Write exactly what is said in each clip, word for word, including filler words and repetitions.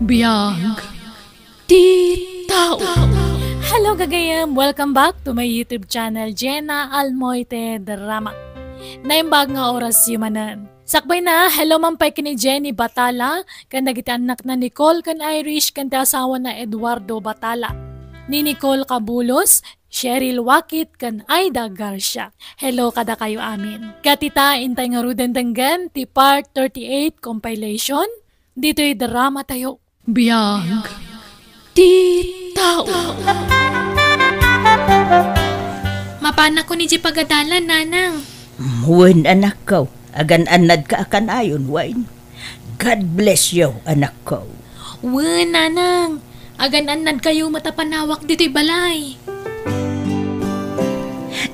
Biag ti tao. Hello, gagayem! Welcome back to my YouTube channel, Jenna Almoite Drama. Naimbag nga oras yu manen. Sakbay na, hello man pay ken ni Jenny Batala, ken dagiti annakna Nicole ken Irish, ken ti asawana Eduardo Batala. Ni Nicole Kabulos, Cheryl Wakit, ken Aida Garcia. Hello kadakayo amin. Ket ita, intay ngaruden denggen ti part thirty-eight compilation ditoy drama tayo. Biag ti tao. Mapanakon idiay pagadalan, nanang. Wen, anakko. Agan-annadka a kanayon, wen. God bless you, anakko. Wen, nanang. Agan-annadkayo met a panawak ditoy balay.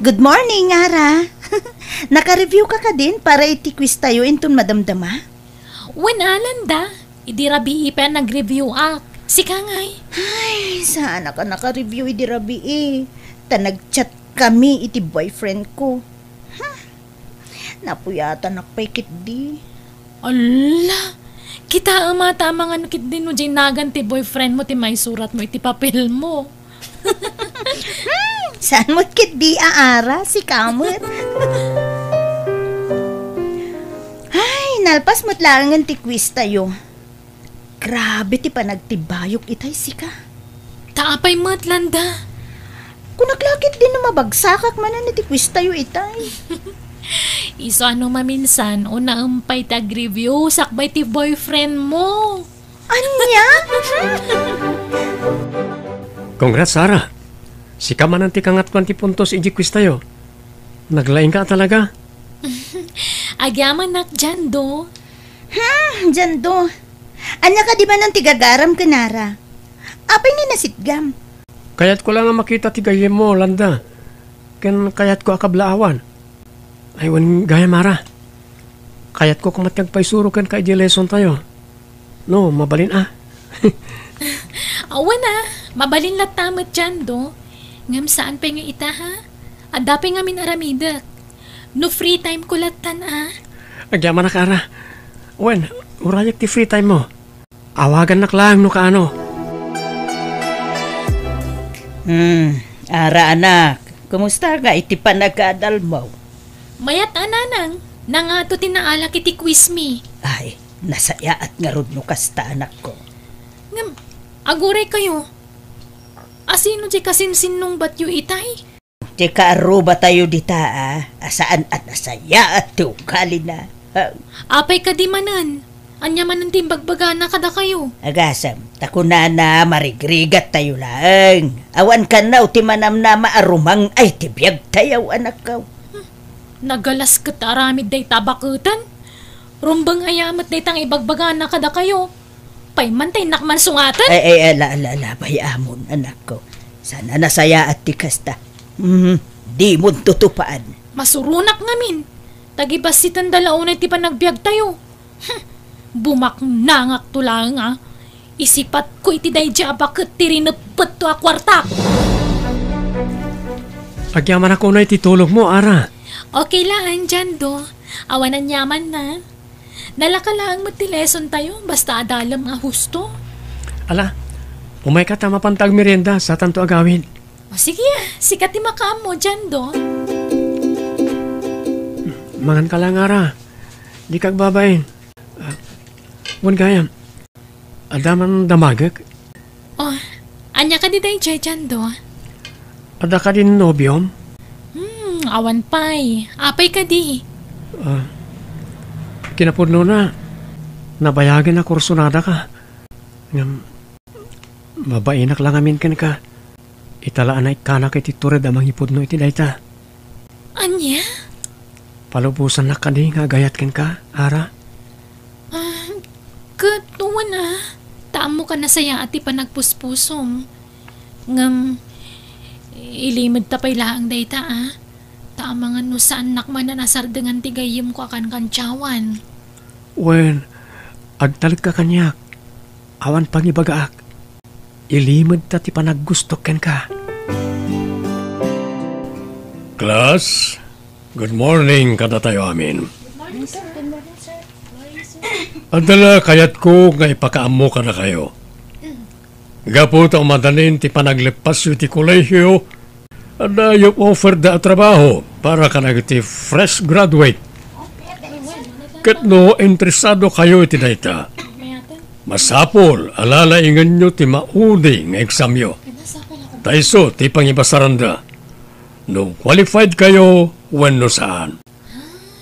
Good morning, Ara. Naka-review ka kadin para iti quiz tayo inton madamdama? Wen, a, Landa. Idi rabii pay a nag-review ak. Sika ngay? Ay, saanak a naka-review idi rabii. Ta nag-chat kami iti boyfriend ko. Hmm. Napuyatanak pay ketdi. Ala, kitaem a ta amangan ketdi no diay nagan ti boyfriend mo ti maisurat mo iti papel mo. Hmm, saan met ketdi a, Ara, sika met. Ay, nalpas met laengen ti quiz tayo. Grabe ti panagtibayok itay, sika. Ta apay met, Landa? Kunak la ketdi no mabagsakak manen iti quiz tayo itay. Isu a no maminsan, unaem pay ti ag-review sakbay ti boyfriend mo. Ania? Congrats, Sara. Sika manen ti kangatoan ti puntos idiay quiz tayo. Naglaingka a talaga. Agyamanak, Jando. Hmm, Jando. Ania kadi manen ti gagaram ken Ara? Apay nga nasitgam? Kayatko la nga makita ti gayyemmo, Landa. Ken kayatko a kablaawan. Ay, wen gayam, Ara. Kayatko koma ti agpaisuro kenka idiay lesson tayo. No, mabalin a. Awan a, mabalin latta met, Jando. Ngem saan pay nga ita, ha? Adda pay ngamin aramidek. No free time ko lattan a. Agyamanak, Ara. Wen, urayek ti free time mo. Awagannak laeng no kaano. Hmm, Ara anak, kumusta nga iti panagadalmo? Mayat a, nanang, nangato ti naalak iti quiz mi. Ay, nasayaat ngarud no kasta, anakko. Ngem, aguray kayo. Asino diay kasinsinnungbatyo itay? Ti kaarrubatayo dita a, a saan a nasayaat ti ugalina. Ha? Apay kadi manen? Ania manen ti imbagbagana kadakayo? Agasem, ta kunana marigrigattayo laeng. Awan kanaw ti manamnama a rumang-ay ti biagtayo, anakko. Hmm. Nagalas ket aramid dayta a baketen. Rumbeng aya met dayta nga ibagbagana kadakayo. Pay man ta innak man sungaten? Ay, ay, ala, ala, ala, bay-amon, anakko. Saan a nasayaat ti kasta. Hmm, dimon tutupaen. Masuronak ngamin. Tagibassitenda la unay ti panagbiagtayo. Hmm, bumaknangakto laeng a. Isipatko iti daydiay a baket ti rineppetto a kuartak. Agyamanak unay ti tulogmo, Ara. Okay laeng, Jando. Awan aniamanna. Nalaka laeng met ti lesson tayo, basta adalem a husto. Ala, umayka ta mapanta agmerienda, satanto agawid. O, sige, ah, sika ti makaammo, Jando. Manganka laeng, Ara. Dika agbabain. Ah, wen gayam. Adda man damagek? Oh, ania kadi daydiay, Jando? Adda kadi nobiom? Hmm, awan pay. Apay kadi? Ah, kinapudnona, nabayagen a kursunadaka. Ngem, mabainak la ngamin kenka. Ita la a naikkanak iti tured a mangipudno iti dayta. Ania? Palubosannak kadi nga agayat kenka, Ara? Ah, ket wen a, ta ammoka nasayaat ti panagpuspusom. Ngem, ilimedta pay laeng dayta a. Ta amangan no saannak manen a sardengan ti gayyemko a kankantiawan. Wen, agtalekka kaniak. Awan pangibagaak. Ilimedta ti panaggustok kenka. Class, good morning kadatayo amin. Adda la kayatko nga ipakaammo kadakayo. Gapu ta umadanin ti panagleppasyo iti kolehio, adda job offer da a trabaho para kadagiti fresh graduate. Ket no interesado kayo iti dayta, masapul a lalaingenyo ti maudi nga examyo. Ta isu ti pangibasaranda, no qualified kayo wenno saan.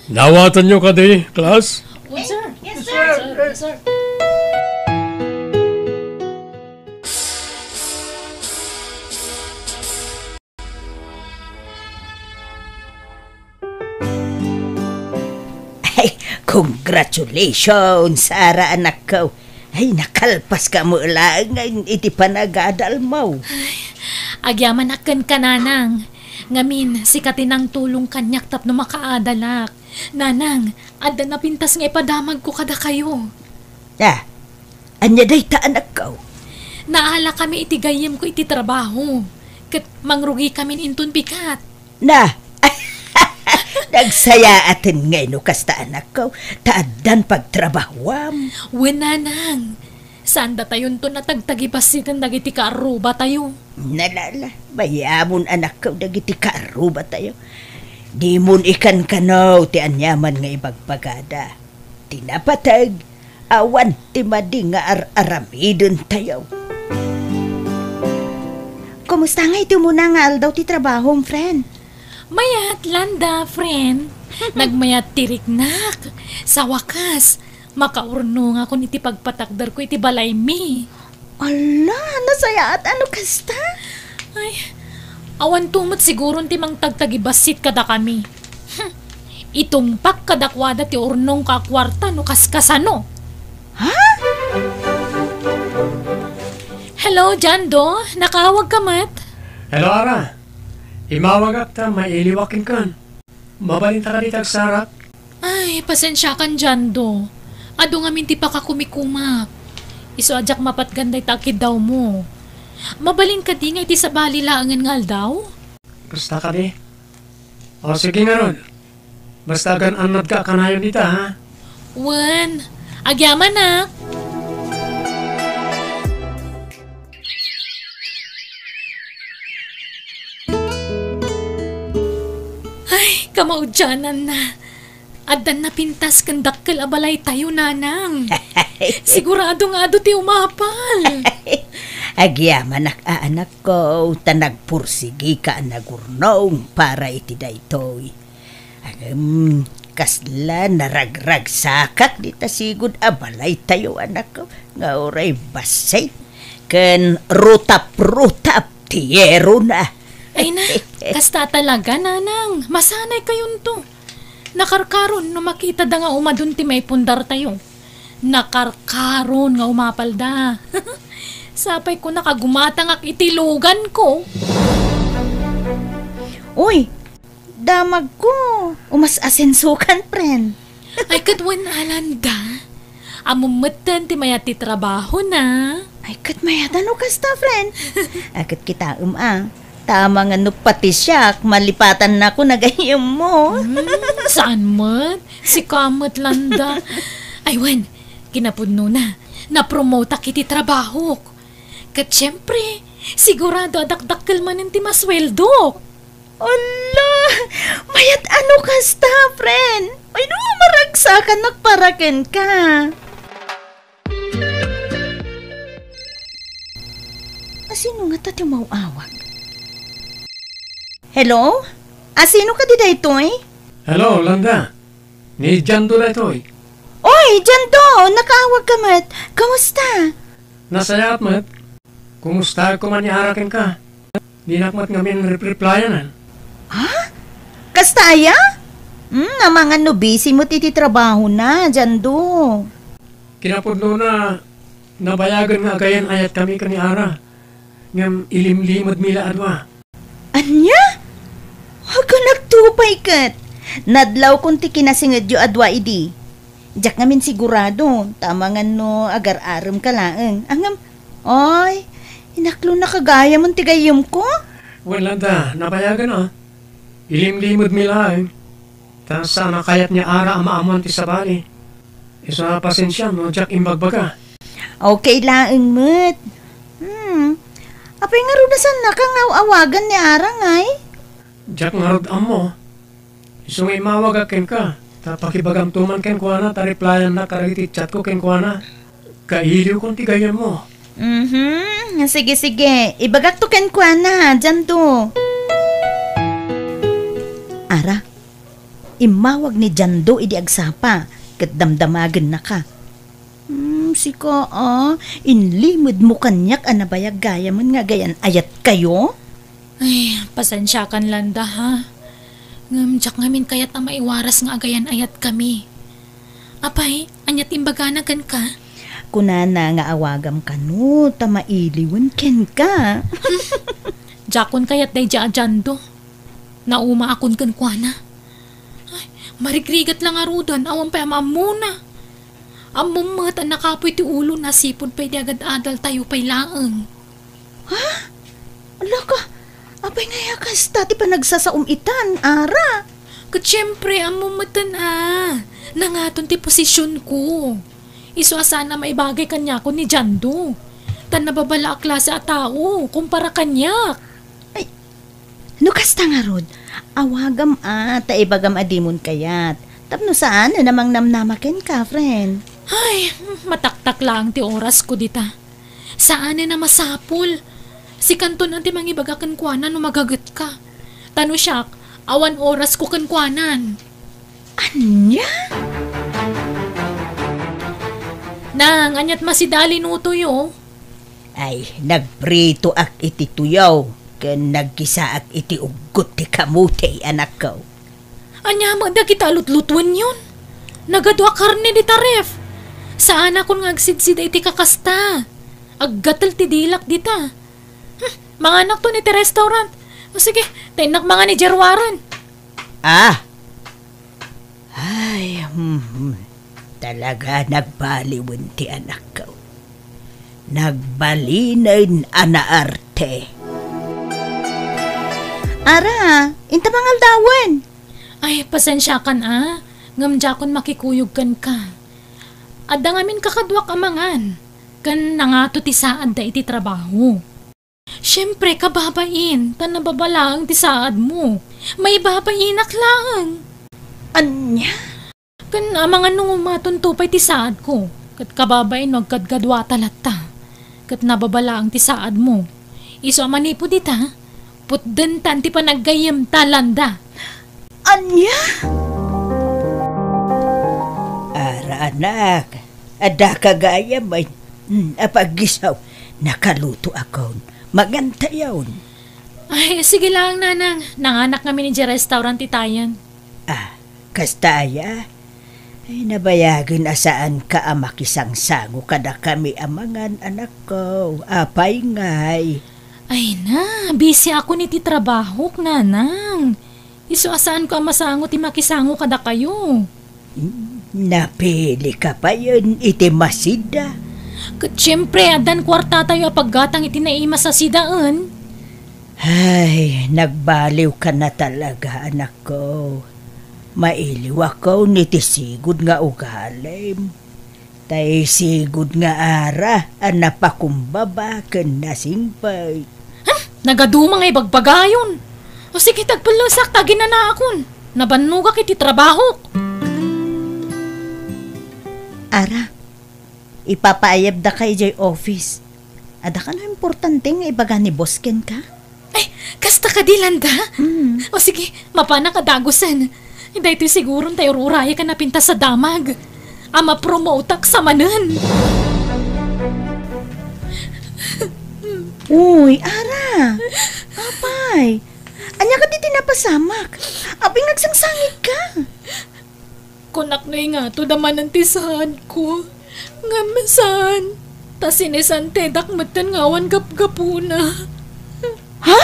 Naawatanyo kadi, class? Yes, sir. Yes, sir. Yes, sir. Ay, congratulations, Sara, anakko. Ay, nakalpaska met laeng iti panagadalmo. Ay, agyamanak kenka, Nanang. Ngamin, sika ti nangtulong kaniak tapno makaadalak. Nanang, adda napintas nga ipadamagko kadakayo. Ah, ania dayta, anakko? Naalakami iti gayyemko iti trabaho, ket mangrugikamin inton bigat. Na, nagsayaaten ngay no kasta, anakko, ta addan pagtrabahuam. Wen, Nanang, saan datayonto natagtagibassiten dagiti kaarrubatayo. Nalala, bayamon, anakko, dagiti kaarrubatayo. Dimon ikankano ti aniaman nga ibagbagada. Ti napateg, awan ti madi nga ar-aramidentayo. Kumusta nga iti umuna nga aldaw ti trabahom, friend? Mayat, Landa, friend. Nagmayat ti riknak. Sa wakas, makaurnongakon iti pagpatakderko iti balaymi. Ala, nasayaat a no kasta? Ay, awanto met siguron ti mangtagtagibassit kadakami. Hmm, itungpak kadakuada ti urnongko a kuarta no kaskasano. Ha? Hello, Jando. Nakaawagka met? Hello, Ara. Imawagak ta mailiwak kenkan. Mabalinta kadi ti agsarak? Ay, pasensiakan, Jando. Adu ngamin ti pakakumikumak. Isu a diak mapatgan dayta a kiddawmo. Mabalin kadi nga iti sabali laengen nga aldaw? Kasta kadi? O, sige ngarud. Basta agan-annadka a kanayon dita, ha? Wen, agyamanak. Ay, kamaudiananna. Addan napintas ken dakkel a balaytayo, Nanang. Sigurado nga adu ti umapal. Agyamanak a, anakko, ta nagpursigika a nagurnong para iti daytoy. Ngem, kasla naragragsakak dita sigud a balaytayo, anakko, nga uray bassit ken rutap-rutap ti yerona. Ay na, kasta talaga, Nanang. Masanaykayonto. Nakarkaron no makitada nga umadun ti maipundartayo. Nakarkaron nga umapalda. Sapay ko nakagumatangak iti luganko. Uy, damagko. Umas-asensokan, friend. Ay, ket wen a, Landa. Ammom metten ti mayat ti trabahona. Ay, ket mayat a no kasta, friend. Ay, ket kitaem a. Tama nga no pati siak, malipatannako nagayyemmo. Hmm, saan met? Sika met, Landa. Ay, wen, kinapudnona, napromotak iti trabahok. Ket siempre, sigurado a dakdakkel manen ti masueldok. Ala! Mayat a no kasta, friend. Ay, no, maragsakan nakparaken ka. Asino ngata ti umaw-awag? Hello? Asino kadi daytoy? Hello, Landa. Ni Jando daytoy. Oy, Jando! Nakaawag ka met. Kamusta? Nasayaat met. Kumusta koma ni Ara kenka? Dinak met ngamin rep-replayan. Ha? Kasta aya? Hmm, amangan no busy met iti trabahona, Jando. Kinapudnona, nabayagen nga agayan-ayatkami ken ni Ara. Ngem ilimlimedmi la a dua. Ania? Agkanakto pay ket. Nadlawkon ti kinasingedyo a dua idi. Diak ngamin sigurado, ta amangan no agar-aremka laeng. Ngem, ay, inaklonaka gayam ti gayyemko? Wen, Landa, nabayagen a. Ilimlimedmi laeng. Ta saan a kayat ni Ara a maammoan ti sabali. Isu a pasensiam no diak imbagbaga. Okay laeng met. Hmm, Apay ngarud a saannaka nga aw-awagan ni Ara, ngay? Diak ngarud ammo. Isu nga immawagak kenka, ta pakibagamto man kenkuana ta replayannak kadagiti chatko kenkuana. Kailiwkon ti gayyemmo. Mhm. Sige, sige. Ibagakto kenkuana, Jando. Ara, immawag ni Jando idi agsapa, ket damdamagennaka. Hmm, sika, a, inlimedmo kaniak a nabayag gayamen nga agayan-ayatkayo? Ay, pasensiakan, Landa, ha? Ngem diak ngamin kayat a maiwaras nga agayan-ayatkami. Apay, ania ti imbagana kenka? Kunana nga awagam kano ta mailiwen kenka. Diakon kayat daydiay a Jando. Naumaakon kenkuana. Ay, marigrigat la ngaruden, awan pay a maammona. Ammom met a nakapuy ti ulona, sipud pay idi agad-adaltayo pay laeng. Ha? Alaka, apay ngay a kasta ti panagsasaom itan, Ara? Ket siempre, ammom meten a, nangaton ti posisionko. Isu a saan a maibagay kaniakon ni Jando. Ta nababala a klase a tao, kumpara kaniak. Ay, no kasta ngarud, awagam a, ta ibagam a dimon kayat. Tapno saan a mangnamnama kenka, friend. Ay, mataktak laeng ti orasko dita. Saanen a masapul. Sikanton ti mangibaga kenkuana no magagetka. Ta no siak, awan orasko kenkuanan. Ania? Nang, aniat masida a linutoyo? Ay, nagpritoak iti tuyaw, ken nagkisaak iti uggot ti kamote, anakko. Ania met dagita a lutlutuenyon? Nagadu a karne dita ref. Saanakon nga agsidsida iti kakasta. Aggatel ti dilak dita. Hmm, manganakton iti restaurant. O sige, ta innak mangan idiay ruaren. Ah! Ay, hmm, hmm. Talaga nagbaliwen ti anakko. Nagbalinen a naarte. Ara, inta mangaldawen. Ay, pasensiakan a, ngem diakon makikuyog kenka. Adda ngamin kakaduak a mangan, ken nangato ti saadda iti trabaho. Siempre, kababain, ta nababalaeng ti saadmo. Maibabainak laeng. Ania? Ken amangan no umatonto pay ti saadko, ket kababain no agkadkaduata latta, ket nababalaeng ti saadmo. Isu a manipud ita, putdentan ti panaggayyemta, Landa. Ania? Ara, anak, adda ka gayam, ay, mm, a paggisaw, nakalutoakon. Mangantayon. Ay, sige lang, Nanang. Nanganak ngamin idiay restaurant itayen. Ah, kasta aya? Ay, nabayagen a saanka a makisangsango kadakami a mangan, anakko. Apay ngay? Ay na, busy ako iti trabahok, Nanang. Isu a saanko a masango ti makisango kadakayo. Napilika payen iti masida. Ket siempre, addan kuartatayo a paggatang iti naimas a sidaen. Ay, nagbaliwka na talaga, anakko. Mailiwakon iti sigud nga ugalim. Tay sigud nga ara a napakumbaba ken nasingpet. Hmm, nagaduma nga ibagbagayon. O sige, tagpellesak ta aginanaakon. Nabannogak iti trabahok. Ara, ipapaayabdaka idiay office. Adda kano importante nga ibaga ni boss kenka? Ay, kasta kadi, Landa? Mm. O sige, mapanak a dagusen. Daytoy siguron tay ur-urayek a napintas a damag. A mapromotak sa manen. Uy, Ara! Apay! Ania kadi ti napasamak? Apay, nga agsangsangitka? Kunak no ingato da manen ti saadko. Ngem saan, ta sinisantedak metten nga awan gapgapuna. Ha?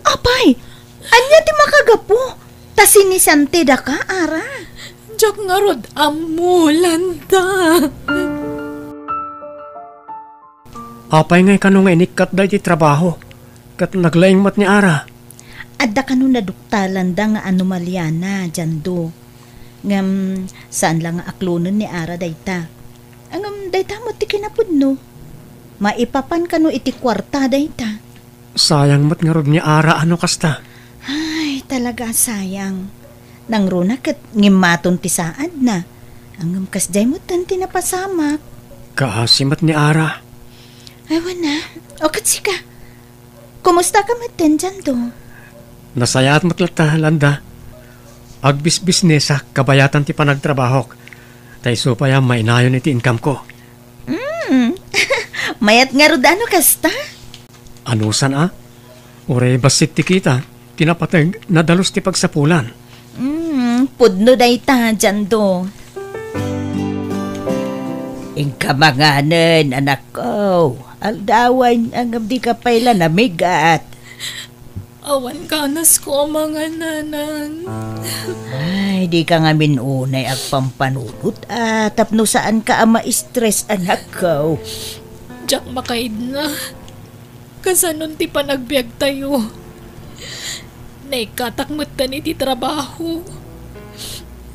Apay, ania ti makagapu? Ta sinisantedaka, Ara? Diak ngarud ammo, Landa. Apay ngay kano nga inikkatda iti trabaho, ket naglaing met ni Ara? Adda kano naduktalanda nga anomaliana, Jando. Ngem saan la nga aklonen ni Ara dayta. Ngem dayta met ti kinapudno. Maipapan kano iti kuarta dayta? Sayang met ngarud ni Ara a no kasta. Ay, talaga a sayang. Nangruna ket ngimmaton ti saadna. Ngem kasdiay metten ti napasamak. Kaasi met ni Ara. Ay, wen a. O, ket sika? Kumusta ka metten, Jando? Nasayaat met latta, Landa. Agbisbisnesak kabayatan ti panagtrabahok. Ta isu pay a mainayon iti income ko. Mm. Mayat ngarud a no kasta? Anusan a? Uray bassit ti kita, ti napateg, nadalus ti pagsapulan. Mm, pudno dayta, Jando. Inka manganen, anakko. Aldawen, ngem dika pay la namigat. Awan kanasko a mangan, Nanang. Ay, dika ngamin unay agpampanunot a tapno saanka a ma-stress, anakko. Diak makaidna. Kasanon ti panagbiagtayo? Naikkatak metten iti trabaho.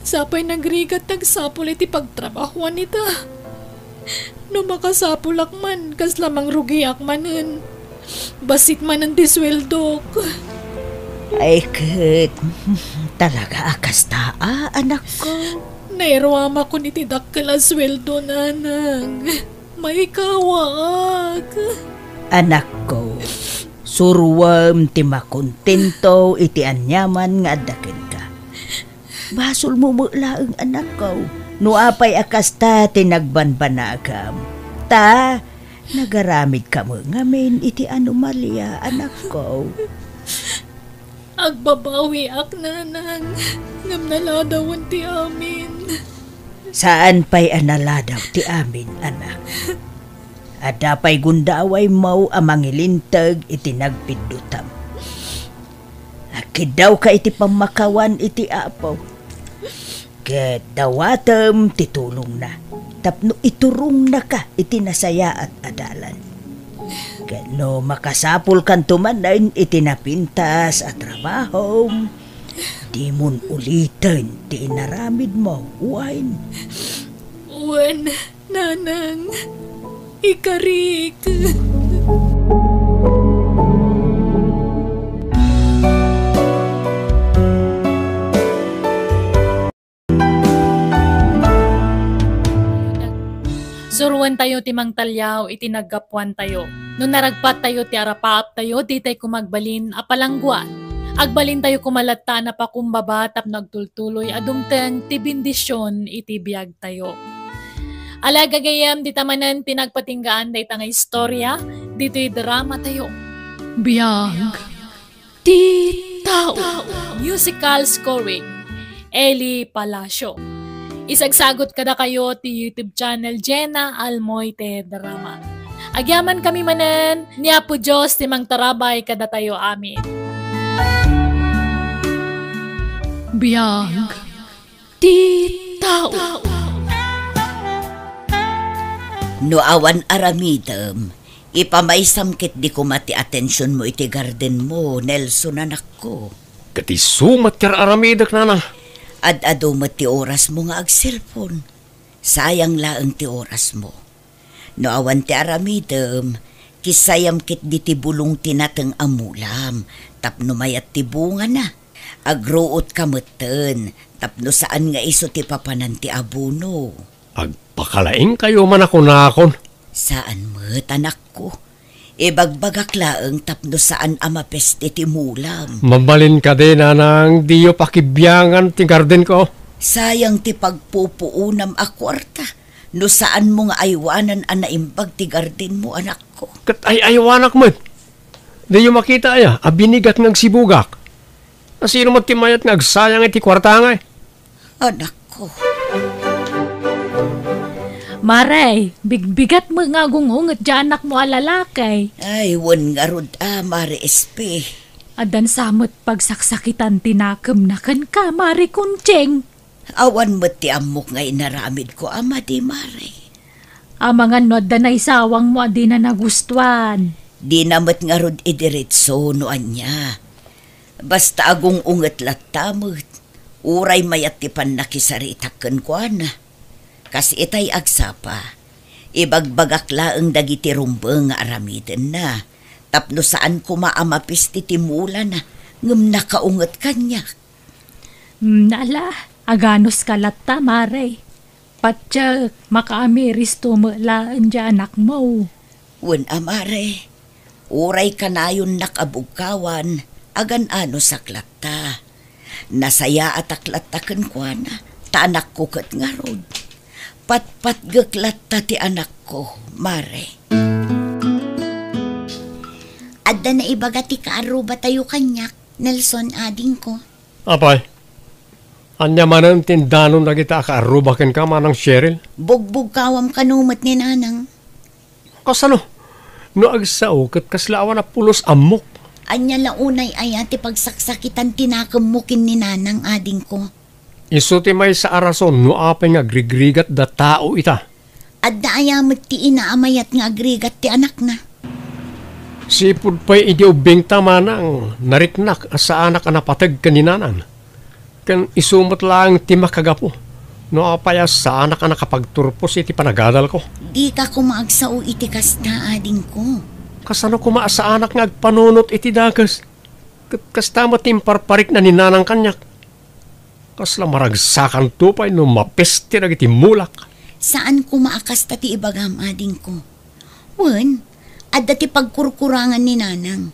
Sapay nagrigat ti agsapul iti pagtrabahoan ita. No makasapulak man, kasla mangrugiak manen. Bassit manen ti sueldok. Ay, ket, talaga a kasta a, anakko? Nairuamakon iti dakkel a sueldo, Nanang. Maikawaak. Anakko, suroem ti makontento iti aniaman nga adda kenka. Basolmo met laeng, anakko, no apay a kasta ti nagbanbanagam. Ta, nagaramidka met ngamin iti anomalia, anakko. Agbabawiak, Nanang, ngem naladawen ti amin. Saan pay a naladaw ti amin, anak. Adda pay gundawaymo a mangilinteg iti nagpiddutam. Agkiddawka iti pammakawan iti Apo. Ket dawatem ti tulongna tapno iturongnaka iti nasayaat a dalan. Ket no makasapulkanto manen iti napintas a trabahom, dimon uliten ti inaramidmo, wen? Wen, Nanang, ikarik. Suroentayo ti mangtaliaw iti naggapuantayo. No naragpattayo ti arapaaptayo, ditay koma agbalin a palangguan. Agbalintayo koma latta a napakumbaba tapno agtultuloy a dumteng ti bendision iti biagtayo. Ala, gagayyem, dita manen ti nagpatinggaan dayta nga istorya, ditoy dramatayo. Biag ti tao. Musical scoring, Eli Palacio. Isagsagot kadakayo ti YouTube channel Jenna Almoite Drama. Agyamankami manen, ni Apo Dios ti mangtarabay kadatayo amin. Biag ti tao. No awan aramidem, ipamaysam ketdi koma ti atensionmo iti gardenmo, Nelson, anakko. Ket isu met ti ar-aramidek, Nana. Ad-adu met ti orasmo nga agselpon. Sayang laeng ti orasmo. No awan ti aramidem, kissayam ketdi ti bulong ti nateng a mulam, tapno mayat ti bungana. Agruotka metten, tapno saan nga isu ti papanan ti abono. Agpakalaingkayo man a kunakon. Saan met, anakko. Ibagbagak laeng tapno saan a mapeste ti mulam. Mabalin kadi, Nanang, diyo pakibiangan ti gardenko? Sayang ti pagpupuonam a kuarta. No saanmo nga aywanan a naimbag ti gardenmo, anakko. Ket ay-aywanak met. Diyo makita aya a binigak nga agsibugak? Asino met ti mayat nga agsayang iti kuarta ngay? Anakko. Mare, bigbigat met nga agung-unget diay anakmo a lalaki. Ay, wen ngarud a, Mare Espe. Addan sa met pagsaksakitan ti nakemna kenka, Mare Kunching. Awan met ti ammok nga inaramidko a madi, Mare. Amangan no adda naisawangmo a dina nagustuan. Dina met ngarud idiretso no ania. Basta agung-unget latta met, uray mayat ti pannakisaritak kenkuana. Kas itay agsapa, Ibagbagak laeng dagiti rumbeng nga aramidenna, tapno saan koma a mapiste ti mulana, ngem nakaunget kaniak. Mm, ala, aganuska latta, Mare. Patiek, makaamiristo met laeng diay anakmo. Wen a, Mare, uray kanayonnak a bugkawan, agan-anusak latta. Nasayaatak latta kenkuana, ta anakko ket ngarud. Patpatgek latta ti anakko, Mare. Adda naibaga ti kaarrubatayo kaniak, Nelson, adingko. Apay, ania manen ti indanon dagita a kaarruba kenka, Manang Cheryl? Bugbugkawam kano met ni Nanang. Kasano? No agsao, ket kasla awan a pulos ammok. Ania la unay aya ti pagsaksakitan ti nakemmo ken ni Nanang, adingko? Isu ti maysa a rason no apay nga agrigrigat da tao ita. Adda aya met ti ina a mayat nga agrigat ti anakna? Sipud pay idi ubbingta, Manang, nariknak a saanak a napateg ken ni Nanang. Ken isu met laeng ti makagapu no apay a saanak a nakapagturpos iti panagadalko. Dika koma agsao iti kasta, adingko. Kasano koma a saanak nga agpanunot iti dakes? Ket kasta met ti imparparikna ni Nanang kaniak. Kasla maragsakanto pay no mapeste dagiti mulak. Saan koma a kasta ti ibagam, adingko. Wen, adda ti pagkurkurangan ni Nanang.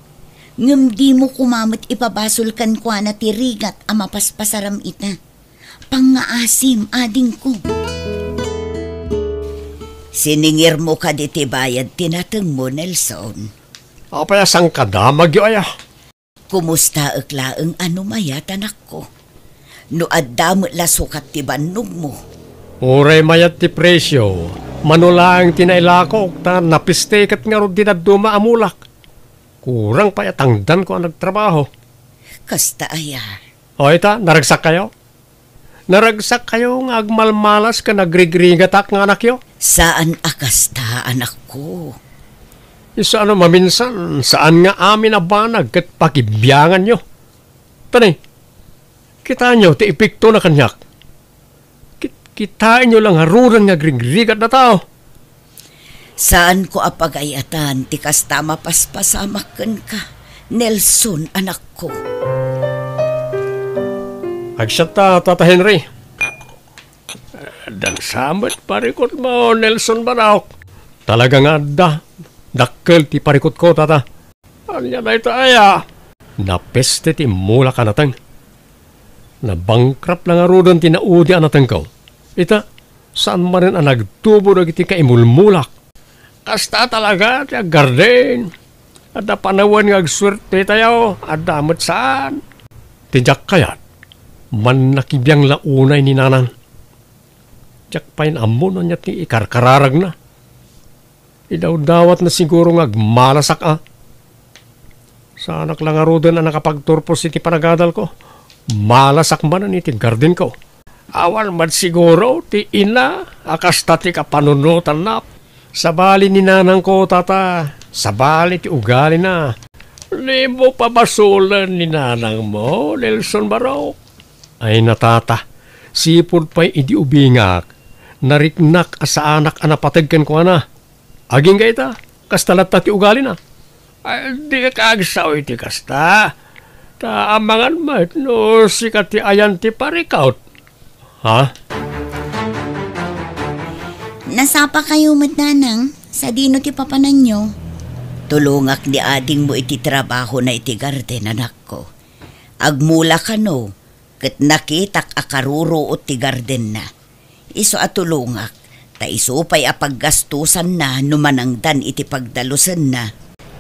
Ngem dimo koma met ipabasol kenkuana ti rigat a mapaspasaram ita. Pangngaasim, adingko. Siningirmo kadi ti bayad ti natengmo, Nelson? Apay a sangkadamagyo aya? Kumustaek laeng a no mayat, anakko? No adda met la sukat ti bannogmo? Uray mayat ti presio, mano laeng ti nailakok, ta napiste ket ngarud ti dadduma a mulak. Kurang pay a tangdanko a nagtrabaho. Kasta aya? O ita, naragsak kayo? Naragsak kayo nga agmalmalas ken agrigrigatak nga anakyo? Saan a kasta, anakko. Isu a no maminsan, saan nga amin a banag ket pakibianganyo. Tani, kitaenyo ti epektona kaniak. Kit-, kitaenyo la ngaruden nga agrigrigat da tao. Saanko a pagay-atan ti kasta a mapaspasamak kenka, Nelson, anakko. Agsiatta, Tata Henry. Adda sa met parikutmo, Nelson Baraok. Talaga nga adda. Dakkel ti parikutko, Tata. Ania dayta aya? Napeste ti immulak a nateng. Nabangkrap la ngaruden ti naudi a natengko. Ita, saan manen a nagtubo dagiti kaimulmulak. Kasta talaga ti aggarden. Adda panawen nga agsuerte tayo, adda met saan. Ti diak kayat, mannakibiang la unay ni Nanang. Diak pay ammo no ania ti ikarkararagna. Idawdawatna siguro nga agmalasak a. Saanak la ngaruden a nakapagturpos iti panagadalko. Malasak manen iti gardenko. Awan met siguro ti ina a kasta ti kapanunotanna. Sabali ni nanangko, Tata. Sabali ti ugalina. Dimo pabasolen ni nanangmo, Nelson Barok. Ay na, Tata. Sipud pay idi ubingak, nariknak a saanak a napateg kenkuana. Agingga ita, kasta latta ti ugalina. Ay, dika agsao iti kasta. Ta amangan met no sika ti ayan ti parikut. Ha? Nasapa kayo met, Nanang, sadino ti papananyo? Tulongak ni adingmo iti trabahona iti garden, anakko. Agmula kano, ket nakitak a karuruot ti gardenna. Isu a tulongak, ta isu pay a paggastusanna no manangdan iti pagdalusenna.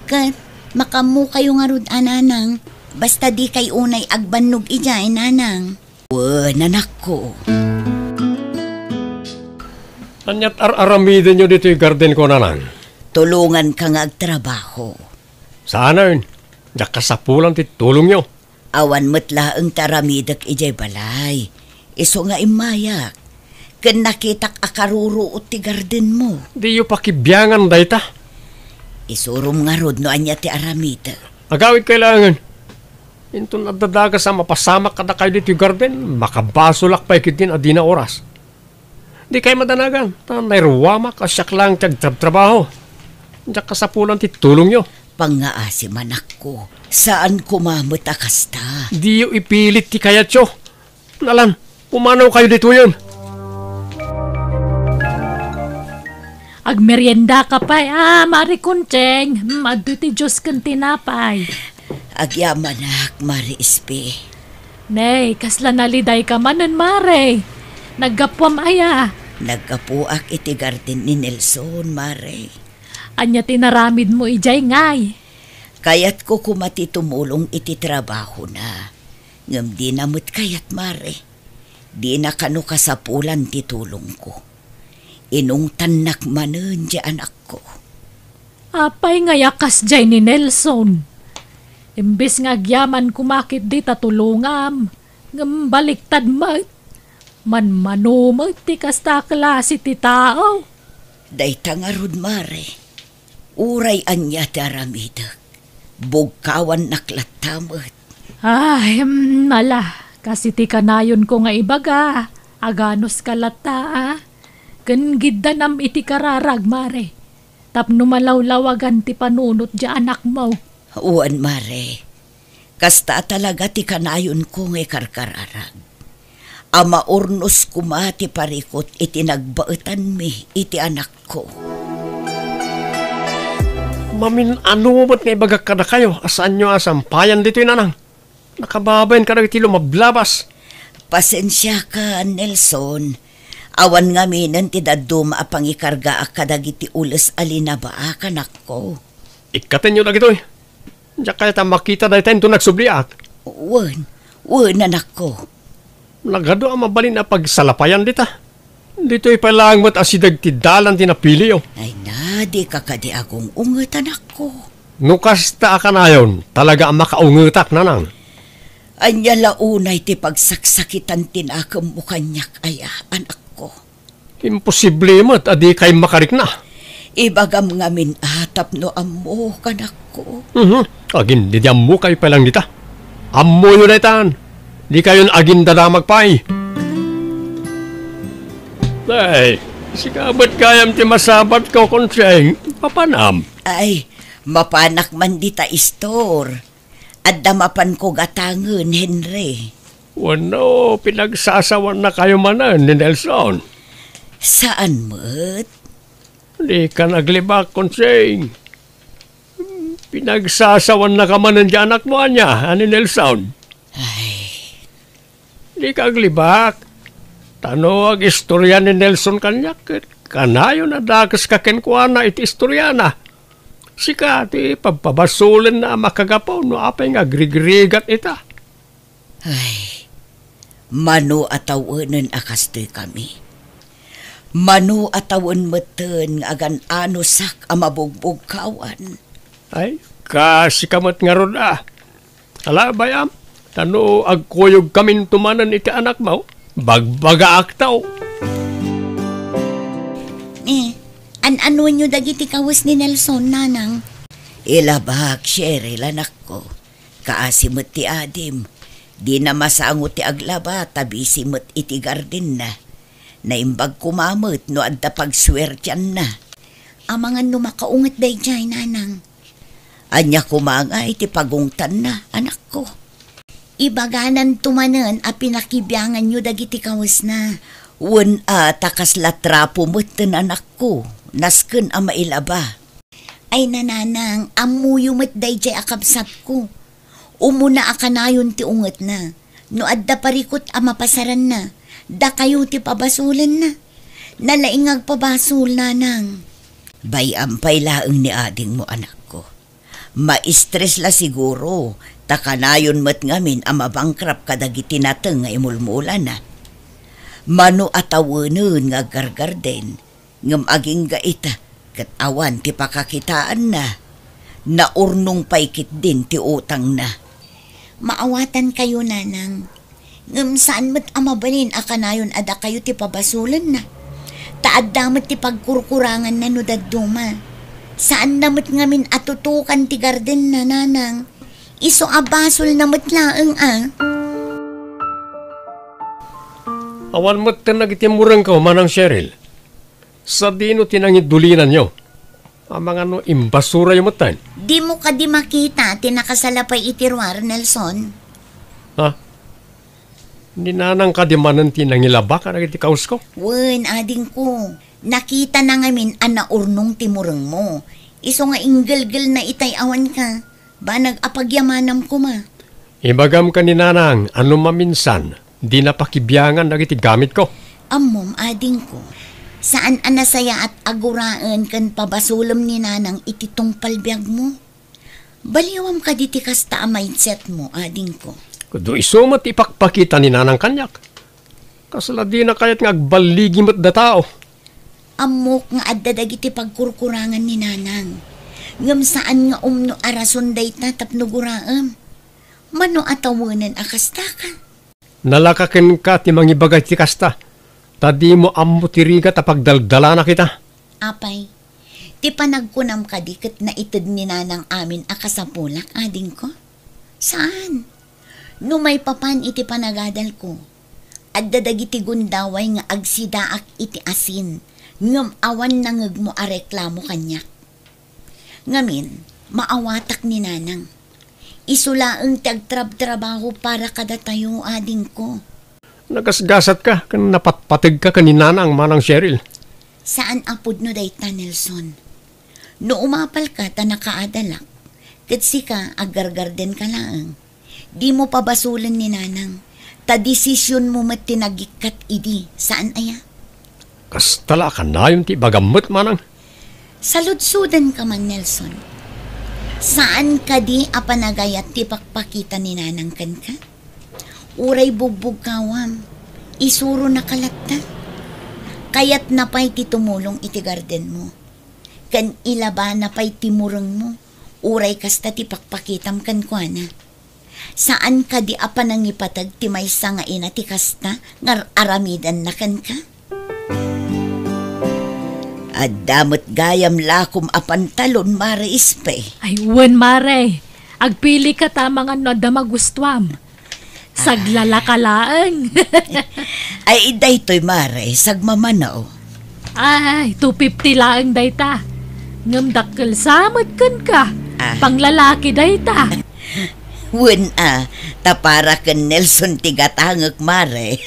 Ket makammokayo ngarud a, Nanang, basta dikay unay agbannog idiay, Nanang. Wen, anakko. Aniat ar-aramidenyo ditoy gardenko, Nanang? Tulonganka nga agtrabaho. Saanen, diak kasapulan ti tulongyo. Awan met laeng ti aramidek idiay balay. Isu nga immayak. Ken nakitak a karuruot ti gardenmo. Diyo pakibiangan dayta. Isurom ngarud no ania ti aramidek. Agawidkay laengen. Inton adda dakes a mapasamak kadakayo ditoy garden, makabasolak pay ketdin a dina oras. Dikay madanagan, ta nairuamak a siak laeng ti agtrabtrabaho. Diak kasapulan ti tulongyo. Pangngaasim, anakko. Saan koma met a kasta. Diyo ipilit ti kayatyo. Nalan, pumanawkayo ditoyen. Agmeriendaka pay, a, Mare Conching. Mm, adtoy ti juice ken tinapay. Agyamanak, Mare Espe. Nay, kasla nalidayka manen, Mare. Naggapuam aya? Naggapuak iti garden ni Nelson, Mare. Ania ti inaramidmo idiay ngay? Kayatko koma ti tumulong iti trabahona. Ngem dina met kayat, Mare. Dina kano kasapulan ti tulongko. Inungtannak manen ti anakko. Apay ngay a kasdiay ni Nelson? Imbes nga agyaman koma ketdi ta tulongam, ngem baliktad met. Manmano met ti kasta a klase ti tao. Dayta ngarud, Mare. Uray ania ti aramidek, bugkawannak latta met. Ay, em, ala, kas iti kanayonko nga ibaga, aganuska latta, a? Ken giddanam iti kararag, Mare, tapno malawlawagan ti panunot ti anakmo. Wen, Mare. Kasta a talaga ti kanayonko nga ikarkararag. A maurnos koma ti parikut iti nagbaetanmi iti anakko. Mamin-ano met nga ibagak kadakayo a saanyo a sampayan ditoy, nanang? Nakababain kadagiti lumablabas. Pasensiaka, Nelson. Awan ngaminen ti dadduma a pangikargaak kadagiti ules a linabaak, anakko. Ikkatenyo dagitoy. Diak kayat a makita dayta inton nagsubliak. Wen, wen, anakko. Nagadu a mabalin a pagsalapayan dita. Ditoy pay laeng met asideg ti dalan ti napiliyo. Ay na, dika kadi agung-unget, anakko. No kasta a kanayon, talaga a makaungetak, nanang. Ania la unay ti pagsaksakitan ti nakemmo kaniak aya, anakko? Imposible met a dikay makarikna. Ibagam ngamin a tapno ammo, kanakko. Mhm. Agin, didi ammokay pay lang dita. Ammoyo daytan. Dikayon agindadamag pay. Ay, sika met gayam ti masabatko, Conching. Mapanam. Ay, mapanak man dita, Istor. Adda mapanko gatangen, Henry. Wenno, pinagsasawannakayo manen ni Nelson? Saan met? Dika naglibak, Conching. Pinagsasawannaka manen ti anakmo ania, a ni Nelson? Ay. Dika aglibak. Ta no agistorya ni Nelson kaniak, ket kanayon a dakeska kenkuana iti istoriana. Sika ti pabpabasolenna a makagapu no apay nga agrigrigat ita. Ay, mano a tawenen a kastoy kami. Mano a tawen metten nga agan-anosak a mabugbugkawan. Ay, kasika met ngarud a. Ala, bay-am, ta no agkuyogkaminto manen iti anakmo, bagbagaakto. Eh, an-anoenyo dagiti kawes ni Nelson, nanang? Ilabak, Cheryl, anakko. Kaasi met ti adim. Dina masango ti aglaba, ta busy met iti gardenna. Naimbag koma met no adda pagsuertianna. Amangan no makaunget daydiay, nanang. Ania koma ngay ti pagungtanna, anakko? Ibagananto manen a pinakibianganyo dagiti kawesna. Wen a, ta kasla trapo metten, anakko, nasken a mailaba. Ay, nanang, ammoyo met daydiay a kabsatko. Umuna a kanayon ti ungetna. No adda parikut a mapasaranna, dakayo ti pabasolenna. Nalaing nga agpabasol, nanang. Bay-am pay laeng ni adingmo, anakko. Maistres la siguro, ta kanayon met ngamin a mabankrupt kadagiti nateng nga imulmulana. Mano a tawenen nga aggargarden, ngem agingga ita ket awan ti pakakitaanna. Naurnong pay ketdin ti utangna. Maawatankayo, nanang. Ngem saan met a mabalin a kanayon a dakayo ti pabasolenna. Ta adda met ti pagkurkuranganna no dadduma. Saanna met ngamin a tutukan ti gardenna, nanang. Isu a basolna met laeng a. Awan metten dagiti murengko, Manang Cheryl. Sadino ti nangidulinanyo? Amangan no imbasurayo metten. Dimo kadi makita ti nakasalapay iti ruar, Nelson? Ha? Ni Nanang kadi manen ti nangilaba kadagiti kawesko? Wen, adingko. Nakitana ngamin a naurnong ti murengmo. Isu nga inggelgelna itay awanka. Banag a pagyamanam koma. Ibagam ken ni Nanang a no maminsan, dina pakibiangan dagiti gamitko. Ammom, adingko, saan a nasayaat a guraen ken pabasolem ni Nanang iti tungpal biagmo. Baliwam kadi ti kasta a mindsetmo, adingko. Kuno isu met ti ipakpakita ni Nanang kaniak. Kasla dina kayat nga agballigi met datao. Ammok nga adda dagiti pagkurkurangan ni Nanang. Ngem saan nga umno a rason dayta tapno guraem. Mano a tawenen a kastaka? Nalaka kenka ti mangibaga iti kasta, ta dimo ammo ti rigat a pagdaldalana kita. Apay, ti panagkunam kadi ket naited ni Nanang amin a kasapulak, adingko? Saan? No maipapan iti panagadalko, adda dagiti gundaway nga agsidaak iti asin, ngem awan nangegmo a reklamo kaniak. Ngamin, maawatak ni Nanang. Isu laeng ti agtrabtrabaho para kadatayo, adingko. Nagasgasatka ken napatpategka ken ni Nanang, Manang Cheryl. Saan a pudno dayta, Nelson. No umapalka ta nakaadalak, ket sika aggargardenka laeng, dimo pabasolen ni Nanang, ta desisionmo met ti nagikkat idi, saan aya? Kasta la a kanayon ti ibagam met, Manang. Saludsodanka man, Nelson. Saan kadi a panagayat ti pakpakita ni Nanang kenka? Uray bugbugkawam, isuronaka latta. Kayatna pay ti tumulong iti gardenmo. Ken ilabana pay ti murengmo, uray kasta ti pakpakitam kenkuana. Saan kadi a panangipateg ti maysa nga ina ti kasta nga ar-aramidenna kenka? Adda met gayam lakom a pantalon, Mare Espe. Ay, wen, Mare. Agpilika ta amangan no adda magustuam. Saglalaka laeng. Ay, daytoy, Mare, sagmamano. Ay, two fifty laeng dayta. Ngem dakkel sa met kenka. Ah. Panglalaki dayta. Wen a, ta para ken Nelson ti gatangek, Mare.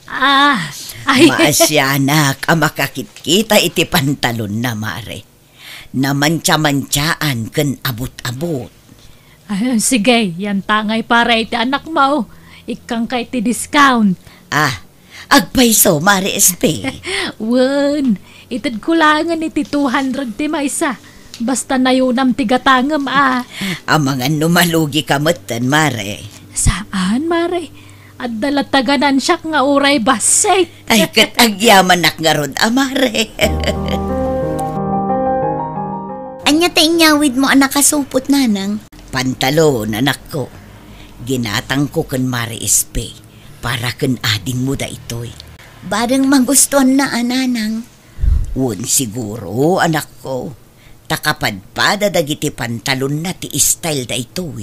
Ah, ay. Maasianak a makakitkita iti pantalonna, Mare. Namantiamantiaan ken abut-abut. Ah, sige, yantangay para iti anakmo. Ikkangka iti discount. Ah, agpayso, Mare Espe? Wen, itedko laengen iti two hundred ti maysa. Basta nayonam ti gatangem a. Amangan no malugika metten, Mare. Saan, Mare? Adda latta ganansiak nga uray bassit. Ay, ket agyamanak ngarud a, Mare. Ania ti inyawidmo a nakasupot, Nanang? Pantalon, anakko. Ginatangko ken Mare Espe para ken adingmo daytoy. Bareng magustuanna a, Nanang. Wen siguro, anakko. Ta kapadpada dagiti pantalonna ti style daytoy.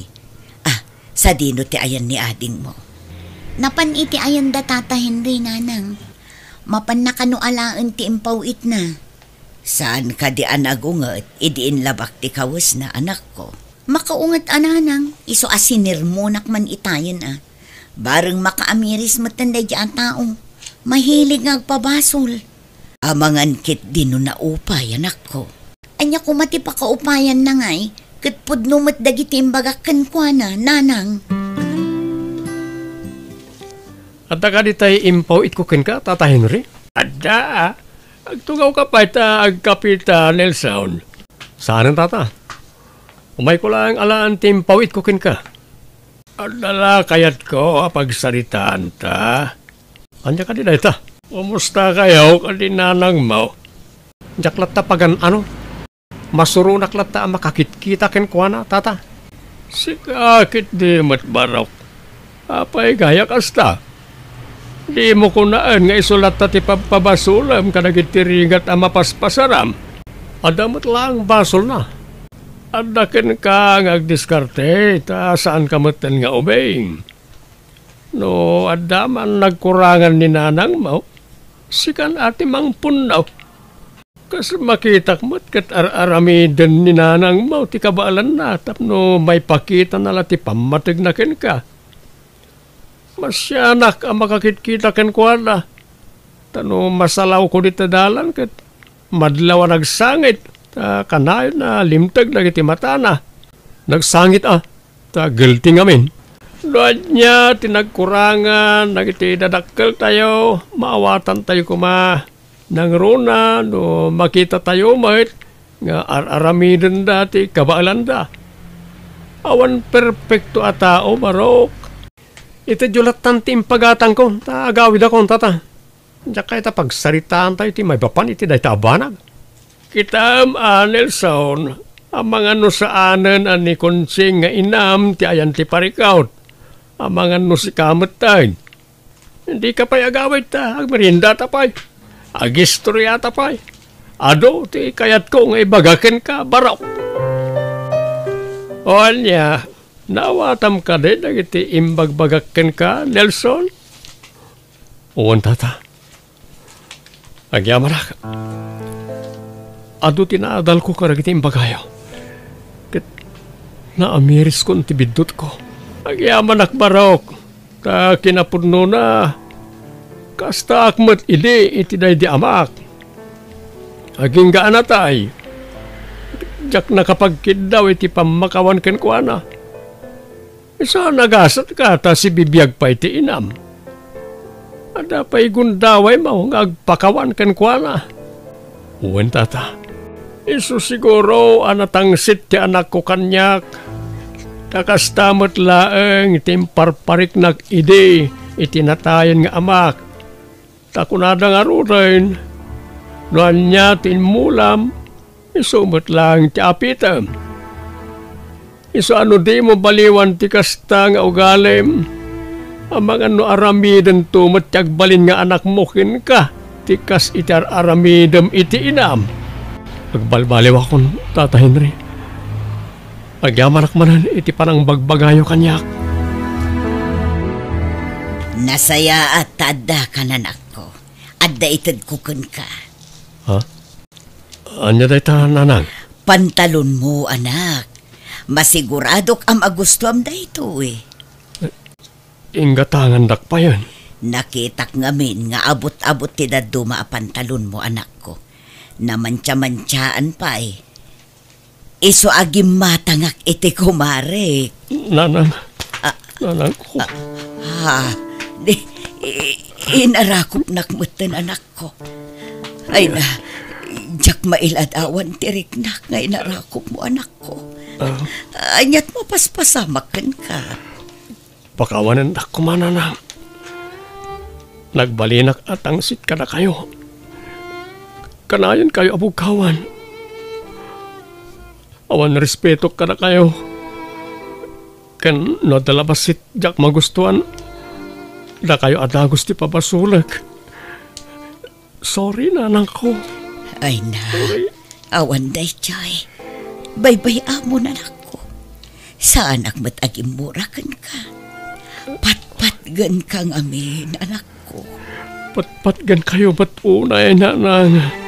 Ah, sadino ti ayan ni adingmo? Napan iti ayanda Tata Henry, Nanang. Mapanna kano alaen ti impaw-itna. Saan kadi a nagunget idi inlabak ti kawesna, anakko? Makaunget a, Nanang, isu a sinirmonak man itayen a. Bareng makaamiris metten daydi a tao. Mahilig nga agpabasol. Amangan ketdi no naupay, anakko. Ania koma ti pakaupayanna ngay, ket pudno met dagiti imbagak kenkuana, Nanang. Adda kadi tay impaw-itko kenka, Tata Henry? Adda. Agtugawka pay ta agkapita, Nelson. Saanen, Tata. Umayko laeng alaen ti impaw-itko kenka. Adda la kayatko a pagsaritaanta. Ania kadi dayta? Kumustakayo kadi nanangmo? Diak latta pagan-ano. Masuronak latta a makakitkita kenkuana, Tata. Sika ketdi met, Barok. Apay gayam kasta? Dimo kunaen nga isu latta ti pabpabasolem kadagiti rigat a mapaspasaram? Adda met laeng basolna. Adda kenka nga agdiskarte, ta saanka metten nga ubing. No adda man nagkurangan ni nanangmo, sikan a ti mangpunno. Kas makitak met ket ar-aramiden ni nanangmo ti kabaelanna tapno maipakitana la ti pammategna kenka. Masianak a makakitkita kenkuana. Ta no masalawko dita dalan ket madlaw a nagsangit, ta kanayon a limteg dagiti matana. Nagsangit a, ta guilty ngamin. No ania ti nagkurangan dagiti dadakkeltayo, maawatantayo koma. Nangruna no makitatayo met nga ar-aramidenda ti kabaelanda. Awan perpekto a tao, Barok. Itedyo lattan ti impagatangko, ta agawidakon, tata. Diak kayat a pagsaritaantayo ti maipapan iti dayta a banag. Kitaem a, Nelson, amangan no saanen a ni Conching nga inam ti ayan ti parikut. Amangan no sika met, tay. Dika pay agawid ta agmeriendata pay. Agistoriata pay. Adu ti kayatko nga ibaga kenka, Barok. O ania, naawatam kadi dagiti imbagbagak kenka, Nelson? Wen, tata. Agyamanak. Adu ti naadalko kadagiti imbagayo. Ket naamiriskon ti biddutko. Agyamanak, Barok. Ta kinapudnona, kastaak met idi iti daydi amak. Agingga a natay, diak nakapagkiddaw iti pammakawan kenkuana. Isu a nagasatka ta sibibiag pay ti inam. Adda pay gundawaymo nga agpakawan kenkuana. Wen, tata. Isu siguro a natangsit ti anakko kaniak, ta kasta met laeng ti imparpariknak idi iti natayen nga amak. Ta kunada ngaruden, no ania ti immulam, isu met laeng ti apitem. Isu a no dimo baliwan ti kasta nga ugalim, amangan no aramidento met ti agbalin nga anakmo kenka, ti kas iti ar-aramidem iti inam. Agbalbaliwakon, Tata Henry. Agyamanak manen iti panangbagbagayo kaniak. Nasayaat ta adda ka, anakko. Adda itedko kenka. Ha? Ania dayta, nanang? Pantalonmo, anak. Masiguradok a magustuam daytoy. Inggatangandak payen. Nakitak ngamin nga abut-abut ti dadduma a pantalonmo, anakko. Namantia-mantiaan pay. Isu a gimmatangak iti kumarek. Nanang. Ah. Nanangko. Ah, ha, di, i-, inarakupnak metten, anakko. Ay na, diak mailad awan ti riknak nga inarakupmo, anakko. Ah. Aniat mapaspasamak kenka? Pakawanendak koma, nanang. Nagbalinak a tangsit kadakayo. Kanayonkayo a bugkawan. Awan respetok kadakayo. Ken no adda la bassit diak magustuan, dakayo a dagus ti pabasolek. Sorry, nanangko. Ay na, sorry. Awan daytoy. Baybay-amon, anakko. Saanak met agimmura kenka. Patpatgenka ngamin, anakko. Patpatgenkayo met unay, nanang.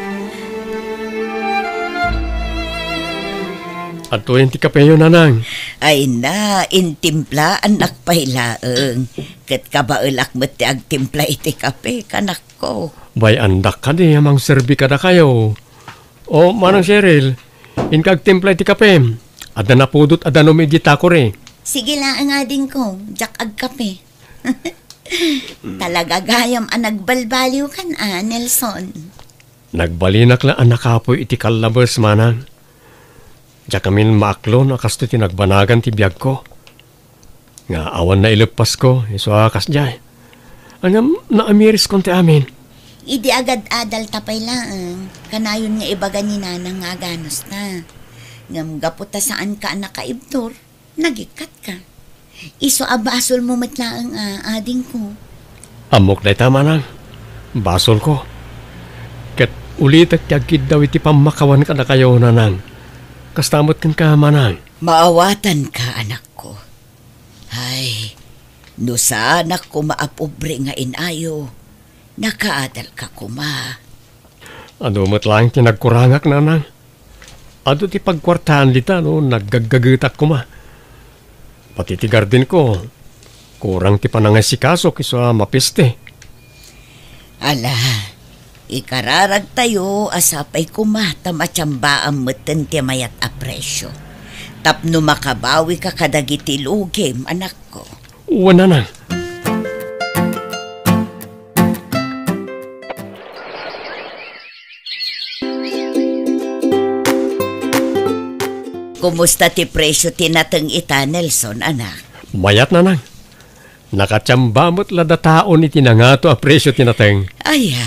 Adtoyen ti kapeyo, nanang. Ay na, intimplaannak pay laeng. Ket kabaelak met ti agtimpla iti kape, kanak. Ko. Bay-andak kadi a mangserbi kadakayo. O, Manang Cheryl, inka agtimpla iti kape. Adda napudot a danum idiay takuri. Sige laeng, adingko, diak agkape. Talaga gayam a nagbalbaliwkan a, Nelson. Nagbalinak la a nakapuy iti kallabes, manang. Diak amin maaklon a kastoy ti nagbanagan ti biagko. Nga awan naileppasko, isu a kasdiay. Ngem naamiriskon ti amin. Idi agad-adalta pay laeng, kanayon nga ibaga ni nanang nga aganusta. Ngem gapu ta saanka a nakaibtur, nagikkatka. Isu a basolmo met laeng a, adingko. Ammok dayta, manang. Basolko. Ket ulitek ti agkiddaw iti pammakawan kadakayo, nanang. Kasta met kenka, manang. Maawatanka, anakko. Ay, No saanak koma a pobre nga inayo, nakaadalka koma. Adu met laeng ti nagkurangak, nanang. Adu ti pagkuartaan dita no naggaggagetak koma. Pati ti gardenko, kurang ti panangasikaso isu a mapiste. Ala, ikararagtayo a sapay koma ta matiambaam metten ti mayat a presio. Tapno makabawika kadagiti lugim, anakko. Wen, nanang. Kumusta ti presio ti nateng ita, Nelson, anak? Mayat, nanang. Nakatiamba met la dataon iti nangato a presio ti nateng. Aya.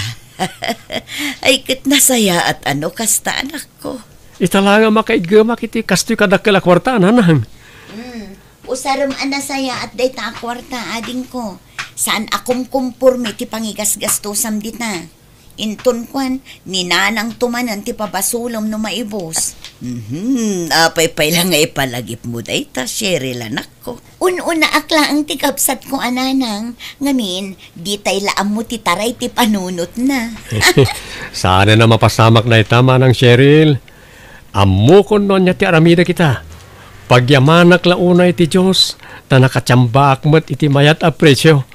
Ay, ket nasayaat a no kasta, anakko. Ita la nga makaiggemak iti kastoy kadakkel a kuarta, nanang. Mm. Usarem a nasayaat dayta a kuarta, adingko. Saan a kumkumporme ti pangigasgastosam dita. Inton kuan, ni nanangto manen ti pabasolem no maibus. Mhm, apay pay la nga ipalagipmo dayta, Cheryl, anakko. Un-unaak laeng ti kabsatko a nanang, ngamin, ditay la ammo ti taray ti panunotna. Saanen a mapasamak dayta, Manang Cheryl. Ammokon no ania ti aramidek ita. Pagyamanak la unay ti Dios, ta nakatiambaak met iti mayat a presio.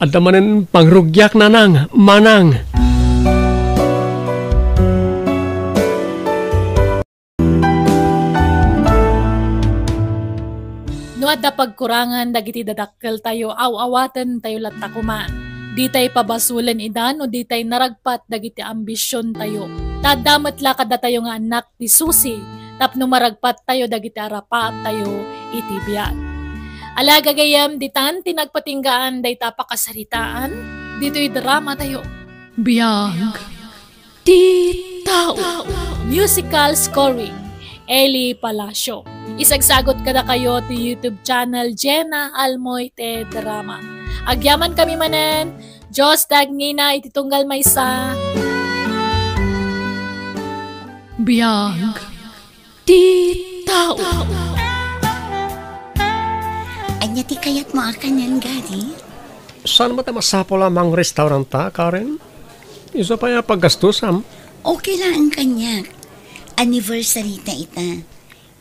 Adda manen pangrugiak, nanang, manang. No adda pagkurangan dagiti dadakkeltayo, aw-awatentayo latta koma. Ditay pabasolen ida no ditay naragpat dagiti ambisiontayo. Ta adda met la kadatayo nga annak ti susi tapno maragpattayo dagiti arapaattayo iti biag. Ala, gagayyem, ditan ti nagpatinggaan dayta a pakasaritaan ditoy dramatayo. Biag ti tao. Musical scoring, Eli Palacio. Isagsagot kadakayo ti YouTube channel Jenna Almoite Drama. Agyamankami manen, Dios ti agngina iti tunggal maysa. Biag ti tao. Ania ti kayatmo a kanen, Gary? Saan met a masapul a mangrestauranta, Karen? Isu pay a paggastosam. Okay laeng kaniak. Anniversary ta ita.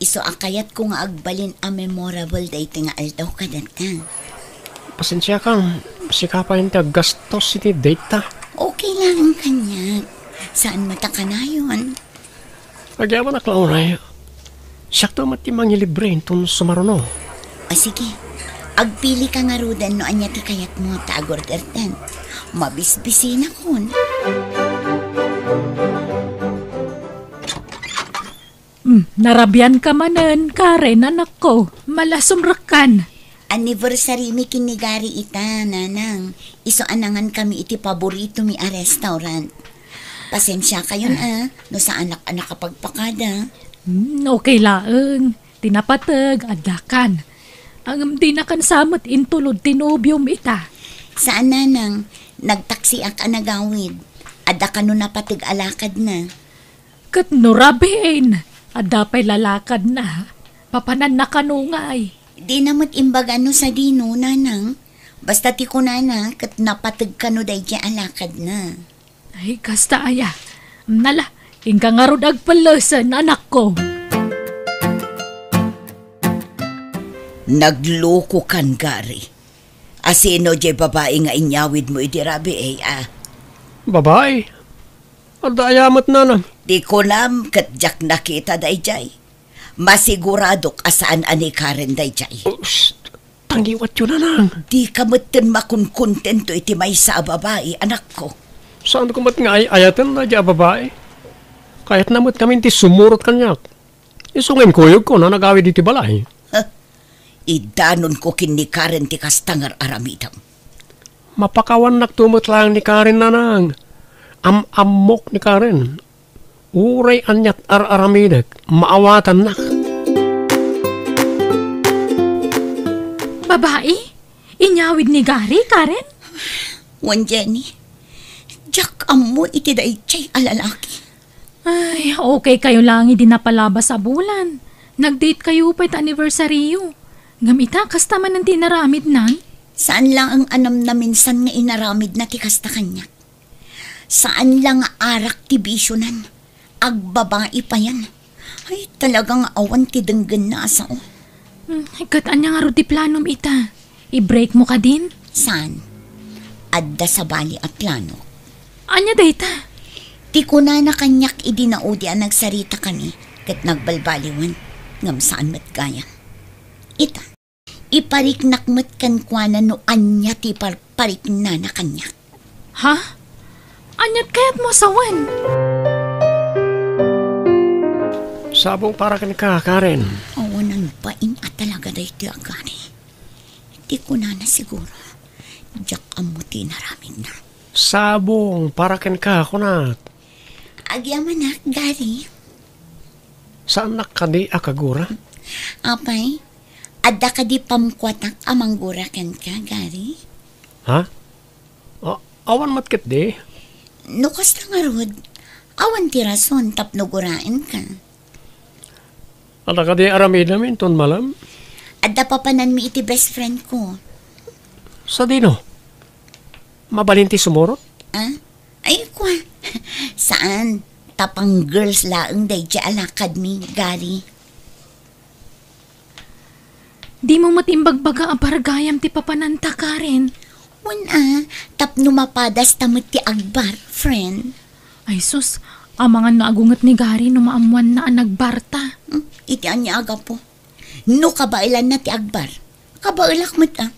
Isu a kayatko nga agbalin a memorable daytoy nga aldaw kadata. Pasensiakam, sika pay ti aggastos iti date ta. Okay laeng kaniak. Saan met a kanayon? Agyamanak la unay. Siakto met ti mangilibre inton sumaruno. O sige, agpilika ngaruden no ania ti kayatmo ta agorderten. Mabisbisinakon. Hmm, narabian ka manen, Karen, anakko. Malasumrekkan. Anniversary mi ken ni Gary ita, nanang. Isu a nangankami iti paborito mi a restaurant. Pasensiakayon a, no saanak a nakapagpakada. Hmm, okay laeng. Ti napateg, addakan. Ngem dinakan sa met intulod ti nobiom ita. Saan, nanang. Nagtaksiak a nagawid. Adda kano napateg a lakadna. Ket no rabiin, adda pay lalakadna. Papananna kano ngay? Dina met imbaga no sadino, nanang. Basta ti kunana, ket napateg kano daydiay a lakadna. Ay, kasta aya. Nala, inka ngarud agpellesen, anakko. Naglokokan, Gary. Asino diay babai nga inyawidmo idi rabii, a? Babai? Adda aya met, nanang? Ti kunam ket diak nakita daydiay. Masiguradok a saan a ni Karen daydiay. Oh, shh! Tangiwatyo, nanang. Dika metten makonkontento iti maysa a babai, anakko. Saanko met nga ay-ayaten daydiay a babai. Kayatna met ngamin ti sumurot kaniak. Isu nga inkuyogko no nagawid iti balay. Huh? Idanonko ken ni Karen ti kasta nga ar-aramidem. Mapakawannakto met laeng ni Karen, nanang. Am-ammok ni Karen. Uray aniat ar-aramidek, maawatannak. Babai? Inyawid ni Gary, Karen? Wen, Jenny, diak ammo iti daydiay a lalaki. Ay, okay kayo lang idi napalabas a bulan. Nag-date kayo pay ta anniversaryo. Ngem ita, kasta manen ti inaramidnan. Saan laeng a namnaminsan nga inaramidna ti kasta kaniak. Saan la nga arak ti bisionan. Agbabai payen. Ay, talaga nga awan ti denggenna a sao. Hmm, ket ania ngarud ti planom ita? I-break mo kadin? Saan? Adda sabali a plano. Ania dayta? Ti kunana kaniak idi naudi a nagsarita kami, ket nagbalbaliwan, ngem saan met gayam. Ita, ipariknak met kenkuana no ania ti par-, pariknana kaniak. Ha? Aniat kayat mo sawen? Sabong para kenka, Karen. Awanan bain a talaga daytoy a Gary. Ti kunana siguro, diak ammo ti inaramidna. Sabong para kenka, kunak. Agyamanak, Gary. Saannak kadi a kagura? Apay, adda kadi pamkuatak a manggura kenka, Gary? Ha? A-, awan met ketdi. No kasta ngarud, awan ti rason tapno guraenka. Adda kadi aramidem inton malem? Adda papananmi iti best friend ko. Sadino? Mabalin ti sumurot? Ah? Ay, kwa. Saan? Tapang girls laeng daydi a lakadmi, Gary. Dimo met imbagbaga a bargayam ti papananta, Karen. Wen a, tapno mapadasta met ti agbar, friend. Ay sus, amangan no agunget ni Gary no maammoanna a nagbarta. Hmm, iti ania a gapu? No kabaelanna ti agbar, kabaelak met a.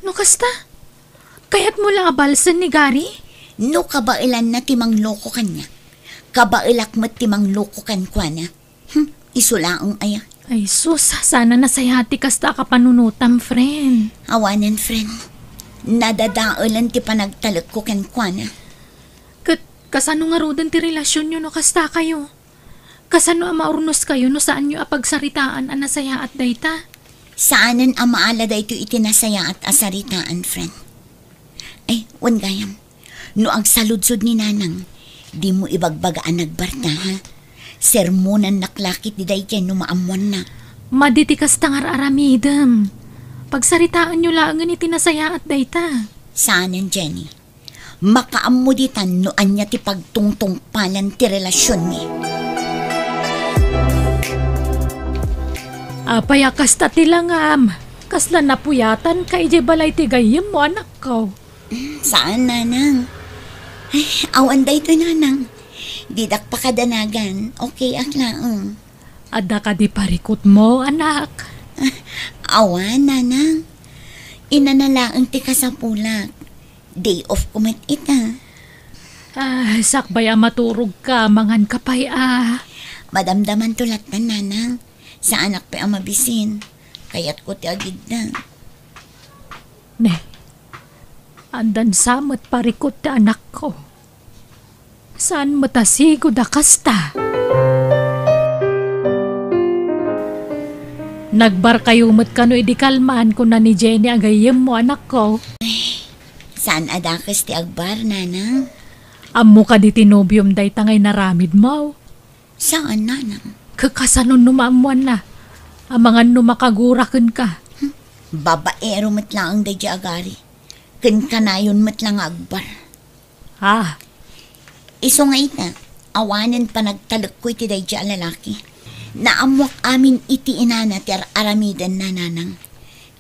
No kasta? Kayatmo la a balsen ni Gary? No kabaelanna ti mangloko kaniak, kabaelak met ti mangloko kenkuana. Hmm, isu laeng aya. Ay sus, saan a nasayaat ti kasta a kapanunotam, friend. Awanen, friend. Nadadaelen ti panagtalekko kenkuana. Ket kasano ngaruden ti relasionyo no kasta kayo? Kasano a maurnoskayo no saanyo a pagsaritaan a nasayaat dayta? Saanen a maala daytoy iti nasayaat a saritaan, friend. Ay, wen gayam. No agsaludsod ni Nanang, dimo ibagbaga a nagbarta, ha? Sermonannak la ketdi daydiay no maammoanna. Madi ti kasta nga ar-aramidem. Pagsaritaenyo laengen iti nasayaat dayta. Saanen, Jenny. Makaammo ditan no ania ti pagtungtungpalan ti relasionmi. Apay a kasta ti langam? Kasla napuyatanka idiay balay ti gayyemmo, anakko? Mm, saan, Nanang. Ay, awan daytoy, Nanang. Didak pakadanagan. Okay ak laeng. Adda kadi parikutmo, anak? Ah, awan, Nanang. Inana laeng ti kasapulak. Day off ko met ita. Ah, sakbay a maturogka, manganka pay a. Madamdamanto lattan, Nanang. Saanak pay a mabisin. Kayatko ti agidda. Ne, addan sa met parikut ti anakko. Saan met a sigud a kasta? Nagbarkayo met kano idi kalman, kuna ni Jenny a gayyemmo, anakko. Saan a dakes ti agbar, Nanang? Ammo kadi ti nobiom dayta nga inaramidmo? Saan, Nanang. Kakasano no maammoanna? Amangan no makagura kenka. Hmm. Babaero met laeng daydi a Gary. Ken kanayon met la nga agbar. Ah. Isu nga ita, awanen panagtalekko iti daydi a lalaki. Naammoak amin iti inana ti ar-aramidenna, Nanang.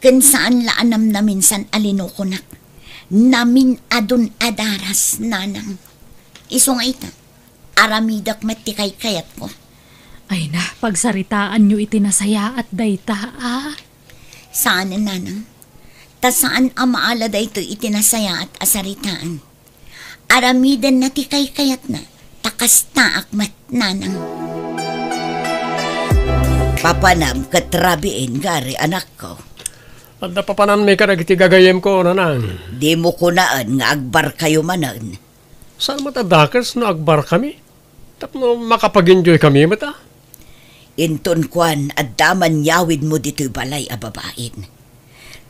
Ken saan la a namnaminsan a linokonak. Namin-adun a daras, Nanang. Isu nga ita, aramidek met ti kaykayatko. Ay na, pagsaritaanyo iti nasayaat dayta, a? Saanen, Nanang. Ta saan a maala daytoy iti nasayaat a saritaan. Aramidenna ti kaykayatna, ta kastaak met, Nanang. Papanam ket rabiin, Gary, anakko. Adda papananmi kadagiti gagayyemko, Nanang. Dimo kunaen nga agbarkayo manen. Saan met a dakes no agbarkami? Tapno makapagenjoy kami met, a? Inton kuan, adda man yawidmo ditoy balay a babain.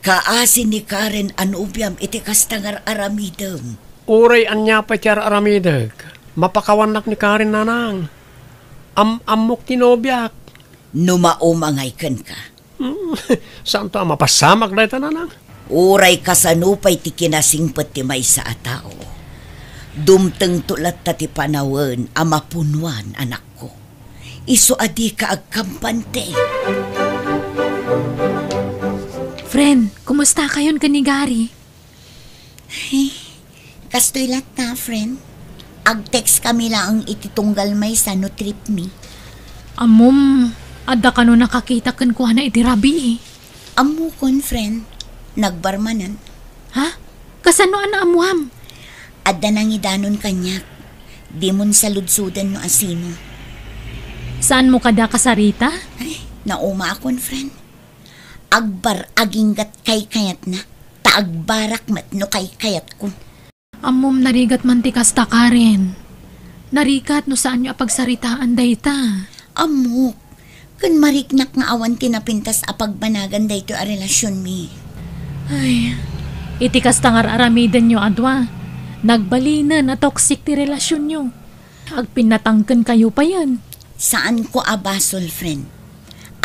Kaasi ni Karen a nobiam iti kasta nga ar-aramidem. Uray ania pay ti ar-aramidek, mapakawannak ni Karen, Nanang. Am-ammok ti nobiak. No maumangay kenka. Hmm, saanto a mapasamak dayta, Nanang? Uray kasano pay ti kinasingpet ti maysa a tao, dumtengto latta ti panawen a mapunoan, anakko. Isu a dika agkampante. Friend, kumusta kayon ken ni Gary? Ay, kastoy latta, friend. Agtext kami laeng iti tunggal maysa no trip mi. Ammom, adda kano nakakita kenkuana iti rabii? Ammokon, friend. Nagbar manen. Ha? Kasano a naammuam? Adda nangidanon kaniak. Dimon saludsoden no asino. Saanmo kada kasarita? Ay, naumaakon, friend. Agbar aginggat kaykayatna, ta agbarak met no kaykayatko. Ammom, narigat man ti kasta, Karen. Narigat no saanyo a pagsaritaan dayta. Ammok, ken mariknak nga awan ti napintas a pagbanagan daytoy a relasionmi. Ay, iti kasta nga ar-aramidenyo a dua, nagbalinen a toxic ti relasionyo. Agpinnatangkenkayo payen. Saanko a basol, friend.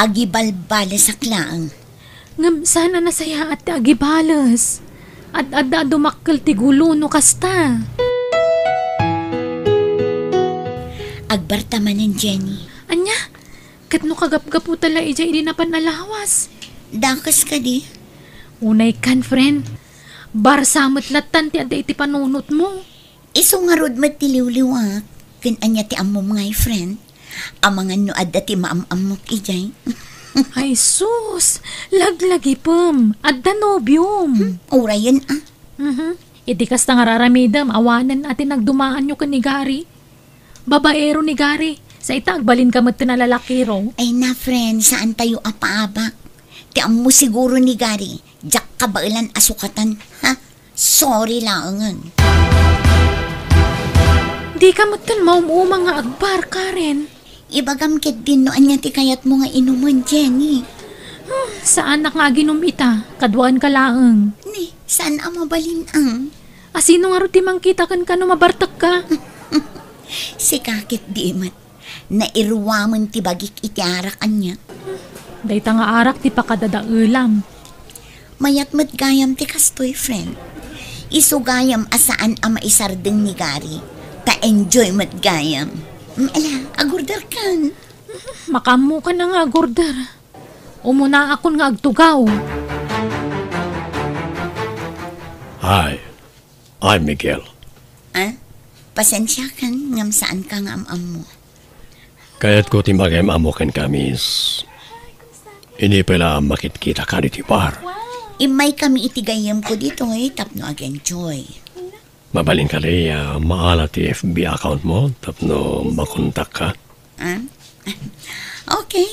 Agibalbalesak laeng. Ngem saan a nasayaat ti agibales. Ad-adda a dumakkel ti gulo no kasta. Agbarta manen, Jenny. Ania? Ket no kagapgaputa la idiay idi napan a lawas? Dakes kadi? Unaykan, friend. Barsa met lattan ti adda iti panunotmo. Isu ngarud met ti liwliwak, ken ania ti ammom ngay, friend? Amangan no adda ti maam-ammok idiay. Ay sus, laglagipem, adda nobiom. Hmm, urayen a. Mhm. Iti kasta nga ar-aramidem, awanen a ti nagdumaanyo ken ni Gary. Babaero ni Gary, sa ita agbalinka met ti nalalakiro. Ay na, friend, saantayo a paabak. Ti ammo siguro ni Gary, diak kabaelan a sukatan, ha? Sorry laengen. Dika metten maum-uma nga agbar, Karen. Ibagam ketdin no ania ti kayatmo nga inumen, Jenny. Hmm, saanak nga aginum ita, kaduaenka laeng. Ni, saan a mabalin ang? Asino ngarud ti mangkita kenka no mabartekka? Sika ketdi met. Nairuamen ti bagik iti arak, ania? Dayta nga arak ti pakadadaelam. Mayat met gayam ti kastoy, friend. Isu gayam a saan a maisardeng ni Gary. Ta enjoy met gayam. Mm, ala, agorderkan. Makaammokan a nga agorder. Umunaakon nga agtugaw. Hi, I'm Miguel. Ah? Pasensiakan ngem saanka nga am-ammo. Kayatko ti mangem-ammo kenka, miss. Idi pay la a makitkitaka iti bar. Immaykami iti gayyemko ditoy tapno ag-enjoy. Mabalin kadi a maala ti F B account mo tapno makontakka? Ah? Okay.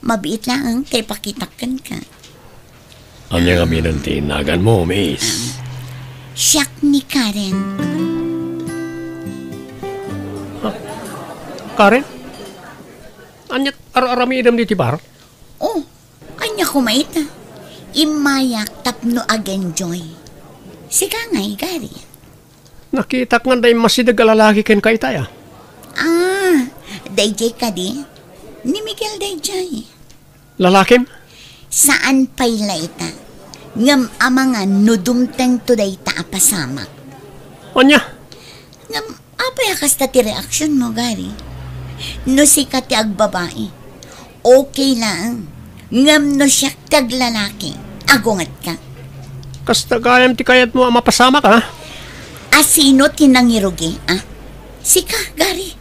Mabiit laeng ta ipakitak kenka. Ania ngamin ti naganmo, miss? Ah, siak ni Karen. Ah, Karen? Ania ar-aramidem ditoy bar? Oh, ania koma ita? Immayak tapno ag-enjoy. Sika ngay, Gary. Nakitak ngan da immasideg a lalaki kenka ita, a? Ah, daydiay kadi? Ni Miguel daydiay. Lalakim? Saan pay la ita. Ngem amangan no dumtengto dayta a pasamak. Ania? Ngem apay a kasta ti reaksionmo, Gary? No sika ti agbabai, okay laeng. Ngem no siak ti aglalaki, agungetka. Kasta gayam ti kayatmo a mapasamak, a? Asino ti nangirugi, a? Sika, Gary.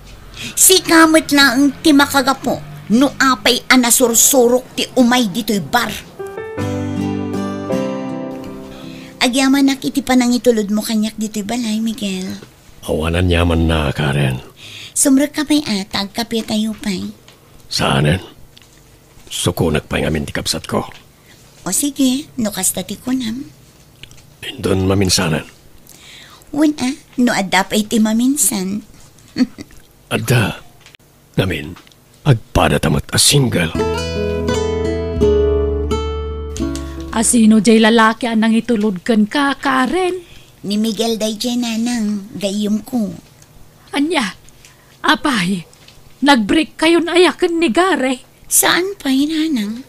Sika met laeng ti makagapu no apay a nasursurok ti umay ditoy bar. Agyamanak iti panangitulodmo kaniak ditoy balay, Miguel. Awan aniamanna, Karen. Sumrekka pay a, ta agkapetayo pay. Saanen. Sukonek pay ngamin ti kabsatko. O sige, no kasta ti kunam. Inton maminsanen. Wen a, no adda pay ti maminsan. Adda. Ngamin, agpadata met a single. Asino jay lalaki a nangitulod kenka, Karen? Ni Miguel dayjay, nanang, gayyemko. Ania? Apay, nag-break kayon aya ken ni Gary? Saan pay, nanang?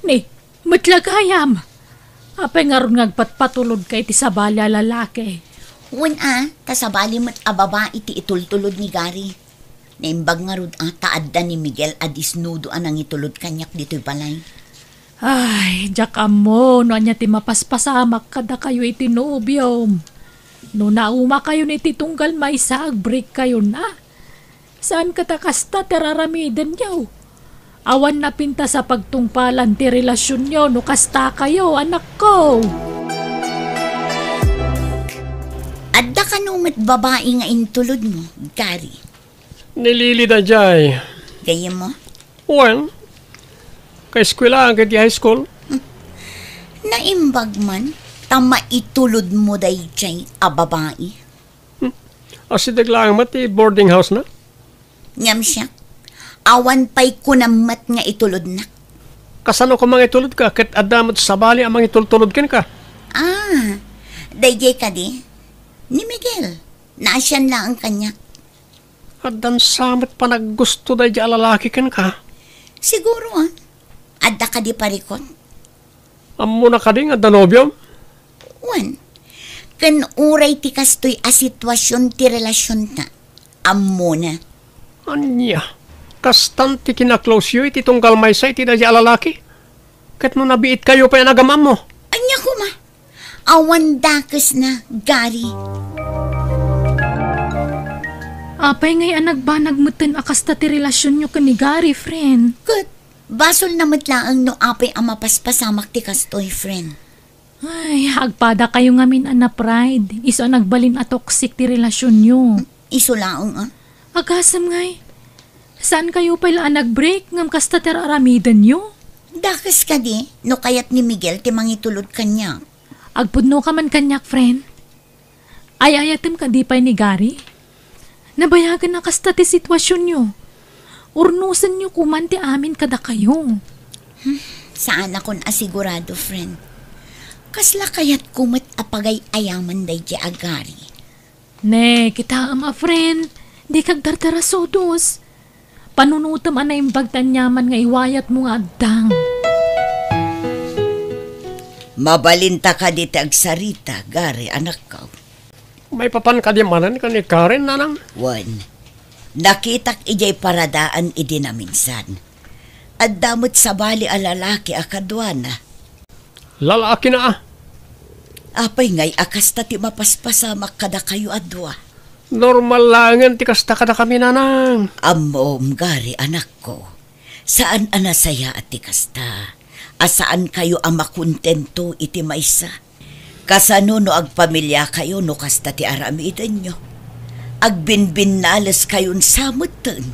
Ni, met la gayam. Apay ngarud nga agpatpatulodka iti sabali a lalaki? Wen a, ta sabali met a babai ti itultulod ni Gary. Naimbag ngarud a ta adda ni Miguel a disnudo a nangitulod kaniak ditoy balay. Ay, diak ammo no ania ti mapaspasamak kadakayo iti nobiom. No naumakayon iti tunggal maysa, agbreak kayon a. Saan ket a kasta ti raramidenyo? Awan napintas a pagtungpalan ti relasionyo no kasta kayo, anakko. Adda kano met babai nga intulodmo, Gary? Ni Lily daydiay. Gayyemmo? Wen, kaeskuelaan ket iti high school. Naimbag man, ta maitulodmo daydiay a babai. Hmm. Asideg laeng met ti boarding house na? Ngem siak, awan pay kunam met nga itulodnak. Kasano koma nga itulodka ket adda met sabali a mangitultulod kenka? Ah, daydiay kadi? Ni Miguel, naasian laeng kaniak. Addan sa met panaggusto daydiay a lalaki kenka? Siguro, ah. Adda kadi parikut? Ammona kadi nga adda nobiom? Wen, ken uray ti kastoy a situasion ti relasionta, ammona. Ania, kastan ti kinaklosyo iti tunggal maysa iti daydiay a lalaki? Ket no nabiitkayo pay a nagam-ammo? Ania koma? Awan dakesna, Gary. Apay ngay a nagbanag metten a kasta ti relasionyo ken ni Gary, friend? Ket, basolna met laeng no apay a mapaspasamak ti kastoy, friend. Ay, agpadakayo ngamin a na-pride, isu a nagbalin a toxic ti relasionyo. Isu laeng, ah. Agasem ngay, saan kayo pay la a nag-break ngem kasta ti ar-aramidenyo? Dakes kadi no kayat ni Miguel ti mangitulod kaniak. Agpudnoka man kaniak, friend. Ay-ayatem kadi pay ni Gary? Nabayagen a kasta ti situasionyo. Urnosenyo koman ti amin kadakayo. Hmm, saanakon a sigurado, friend. Kasla kayatko met a pagay-ayaman daydiay a Gary. Ne, kitaem a friend, dika agdardarasudos. Panunotem a naimbag ti aniaman nga iwayatmo nga addang. Mabalinta kadi ti agsarita, Gary, anakko? Maipapan kadi manen ken ni Karen, nanang? Wen, nakitak idiay paradaan idi naminsan. Adda met sabali a lalaki a kaduana. Lalakina, a? Apay ngay a kasta ti mapaspasamak kadakayo a dua? Normal laengen ti kasta kadakami, nanang. Ammom, Gary, anakko. Saan a nasayaat ti kasta, a saan kayo a makontento iti maysa. Kasano no agpamiliakayo no kasta ti aramidenyo? Agbinbinnales kayon sa metten.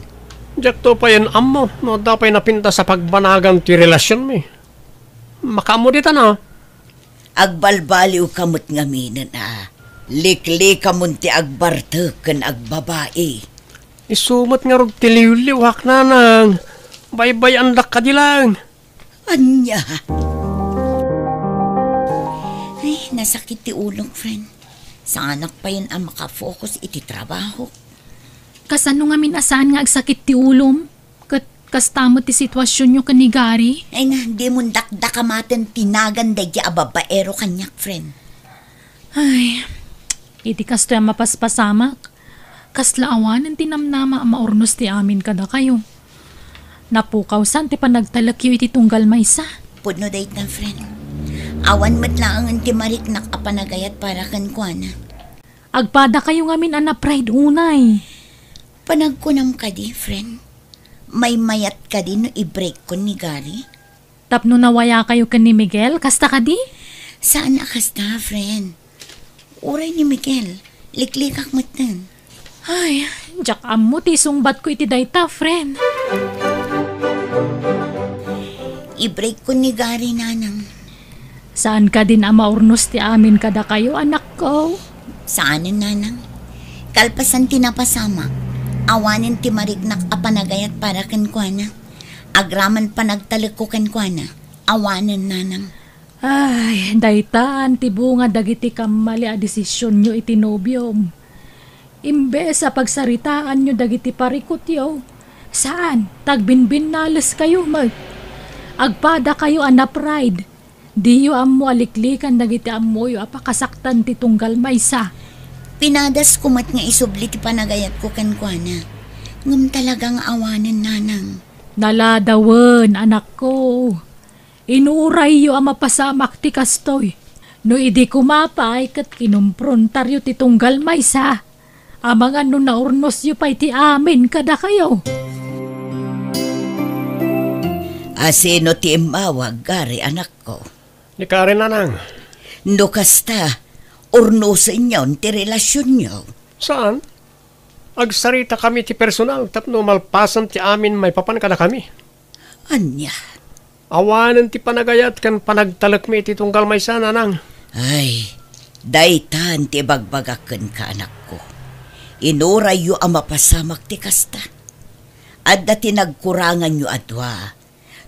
Diakto payen ammo no adda pay napintas a pagbanagan ti relasionmi. Makaammo ditan a? Agbalbaliwka met ngaminen a liklikamon ti agbartek ken agbabai. Isu met ngarud ti liwliwak, nanang. Baybay-andak kadi laeng. Ania? Ay, nasakit ti ulok, friend. Saanak payen a makafocus iti trabaho. Kasano ngamin a saan nga agsakit ti ulom? Ket kasta met ti situasionyo ken ni Gary? Ay na, dimon dakdakamaten ti nagan daydiay a babaero kaniak, friend. Ay, iti kastoy a mapaspasamak, kasla awanen ti namnama a maurnos ti amin kadakayo. Napukawsan ti panagtalekyo iti tunggal maysa. Pudno dayta, friend. Awan met laengen ti mariknak a panagayat para kenkuana. Agpadakayo ngamin a na-pride unay. Panagkunam kadi, friend? Maymayat kadi no i-break kon ni Gary? Tapno nawayakayo ken ni Miguel, kasta kadi? Saan a kasta, friend. Uray ni Miguel, liklikak metten. Ay, diak ammo ti isungbatko iti dayta, friend. I-break kon ni Gary, nanang. Saan kadin a maurnos ti amin kadakayo, anakko? Saanen, nanang. Kalpasan ti napasamak, awanen ti mariknak a panagayat para kenkuana. Agraman panagtalekko kenkuana, awanen, nanang. Ay, daytan ti bunga dagiti kammali a desisionyo iti nobiom. Imbes a pagsaritaanyo dagiti parikutyo, saan, ta agbinbinnaleskayo met. Agpadakayo a na-pride. Diyo ammo a liklikan dagiti ammoyo a pakasaktan ti tunggal maysa. Pinadasko met nga isubli ti panagayatko kenkuana. Ngem talaga nga awanen, nanang. Naladawen, anakko. Inurayyo a mapasamak ti kastoy. No idi koma pay ket kinumprontaryo ti tunggal maysa, amangan no naurnosyo pay ti amin kadakayo. A sino ti immawag, Gary, anakko? Ni Karen, nanang. No kasta, urnosenyon ti relasionyo. Saan? Agsaritakami ti personal tapno malpasen ti amin maipapan kadakami. Ania? Awanen ti panagayat ken panagtalekmi iti tunggal maysa, nanang. Ay, daytan ti ibagbagak kenka, anakko. Inurayyo a mapasamak ti kasta. Adda ti nagkuranganyo a dua,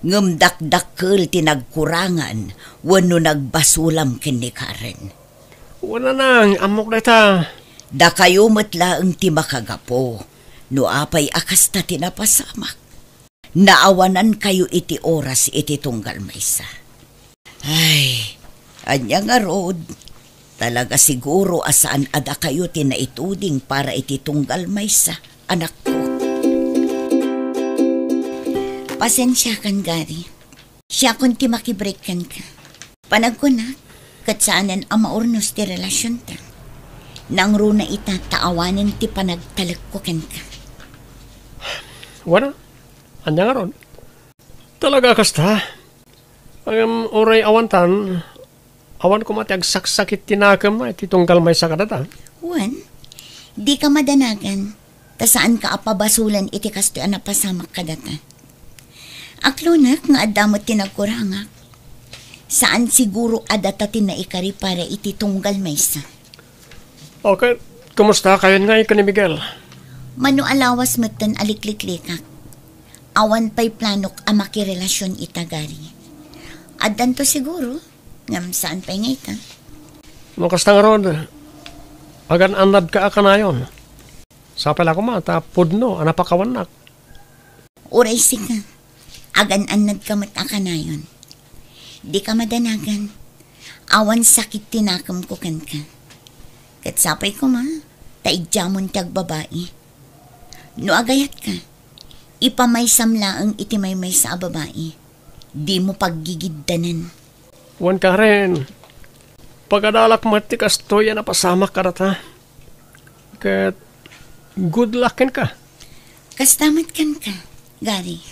ngem dakdakkel ti nagkurangan wenno nagbasulam ken ni Karen. Wen, nanang, ammok dayta. Dakayo met laeng ti makagapu no apay a kasta ti napasamak. Naawanankayo iti oras iti tunggal maysa. Ay, ania ngarud? Talaga siguro a saan a dakayo ti naituding para iti tunggal maysa, anakko. Pasensiakan, Gary. Siakon ti makibreak kenka. Panagkunak, ket saanen a maurnos ti relasionta. Nangruna ita ta awanen ti panagtalekko kenka. Wen, ania ngarud? Talaga a kasta? Ngem uray awantan, awan koma ti agsaksakit ti nakemna iti tunggal maysa kadata. Wen, dika madanagan, ta saanka a pabasolen iti kastoy a napasamak kadata. Aklonek nga adda met ti nagkurangak. Saan siguro a data ti naikari para iti tunggal maysa. Okay, kumusta kayon ngay ken ni Miguel? Mano a lawas metten a likliklikak. Awan pay planok a makirelasion ita, Gary. Addanto siguro, ngem saan pay nga ita. No kasta ngarud, agan-annadka a kanayon. Sapay la koma ta pudno a napakawannak. Uray sika, agan-annadka met a kanayon. Dika madanagan. Awan sakit ti nakemko kenka. Ket sapay koma, ta idiamon ti agbabai. No agayatka, ipamaysam laeng iti maymaysa a babai. Dimo paggigiddanen. Wen, Karen, pagadalak met ti kastoy a napasamak kadata. Ket good luck kenka. Kasta met kenka, Gary.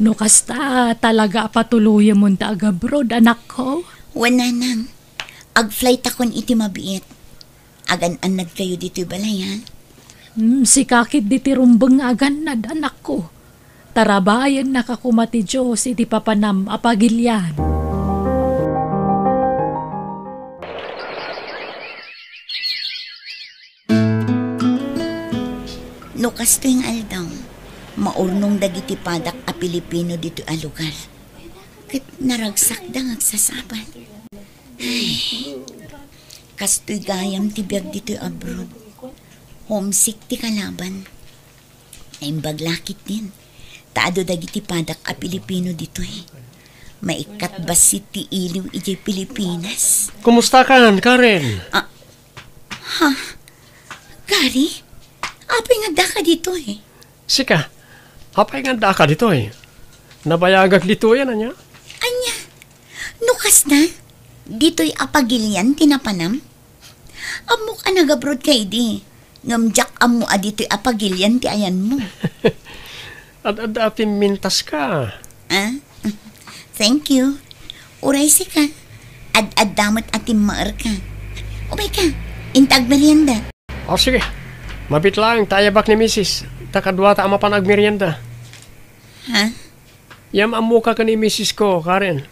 No kasta, talaga a patuloyemon ta agabroad, anakko? Wen, nanang. Agflightakon iti mabiit. Agan-annadkayo ditoy balay, ha? Hmm, sika ketdi ti rumbeng nga agannad, anakko. Tarabayennaka koma ti Dios iti papanam a pagilian. No kastoy nga aldaw, maurnong dagiti padak a Pilipino ditoy a lugar. Ket naragsakda nga agsasabat. Ay, kastoy gayam ti biag ditoy abroad. Homesick ti kalaban. Naimbag la ketdin, ta adu dagiti padak a Pilipino ditoy. Maikkat bassit ti iliw idiay Pilipinas. Kumustakan, Karen? Ah, ha? Gary? Apay nga addaka ditoy? Sika, apay nga addaka ditoy? Nabayagak ditoy, ania? Ania? No kasta, ditoy a pagilian ti napanam? Ammok a nagabroad ka idi, ngem diak ammo a ditoy a pagilian ti ayanmo. Ad-adda a pimmintaska. Ah? Thank you. Uray sika, ad-adda met a timmaerka. Umayka, inta agmerienda. O, sige. Mabiit laeng ta ayabak ni misis, ta kaduata a mapan agmerienda. Ha? Yam-ammoka ken ni misisko, Karen.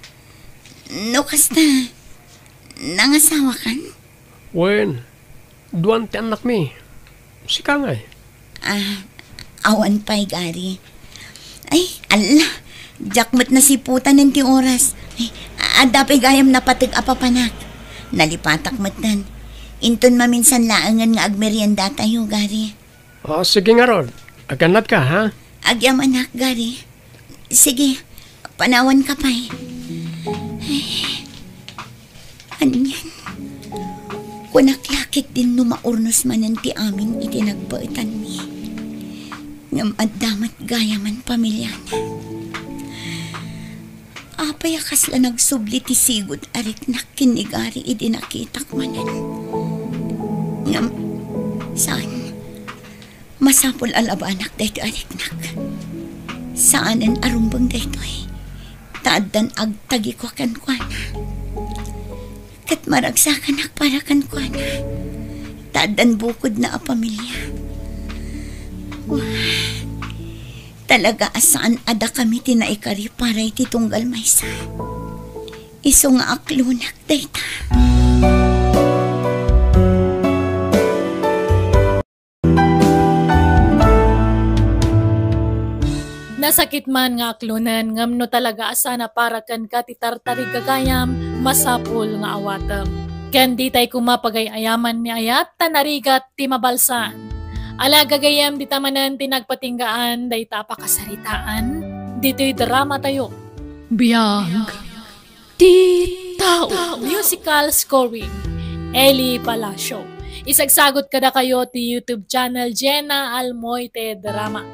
No kasta, nangasawakan? Wen, duan ti annakmi. Sika ngay? Ah, awan pay, Gary. Ay, alla, diak met nasiputanen ti oras. Ay, adda pay gayam napateg a papanak. Nalipatak metten. Inton maminsan laengen nga agmeriendatayo, Gary. O, sige ngarud. Agannadka, ha? Agyamanak, Gary. Sige, panawanka pay. Ay, anian. Kunak la ketdin no maurnos manen ti amin iti nagbaetanmi. Ngem adda met gayamen pamiliana. Apay a kasla nagsubli ti sigud a riknak ken ni Gary idi nakitak manen? Ngem, saan. Masapul a labanak daytoy a riknak. Saanen a rumbeng daytoy. Ta addan agtagiko kenkuana. Ket maragsakanak para kenkuana. Ta addan bukodna a pamilya. Wah. Talaga a saan a dakami ti naikari para iti tunggal maysa. Isu nga aklonak dayta. Nasakit man nga aklonen, ngem no talaga a saan a para kenka ti tartarig gagayam, masapul nga awatem. Ken ditay koma pagay-ayaman ni ayat ta narigat ti mabalsaan. Ala gagayem, dita manen ti nagpatinggaan dayta a pakasaritaan ditoy dramatayo. Biag ti tao. Musical scoring, Eli Palacio. Isagsagot kadakayo ti YouTube channel Jenna Almoite Drama.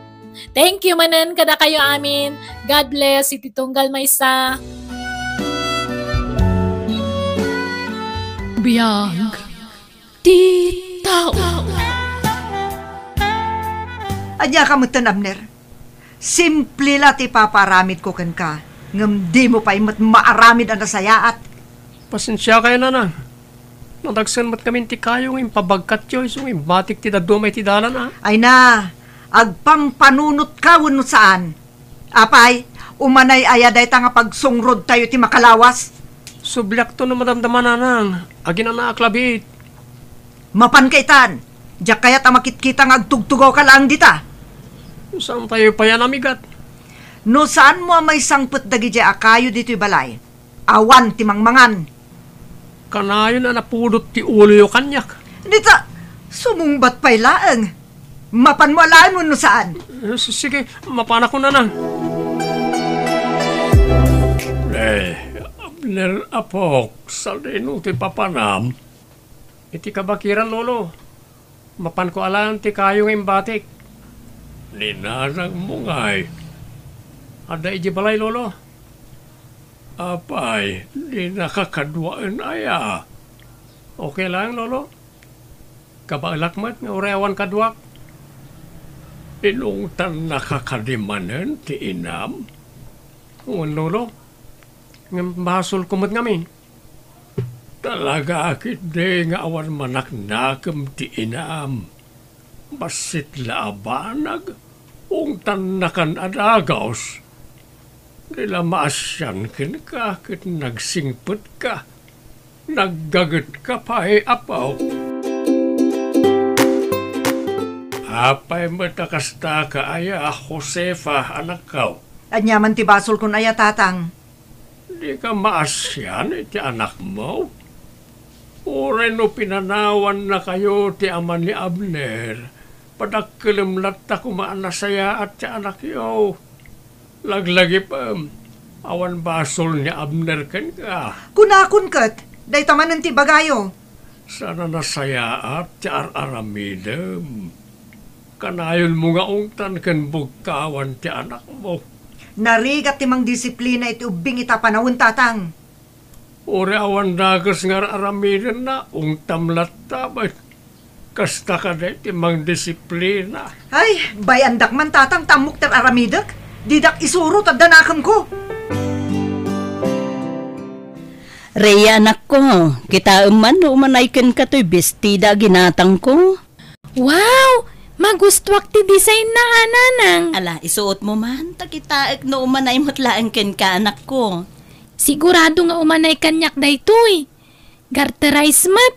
Thank you manen kadakayo amin. God bless iti tunggal maysa. Biag ti tao. Ania ka metten, Abner? Simple la ti ipapaaramidko kenka, ngem dimo pay met maaramid a nasayaat. Pasensiakayo, Nanang. Nadagsen met ngamin ti kayo nga impabagkatyo isu nga imbatik ti dadduma iti dalan, a? Ay na, agpangpanunotka wenno saan? Apay, umanay aya dayta nga pagsungrodtayo ti makalawas? Subliakto no madamdama, Nanang. Aginanaak labiit. Mapanka itan. Diak kayat a makitkita nga agtugtugawka laeng dita. Saantayo pay a namigat? No saanmo a maisangpet dagidiay a kayo ditoy balay, awan ti mangmangan. Kanayon a napudot ti uloyo kaniak. Dita, sumungbat pay laeng. Mapanmo alaen wenno saan? Eh, s-, sige, mapanakon, Nanang. Eh, Abner, apok, sadino ti papanam? Iti kabakiran, Lolo. Mapanko alaen ti kayo nga imbatik. Ni nanangmo ngay. Adda idiay balay, Lolo? Apay, dina kakaduaen aya? Okay laeng, Lolo. Kabaelak met nga uray awan kaduak. Inungtannaka kadi manen ti inam? Wen, Lolo. Ngem basolko met ngamin. Talaga a ketdi nga awan manaknakem ti inam. Bassit la a banag, ungtannakan a dagus. Di la maasian kenka ket nagsingpetka. Naggagetka pay, apo. Apay met a kastaka aya, Josefa, anakko? Ania man ti basolkon aya, tatang? Dika maasian iti anakmo? Uray no pinanawannakayo ti ama ni Abner, padakkelem latta koma a nasayaat ti anakyo. Laglagipem, awan basol ni Abner kenka. Kunakon ket, dayta manen ti ibagayo. Saan a nasayaat ti ar-aramidem. Kanayonmo nga ungtan ken bugkawan ti anakmo. Narigat ti mangdisiplina iti ubbing ita panawen, tatang. Uray awan dakes nga ar-aramidenna, ungtam latta met. Kasta kadi ti mangdisiplina. Ay, bay-andak man, tatang, ta ammok ti ar-aramidek. Didak isuro ta adda nakemko. Rhea, anakko, kitaem man no umanay kenka toy bestida a ginatangko. Wow! Magustuak ti design na, a, nanang. Ala, isuotmo man, ta kitaek no umanay met laeng kenka, anakko. Sigurado nga umanay kaniak daytoy. Garterized met.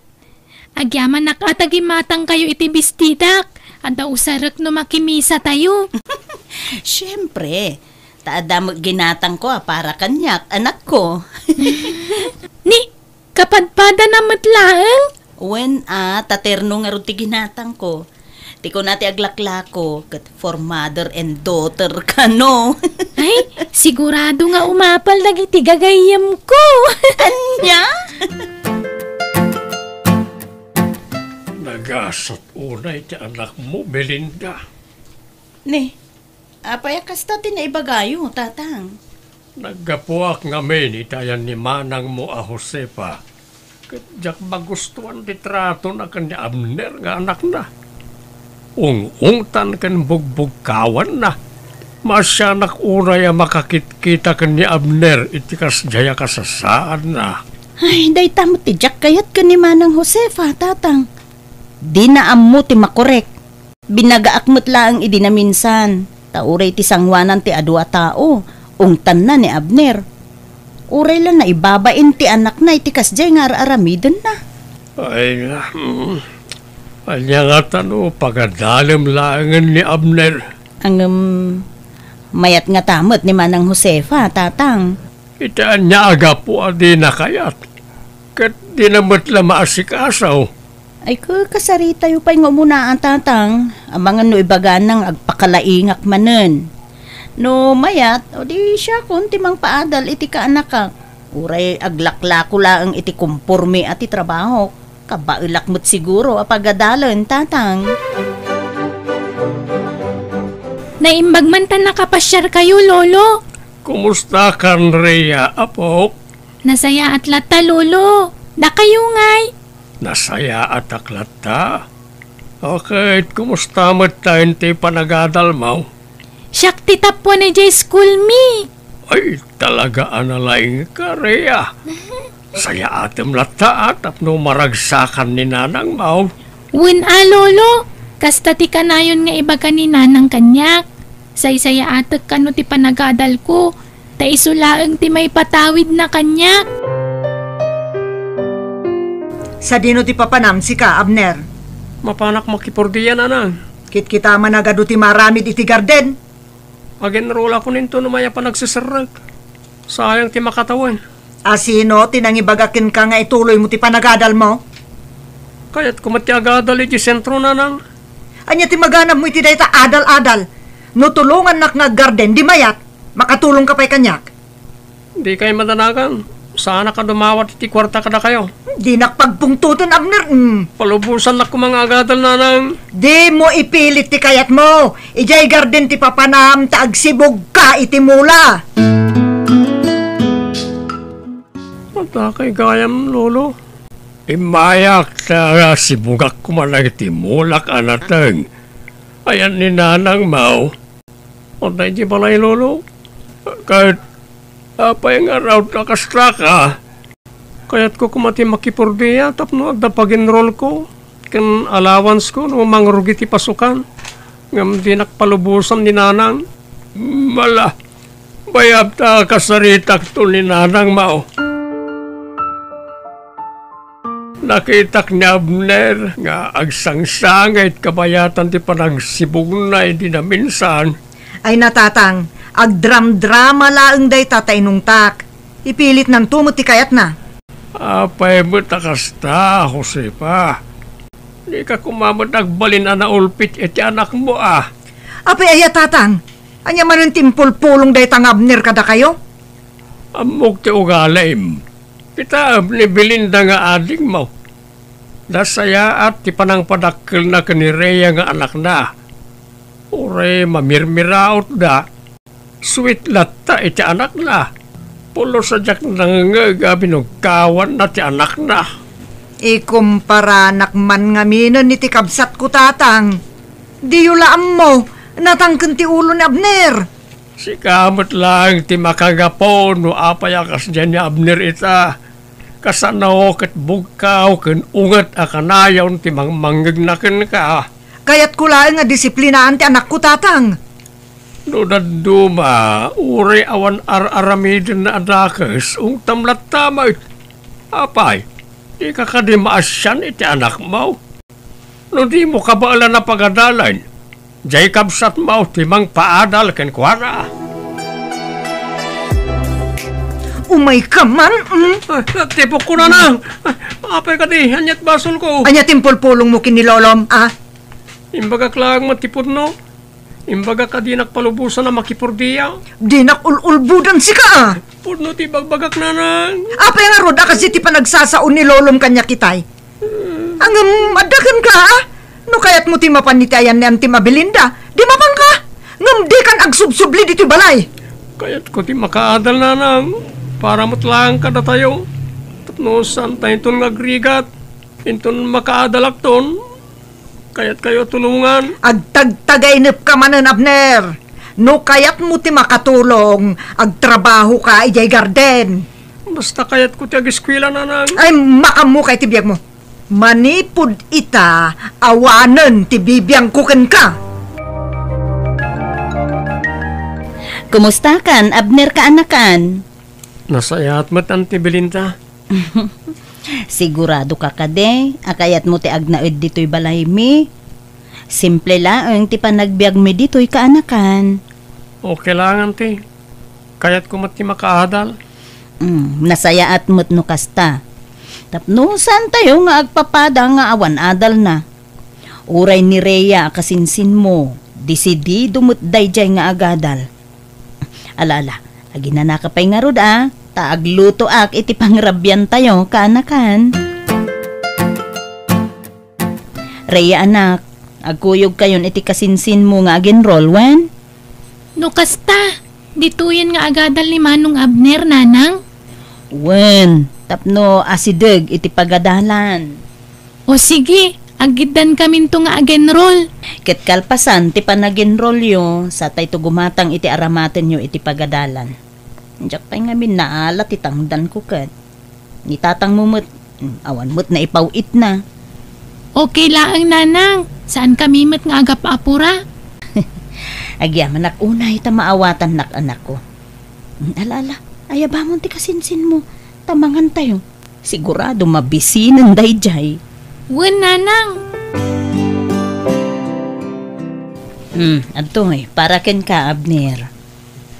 Agyamanak a ta gimatangkayo iti bestidak. Adda usarek no makimisatayo. Siempre, ta adda met ginatangko a para kaniak, anakko. Ni, kapadpadana met laeng? Wen a, ta terno ngarud ti ginatangko. Ti kuna ti aglaklako, ket for mother and daughter kano. Ay, sigurado nga umapal dagiti gagayyemko. Ania? Nagasat unay ti anakmo, Belinda. Ne, apay a kasta ti naibagayo, Tatang? Naggapuak ngamin iti ayan ni manangmo a Josefa, ket diak magustuan ti tratona ken ni Abner nga anakna. Ung-ungtan ken bugbugkawanna. Maasianak unay a makakitkita ken ni Abner iti kasdiay a kasasaadna. Ay, dayta met ti diak kayat ken ni Manang Josefa, Tatang. Dina ammo ti makorek. Binagaak met laeng idi naminsan, ta uray ti sangoanan ti adu a tao, ungtanna ni Abner. Uray la naibabain ti anakna iti kasdiay nga ar-aramidenna. Ay, hmm. Ania ngata no pagadalem laengen ni Abner? Ngem, mayat ngata met ni Manang Josefa, Tatang. Iti ania a gapu a dina kayat, ket dina met la maasikaso? Ay, ket kasaritayo pay nga umunaan, Tatang. Amangan no ibagana nga agpakalaingak manen. No mayat, o di siakon ti mangpaadal iti kaanakak. Uray aglaklako laeng iti komporme a ti trabahok. Kabaelak met siguro a pagadalen, Tatang. Naimbag man ta nakapasiarkayo, Lolo. Kumusta kan Rhea, apok? Nasayaat latta, Lolo. Dakayo ngay? Nasayaatak latta. Ket kumusta met ta ti panagadalmo? Siak ti tappuan idiay school mi. Ay, talaga a nalaingka, Rhea. Sayaatem latta a tapno maragsakan ni nanangmo. Wen a, Lolo. Kasta ti kanayon nga ibaga ni nanang kaniak. Saysayaatek kano ti panagadalko, ta isu laeng ti maipatawidna kaniak. Sadino ti papanam, sika, Abner? Mapanak makipordia, nanang. Kitkita man a adu ti maaramid iti garden. Agenrolakon intono mayat a nagseserrek. Sayang ti makatawen. A sino ti nangibaga kenka nga ituloymo ti panagadalmo? Kayatko met ti agadal iti sentro, nanang. Ania ti maganabmo iti dayta adal-adal? No tulongannak nga aggarden, di mayat, makatulongka pay kaniak. Dikay madanagan. Saanak a dumawat iti kuarta kadakayo. Dinak pagpungtoten, Abner. Mm. Palubosannak koma nga agadal, nanang. Dimo ipilit ti kayatmo. Idiay garden ti papanam ta agsibugka iti mula. Adda kay gayam, Lolo. Immayak ta sibugak koma dagiti mulak a nateng. Ayan ni nanangmo. Adda iti balay, Lolo. Ket apay nga raut a kastaka? Kayatko koma ti makipordia tapno adda pag-enrollko ken allowance ko no mangrugi ti pasukan. Ngem dinak palubosan ni nanang. Mala, bayab ta kasaritakto ni nanangmo. Nakitak ni Abner nga agsangsangit kabayatan ti panagsibugna idi naminsan. Ay, natatang, agdramdrama laeng dayta ta inungtak. Ipilitnanto met ti kayatna. Apay met a kasta, Josefa? Dika koma met agbalin a naulpit iti anakmo a. Apay aya, tatang? Ania manen ti impulpulong dayta nga Abner kadakayo? Ammok ti ugalim. Kitaem ni Belinda nga adingmo. Nasayaat ti panangpadakkelna ken ni Rhea nga anakna. Uray mamirmirautda, sweet latta iti anakna. Pulos a diak nangngeg a binugkawanna ti anakna. Ikumparanak man ngaminen iti kabsatko, tatang. Diyo la ammo, natangken ti ulo ni Abner. Sika met laeng ti makagapu no apay a kasdiay ni Abner ita. Kasano ket bugkaw ken unget a kanayon ti mangmangngegna kenka. Kayatko laeng a disiplinaan ti anakko, tatang. No dadduma, uray awan ar-aramidenna a dakes, ungtam latta met. Apay, dika kadi maasian iti anakmo? No dimo kabaelan a pagadalen, diay kabsatmo ti mangpaadal kenkuana. Umayka man, mm? Ay, tipokko, nanang. Ay, apay kadi, ania't basolko? Ania ti impulpulongmo ken ni lolom, a? Imbagak laeng met ti pudno. Imbagak a dinak palubosan a makipurdia. Dinak ul-ulbodan sika, a! Pudno ti ibagbagak, nanang. Apay ngarud a kas iti panagsasao ni lolom kaniak itay? Ngem adda kenka, a? No kayatmo ti mapan iti ayan ni Auntie Abelinda, di mapanka. Ngem dikan agsubsubli ditoy balay. Kayatko ti makaadal, nanang, para met laeng kadatayo. Tapno saantayonton nga agrigat, inton makaadalakton, kayatkayo a tulongan. Agtagtagainepka manen, Abner. No kayatmo ti makatulong, agtrabahoka idiay garden. Basta kayatko ti ageskuela, nanang. Ay, makaammoka iti biagmo. Manipud ita, awanen ti bibiangko kenka. Kumustakan, Abner, kaanakan? Nasayaat met, Auntie Belinda. Siguradoka kadi a kayatmo ti agnaed ditoy balaymi? Simple laeng ti panagbiagmi ditoy, kaanakan. Okay laeng, Auntie. Kayatko met ti makaadal. Mm, nasayaat met no kasta. Tapno saantayo nga agpapada nga awan adalna. Uray ni Rhea a kasinsinmo, desidido met daydiay nga agadal. Ala, ala, aginanaka pay ngarud, a, ta aglutoak iti pangrabiantayo, kaanakan. Rhea, anak, agkuyogkayon iti kasinsinmo nga agenrol, wen? No kasta, ditoyen nga agadal ni Manong Abner, nanang? Wen, tapno asideg iti pagadalan. O sige, aggiddankaminto nga agenrol. Ket kalpasan ti panagenrolyo, satayto gumatang iti aramatenyo iti pagadalan. Diak pay ngamin naala ti tangdanko ket. Ni tatangmo met, mm, awan met naipaw-itna. Okay laeng, nanang. Saankami met nga agap-apura. Agyamanak unay ta maawatannak, anakko. Mm, ala, ala, ayabamon ti kasinsinmo, ta mangantayo. Sigurado mabisinen daydiay. Wen, nanang. Hmm, adtoy, para kenka, Abner.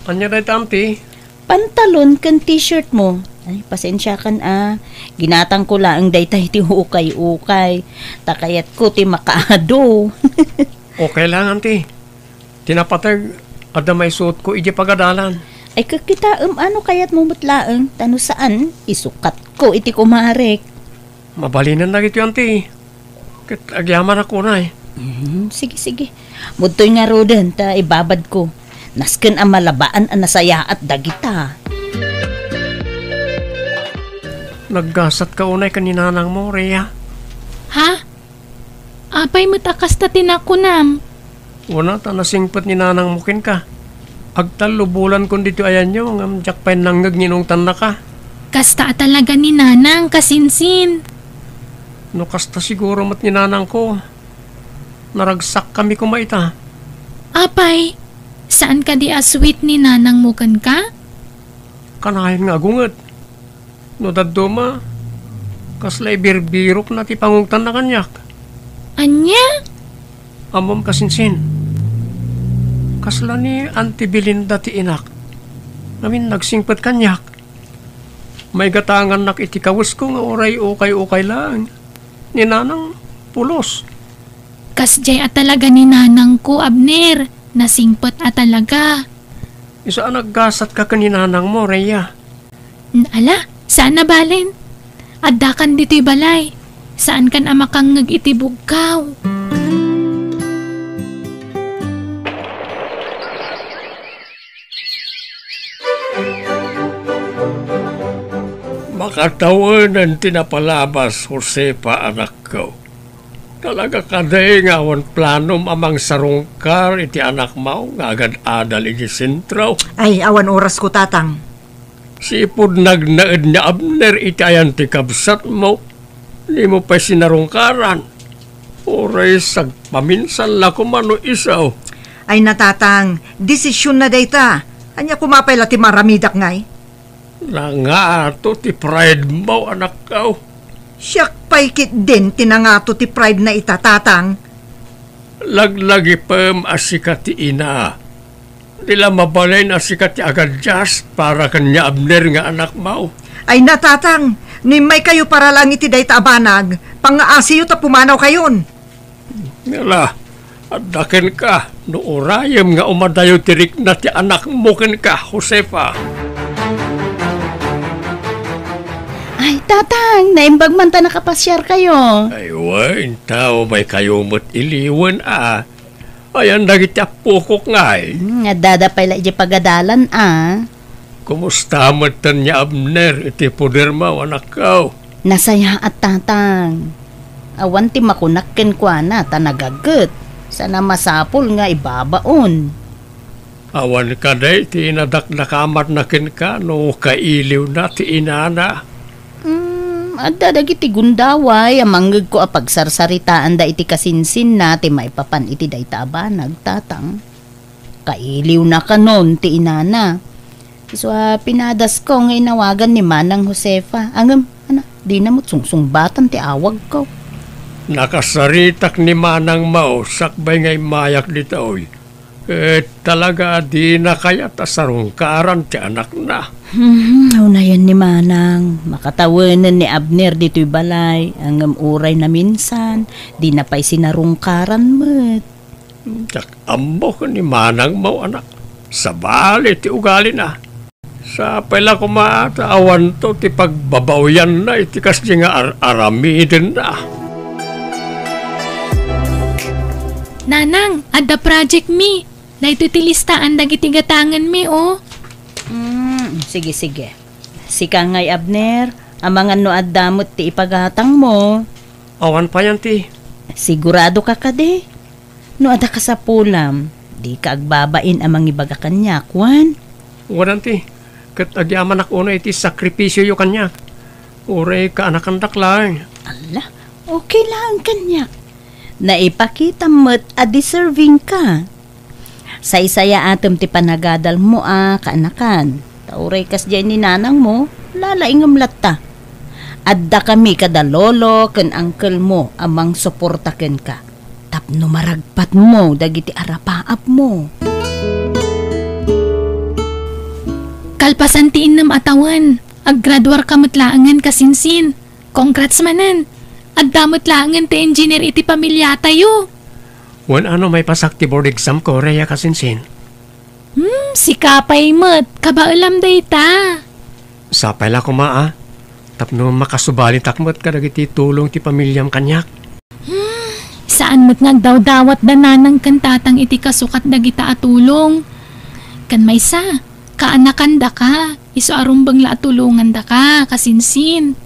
Ania dayta, Auntie? Pantalon ken t-shirt mo. Ay, pasensiakan, a. Ginatangko laeng dayta iti ukay-ukay. Ta kayatko ti makaado. Okay lang, Auntie. Ti napateg, adda maisuotko idiay pagadalan. Ay, kakitaem, a, no kayatmo met laeng, ta no saan, isukatko iti kumarek. Mabalinen dagitoy, Auntie. Ket agyamanak unay. Mm, sige, sige. Mudtoy ngaruden, ta ibabadko. Nasken a malabaan a nasayaat dagita. Naggasatka unay ken ni nanangmo, Rhea? Ha? Apay met a kasta ti nakunam? Wen a, ta nasingpet ni nanangmo kenka. Agtallo bulankon ditoy ayanyo, ngem diak pay nangngeg nga inungtannaka. Kasta a talaga ni nanang, kasinsin. No kasta siguro met ni nanangko, naragsakkami koma ita. Apay, saan kadi a sweet ni nanangmo kenka? Kanayon nga agunget. No dadduma, kasla ibirbirokna ti pangungtanna kaniak. Ania? Ammom, kasinsin, kasla ni Auntie Belinda ti inak. Ngamin nagsingpet kaniak. Maigatangannak iti kawesko nga uray ukay-ukay laeng. Ni nanang, pulos. Kasdiay a talaga ni nanangko, Abner. Nasingpet a talaga. Isu a naggasatka ken ni nanangmo, Rhea. Ala, saan a balen. Addakan ditoy balay. Saankan a makangngeg iti bugkaw. Makatawenan ti napalabas, Josefa, anakko. Talaga kadi nga awan planom a mangsarungkar iti anakmo nga agad-adal iti sentro? Ay, awan orasko, Tatang. Sipud nagnaed ni Abner iti ayan ti kabsatmo, dimo pay sinarungkaran. Uray sagpaminsan la koma no isu. Ay na, Tatang, desisionna dayta. Ania koma pay la ti maaramidak ngay? Nangato ti pride mo, anakko. Siak pay ketdin ti nangato ti pride na ita, Tatang. Laglagipem a sika ti ina. Di la mabalin a sika ti agadias para ken ni Abner nga anakmo. Ay na, Tatang, no immaykayo para laeng iti dayta a banag, pangngaasiyo ta pumanawkayon. Ala, Adda kenka, no urayem nga umadayo ti rikna ti anakmo kenka, Josefa. Ay, Tatang, naimbag man ta nakapasiarkayo. Ay, wen, tao bay kayo met iliwen, a. Ayan dagiti appokok ngay. Hmm, addada pay la iti pagadalan, a. Kumusta metten ni Abner iti podermo, anakko? Nasayaat, Tatang. Awan ti makunak kenkuana ta nagagget. Sana masapul nga ibabaon. Awan kadi ti inadakdakamatna kenka no kailiwna ti inana? Hmm, adda dagiti gundaway a mangngegko a pagsarsaritaanda iti kasinsinna ti maipapan iti dayta a banag, Tatang. Kailiwna kanon ti inana. Isu a pinadasko nga inawagan ni Manang Josefa. Ngem, ana, dina met sungsungbatan ti awagko. Nakasaritak ni Manang Mao sakbay nga immayak ditoy. Ket talaga a dina kayat a sarungkaran ti anakna. Hmm, unayen ni Manang. Makatawenen ni Abner ditoy balay. Ngem uray naminsan, dina pay sinarungkaran met. Diak ammo ken ni Manang Mao, anak. Sabali ti ugalina. Sapay la koma ta awanto ti pagbabaoyanna iti kasdi nga ar-, aramidenna. Nanang, adda project mi. Daytoy ti listaan dagiti gatangen mi, o. Hmm, sige, sige. Sika ngay, Abner, amangan no adda met ti ipagatangmo. Awan pay, anti. Sigurado ka kadi? No adda kasapulam, dika agbabain a mangibaga kaniak, wen? Wen, anti, ket agyamanak unay iti sakripisioyo kaniak. Uray kaanakandak laeng. Alla, okay laeng kaniak. Naipakitam met a deserving ka. Saysayaatem ti panagadalmo a kaanakan. Ta uray kasdiay ni nanangmo, lalaingem latta. Adda kami kada lolo ken angkelmo a mangsuporta kenka. Tapno maragpatmo dagiti arapaapmo. Kalpasan ti innem a tawen, aggraduarka met laengen, kasinsin. Congrats manen! Adda met laengen ti engineer iti pamiliatayo. Wen, ano, maipasak ti board exam ko, Rhea, kasinsin. Hmm, sika pay met, kabaelam dayta. Sapay la koma, a, tapno makasubalitak met kadagiti tulong ti pamiliam kaniak. Hmm, saan met nga agdawdawat da nanang ken tatang iti kasukat dagita a tulong. Ken maysa, kaanakandaka, isu a rumbeng la a tulongandaka, kasinsin.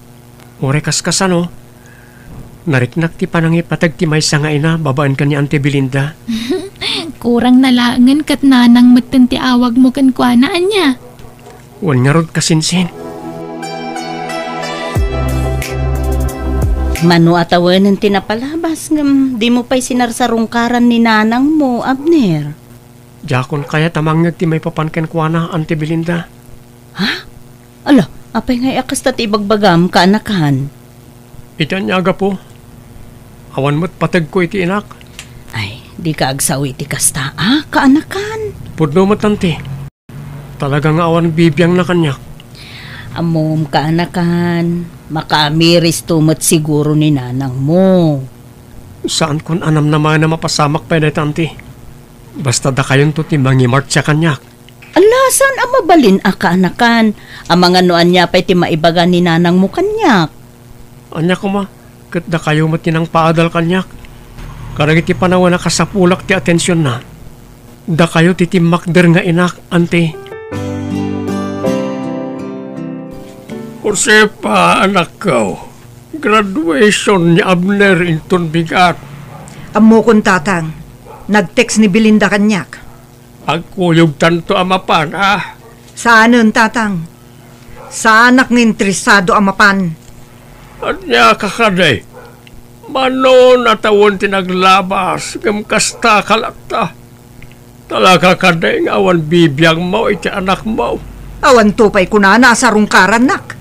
Uray kaskasano, nariknak ti panangipateg ti maysa nga ina babaen ken ni Auntie Belinda. Kurang na laengen ket nanang metten ti awagmo kenkuana, ania? Wen ngarud, kasinsin. Mano a tawenen ti napalabas ngem dimo pay sinarsarungkaran ni nanangmo, Abner? Diakon kayat a mangngeg ti maipapan kenkuana, Auntie Belinda. Ha? Ala, apay ngay a kasta ti ibagbagam, kaanakan? Iti ania a gapu, awan met pategko iti inak. Ay, dika agsao iti kasta, a, kaanakan? Pudno met, anti. Talaga nga awan bibiangna kaniak. Ammom, kaanakan, makaamiristo met siguro ni nanangmo. Saankon a namnamaen a mapasamak pay dayta, anti. Basta dakayonto ti mangimartsa kaniak. Ala, saan a mabalin a kaanakan? Amangan no ania pay ti maibaga ni nanangmo kaniak. Ania koma, ket dakayo met ti nangpaadal kaniak. Kadagiti panawen a kasapulak ti atensionna, dakayo ti timmakder nga inak, anti. Josefa, anakko, graduation ni Abner inton bigat. Ammokon, tatang. Nag-text ni Belinda kaniak. Agkuyogtanto a mapan, a? Saanen, tatang. Saanak nga interesado a mapan. Ania ka kadi? Mano a tawen ti naglabas, ngem kasta ka latta. Talaga kadi nga awan bibiangmo iti anakmo? Awanto pay kunana a sarungkarannak.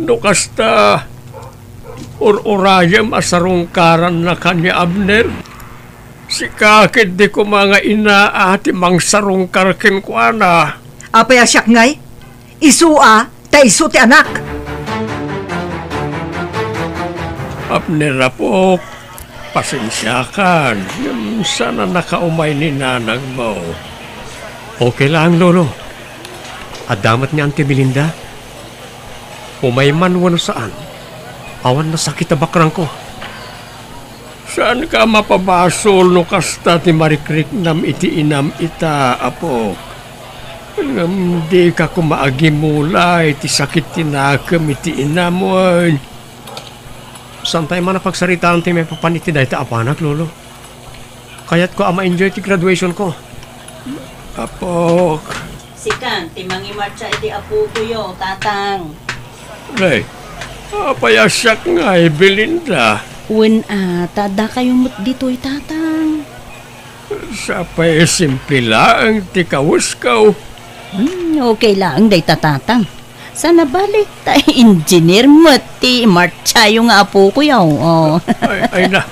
No kasta, ur-urayem a sarungkaranna ken ni Abner. Sika ketdi koma nga ina a ti mangsarungkar kenkuana. Apay a siak ngay? Isu a, ta isu ti anak. Abner, apok, Pasensiakan, ngem saan a nakaumay ni nanangmo. Okay laeng, Lolo. Adda met ni Auntie Belinda. Umay man wenno saan, awan nasakit a bakrangko. Saanka a mapabasol no kasta ti marikriknam iti inam ita, apok. Ngem dika koma agimula iti sakit ti nakem iti inam wen. Saantay man a pagsaritaan ti maipapan iti dayta a banag, Lolo. Kayatko a ma-enjoy ti graduationko. Apok. Sika ti mangimartsa iti apokoyo, Tatang. Nay, apay a siak ngay, Belinda? Wen a, ta addakayo met ditoy, Tatang. Sapay simple laeng ti kawesko. Hmm, okay laeng dayta, Tatang. Saan a bali, ta engineer met ti martsayo nga apokoyo. Oh. Ay, ay na.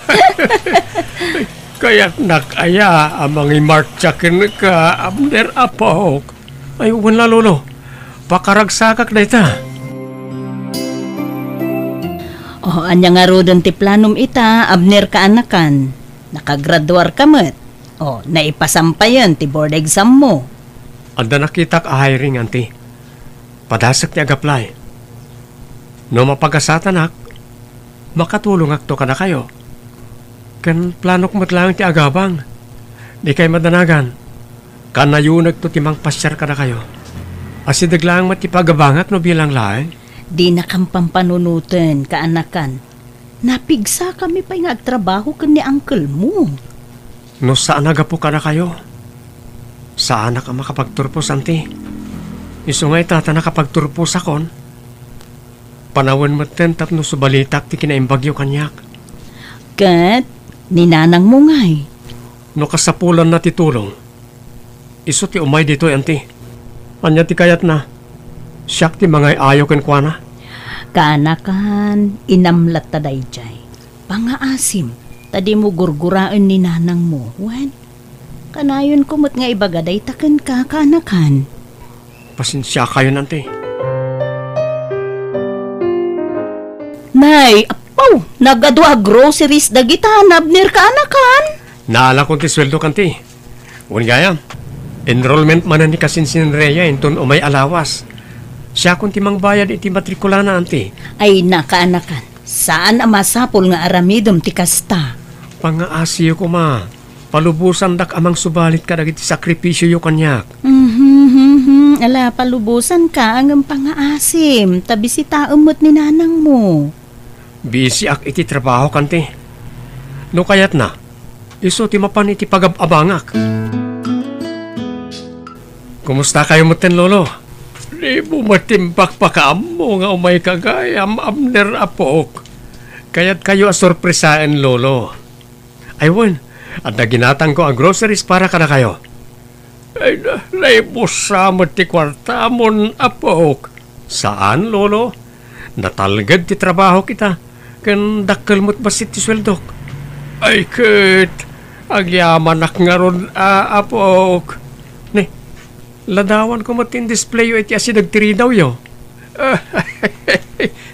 Kayatnak aya a mangimartsa kenka, Abner, apok? Ay, wen la, Lolo. Pakaragsakak dayta. Oh, ania ngaruden ti planom ita, Abner, kaanakan? Nakagraduarka met. Oh, naipasampayen ti board exam mo. Adda nakitak a hiring, Auntie. Padasek ti ag-apply. No mapagasatanak, makatulongakto kadakayo. Ken planok met laeng ti agabang. Dikay madanagan. Kanayonekto ti mangpasiar kadakayo. Asideg laeng met ti pagabangak no bilang laeng. Dinakam pampanunoten, kaanakan. Napigsakami pay nga agtrabaho ken ni uncle mo. No saan a gapu kadakayo, saanak a makapagturpos, Auntie. Isu nga ita ta nakapagturposakon, panawen metten tapno subalitak ti kinaimbagyo kaniak. Ket ni nanang mo ngay? No kasapulanna ti tulong, isu ti umay ditoy, Auntie. Ania ti kayatna? Siak ti mangay-ayo kenkuana? Kaanakan, inam latta daydiay. Pangaasim, ta dimo gurguraen ni nanang mo. Wen, kanayonko met nga ibaga dayta kenka, kaanakan. Pasensiakayon, Auntie. Nay, appaw, nagadu a groceries dagita, Abner, kaanakan? Naalakon ti sueldok, Auntie. Wen gayam, enrollment manen ni kasinsinrea inton umay a lawas. Siakon ti mangbayad iti matrikulana, Auntie. Ay, kaanakan, saan a masapul nga aramidem ti kasta. Pangaasiyo koma, palubosandak a mangsubalit kadagiti sakripisioyo kaniak. Mhm, mhm. Ala, palubosanka, ngem pangaasim, ta bisitaem met ni nanang mo. Bisiak iti trabaho, Auntie. No kayatna, isu ti mapan iti pagab-abangak. Kumustakayo metten, Lolo? Dimo met ti impakpakaammo nga umayka gayam, Abner, apok. Kayatkayo a sorpresaen, Lolo. Ay wen, adda ginatangko a groceries para kadakayo. Ay, na, naibussa met ti kuartamon, apok. Saan, Lolo. Natalged ti trabahok ita, ken dakkel met bassit ti sueldok. Ay, ket agyamanak ngarud a, apok. Ne, ladawanko met ti indisplayo iti asideg ti ridawyo.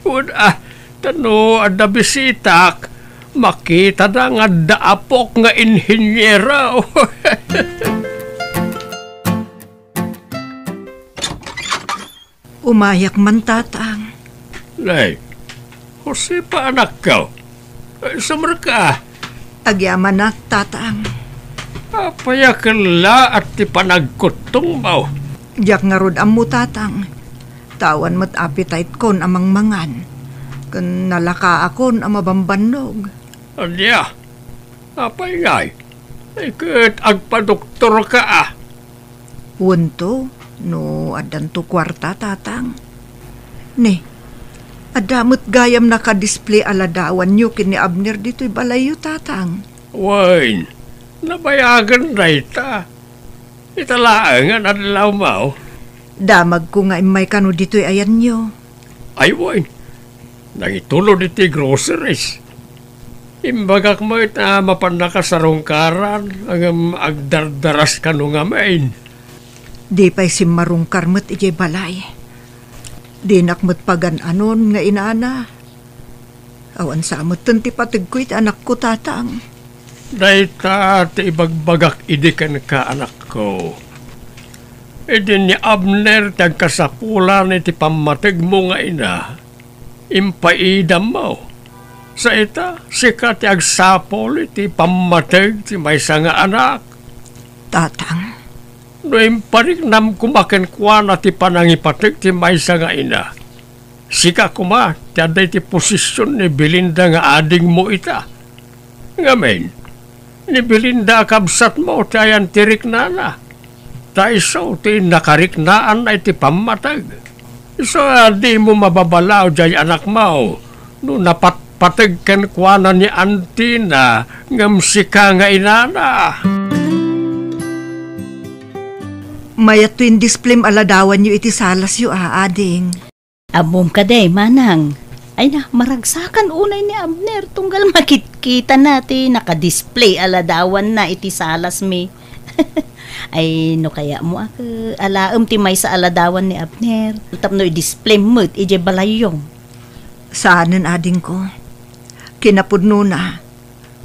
Wen a, ta no adda bisitak, makitada nga adda apok nga inhiniero. Umayak man, Tatang. Nay, Josefa, anakko. Ay, sumreka. Agyamanak, Tatang. Apay a kellaat ti panagkuttongmo? Diak ngarud ammo, Tatang. Ta awan met appetite-kon a mangmangan. Ken nalakaakon a mabambannog. Ania? Apay ngay? Ay, ket agpadoktorka a. Wento, no addanto kuarta, Tatang. Ne, adda met gayam naka-display a ladawanyo ken ni Abner ditoy balayyo, Tatang. Wen, nabayagen dayta. Ita laengen adlawmo. Damagko nga immay kano ditoy ayanyo. Ay, wen. Nangitulod iti groceries. Imbagak met a mapannaka sarungkaran, ngem agdardaras kano ngamin. Di pay simmarungkar met idiay balay. Dinak met pagan-anon nga inana. Awan sa metten ti pategko iti anakko, Tatang. Dayta ti ibagbagak idi kenka, anakko. Idi ni Abner ti agkasapulan iti pammategmo nga ina, impaidammo. Sa ita, sika ti agsapul iti pammateg ti maysa nga anak. Tatang. No impariknam koma kenkuana ti panangipateg ti maysa nga ina, sika koma ti adda iti posesion ni Belinda nga adingmo ita. Ngamin, ni Belinda a kabsatmo ti ayan ti riknana. Ta isu ti nakariknaanna iti pammateg. Isu a dimo mababalaw diay anakmo no napatpateg kenkuana ni antina ngem sika nga inana. Mayatto indisplayem a ladawanyo iti salasyo, a, ading. Ammom kadi, manang. Ay na, maragsakan unay ni Abner tunggal makitkitana ti nakadisplay a ladawanna iti salasmi. Ay, no kayatmo a, alaem ti maysa a ladawan ni Abner tapno idisplayem met idiay balayyo. Saanen, adingko. Kinapudnona,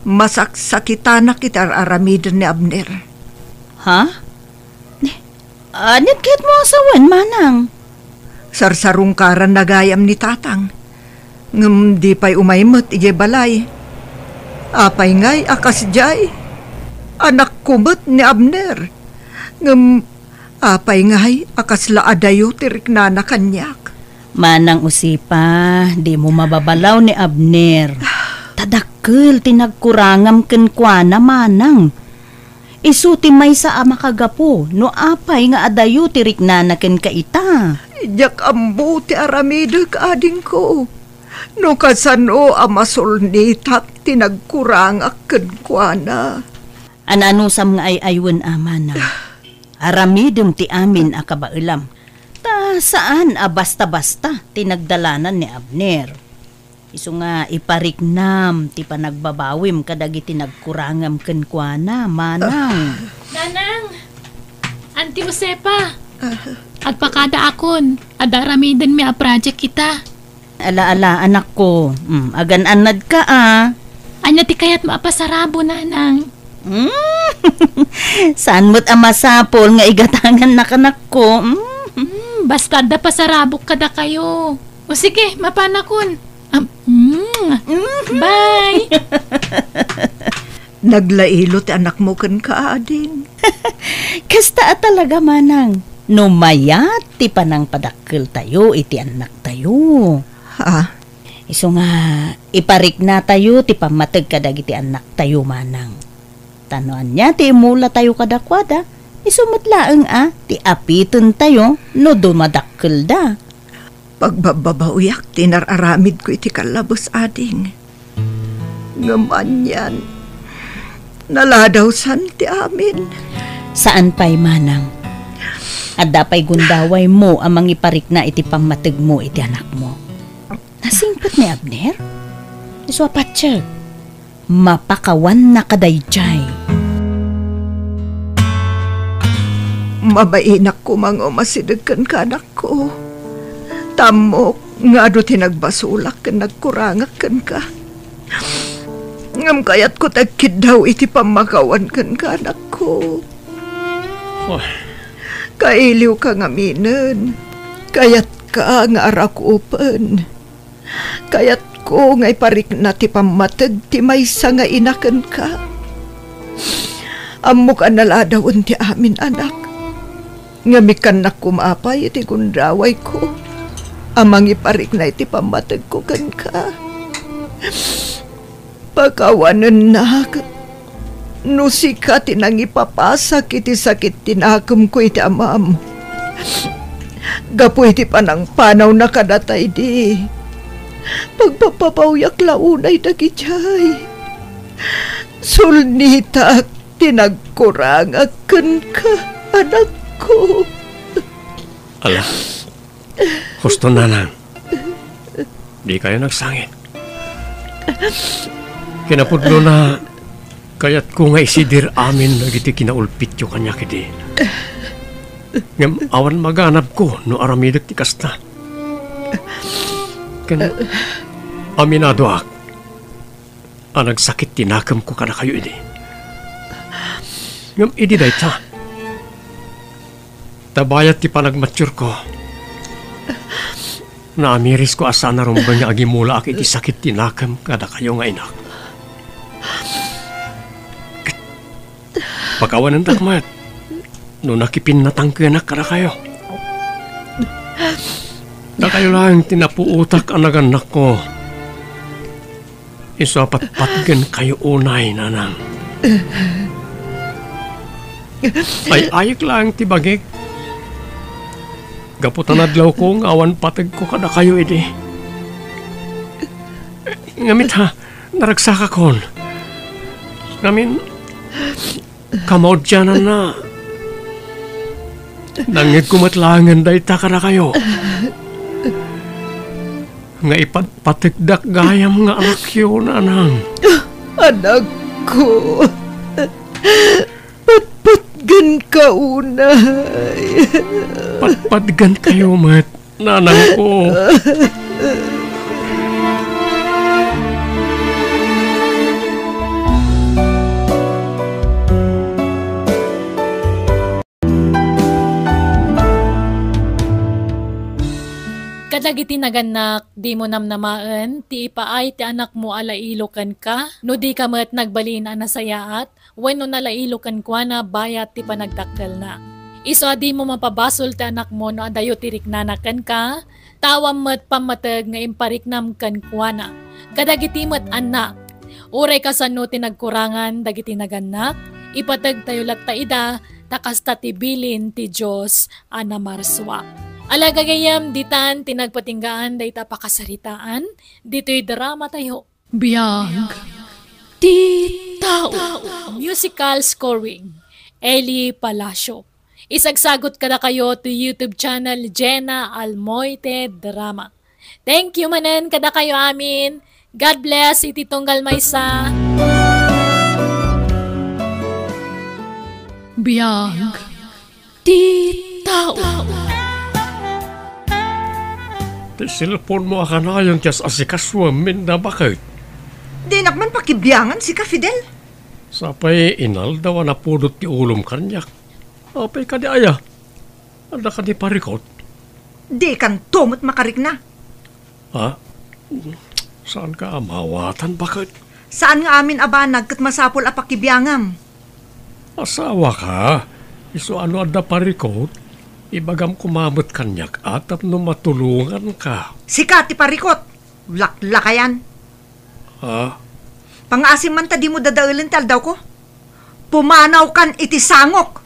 masaksakitanak iti ar-aramiden ni Abner. Ha? Ni, aniat kayatmo a sawen, manang? Sarsarungkaranna gayam ni Tatang. Ngem di pay umay met idiay balay. Apay ngay a kasdiay? Anakko met ni Abner. Ngem apay ngay a kasla adayo ti riknana kaniak? Manang Josefa, dimo mababalaw ni Abner. Ta dakkel ti nagkurangam kenkuana, manang. Isu ti maysa a makagapu no apay nga adayo ti riknana kenka ita. Diak ammo ti aramidek, adingko. No kasano a masulnitak ti nagkurangak kenkuana. Ananusam nga ay-aywen a, manang. Aramidem ti amin a kabaelam. Ta saan a basta-basta ti nagdalanan ni Abner. Isu nga ipariknam ti panagbabawim kadagiti nagkurangam kenkuana, manang. Nanang! Auntie Josefa! Ah. Agpakadaakon, adda aramidenmi a project ita. Ala, ala, anakko. Mm, agan-annadka, a. Ania ti kayatmo a pasarabo, nanang? Mm. Saan met a masapul nga igatangannaka, anakko? Mm. Mm, basta adda pasarabok kadakayo. O sige, mapanakon. Am-, mm. Mhm. Bye. Naglailo ti anakmo kenka, ading. Kasta a talaga, manang. No mayat ti panangpadakkeltayo iti annaktayo. Ha? Isu nga, ipariknatayo ti pammateg kadagiti annaktayo, manang. Ta no ania ti imulatayo kadakuada, isu met laeng a ti apitentayo no dumadakkelda. Pagbabbabawiak ti nar-aramidko iti kallabes, ading. Ngem anian, naladawsan ti amin. Saan pay, manang. Adda pay gundawaymo a mangiparikna iti pammategmo iti anakmo. Nasingpet ni Abner? Isu a patiek. Mapakawanna kadaydiay. Mabainak koma nga umasideg kenka, anakko. Ta ammok nga adu ti nagbasolak ken nagkurangak kenka. Ngem kayatko ti agkiddaw iti pammakawan kenka, anakko. Oy. Kailiwka ngaminen. Kayatka nga arakupen. Kayatko nga iparikna ti pammateg ti maysa nga ina kenka. Ammok a naladawen ti amin, anak. Ngem ikkannak koma pay iti gundawayko a mangiparikna iti pammategko kenka. Pakawanennak no sika ti nangipapasak iti sakit ti nakemko iti amam. Gapu iti panangpanawna kadata idi, pagpapabawyak la unay dagidiay. Sulnitak ti nagkurangak kenka, anakko. Ala, husto, nanang. Dikayo nagsangit. Kinapudnona, kayatko nga isidir amin dagiti kinaulpityo kaniak idi. Ngem awan maganabko no aramidek ti kasta. Ken, aminadoak, a nagsakit ti nakemko kadakayo idi. Ngem idi dayta, ta bayat ti panagmatiurko, naamirisko a saan a rumbeng nga agimulaak iti sakit ti nakem kadakayo nga inak. Ket pakawanendak met no nakipinnatangkenak kadakayo. Dakayo laeng ti napuotak a nagannakko. Isu a patpatgenkayo unay, nanang. Ay-ayek laeng ti bagik. Gapu ta nadlawko nga awan pategko kadakayo idi. Ngamit ha, naragsakakon. Ngamin, kamaudiananna, nangngegko met laengen dayta kadakayo. Nga ipatpategdak gayam nga anakyo, nanang. Anakko, patpatgenka unay. Patpatgenkayo met, nanangko. Kadagiti nagannak, dimo namnamaen ti ipaay ti anakmo a lailo kenka no dika met nagbalin a nasayaat wenno nalailo kenkuana bayat ti panagdakkelna. Isu a dimo mapabasol ti anakmo no adayo ti riknana kenka, ta awan met pammateg nga impariknam kenkuana. Kadagiti met annak, uray kasano ti nagkurangan dagiti nagannak, ipategtayo latta ida ta kasta ti bilin ti Dios a namarsua. Ala gagayyem, ditan ti nagpatinggaan dayta a pakasaritaan ditoy dramatayo. Biag ti tao. Musical scoring, Eli Palacio. Isagsagut kadakayo ti YouTube channel Jenna Almoite Drama. Thank you manen kadakayo amin. God bless iti tunggal maysa. Biag ti tao. Ti cellphone-mo a kanayon ti as-asikasuem, Minda, baket? Dinak man pakibiangan sika, Fidel. Sapay inaldaw a napudot ti ulom kaniak. Apay kadi aya? Adda kadi parikut? Dikanto met makarikna. Ha? Saanka a maawatan, baket? Saan nga amin a banag ket masapul a pakibiangam. Asawaka, isu a no adda parikut, ibagam koma met kaniak a tapno matulonganka. Sika ti parikut! Laklakayan! Ha? Pangngaasim man ta dimo dadaelen ti aldawko. Pumanawkan iti sangok!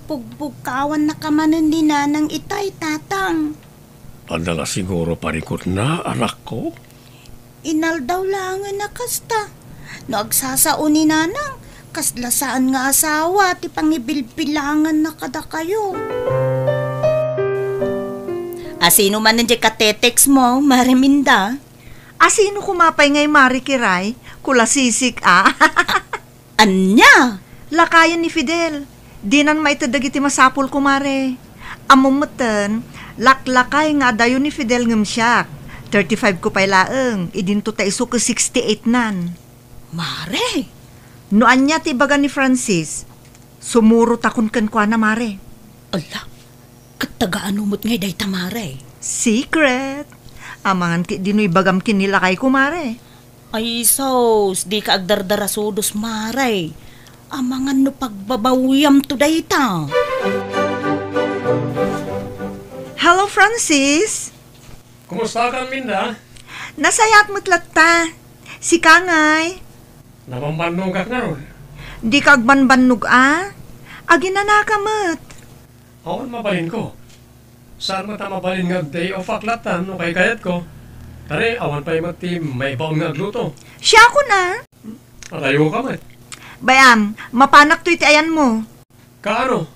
Pugbugkawannaka manen ni Nanang itay, Tatang. Adda la siguro parikutna, anakko? Inaldaw laengen a kasta. No agsasao ni Nanang, kasla saan nga asawa ti pangibilbilanganna kadakayo. Asino manen diay katetext mo, Mare Minda? Asino koma pay ngay, Mare Kiray? Kulasisik a. Ania? Lakayen ni Fidel. Dinan maited dagiti masapul, kumare. Ammom metten, laklakay nga adayo ni Fidel ngem siak. Thirty-five ko pay laeng, idinto ta isu ket sixty-eight nan. Mare! No ania ti ibaga ni Francis, sumurotakon kenkuana, mare. Ala, ket taga-ano met ngay dayta, mare? Secret. Amangan ketdi no ibagam ken ni lakayko, mare. Ay sus, dika agdardarasudos, mare. Amangan no pagbabawiamto dayta. Hello, Francis. Kumustakan, Minda? Nasayaat met latta. Sika ngay? Nabambannogak ngarud. Dika agbanbannog a? Aginanaka met. Awan mabalinko. Saan met a mabalin nga ag-day off-ak latta no kaykayatko. Tari, awan pay met ti maibaon nga agluto. Siakon a? Adayoka met. Bay-am, mapanak toy ti ayanmo. Kaano?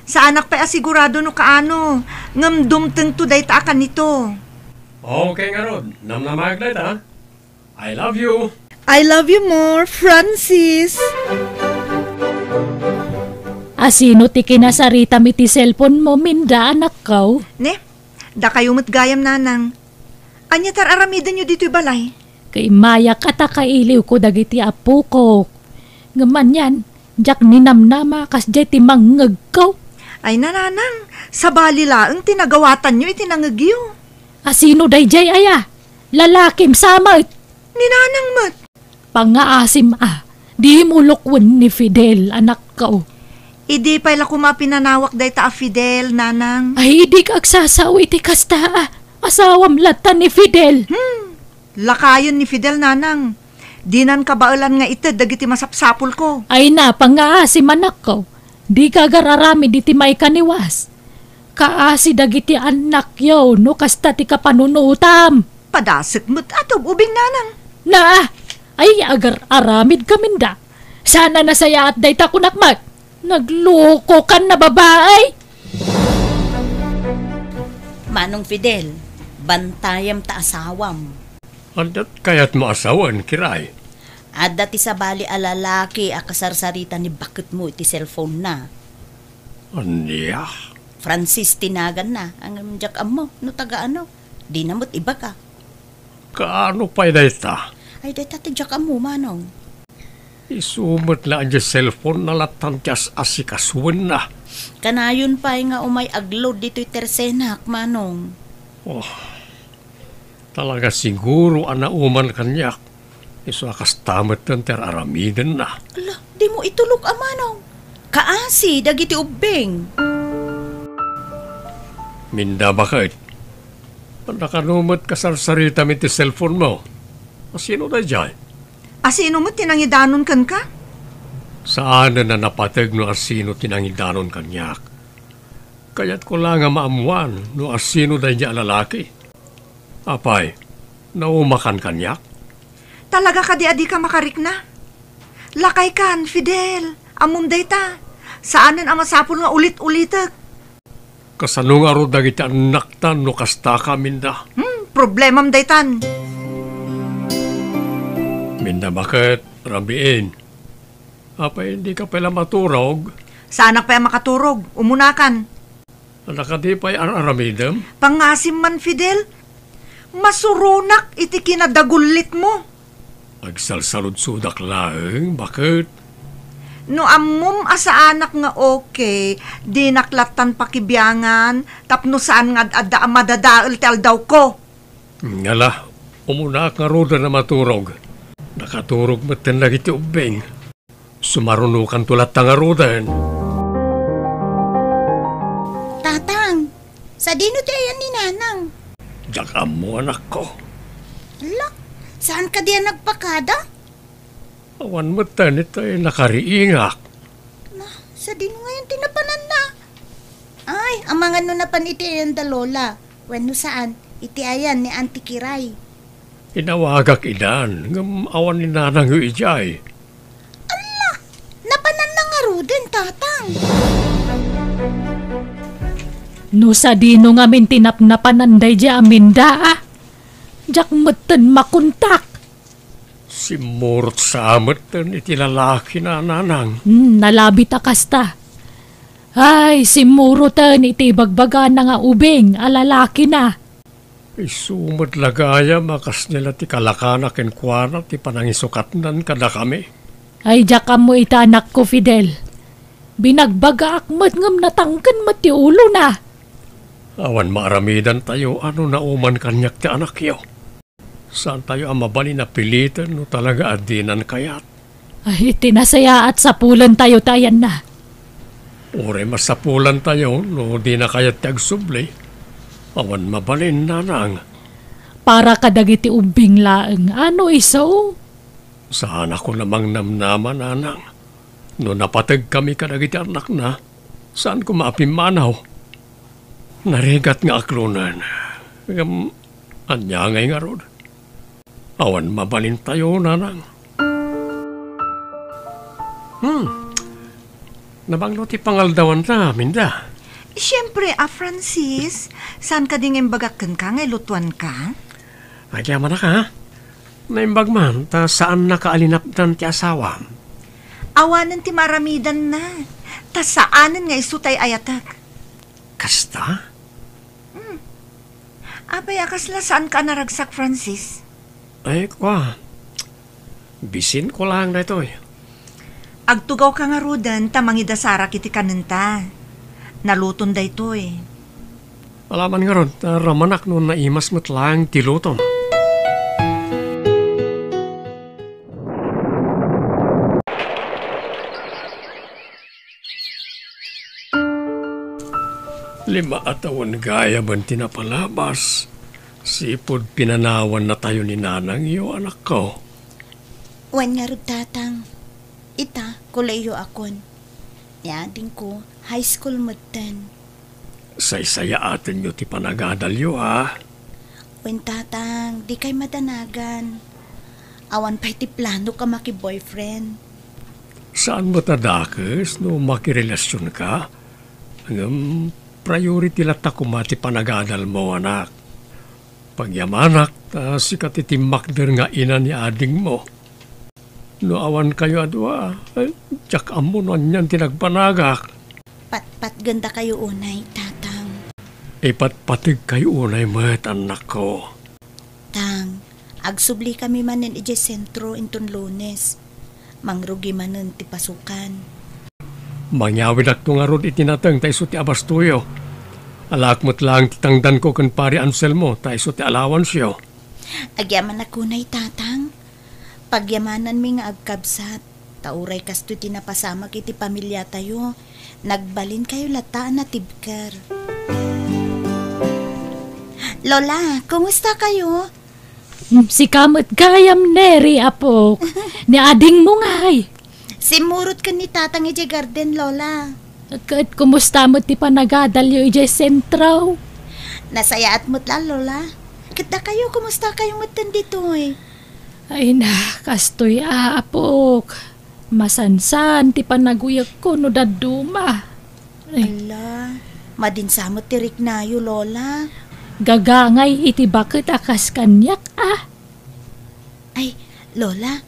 Saanak pay a sigurado no kaano, ngem dumtengto dayta a kanito. Okay ngarud, namnamaek dayta. I love you. I love you more, Francis. Asino ti kinasaritam iti cellphone mo, Minda, anakko? Ne, dakayo met gayam, nanang. Ania ti ar-aramidenyo ditoy balay? Kaimayak a ta kailiwko dagiti apokok. Ngem anian, diak ninamnama kasdiay ti mangngegko. Ay, nanang, sabali laeng ti nagawatanyo iti nangngegyo. A sino daydiay aya? Lalakim sa met. Ni nanang met. Pangngaasim a, dimo lukwen ni Fidel, anakko. Idi pay la koma pinanawak dayta a Fidel, nanang. Ay, idi ka agsasao iti kasta a. Asawam latta ni Fidel. Hmm. Lakayen ni Fidel, nanang. Dinan kabaelan nga ited dagiti masapsapulko. Ay na, pangngaasim, anakko. Di ka agar-aramid iti maikaniwas. Kaasi dagiti annakyo no kasta ti kapanunotam. Padasek met a tub-ubing, nanang. Na, ay agar-aramid kaminda. Saan a nasayaat dayta kunak met. Naglukokan a babai. Manong Fidel, bantayam ta asawam. Adda kayatmo a sawen, Kiray? Adda ti sabali a lalaki a kasarsarita ni baketmo iti cellphone-na. Ania? Francis ti naganna, ngem diak ammo no taga ano. Dina met ibaga. Kaano pay dayta? Ay, dayta ti diak ammo, manong. Isu met la a diay cellphone-na lattan ti as-asikasuenna. Kanayon pay nga umay agload ditoy tersenak, manong. Oh, talaga siguro a nauman kaniak. Isu a kasta metten ti ar-aramidenna. Ala, dimo itulok a manong. Kaasi dagiti ubbing. Minda, baket. Adda kano met kasarsaritam iti cellphone-mo? A sino daydiay? A sino met ti nangidanon kenka? Saanen a napateg no a sino ti nangidanon kaniak. Kayatko la nga maammuan no a sino daydiay a lalaki. Apay, naumakan kaniak? Talaga kadi a dika makarikna? Lakaykan, Fidel. Ammom dayta. Saanen a masapul nga ulit-ulitek. Kasano ngarud dagiti annaktan no kastaka, Minda? Hmm, problemam daytan. Minda, baket, rabiin. Apay, dika pay la maturog? Saanak pay a makaturog. Umunakan. Adda kadi pay ar-aramidem? Pangngaasim man, Fidel. Masuronak iti kinadagullitmo. Agsalsaludsodak laeng, baket. No ammom a saanak nga okay, dinak lattan pakibiangan tapno saan nga ad-adda a madadael ti aldawko. Ngala, umunaak ngaruden a maturog. Nakaturog metten dagiti ubbing. Sumarunokanto latta ngaruden. Tatang, sadino ti ayan ni Nanang? Diak ammo, anakko. Ala, saan kadi a nagpakada? Awan metten iti nakariingak. Na, sadino ngayon ti napananna? Ay, amangan no napan iti ayan da Lola. Wenno saan, iti ayan ni Auntie Kiray. Inawagak idan, ngem awan ni Nanangyo idiay. Ala, napananna ngaruden, Tatang. No sadino ngamin ti napnapanan daydiay a Minda, a? Diak metten makontak. Simmurot sa metten iti lalakina, Nanang. Hmm, nalabit a kasta. Ay, simmuroten iti ibagbagana nga ubing a lalakina. Isu met la gayam a kasdi la ti kalakana kenkuana ti panangisukatnan kadakami. Ay, diak ammo ita, anakko, Fidel. Binagbagaak met ngem natangken met ti ulona. Awan maaramidantayo a no nauman kaniak ti anakyo. Saantayo a mabalin a piliten no talaga a dinan kayat. Ay, ti nasayaat, sapulentayo ti ayanna. Uray masapulantayo no dina kayat ti agsubli. Awan mabalin, Nanang. Para kadagiti ubbing laeng, ano isu? Saanakon a mangnamnama, Nanang. No napategkami kadagiti annakna, saan koma a pimmanaw. Narigat nga aklonen. Ngem, ania ngay ngarud? Awan mabalintayo, Nanang. Hmm. Nabanglo ti pangaldawanta, Minda. Siempre, a Francis, saan kadi nga imbagak kenka nga ilutuanka? Agyamanak, a? Naimbag man, ta saannaka a linapdan ti asawam. Awanen ti maaramidanna, ta saanen nga isu tay ayatek. Kasta? Hmm. Apay a kasla saanka a naragsak, Francis? Ay, kua. Bisinko laeng daytoy. Agtugawka ngaruden ta mangidasarak iti kanenta. Naluton daytoy. Alaman ngarud, ta ramanak no naimas met laeng ti lutom. Lima a tawen gayamen ti napalabas, sipud pinanawannatayo ni nanangyo, anakko. Wen ngarud, Tatang. Ita, kolehiyoakon. Ni adingko, high school metten. Saysayaatenyo ti panagadalyo, a? Wen, Tatang, dikay madanagan. Awan pay ti planok a maki-boyfriend. Saan met a dakes no makirelasionka? Ngem priority latta koma ti panagadalmo, anak. Pagyamanak, ta sika ti timmakder nga ina ni adingmo. No awankayo a dua, ay, diak ammo no anian ti nagbanagak. Patpatgendakayo unay, Tatang. Ipatpategkayo unay met, annakko. Tang, agsublikami manen idiay sentro inton Lunes. Mangrugi manen ti pasukan. Mangyawidakto ngarud iti nateng ta isu ti abastoyo. Alaek met laeng ti tangdanko ken Pari Anselmo ta isu ti allowanceyo. Agyamanak unay, Tatang. Pagyamananmi nga agkabsat, ta uray kastoy ti napasamak iti pamiliatayo, nagbalinkayo latta a natibker. Lola, kumusta kayo? Mm, sika met gayam, Neri, apok. Ni adingmo ngay? Simmurot ken ni Tatang idiay garden, Lola. Ket kumusta met ti panagadalyo idiay sentro? Nasayaat met la, Lola. Ket dakayo, kumusta kayo metten ditoy? Ay na, kastoy, apok. Masansan ti panaguyegko no dadduma. Ay. Ala, madinsa met ti riknayo, Lola. Gagangay iti baket a kas kaniak, a. Ay, Lola,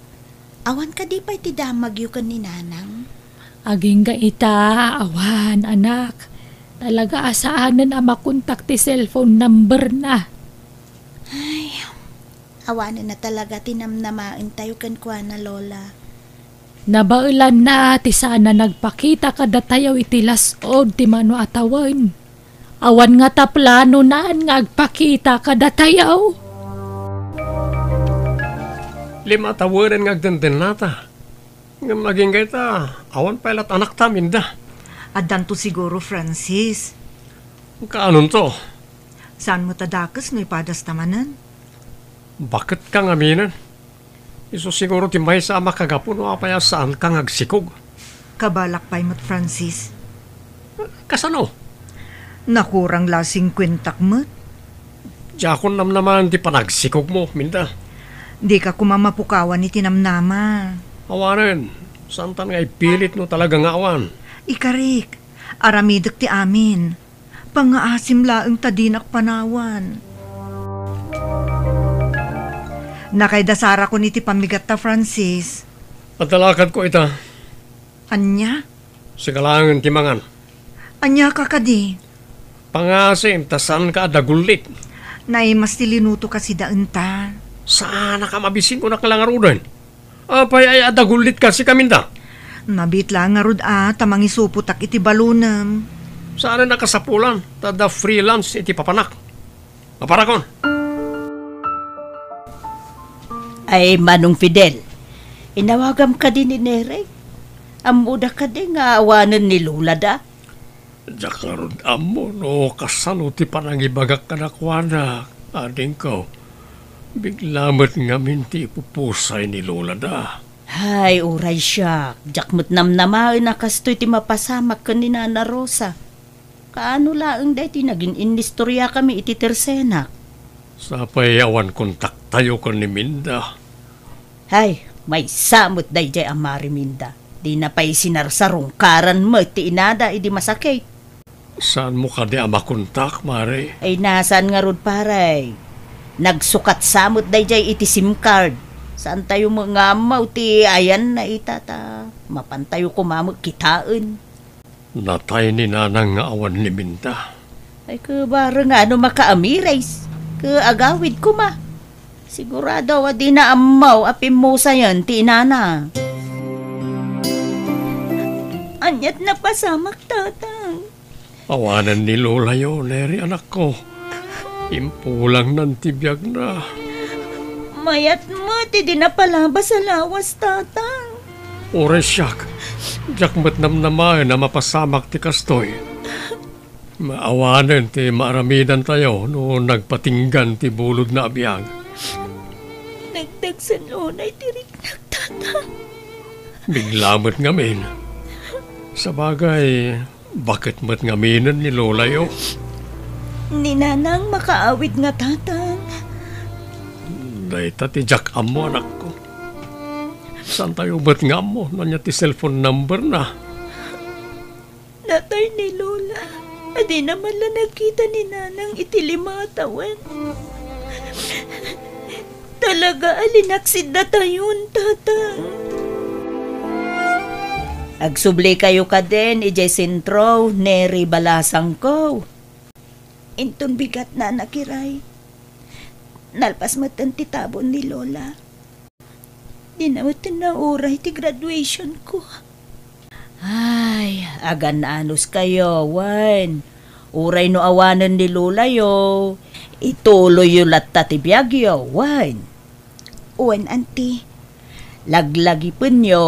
awan kadi pay ti damagyo ken ni Nanang? Agingga ita, awan, anak. Talaga a saanen a makontak ti cellphone number na. Ay, awanen na talaga ti namnamaentayo kenkuana, Lola. Nabaelanna ti saan a nagpakita kadatayo iti las-ud ti mano a tawen. Awan ngata planonan nga agpakita kadatayo. Lima a tawenen nga agdendennata. Ngem agingga ita, awan pay lat anakta, Minda. Addanto siguro, Francis. Kaanonto? Saan met a dakes no ipadasta manen? Baketka ngaminen. Isu siguro ti maysa a makagapu no apay a saanka nga agsikog. Kabalak pay met, Francis. Kasano? Nakurang la singkuentak met. Diakon namnamaen ti panagsikogmo, Minda. Dika koma mapukawan iti namnama. Awanen, saantan nga ipilit no talaga nga awan. Ikarik, aramidek ti amin. Pangngaasim laeng ta dinak panawan. Nakaidasarakon iti pammigatta, Francis. Adda lakadko ita. Ania? Sika laengen ti mangan. Aniaka kadi? Pangngaasim ta saanka a dagullit. Naimas ti linutoka sidaenta. Saanak a mabisin, kunak la ngaruden. Apay aya a dagullitka, sika, Minda? Nabiit la ngarud a ta mangisupotak iti balonem. Saanen a kasapulan, ta adda free lunch iti papanak. Maparakon. Ay, Manong Fidel, inawagam kadi ni Neri? Ammoda kadi nga awanen ni Lolada? Diak ngarud ammo no kasano ti panangibagak kadakuada, adingko. Bigla met ngamin ti ipupusay ni Lolada. Hay, uray siak, diak met namnamaen a kastoy ti mapasamak ken ni Nana Rosa. Kaano laeng daytoy nagin-innistoriakami iti tersenak? Sapay awan kontaktayo ken ni Minda. Hay, maysa met daydiay a Mari Minda. Dina pay sinarsarungkaran met ti inada idi masakit. Saanmo kadi a makontak, Mari? Ay, nasaan ngarud, pare? Nagsukat sa met daydiay iti sim card. Saantayo met nga ammo ti ayanna ita ta mapantayo koma met kitaen. Natay ni Nanang nga awan ni Minda. Ay, kabaro nga no makaamires. Ket agawid koma. Sigurado a dina ammo a pimmusayen ti inana. Ania't napasamak, Tatang? Awanen ni Lolayo, Neri, anakko. Impulangnan ti biagna. Mayat met idi napalabas a lawas, Tatang. Uray siak, diak met namnamaen a mapasamak ti kastoy. Awanen ti maaramidantayo no nagpatinggan ti bulodna a biag. Nagdagsen unay ti riknak, Tatang. Bigla met ngamin. Sabagay, baket met ngaminen ni Lolayo. Ni Nanang makaawid nga, Tatang. Dayta ti diak ammo, anakko. Saantayo met nga ammo no ania ti cellphone number na? Natay ni Lola a dina man la nakita ni Nanang iti lima a tawen. Talaga a linaksid datayon, Tatang. Agsublikayo kadin idiay sentro, Neri balasangko. Inton bigat, Nana Kiray. Nalpas metten ti tabon ni Lola. Dina metten nauray ti graduation ko. Ay, agan-anos kayo, wen. Uray no awanen ni Lolayo, ituloyyo latta ti biagyo, wen. Wen, Auntie. Laglagipenyo,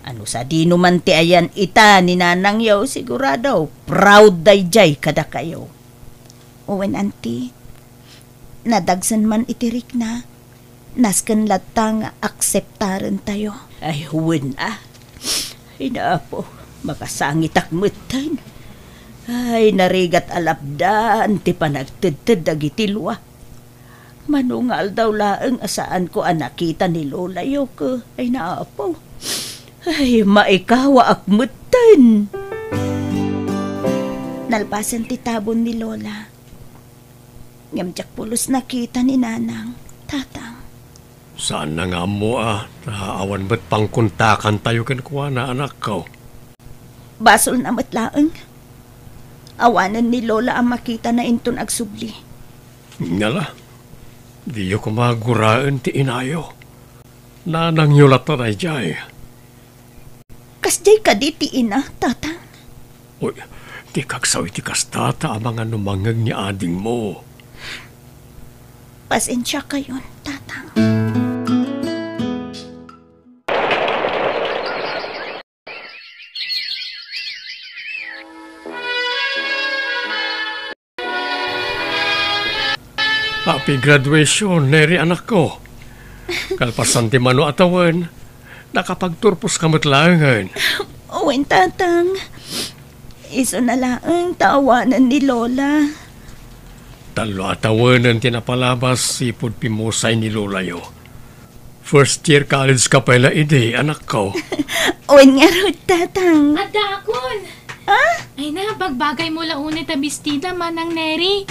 a no sadino man ti ayan ita ni Nanangyo, sigurado, proud daydiay kadakayo. Wen, Auntie. Nadagsen man iti rikna, nasken latta nga akseptarentayo. Ay, wen a. Ay, Apo, makasangitak metten. Ay, narigat a lapdan ti panagtedted dagiti lua. Mano nga aldaw laeng a saanko a nakita ni Lolayo, ke, ay, Apo. Ay, maikawaak metten. Nalpasen ti tabon ni Lola. Ngem diak pulos nakita ni Nanang, Tatang. Saanna nga ammo a, ta awan met pangkontakantayo kenkuana, anakko. Basolna met laeng. Awanen ni Lola a makitana inton agsubli. Ngala, diyo koma guraen ti inayo. Nanangyo latta daydiay. Kasdiay kadi ti ina, Tatang? Uy, dika agsaw iti kasta ta amangan no mangngeg ni adingmo. Pasensiakayon, Tatang. Happy graduation, Neri, anakko. Kalpasan ti mano a tawen, nakapagturposka met laengen. Wen, Tatang. Isuna laeng ta awanen ni Lola. Tallo a tawenen ti napalabas, sipud pimmusay ni Lolayo. First year college ka pay la idi, anakko. Wen ngarud, Tatang. Adakon! Ah? Ay na, bagbagaymo la unay ta bestida, Manang Neri.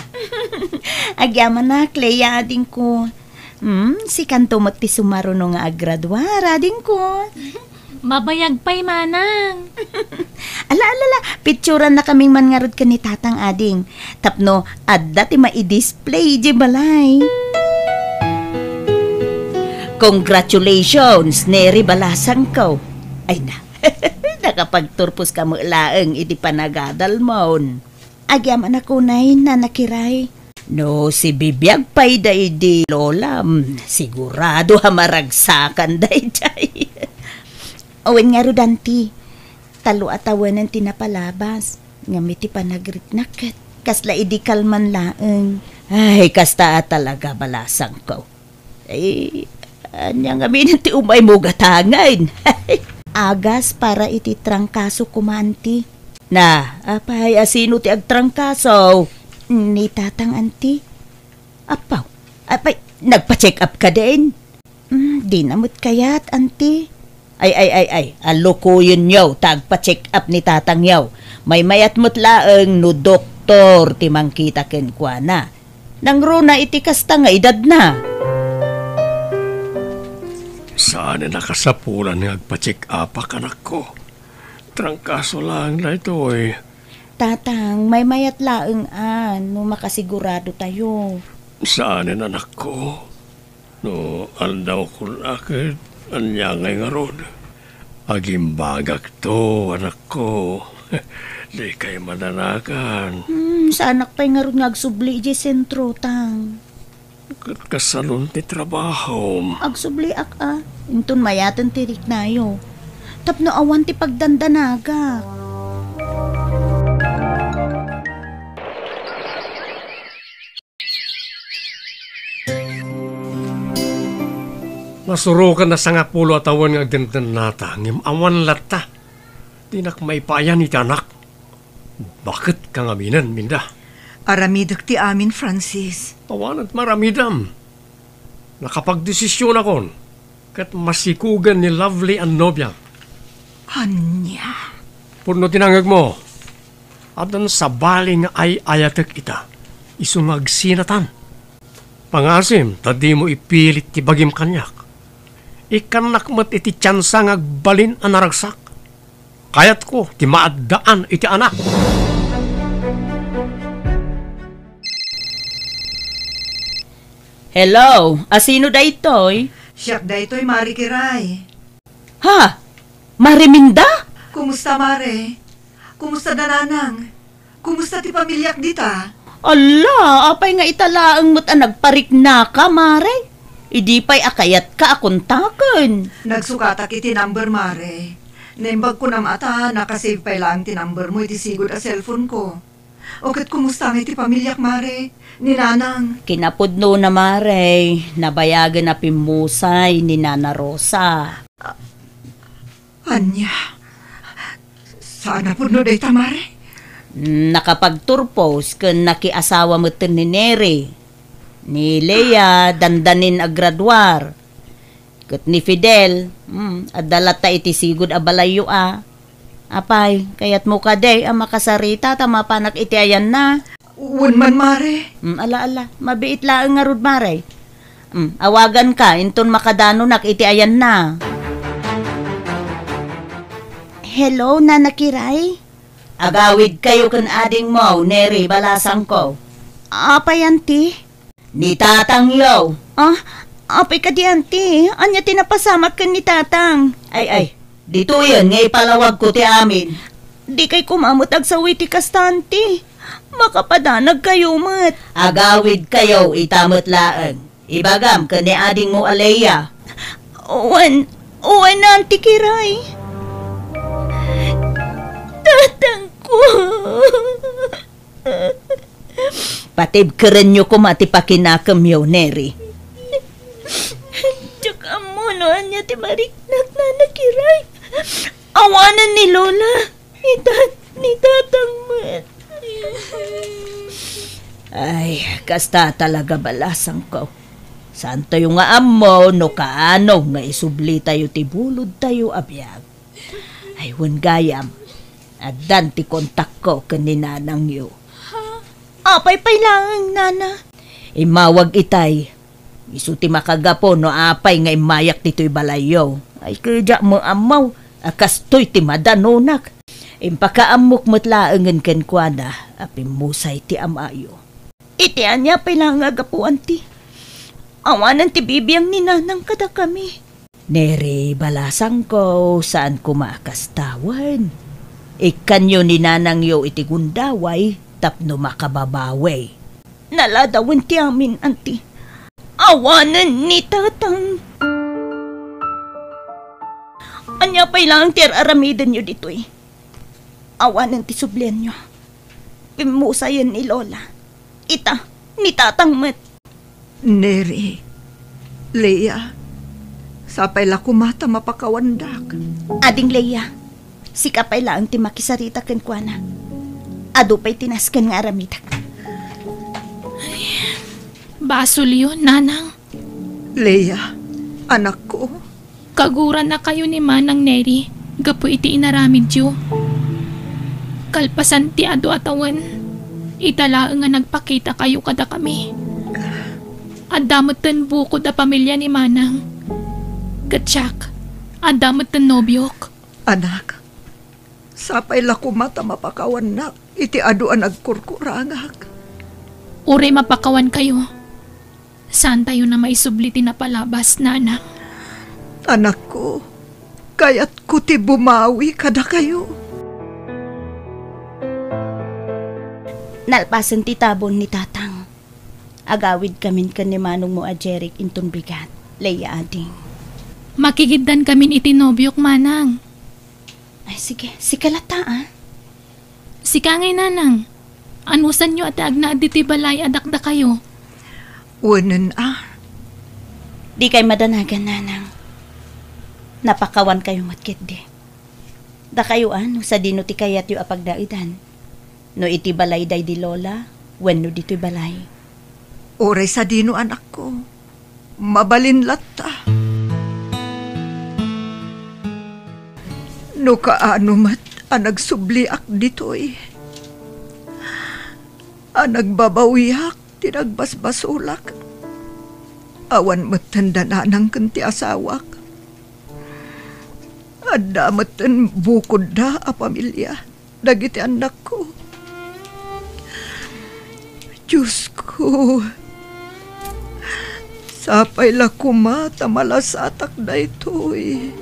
Agyamanak, Clea, adingko. Hmm, sikanto met ti sumaruno nga aggraduar, adingko. Mabayag pay, Manang. Ala, ala, ala, picturannakaming man ngarud ken ni Tatang, ading. Tapno adda ti maidisplay idiay balay. Congratulations, Neri balasangko. Ay na, nakapagturposka met laeng iti panagadalmon. Agyamanak unay, Nana Kiray. No sibibiag pay daydi Lolam, sigurado a maragsakan daydiay. Wen ngarud, Auntie, tallo a tawenen ti napalabas, ngem iti panagriknak ket kasla idi kalman laeng. Ay, kasta a talaga, balasangko. Ay, ania ngamin ti umaymo gatangen? Agas para iti trangkaso koma, Auntie. Na, apay, a sino ti agtrangkaso? Ni Tatang, Auntie. Apaw, apay, nagpa-check up kadin? Hmm, dina met kayat, Auntie. Ay, ay, ay, ay, a, lokoyenyo ta agpa-check up ni Tatangyo. Maymayat met laeng no doktor ti mangkita kenkuana. Nangruna iti kasta nga edadna. Saanen a kasapulan nga agpa-check upak, anakko. Trangkaso laeng daytoy. Tatang, maymayat laeng a no makasigurado tayo. Saanen, anakko. No aldawko la ket ania ngay ngarud? Agimbagakto, anakko. Dikay madanagan. Hmm, saanak pay ngarud nga agsubli idiay sentro, Tang. Ket kasanon ti trabahom? Agsubliak a. Inton mayaten ti riknayo. Tapno awan ti pagdandanagak. Nasuroken a sangapulo a tawen nga agdendennata, ngem awan latta. Dinak maipayan iti anak. Baket ka ngaminen, Minda? Aramidek ti amin, Francis. Awanen ti maaramidem. Nakapagdesisionakon, ket masikugen ni Lovely a nobia. Ania? Pudno ti nangngegmo. Addan sabali nga ay-ayatek ita. Isu nga agsinatan. Pangasim ta dimo ipilit ti bagim kaniak. Ikkannak met iti tiansa nga agbalin a naragsak. Kayatko ti maaddaan iti anak. Hello, asino daytoy? Siak daytoy, Mare Kiray. Ha? Mare Minda? Kumusta, Mare? Kumusta da Nanang? Kumusta ti pamiliak dita? Ala, apay nga ita laeng met a nagpariknaka, Mare? Idi pay a kayatka a kontaken. Nagsukatak iti number, Mare. Naimbag ko nam a ta nakasave pay laeng ti number mo iti sigud a cellphone ko. O ket kumusta ngay ti pamiliak, Mare? Ni Nanang? Kinapudnona, Mare, nabayagen a pimmusay ni Nana Rosa. Ania? Saan a pudno dayta, Mare? Nakapagturpos ken nakiasawa metten ni Neri. Ni Lea, dandanin agraduar. Ket ni Fidel, hmm, adda latta iti sigud a balayyo a. Apay, kayatmo kadi a makasarita ta mapanak iti ayanna? Wen man, Mare. Hmm, ala, ala, mabiit laeng ngarud, Mare. Hmm, awaganka inton makadanonak iti ayanna. Hello, Nana Kiray? Agawidkayo ken adingmo, Neri balasangko. Apay, Auntie? Ni tatangyo. Ah, apay kadi, Auntie? Ania ti napasamak ken ni tatang? Ay, ay, ditoyen nga ipalawagko ti amin. Dikay koma met agsaw iti kasta, Auntie. Makapadanagkayo met. Agawidkayo ita met laeng. Ibagam ken ni adingmo a Lea. Wen, wen, Auntie Kiray. Tatangko. Patibkerenyo koma ti pakinakemyo, Neri. Diak ammo no ania ti mariknak, Nana Kiray. Awanen ni Lola. Ita, ni tatang met. Ay, kasta talaga, balasangko. Saantayo nga ammo no kaano nga isublitayo ti bulodtayo a biag. Ay, wen gayam, addan ti kontakko ken ni nanangyo. Apay pay laeng, Nana? Immawag itay. Isu ti makagapu no apay nga immayak ditoy balayyo. Ay, ket diak met ammo a kastoy ti madanonak. Impakaammok met laengen kenkuana a pimmusay ti amayo. Iti ania pay laeng a gapu, Auntie? Awanen ti bibiang ni Nanang kadakami. Neri, balasangko, saan koma a kasta wen. Ikkanyo ni nanangyo iti gundaway tapno makababawi. Naladawen ti amin, Auntie. Awanen ni tatang. Ania pay laeng ti ar-aramidenyo ditoy? Awanen ti sublianyo. Pimmusayen ni Lola. Ita, ni tatang met. Neri, Lea, sapay la koma ta mapakawandak. Ading Lea, sika pay laeng ti makisarita kenkuana. Adu pay ti nasken nga aramidek. Basolyo, Nanang. Lea, anakko. Kagurannakayo ni Manang Neri gapu iti inaramidyo. Kalpasan ti adu a tawen, ita laeng nga nagpakitakayo kadakami. Adda metten bukod a pamilia ni Manang. Ket siak, adda metten nobiok. Anak, sapay la koma ta mapakawannak iti adu a nagkurkurangak. Uray mapakawankayo, Saantayon a maisubli ti napalabas, Nanang. Anakko, kayatko ti bumawi kadakayo. Nalpasen ti tabon ni Tatang. Agawidkamin ken ni manongmo a Jeric inton bigat, Leia ading. Makigiddankamin iti nobiok, Manang. Ay, sige. Sika latta, a. Sika ngay, Nanang. Anusanyo a ti agnaed ditoy balay a dakdakayo? Wenen, a. Dikay madanagan, Nanang. Napakawankayo met ketdi. Dakayo, a, no sadino ti kayatyo a pagnaedan. No iti balay daydi Lola, wenno ditoy balay. Uray sadino, anakko. Mabalin latta. No kaano met a nagsubliak ditoy, a nagbabawiak ti nagbasbasolak, awan metten da Nanang ken ti asawak. Adda metten bukodda a pamilia dagiti annakko. Diosko, sapay la koma ta malasatak daytoy.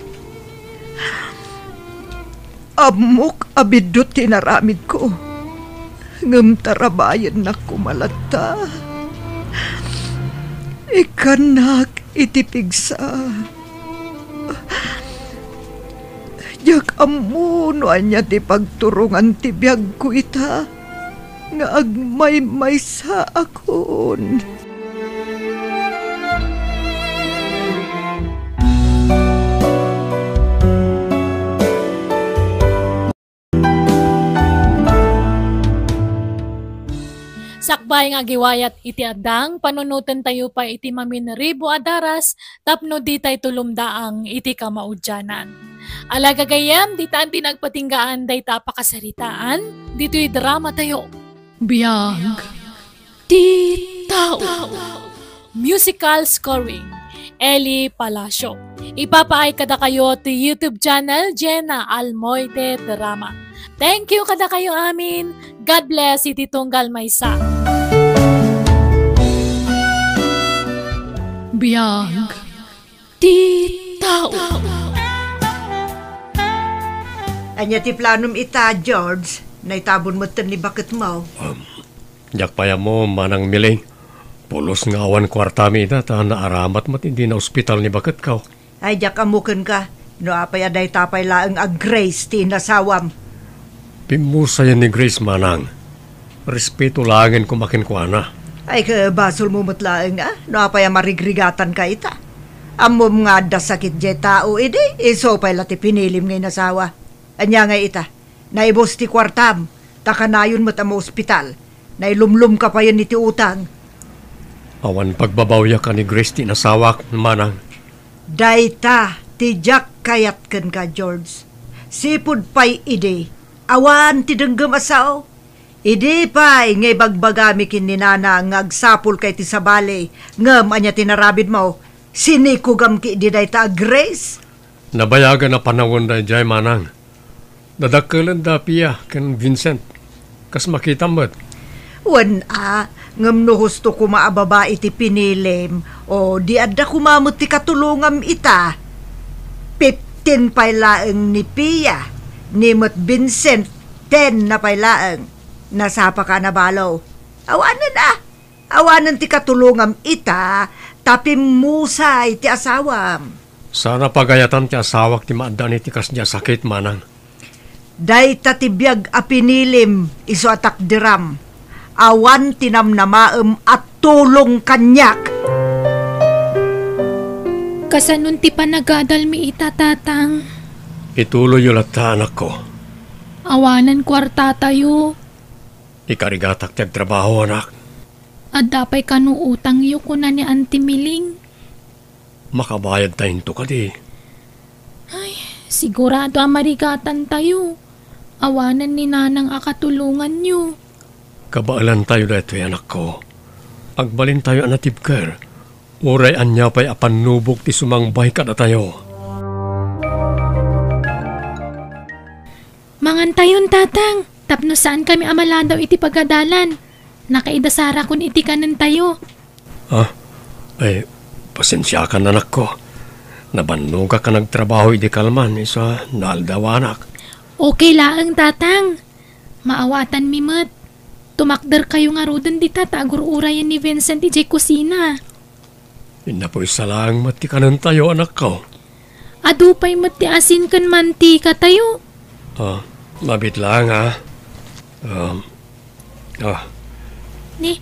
Ammok a biddut ti inaramidko, ngem tarabayennak koma latta. Ikkannak iti pigsa. Diak ammo no ania ti pagturongan ti biagko ita nga agmaymaysaakon. Sakbay nga agiwayat iti addang, panunotentayo pay iti maminribo a daras tapno ditay tulomdaang iti kamaudianan. Ala gagayyem, ditan ti nagpatinggaan dayta a pakasaritaan ditoy dramatayo. Biag ti tao. Musical scoring, Eli Palacio. Ipapaay kadakayo ti YouTube channel Jenna Almoite Drama. Thank you kadakayo amin. God bless iti tunggal maysa. Biag ti tao. Ania ti planom ita, George? Naitabon metten ni baketmo. Um, Diak pay ammo, Manang Miling. Pulos nga awan kuartami ida ta naaramat met idi naospital ni baketko. Ay, diak ammo kenka no apay a dayta pay laeng a Grace ti inasawam. Pimmusayen ni Grace, Manang. Respeto laengen koma kenkuana. Ay, ket basolmo met laeng a no apay a marigrigatanka ita. Ammom nga adda sakit diay tao idi, isu pay la ti pinilim nga inasawa. Ania ngay ita? Naibus ti kuartam, ta kanayon met a maospital. Nailumlomka payen iti utang. Awan pagbabawiak a ni Grace ti inasawak, Manang. Dayta ti diak kayat kenka, George. Sipud pay idi, awan ti denggem a sao. Idi pay nga ibagbagami ken ni Nanang nga agsapulka iti sabali, ngem ania ti narabidmo? Sinikugam ketdi dayta a Grace? Nabayagan a panawen daydiay, Manang. Dadakkelenda Pia ken Vincent. Kas makitam met. Wen a, ngem no husto koma a babai ti pinilim, o di adda koma met ti katulongam ita. Fifteen pay laeng ni Pia, ni met Vincent, ten na pay laeng. Nasapaka a nabalo. Awanen a, awanen ti katulongam ita, ta pimmusay ti asawam. Saan a pagayatan ti asawak ti maaddaan iti kasdi a sakit, Manang. Dayta ti biag a pinilim, isu a takderam. Awan ti namnamaem a tulong kaniak. Kasanon ti panagadalmi ita, Tatang? Ituloyyo latta, anakko. Awanen kuartatayo. Ikarigatak ti agtrabaho, anak. Adda pay kano utangyo, kuna ni Auntie Miling. Makabayadta into kadi? Ay, sigurado a marigatantayo. Awanen ni Nanang a katulonganyo. Kabaelantayo daytoy, anakko. Agbalintayo a natibker. Uray ania pay a pannubok ti sumangbay kadatayo. Mangantayon, Tatang, tapno saankami a maladaw iti pagadalan. Nakaidasarakon iti kanentayo. Ah, Ay, pasensiakan, anakko. Nabannogak a nagtrabaho idi kalman, isu a naaldawanak. Okay laeng, Tatang. Maawatanmi met. Tumakderkayo ngaruden dita ta agur-urayen ni Vincent idiay kusina. Innapoy sa laeng met ti kanentayo, anakko. Adu pay met ti asin ken mantikatayo. Ah, mabit laeng, ah. Um, ah. Ni,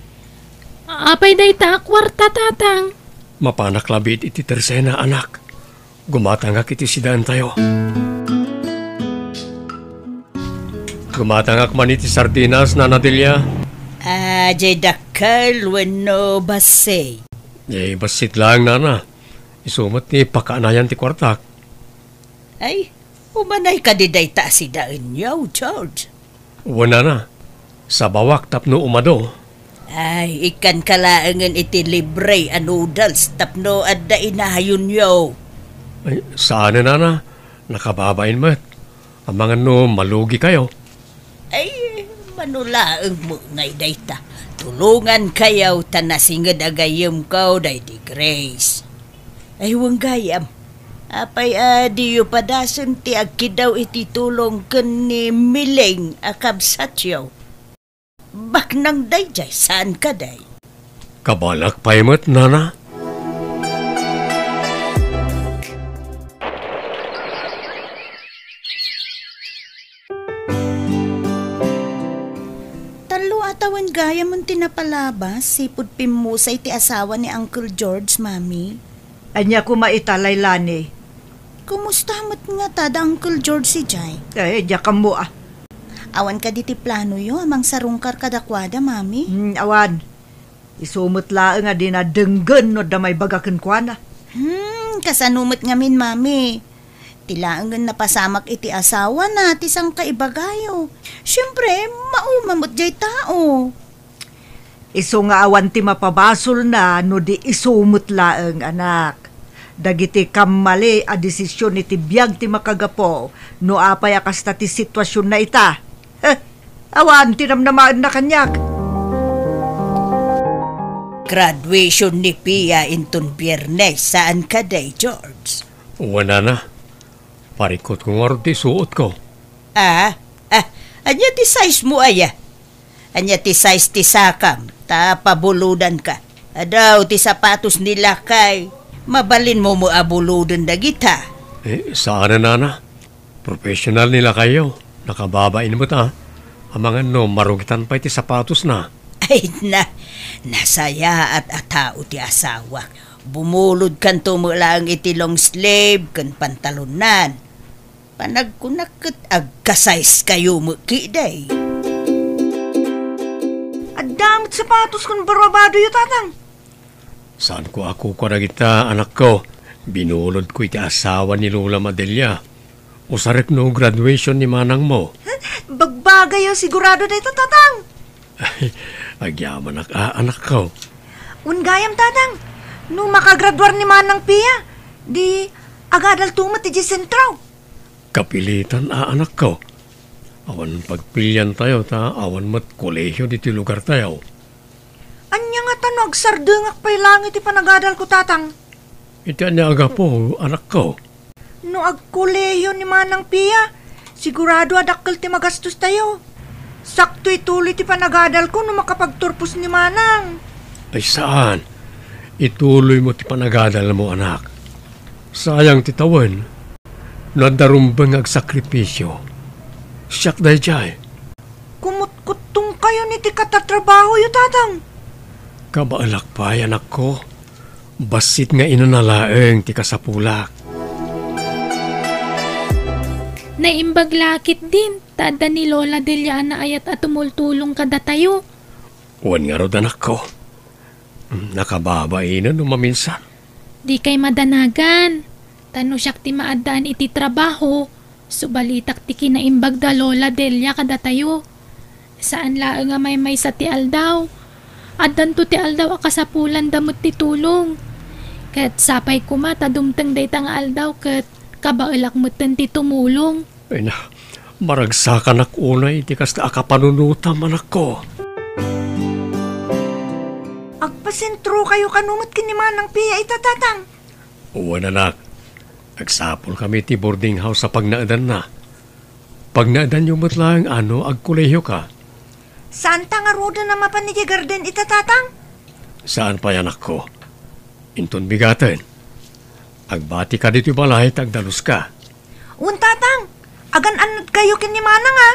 apay dayta a kuarta, Tatang? Mapanak labi iti tersena, anak. Gumatangak iti sidaentayo. Gumatangak man iti sardinas, Nana Delia. Ah, jay dakkel wenno bassit? Eh, bassit laeng, Nana. Isu met ti pakaanayan ti kuartak. Ay, umanay kadi dayta a sidaenyo, George? Wen, Nana. Sabawak tapno umado. Ay, ikkanka laengen iti libre a noodles tapno adda inayonyo. Ay, saanen, Nana. Nakababain met. Amangan no malugikayo. Ay, mano laeng met ngay dayta. Tulongankayo ta nasinged a gayyemko daydi Grace. Ay, wen gayam. Apay a diyo padasen ti agkiddaw iti tulong ken ni Miling a kabsatyo? Baknang daydiay, saan kadi? Kabaelak pay met, Nana. Tallo a tawen gayam ti napalabas, sipud pimmusay ti asawa ni Uncle George, Mami. Ania koma ita, Lailani? Kumusta met ngata da Uncle George idiay? Eh, diak ammo, ah. Awan kadi ti planoyo a mangsarungkar kadakuada, Mami? Hmm, awan. Isu met laeng a dina denggen no adda maibaga kenkuana. Hmm, kasano met ngamin, Mami? Ti laengen napasamak iti asawana ti sangkaibagayo. Siempre, mauma met jay tao. Isu nga awan ti mapabasolna no di isu met laeng, anak. Dagiti kammali a desisyon iti biag ti makagapu no apay a kasta ti situasionna ita. Heh, awan ti namnamaenna kaniak. Graduation ni Pia inton Biernes, saan kadi, George? Wen, Nana. Parikutko ngarud ti suotko. Ah? Ah, ania ti size mo, aya? Ania ti size ti sakam, ta pabulodanka? Adu ti sapatos ni lakay. Mabalinmo met a buloden dagita. Eh, saan a, Nana. Professional ni lakayyo. Nakababain met, ah. Amangan no marugitan pay ti sapatosna. Ay na, nasayaat a tao ti asawak. Bumulodkanto met laeng iti long sleeve ken pantalonnan. Panagkunak ket agka-size kayo met kidi. Adda met sapatos ken barbabadoyo, Tatang. Saanko a kukua dagita, anakko. Binulodko iti asawa ni Lola Madelia. Usarek no graduation ni manangmo. Bagbagayo, sigurado dayta, Tatang. Agyamanak a, anakko. Wen gayam, Tatang. No makagraduar ni Manang Pia, di agadalto met idiay sentro. Kapilitan a, anakko. Awan pagpiliantayo ta awan met kolehiyo ditoy lugartayo. Ania ngata no agsardengak pay laeng iti panagadalko, Tatang? Iti ania a gapu, anakko? No agkolehiyo ni Manang Pia, sigurado a dakkel ti magastostayo. Sakto ituloy ti panagadalko no makapagturpos ni Manang. Ay saan. Ituloymo ti panagadalmo, anak. Sayang ti tawen. No adda rumbeng nga agsakripisyo, siak daydiay. Kumutkuttongkayon iti katatrabahoyo, Tatang. Kabaelak pay, anakko. Bassit nga inana laeng ti kasapulak. Naimbag la ketdin, ta adda ni Lola Delia a naayat a tumultulong kadatayo. Wen ngarud, anakko. Nakababainen no maminsan. Dikay madanagan. Ta no siak ti maaddaan iti trabaho, subalitak ti kinaimbag da Lola Delia kadatayo. Saan laeng a maymaysa ti aldaw. Addanto ti aldaw a kasapulanda met ti tulong. Ket sapay koma ta dumteng dayta nga aldaw ket kabaelak metten ti tumulong. Ay na, maragsakanak unay iti kasta a kapanunotam, anakko. Agpa- Pasentrokayo kano met ken ni Manang Pia ita, Tatang? Wen, anak. Agsapulkami ti boarding house a pagnaedanna. Pagnaedanyo met laeng a no agkolehioka. Saanta ngaruden a mapan idiay garden ita, Tatang? Saan pay, anakko. Inton bigaten, agbatika ditoy balay ta agdaluska. Wen, Tatang. Agan-annadkayo ken ni Manang, a.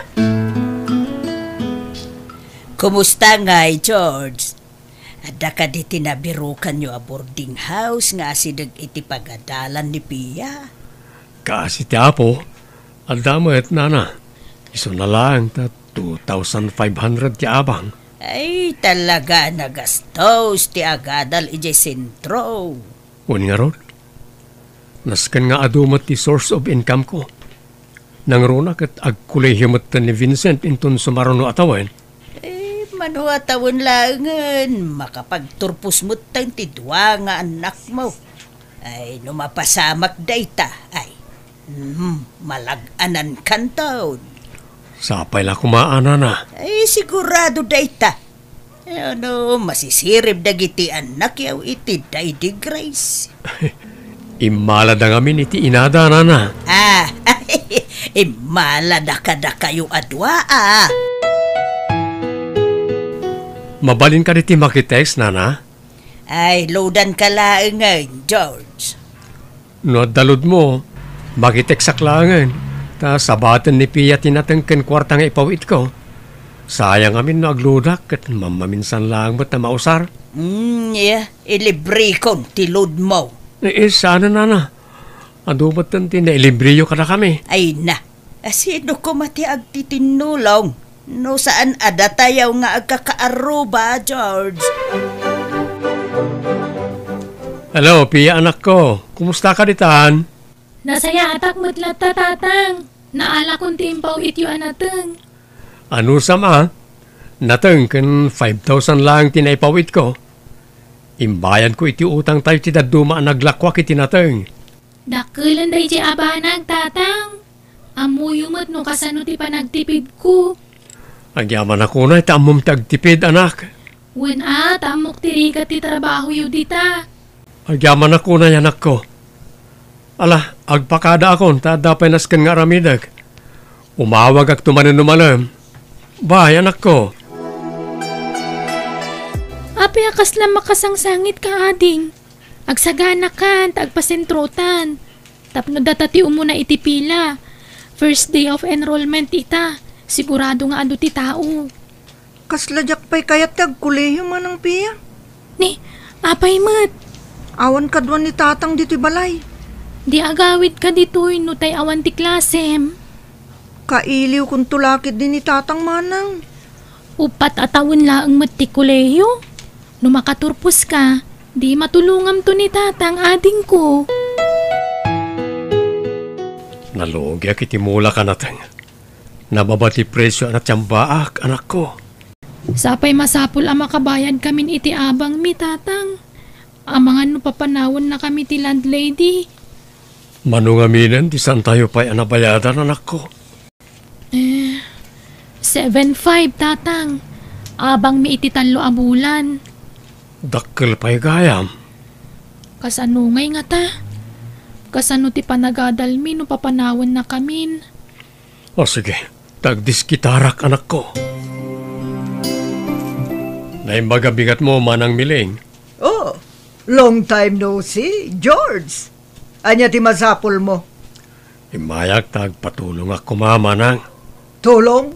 Kumusta ngay, George? Adda kadi ti nabirukanyo a boarding house nga asideg iti pagadalan ni Pia? Kaasi ti Apo, adda met, nana. Isuna laeng ta two thousand five hundred ti abang. Ay, talaga a nagastos ti agadal idiay sentro. Wen ngarud, nasken nga adu met ti source of income ko. Nangruna ket agkolehio metten ni Vincent inton sumaruno a tawen. Eh, mano a tawen laengen, makapagturpos metten ti dua nga annakmo. Ay, no mapasamak dayta, ay, mhm, malag-anankanton. Sapay la koma, a, nana. Ay, sigurado dayta. Eh, ano, masisirib dagiti annakyo iti Daydi Grace. Immalada ngamin iti inada, nana. Ah, immalada kadakayo a dua, a. Mabalin kadi ti makitext, nana? Ay, loadanka laengen, George. No adda loadmo, makitekstak laengen, ta sabaten ni Pia ti nateng ken kuarta nga ipaw-itko. Sayang amin no agloadak ket mammaminsan laeng met a mausar. Mm, yeah, ilibrekon ti loadmo. Eh, eh, saan, nana? Adu metten ti nailibreyo kadakami. Ay na, sino koma ti agtitinnulong? No saan a datayo nga agkakaarruba, George? Hello, Pia, anakko. Kumusta ka ditan? Nasayaatak met latta, Tatang. Naalakon ti impaw-ityo a nateng. Anusam a, nateng ken five thousand laeng ti naipaw-itko. Imbayadko iti utangtayo ti dadduma a naglakuak iti nateng. Dakkelen daydiay a banag, Tatang. Ammoyo met no kasano ti panagtipidko. Agyamanak unay ta ammom ti agtipid, anak. Wen a, ta ammok ti rigat ti trabahoyo dita. Agyamanak unay, anakko. Ala, agpakadaakon ta adda pay nasken nga aramidek. Umawagakto manen no malem. Bye, anakko. Apay a kasla makasangsangitka, ading? Agsaganakan ta agpasentrotan. Tapno data ti umuna iti pila. First day of enrollment ita. Sigurado nga adu ti tao. Kasla diak pay kayat ti agkolehiyo, Manang Pia. Ni, apay met? Awan kaduan ni Tatang ditoy balay. Di agawidka ditoy no tay awan ti klasem. Kailiwkonto la ketdi ni Tatang, Manang. Uppat a tawen laeng met ti kolehiyo. No makaturposka, di matulongamto ni Tatang, adingko. Nalugiak iti mulak a nateng. Nababa ti presio a natiambaak, anakko. Sapay masapul a makabayadkamin iti abangmi, Tatang. Amangan no papanawennakami ti landlady. Mano ngaminen ti saantayo pay a nabayadan, anakko? Eh, seven five, Tatang. Abangmi iti tallo a bulan. Dakkel pay gayam. Kasano ngay ngata? Kasano ti panagadalmi no papanawennakamin? O sige, ta agdiskitarak, anakko. Naimbag a bigatmo, Manang Miling. Oh, long time no see, George. Ania ti masapulmo? Immayak ta agpatulongak koma, Manang. Tulong?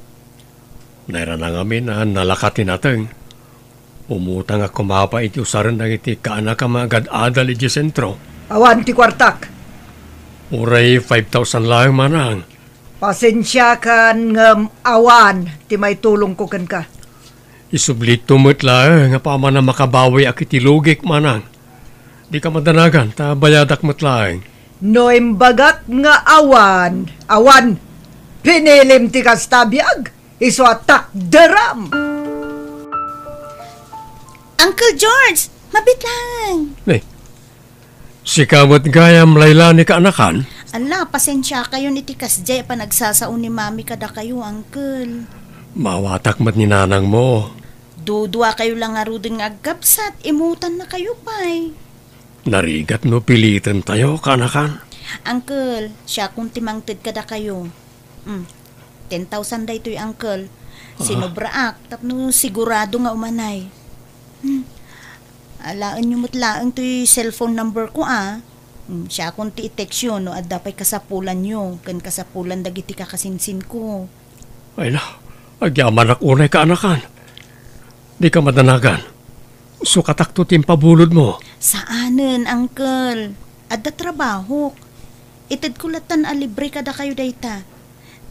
Nairana ngamin a nalaka ti nateng. Umutangak koma pay iti usaren dagiti kaanakam nga agad-adal idiay sentro. Awan ti kuartak. Uray five thousand laeng, Manang. Pasensiakan ngem awan ti maitulongko kenka. Isublitto met laeng a paman a makabawiak iti lugik, Manang. Dika madanagan ta bayadak met laeng. No imbagak nga awan, awan. Pinilim ti kasta a biag, isu a takderam. Uncle George, mabiit laeng. Ni, sika met gayam, Laila, ni kaanakan? Ala, pasensiakayon iti kasdiay a panagsasao ni Mami kadakayo, Uncle. Maawatak met ni nanangmo. Duduakayo la ngaruden nga agkabsat, imutannakayo pay. Narigat no pilitentayo, kaanakan. Uncle, siakon ti mangted kadakayo. Hmm. Ten thousand daytoy, Uncle. Ah. Sinobraak tapno sigurado nga umanay. Hmm. Alaenyo met laeng toy cellphone number ko, a. Hmm, siakon ti i-textyo no adda pay kasapulanyo ken kasapulan dagiti kakasinsinko. Ay na, agyamanak unay, kaanakan. Dika madanagan. Sukatakto ti impabulodmo. Saanen, Uncle. Adda trabahok. Itedko lattan a libre kadakayo dayta.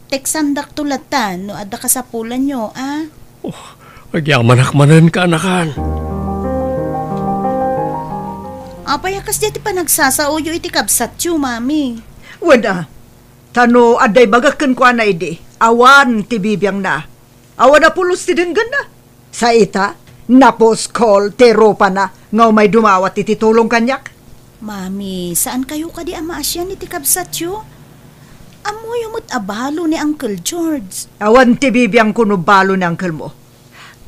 Teksandakto lattan no adda kasapulanyo, a? Oh, agyamanak manen, kaanakan. Apay a kasdiay ti panagsasaoyo iti kabsatyo, Mami? Wen a, ta no adda ibagak kenkuana idi, awan ti bibiangna. Awan a pulos ti denggenna. Sa ita, napuskol ti rupana nga umay dumawat iti tulong kaniak. Mami, saankayo kadi a maasian iti kabsatyo? Ammoyo met a balo ni Uncle George. Awan ti bibiangko no balo ni unclemo.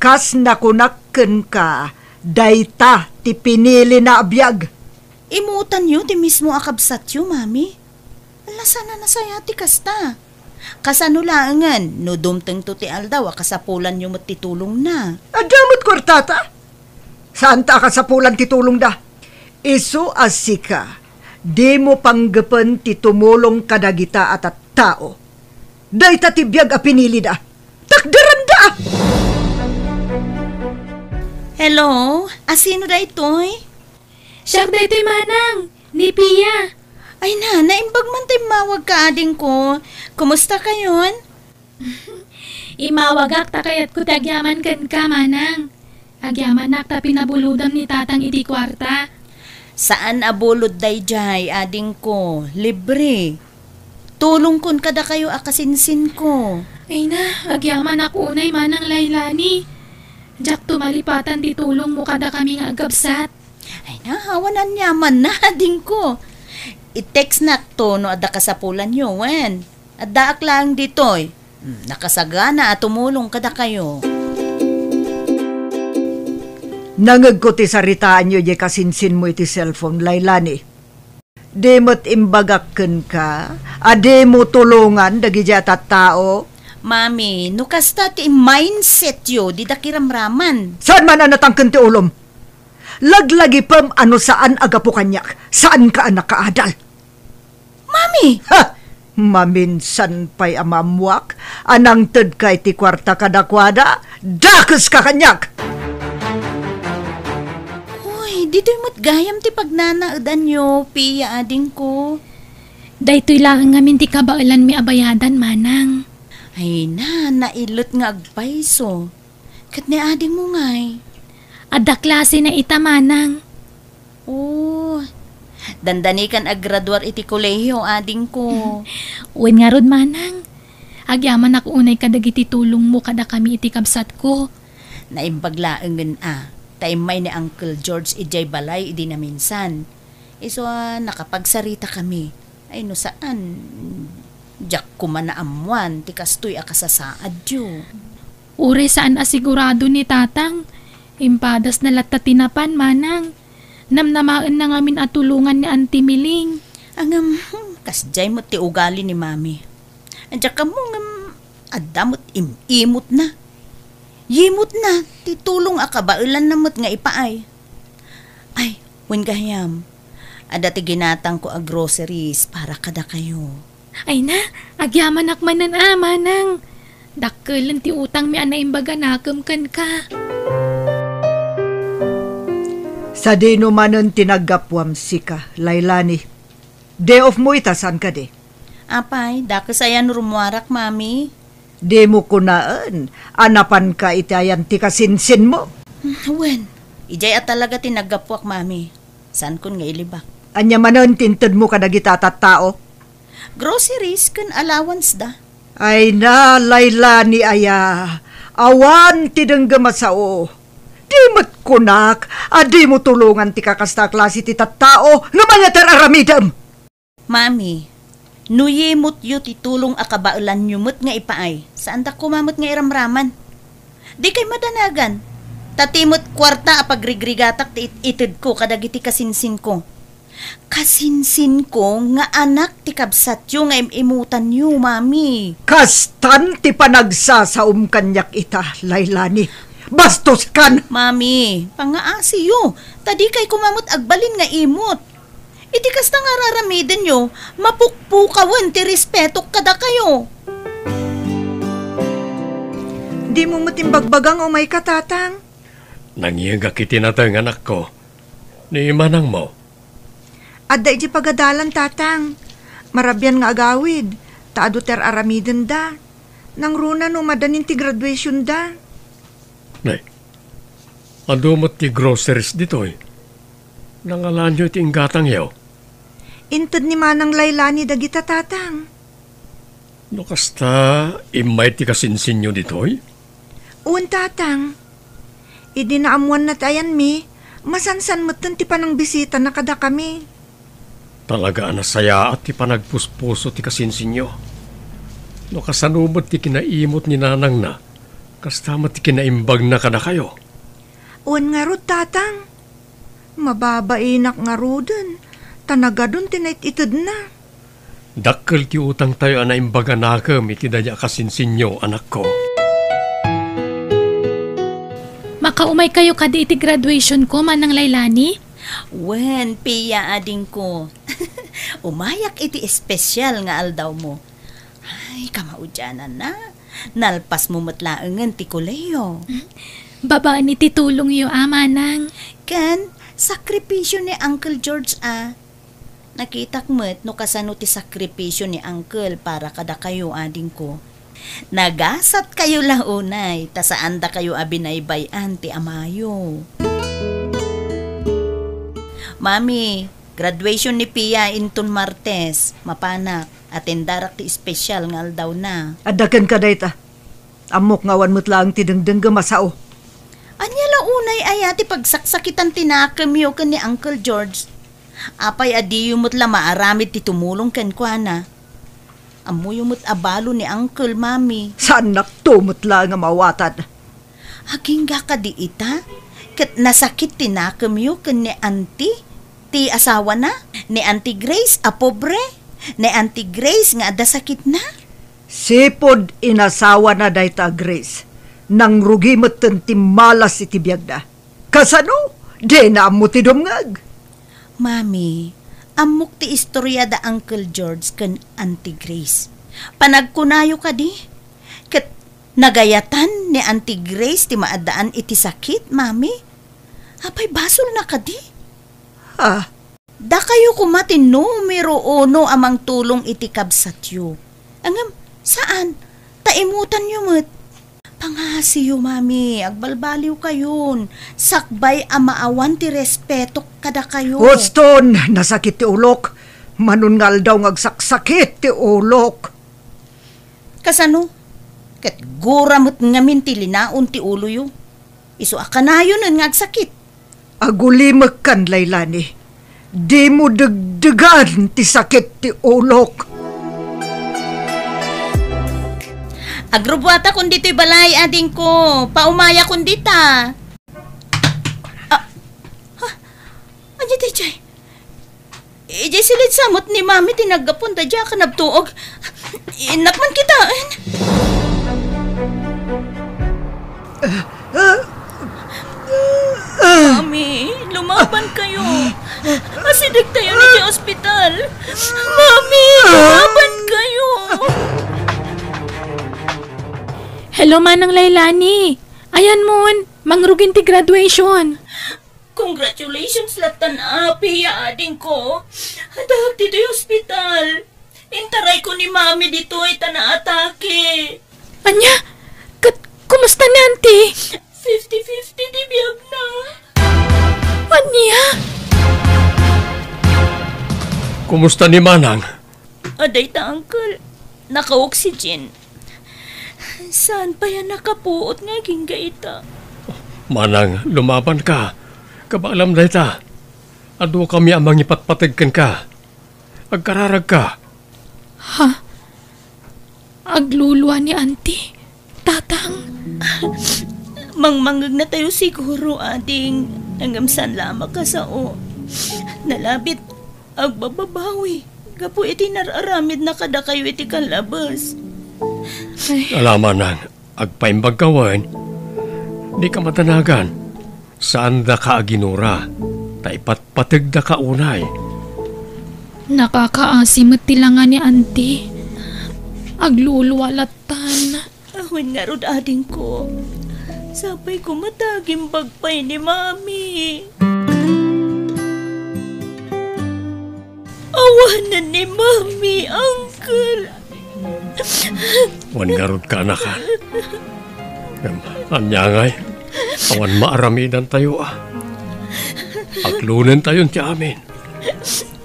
Kas nakunak kenka, dayta ti pinilina a biag. Imutanyo ti mismo a kabsatyo, Mami? Ala, saan a nasayaat ti kasta. Kasano laengen no dumtengto ti aldaw a kasapulanyo met ti tulongna? Adda met kuartata. Saanta a kasapulan ti tulongda. Isu a sika, dimo panggepen ti tumulong kadagita a tattao. Dayta ti biag a pinilida. Takderanda! Hello? Asino daytoy? Siak daytoy, manang, ni Pia. Ay na, naimbag man ta immawagka, adingko. Kumusta kayon? Immawagak ta kayatko ti agyaman kenka, manang. Agyamanak ta pinabulodam ni tatang iti kuarta. Saan a bulod daydiay, adingko. Libre. Tulongkon kadakayo a kasinsinko. Ay na, agyamanak unay, manang Lailani. Diakto malipatan ti tulongmo kadakami nga agkabsat. Ay na, awan aniamanna, adingko. I-textnakto no adda kasapulanyo, wen. Addaak laeng ditoy. Hmm, nakasagana a tumulong kadakayo. Nangegko ti saritaanyo diay kasinsinmo iti cellphone, Lailani. Di met imbagak kenka a dimo tulongan dagidiay a tattao? Mami, no kasta ti mindsetyo, dida kiramraman. Saan man a natangken ti ulom? Laglagipem a no saan a gapu kaniak, saanka a nakaadal. Mami! Ha! Maminsan pay a maammoak a nangtedka iti kuarta kadakuada, dakeska kaniak! Uy, ditoy met gayam ti pagnanaedanyo, Pia, adingko. Daytoy laeng ngamin ti kabaelanmi a bayadan, manang. Ay na, nailet nga agpayso. Ket ni adingmo ngay? Adda klasena ita, manang. Oh, dandanikan a graduar iti kolehiyo, adingko. Wen ngarud, manang. Agyamanak unay kadagiti tulongmo kadakami iti kabsatko. Naimbag laengen a, ta immay ni Uncle George idiay balay idi naminsan. Isu a nakapagsaritakami. Ay, no saan, diak koma naammoan ti kastoy a kasasaadyo. Uray saan a sigurado ni Tatang, impadasna latta ti napan, manang. Namnamaenna ngamin a tulongan ni Auntie Miling. Ngem, hmm, kasdiay met ti ugali ni Mami. Diak ammo ngem adda met im-imotna. Yimotna ti tulong a kabaelanna met nga ipaay. Ay, wen gayam, adda ti ginatangko a groceries para kadakayo. Ay na, agyamanak manen a, manang. Dakkelen ti utangmi a naimbag a nakem kenka. Sadino manen ti naggapuam sika, Lailani? Day off mo ita, saan kadi? Apay, dakes aya no rummuarak, Mami? Dimo kunaen a napanka iti ayan ti kasinsinmo? Wen, idiay a talaga ti naggapuak, Mami. Saankon nga ilibak. Ania manen ti intedmo kadagita a tattao? Groceries ken allowance da. Ay na, Lailani aya. Awan ti denggem a sao. Di met kunak a dimo tulongan ti kakasta a klase ti tattao nga mangited aramidem. Mami, no yimotyo ti tulong a kabaelanyo met nga ipaay, saandak koma met nga iramraman. Dikay madanagan. Ta ti met kuarta a pagrigrigatak ti it-itedko kadagiti kasinsinko. Kasinsinko nga anak ti kabsatyo nga im-imutanyo, Mami. Kastan ti panagsasaom kaniak ita, Lailani. Bastoskan! Mami, pangaasiyo. Ta dikay koma met agbalin nga imot. Iti kasta nga ar-aramidenyo, mapukpukawen ti respetok kadakayo. Dimo met imbagbaga nga umayka, Tatang? Nangngegak iti nateng, anakko. Ni manangmo? Adda idiay pagadalan, Tatang. Marabian nga agawid, ta adu ti ar-aramidenda. Nangruna no madanin ti graduationda. Nay, adu met ti groceries ditoy. Nangalaanyo iti inggatangyo? Inted ni Manang Lailani dagita, Tatang. No kasta, immay ti kasinsinyo ditoy? Wen, Tatang. Idi naammoanna ti ayanmi, masansan metten ti panangbisitana kadakami. Talaga a nasayaat ti panagpuspuso ti kasinsinyo. No kasano met ti kinaimot ni nanangna, kasta met ti kinaimbagna kadakayo. Wen ngarud, Tatang. Mababainak ngaruden, ta nagadun ti nait-itedna. Dakkel ti utangtayo a naimbag a nakem iti daydi a kasinsinyo, anakko. Makaumaykayo kadi iti graduationko, Manang Lailani? Wen, Pia, adingko. Umayak iti espesial nga aldawmo. Ay, kamaudiananna. Nalpasmo met laengen ti kolehiyo. Babaen iti tulongyo a, Manang. Ken sakripisio ni Uncle George a. Nakitak met no kasano ti sakripisio ni Uncle para kadakayo, adingko. Nagasatkayo la unay, ta saandakayo a binaybay-an ti amayo. Mami, graduation ni Pia inton Martes. Mapanak. Atendarak ti espesial nga aldawna. Adda kenka dayta. Ammok nga awan met laeng ti dengdenggem a sao. Ania la unay aya ti pagsaksakitan ti nakemyo ken ni Uncle George? Apay a diyo met la maaramid ti tumulong kenkuana? Ammoyo met a balo ni Uncle, Mami. Saannakto met laeng a maawatan. Agingga kadi ita? Ket nasakit ti nakemyo ken ni Auntie, ti asawana? Ni Auntie Grace a pobre? Ni Auntie Grace nga adda sakitna? Sipud inasawana dayta a Grace, nangrugi metten ti malas iti biagna. Kasano? Dina ammo ti dumngeg. Mami, ammok ti istorya da Uncle George ken Auntie Grace. Panagkunayo kadi? Ket nagayatan ni Auntie Grace ti maaddaan iti sakit, Mami? Apay, basolna kadi? Ah. Dakayo koma ti numero uno a mangtulong iti kabsatyo. Ngem, saan, ta imutanyo met. Pangasiyo, Mami, agbalbaliwkayon. Sakbay a maawan ti respetok kadakayo. Huston, nasakit ti ulok. Manon nga aldaw nga agsaksakit ti ulok. Kasano? Ket gura met ngamin ti linaon ti uloyo. Isu a kanayonen nga agsakit. Agulimekkan, Lailani. Dimo degdegan ti sakit ti ulok. Agrubbuatakon ditoy balay, adingko. Paumayakon dita. Ah, ha? Ania daydiay? Idiay silid sa met ni Mami ti naggapon ta diak a nabtuog. Innak man kitaen. Mami, lumaban kayo. Asideg tayo ni ti ospital. Mami, lumaban kayo. Hello, Manang Lailani. Ayan mon, mangrugin ti graduation. Congratulations lattan, Api, ya adingko. Addaak ditoy ospital. Intarayko ni Mami ditoy ta naatake. Ania? Ket kumusta ni Auntie? Fifty fifty ti biagna. Ania? Kumusta ni Manang? Adayta, Uncle. Naka-oxygen. Saan pay a nakapuot nga agingga ita? Manang, lumaban ka. Kabaalam dayta. Adu kami a mangipatpateg kenka. Agkararag ka. Ha? Aglulua ni Auntie? Tatang? Mangmangegnatayo siguro, ading, ngem saan la a makasao. Nalabit, agbababawi gapu iti nar-aramidna kadakayo iti kallabes. Ay. Ala, manang, agpaimbag ka wen. Dika madanagan. Saandaka a ginura, ta ipatpategdaka unay. Nakakaasi met ti langa ni Auntie. Aglulua lattan. Awan ngarud, adingko. Sapay koma ta agimbag pay ni Mami. Awanen ni Mami, Uncle. Wen ngarud, kaanakan. Ngem, ania ngay? Awan maaramidantayo a. Aklonentayon ti amin.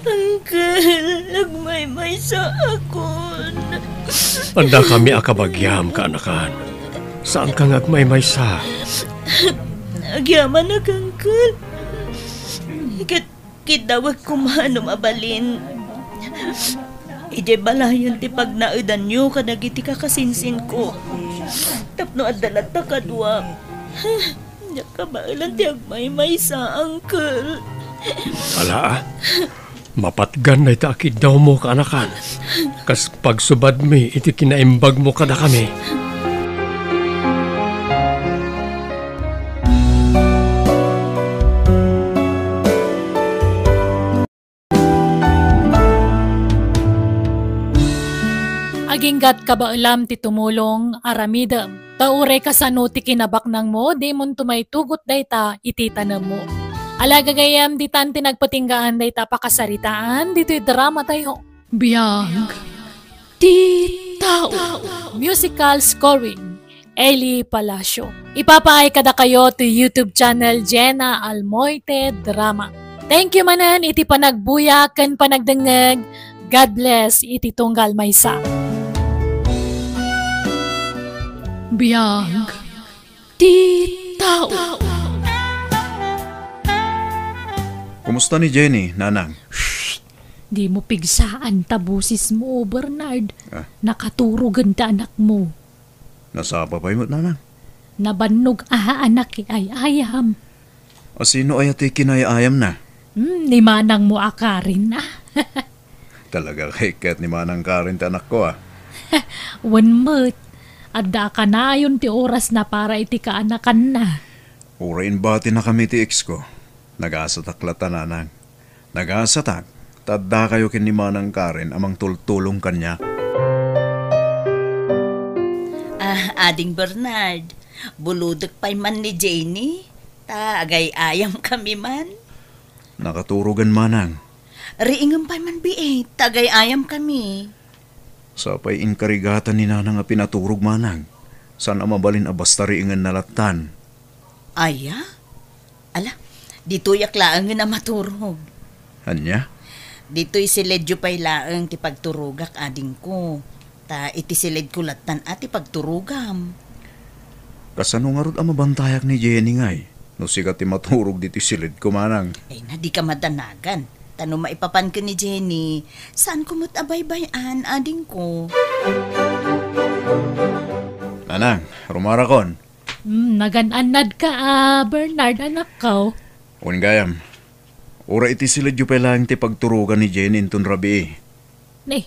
Uncle, agmaymaysaakon. Addakami a kabagiam, kaanakan. Saanka nga agmaymaysa. Agyamanak, Uncle. Ket Kiddawek koma no mabalin. Idiay balayen ti pagnaedanyo kadagiti kakasinsinko. Tapno adda latta kadua. Diak kabaelan ti agmaymaysa, Uncle. Ala, a. Mapatgan dayta a kiddawmo, kaanakan. Kas pagsubadmi iti kinaimbagmo kadakami. Aginggat kabaelam ti tumulong, aramidem. Ta uray kasano ti kinabaknangmo, dimonto maitugot dayta iti tanemmo. Ala, gagayyem, ditan ti nagpatinggaan dayta a pakasaritaan ditoy dramatayo. Biag ti tao. Musical scoring, Eli Palacio. Ipapaay kadakayo ti YouTube channel Jenna Almoite Drama. Thank you manen iti panagbuya ken panagdengngeg. God bless iti tunggal maysa. Biag ti tao. Kumusta ni Jenny, Nanang? Shh! Dimo pigsaan ta bosesmo, Bernard. Ah. Nakaturogen ti anakmo. Nasapa pay met, Nanang? Nabannog a anak ti ay-ayam. A sino aya ti kinay-ayamna? Hmm, ni manangmo a Karen, a. Talaga kay ket ni Manang Karen ti anakko, a. Wen met, adda a kanayon ti orasna para iti kaanakanna. Uray imbatinakami ti ex ko. Nagasatak latta, Nanang. Nagasatak, ta addakayo ken ni Manang Karen a mangtultulong kaniak. Ah, Ading Bernard, bulodek pay man ni Jenny, ta agay-ayam kami man. Nakaturogen, Manang. Riingem pay man, biit, ta agay-ayam kami. Sapay inkarigatan ni Nanang a pinaturog, Manang. Saan a mabalin a basta riingenna lattan. Aya? Ala, ditoyak laengen a maturog. Ania? Ditoy siledyo pay laeng ti pagturogak, adingko. Ta iti siledko lattan a ti pagturogam. Kasano ngarud a mabantayak ni Jenny ngay? No sika ti maturog ditoy siledko, Manang. Ay na, dika madanagan. Ta no maipapan ken ni Jenny, saanko met a baybay-an, adingko. Nanang, rumarakon. Hmm, nagan-annadka a Bernard, anakko. Wen gayam, uray iti siledyo pay laeng ti pagturogan ni Jenny inton rabii. Ne,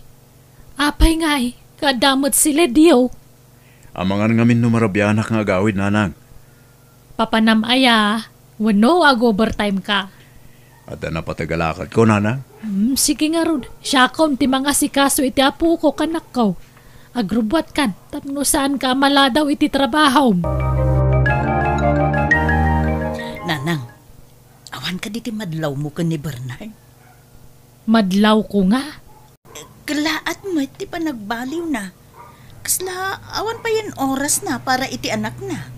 apay ngay, kaadda met siledyo? Amangan ngamin no marabianak nga agawid, Nanang. Papanam aya, wenno ag-overtime ka? Adda napateg a lakadko, Nanang. Hmm, sige ngarud, siakon ti mangasikaso iti apoko, kanakko. Agrubbuatkan, tapno saanka a maladaw iti trabahom. Nanang, awan kadi ti madlawmo ken ni Bernard? Madlawko nga? Kellaat met ti panagbaliwna. Kasla awan payen orasna para iti anakna.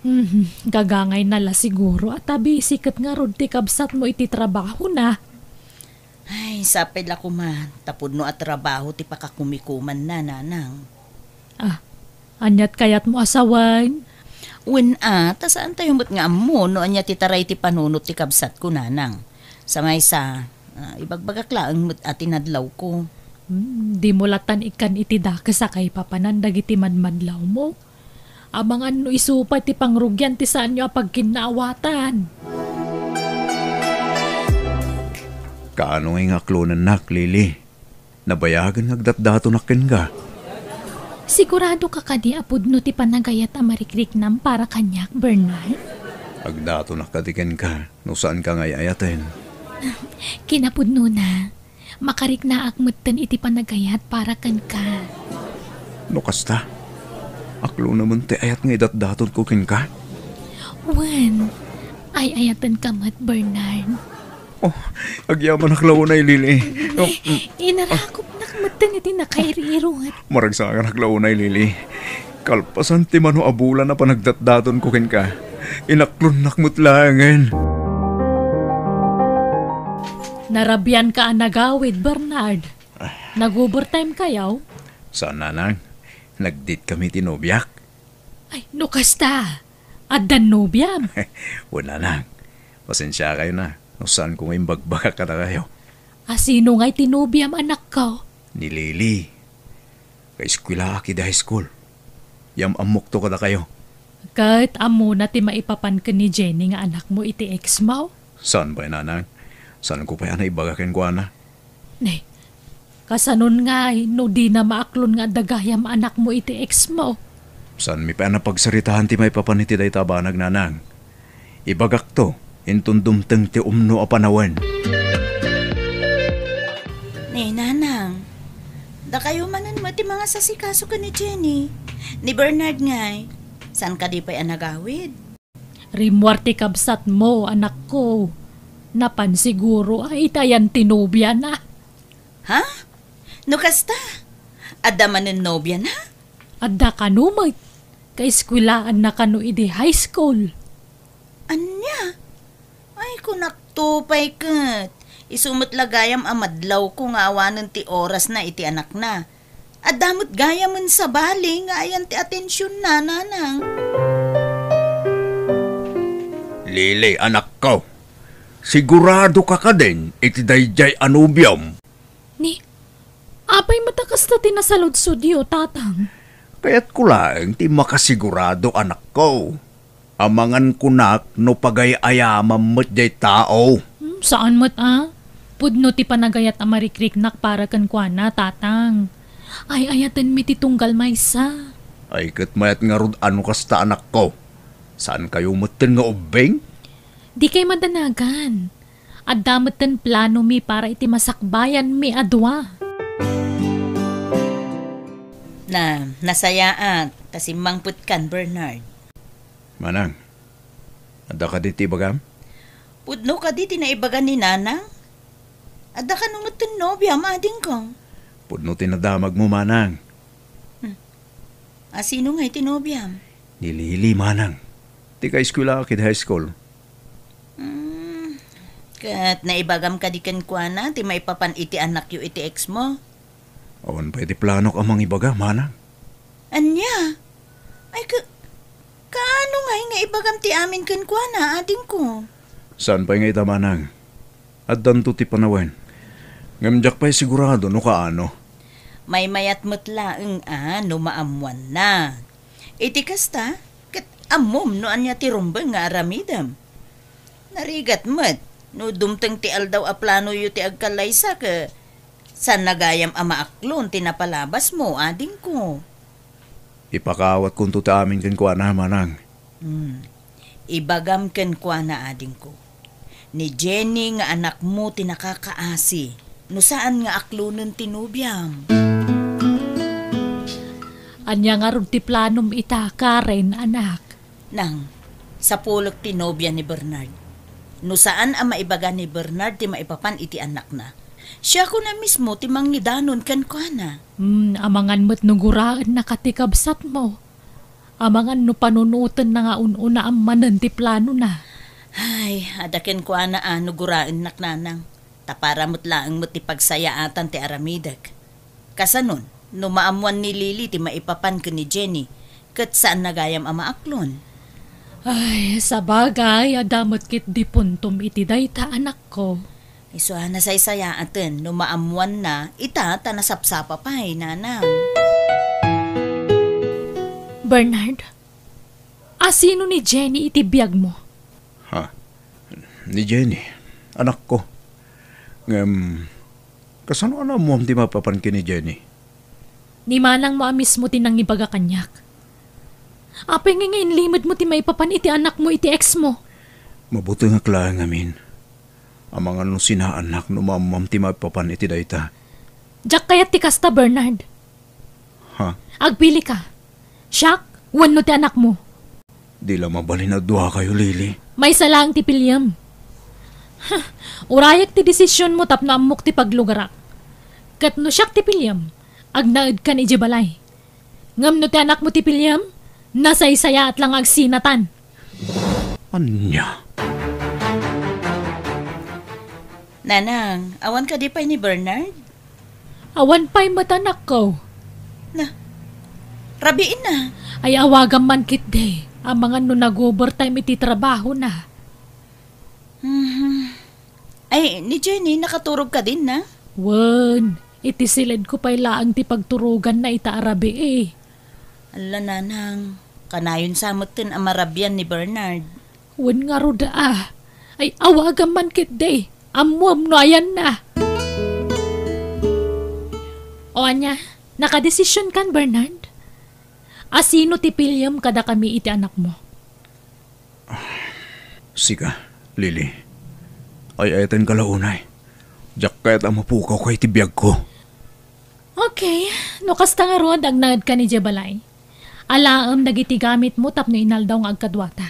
Mhm, gagangayna la siguro a ta busy ket ngarud ti kabsatmo iti trabahona. Ay, sapay la koma, ta pudno a trabaho ti pakakumikumanna, Nanang. Ah, aniat kayatmo a sawen? Wen a, ta saantayo met nga ammo no ania ti taray ti panunot ti kabsatko, Nanang. Sa maysa, ah, ibagbagak laeng met a ti nadlawko. Hmm, dimo lattan ikkan iti dakes a kaipapanan dagiti madmadlawmo. Amangan no isu pay ti pangrugian ti saanyo a pagkinnaawatan. Kaano ngay nga aklonennak, Lily? Nabayagen nga agdatdatonak kenka. Sigurado ka kadi a pudno ti panagayat a marikriknam para kaniak, Bernard? Agdatonak kadi kenka no saanka nga ay-ayaten. Kinapudnona, makariknaak metten iti panagayat para kenka. No kasta, aklonen ti ayat nga idatdatonko kenka? Wen, ay-ayatenka met, Bernard. Oh, agyamanak la unay, Lily. Oh, mm. Inarakopnak metten iti nakairiruet. Maragsakanak la unay, Lily. Kalpasan ti mano a bulan a panagdatdatonko kenka, inaklonnak met laengen. Narabianka a nagawid, Bernard. Nag-overtime kayo? Saan, nanang. Nag-date kami ti nobiak. Ay, no kasta, addan nobiam? Wen, nanang. Pasensiakayo na no saanko nga imbagbaga kadakayo. A, sino ngay ti nobiam, anakko? Ni Lily. Kaeskuelaak idi high school. Yam-ammokto kadakayo. Ket ammona ti maipapan ken ni Jenny nga anakmo iti ex-mo? Saan pay, nanang? Saanko pay a naibaga kenkuana? Ne, kasanon ngay no dina maaklon nga adda gayam anakmo iti ex-mo? Saanmi pay a napagsaritaen ti maipapan iti dayta a banag, nanang. Ibagakto inton dumteng ti umno a panawen. Ne, nanang, dakayo manen met ti mangasasikaso ken ni Jenny. Ni Bernard ngay, saan kadi pay a nagawid? Rimmuar ti kabsatmo, anakko. Napan siguro a itayan ti nobiana. Ha? No kasta, adda manen nobiana? Adda kano met. Kaeskuelaanna kano idi high school. Ania? Ay, kunakto pay ket. Isu met la gayam a madlawko nga awanen ti orasna iti anakna. Adda met gayamen sabali nga ayan ti atensionna, nanang. Lily, anakko, sigurado ka kadin iti daydiay a nobiom? Ni, apay met a kasta ti nasaludsodyo, tatang? Kayatko laeng ti makasigurado, anakko. Amangan kunak no pagay-ayamam met jay tao. Hmm, saan met a? Pudno ti panagayat a marikriknak para kenkuana, tatang. Ay-ayatenmi ti tunggal maysa. Ay, ket mayat ngarud a no kasta, anakko. Saan kayo metten nga ubbing? Di kay madanagan. Adda metten planomi para iti masakbayanmi a dua. Na, nasayaat ta simmangpetkan, Bernard. Manang, adda kadi ti ibagam? Pudno kadi ti naibaga ni Nanang? Adda kano metten nobiam, adingko? Pudno ti nadamagmo, Manang. Hmm. A, sino ngay ti nobiam? Ni Lily, Manang. Ti kaeskuelaak iti high school. Hmm. Ket naibagam kadi kenkuana ti maipapan iti anakyo iti ex-mo? Awan pay ti planok a mangibaga, Manang. Ania? Ay, ka-, kaano ngay nga ibagam ti amin kenkuana, adingko? Saan pay nga ita, Manang? Addanto ti panawen. Ngem diak pay sigurado no kaano. Maymayat met laeng a no maammoanna. Iti kasta, ket ammom no ania ti rumbeng nga aramidem. Narigat met no dumteng ti aldaw a planoyo ti agkallaysa ket saanna gayam a maaklon ti napalabasmo, adingko. Ipakaawatkonto ti amin kenkuana, Manang. Hmm. Ibagam kenkuana, adingko. Ni Jenny nga anakmo ti nakakaasi no saan nga aklonen ti nobiam. Ania ngarud ti planom ita, Karen, anak? Nang, sapulek ti nobia ni Bernard. No saan a maibaga ni Bernard ti maipapan iti annakna, siakon a mismo ti mangidanon kenkuana. Hmm, amangan met no guraennaka ti kabsatmo. Amangan no panunotenna nga un-unaam manen ti planona. Ay, adda kenkuana a no guraennak, Nanang. Ta para met laeng met ti pagsayaatan ti aramidek. Kasanon, no maammoan ni Lily ti maipapan ken ni Jenny, ket saanna gayam a maaklon? Ay, sabagay, adda met ketdi puntom iti dayta, anakko. Isu a nasaysayaaten no maammoanna ita ta nasapsapa pay, Nanang. Bernard, Asino ni Jenny iti biagmo? Ha? Ni Jenny, anakko. Ngem, kasano a naammuam ti maipapan ken ni Jenny? Ni manangmo a mismo ti nangibaga kaniak. Apay ngay nga inlimedmo ti maipapan iti anakmo iti exmo? Mabutengak laeng ngamin. Amangan no sinaannak no maammuam ti maipapan iti dayta. Diak kayat ti kasta, Bernard. Ha? Agpilika. Siak wenno ti anakmo? Di la mabalin a duakayo, Lily. Maysa laeng ti piliem. Huh, urayak ti desisionmo tapno ammok ti paglugarak. Ket no siak ti piliem, agnaedkan idiay balay. Ngem no ti anakmo ti piliem, nasaysayaat la nga agsinatan. Ania? Nanang, awan kadi pay ni Bernard? Awan pay met, anakko. Na, rabiin na. Ay, awagam man ketdi. Amangan no nag-overtime iti trabahona. Mhm. Ay, ni Jenny, nakaturog kadin na? Wen, iti siledko pay laeng ti pagturoganna ita a rabii. Alla, nanang, kanayon sa metten a marabian ni Bernard. Wen ngarud a. Ay, awagam man ketdi. Ammuem no ayanna. O ania, nakadesisionkan, Bernard? Asino ti piliem kadakami iti anakmo? Sika, Lily. Ay-ayatenka la unay. Diak kayat a mapukawka iti biagko. Okay, no kasta ngarud, agnaedkan idiay balay. Alaem dagiti gamitmo tapno inaldaw nga agkaduata.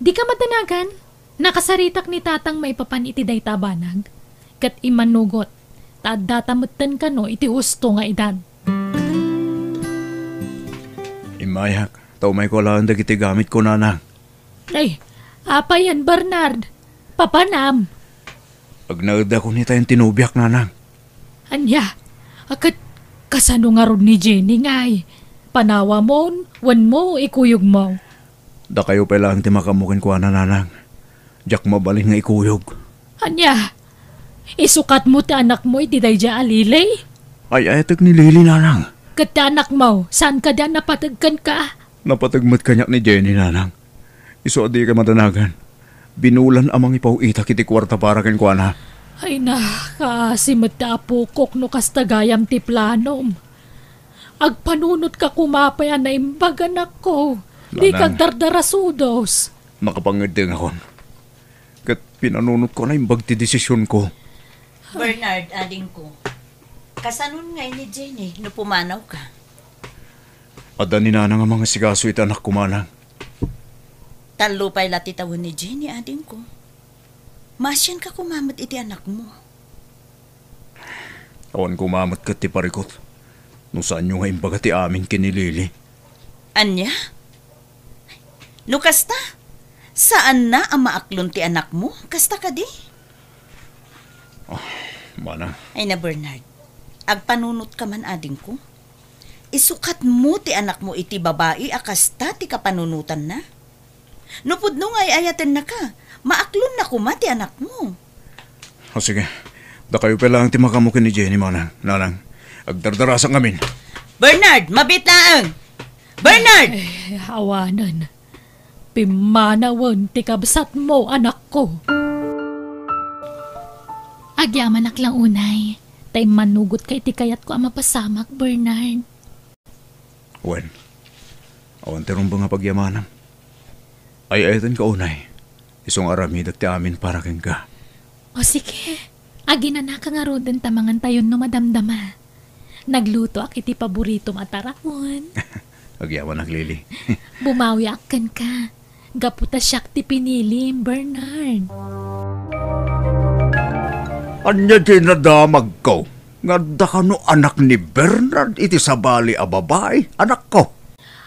Dika madanagan, nakasaritak ni Tatang maipapan iti dayta a banag, ket immanugot, ta addata metten kano iti husto nga edad. Immayak, ta umayko alaen dagiti gamitko, nanang. Ay, apay yan, Bernard? Papanam? Agnaedakon itayon ti nobiak, nanang. Ania? A ket kasano ngarud ni Jenny ngay? Panawamon, wenno ikuyogmo? Dakayo pay laeng ti makaammo kenkuana, nanang. Diak mabalin nga ikuyog. Ania? Isukatmo ti anakmo iti daydiay a Lily? Ay-ayatek ni Lily, nanang. Ket ti anakmo, saan kadi a napateg kenka? Napateg met kaniak ni Jenny, nanang. Isu a dika madanagan, binulan a mangipaw-itak iti kuarta para kenkuana. Ay na, kaasi met ti apokok no kasta gayam ti planom. Agpanunotka koma pay a naimbag, anakko. Dika agdardarasudos. Nanang, nakapangeddengakon. Ket pinanunotko a naimbag ti desisionko. Bernard, adingko, kasanon ngay ni Jenny no pumanawka? Adda ni nanang a mangasikaso iti anakko, manang. Tallo pay la ti tawen ni Jenny, adingko. Maasianka koma met iti anakmo. Awan koma met ket ti parikut no saanyo nga imbaga ti amin ken ni Lily. Ania? No kasta, saanna a maaklon ti anakmo? Kasta kadi? Ah, manang. Ay na, Bernard, agpanunotka man, adingko. Isukatmo ti anakmo iti babai a kasta ti kapanunotanna. No pudno nga ay-ayatennaka, maaklonna koma ti anakmo. O sige, dakayo pay laeng ti makaammo ken ni Jenny, manang. Nanang, agdardarasak ngamin. Bernard, mabiit laeng! Bernard! Ay, awanen. Pimmanawen ti kabsatmo, anakko. Agyamanak la unay, ta immanugotka iti kayatko a mapasamak, Bernard. Wen, awan ti rumbeng a pagyamanam. Ay-ayatenka unay, isu nga aramidek ti amin para kenka. O sige, aginanaka ngaruden ta mangantayon no madamdama. Naglutoak iti paboritom a taraon. Agyamanak, Lily. Bumawiak kenka. Gapu ta siak ti pinilim, Bernard. Ania ti nadamagko nga adda kano anak ni Bernard iti sabali a babai, anakko?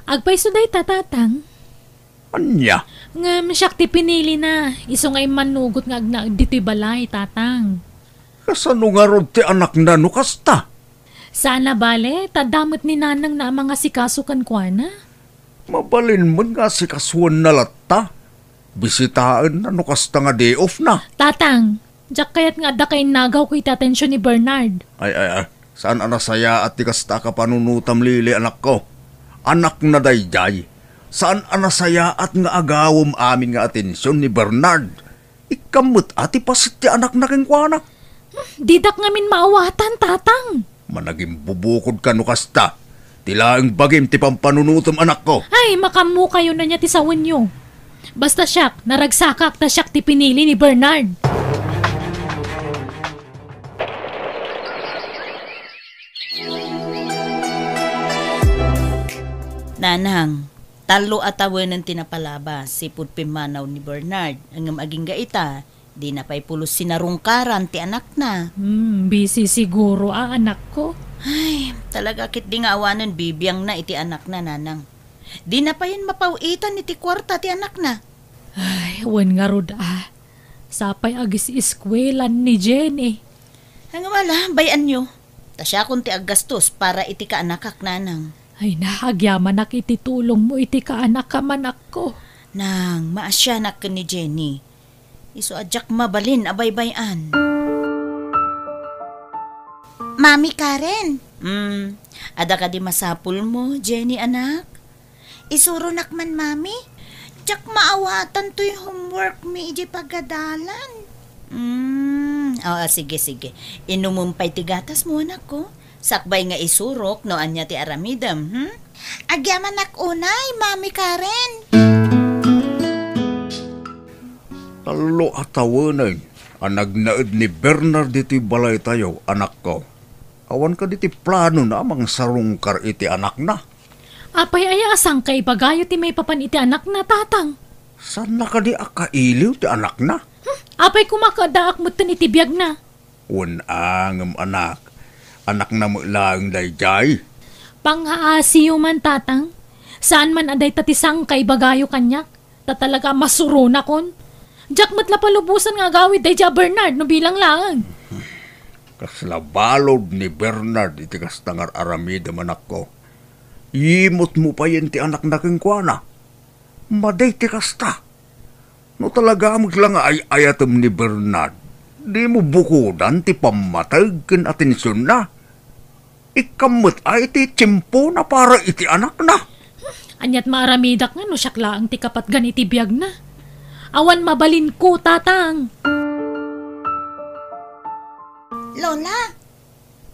Agpayso dayta, Tatang. Ania? Ngem siak ti pinilina, isu nga immanugot nga agnaed ditoy balay, Tatang. Kasano ngarud ti anakna no kasta? Saan a bale, ta adda met ni nanangna a mangasikaso kenkuana. Mabalin met nga asikasuenna latta. Bisitaenna no kasta nga day off na. Tatang, diak kayat nga adda kainnagawko iti atensiyon ni Bernard. Ay, ay, ay. Saan a nasayaat ti kasta a kapanunotam, Lily, anakko? Anakna daydiay. Saan a nasayaat nga agawem amin nga atension ni Bernard. Ikkam met a ti paset ti anakna kenkuana. Didak ngamin maawatan, Tatang. Managimbubukodka no kasta. Ti laeng bagim ti pampanunotem, anakko. Ay, makammokayon ania ti sawenyo. Basta siak, naragsakak ta siak ti pinili ni Bernard. Nanang, tallo a tawenen ti napalabas, sipud pimmanaw ni Bernard. Ngem agingga ita, dina pay pulos sinarungkaran ti anakna. Hmm, busy siguro a anakko. Ay, talaga ketdi nga awanen bibiangna iti anakna, Nanang. Dina payen mapaw-itan iti kuarta ti anakna. Ay, wen ngarud a. Sapay agis-eskuelan ni Jenny. Ngem ala, bay-anyo. Ta siakon ti aggastos para iti kaanakak, Nanang. Ay na, agyamanak iti tulongmo iti kaanakam, anakko. Nang, maasianak ken ni Jenny. Isu a diak mabalin a baybay-an. Mami Karen. Hmm, adda kadi masapulmo, Jenny, anak? Isuronak man, Mami. Diak maawatan toy homework mi idiay pagadalan. Hmm, oo, sige, sige. Inumem pay ti gatasmo, anakko. Sakbay nga isurok no ania ti aramidem, hmm? Agyamanak unay, Mami Karen. Tallo a tawenen a nagnaed ni Bernard ditoy balaytayo, anakko. Awan kadi ti planona a mangsarungkar iti anakna? Apay aya a sangkaibagayo ti maipapan iti anakna, Tatang? Saanna kadi a kailiw ti anakna? Hmm, apay koma ket addaak metten iti biagna? Wen a, ngem anak, anakna met laeng daydiay. Pangngaasiyo man, Tatang. Saan man a dayta ti sangkaibagayo kaniak. Ta talaga a masuronakon. Diak met la palubosan nga agawid daydiay a Bernard no bilang laeng. Kasla balud ni Bernard iti kasta nga ar-aramidem, anakko. Imutmo payen ti anakna kenkuana. Madi ti kasta. No talaga met la nga ay-ayatem ni Bernard, dimo bukodan ti pammateg ken atensionna. Ikkam met a iti tiempona para iti anakna. Aniat maaramidak nga no siak laeng ti kapatgan iti biagna? Awan mabalinko, Tatang. Lola,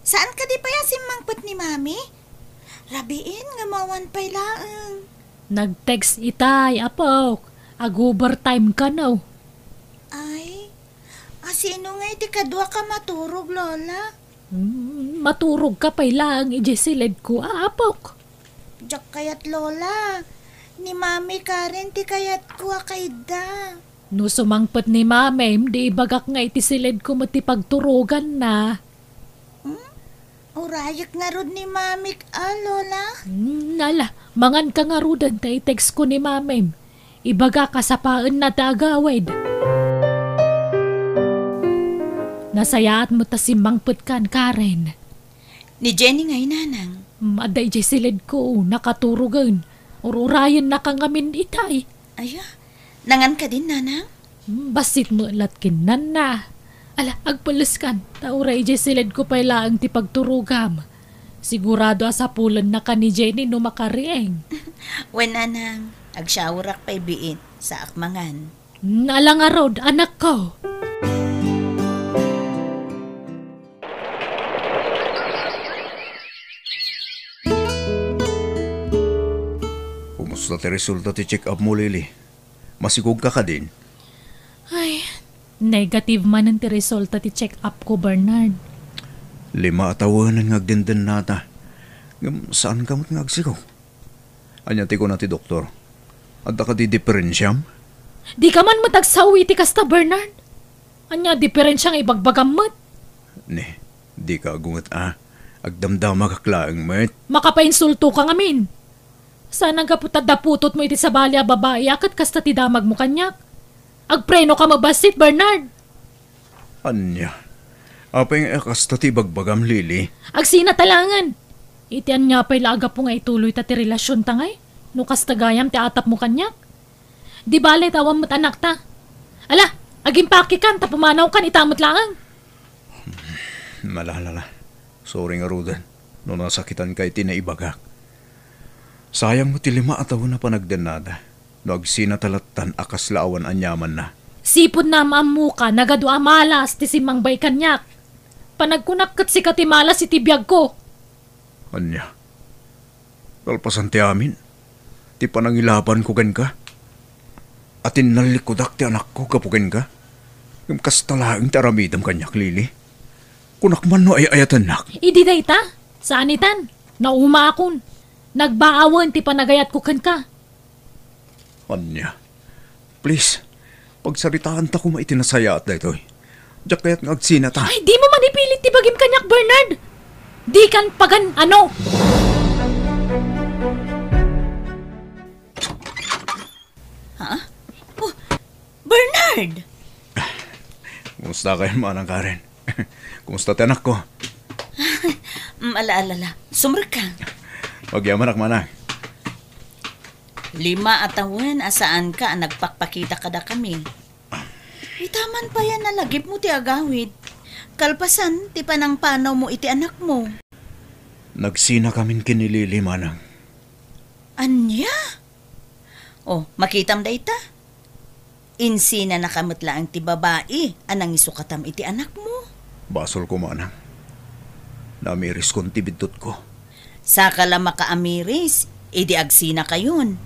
saan kadi pay a simmangpet ni Mami? Rabiin nga mawan pay laeng. Nag-text itay, apok. Ag-overtime kano. Ay, a sino ngay ti kaduak a maturog, Lola? Hmm, maturogka pay laeng idiay siledko, a, apok. Diak kayat, Lola. Ni Mami Karen ti kayatko a kaidda. No sumangpet ni Mamim, di ibagak nga iti siledko met ti pagturoganna. Hmm? Urayek ngarud ni Mamik a, Lola? Hmm, ala, manganka ngaruden ta i-text ko ni Mamim. Ibagak a sapaenna ti agawid. Nasayaat met ta simmangpetkan, Karen. Ni Jenny ngay, Nanang? Hmm, adda idiay siledko, nakaturogen. Ur-urayennaka ngamin itay. Aya, nangan kadin, Nanang? Hmm, bassit met latken nanna. Ala, agpelleskan, ta uray idiay siledko pay laeng ti pagturogam. Sigurado a sapulennaka ni Jenny no makariing. Wen, Nanang, agsyaorak pay biit, saak mangan. Hmm, ala ngarud, anakko. Kumusta ti resulta ti check-up mo, Lily? Masigogka kadin? Ay, negative manen ti resulta ti check-up ko, Bernard. Lima a tawenen nga agdendennata. Ngem saanka met nga agsigog? Ania ti kuna ti doktor? Adda kadi diperensiam? Dika man met agsao iti kasta, Bernard. Ania a diperensia nga ibagbagam met? Ne, dika agunget a. Agdamdamagak laeng met. Makapainsultoka ngamin. Saan a gapu ta daputotmo iti sabali a babai a ket kasta ti damagmo kaniak? Agprenoka met bassit, Bernard. Ania? Apay nga kasta ti ibagbagam, Lily? Agsina ta laengen. Iti ania pay la a gapu nga ituloyta ti relasionta ngay? No kasta gayam ti atapmo kaniak? Di bale ta awan met anakta. Ala, agimpakikan ta pumanawkan ita met laeng. Malalala. Sorry ngaruden no nasakitanka iti naibagak. Sayang met ti lima a tawen a panagdennada no agsinata lattan a kasla awan aniamanna. Sipud naam-ammoka, nagadu a malas ti simmangbaay kaniak. Panagkunak ket sika ti malas iti biagko. Ania? Kalpasan ti amin, ti panangilabanko kenka, a tinnallikudak ti anakko gapu kenka, ngem kasta laeng ti aramidem kaniak, Lily. Kunak man no ay-ayatennak. Idi dayta, saanitan, naumaakon. Nagbaawen ti panagayatko kenka. Ania? Please, pagsaritaanta koma iti nasayaat daytoy. Diak kayat nga agsinata. Ay, dimo man ipilit ti bagim kaniak, Bernard! Dikan pagan-ano! Ha? Oh, Bernard! Kumusta kayo, Manang Karen? Kumusta ti anakko? Mm, ala, ala, ala. Sumrekka. Agyamanak, Manang. Lima a tawen a saanka a nagpakpakita kadakami. Ita man pay a nalagipmo ti agawid. Kalpasan ti panangpanawmo iti anakmo. Nagsinakamin ken ni Lily, Manang. Ania? Oh, makitam dayta? Insinanaka met laeng ti babai a nangisukatam iti anakmo. Basolko, Manang. Naamiriskon ti biddutko. Saka la makaamiris, idi agsinakayon.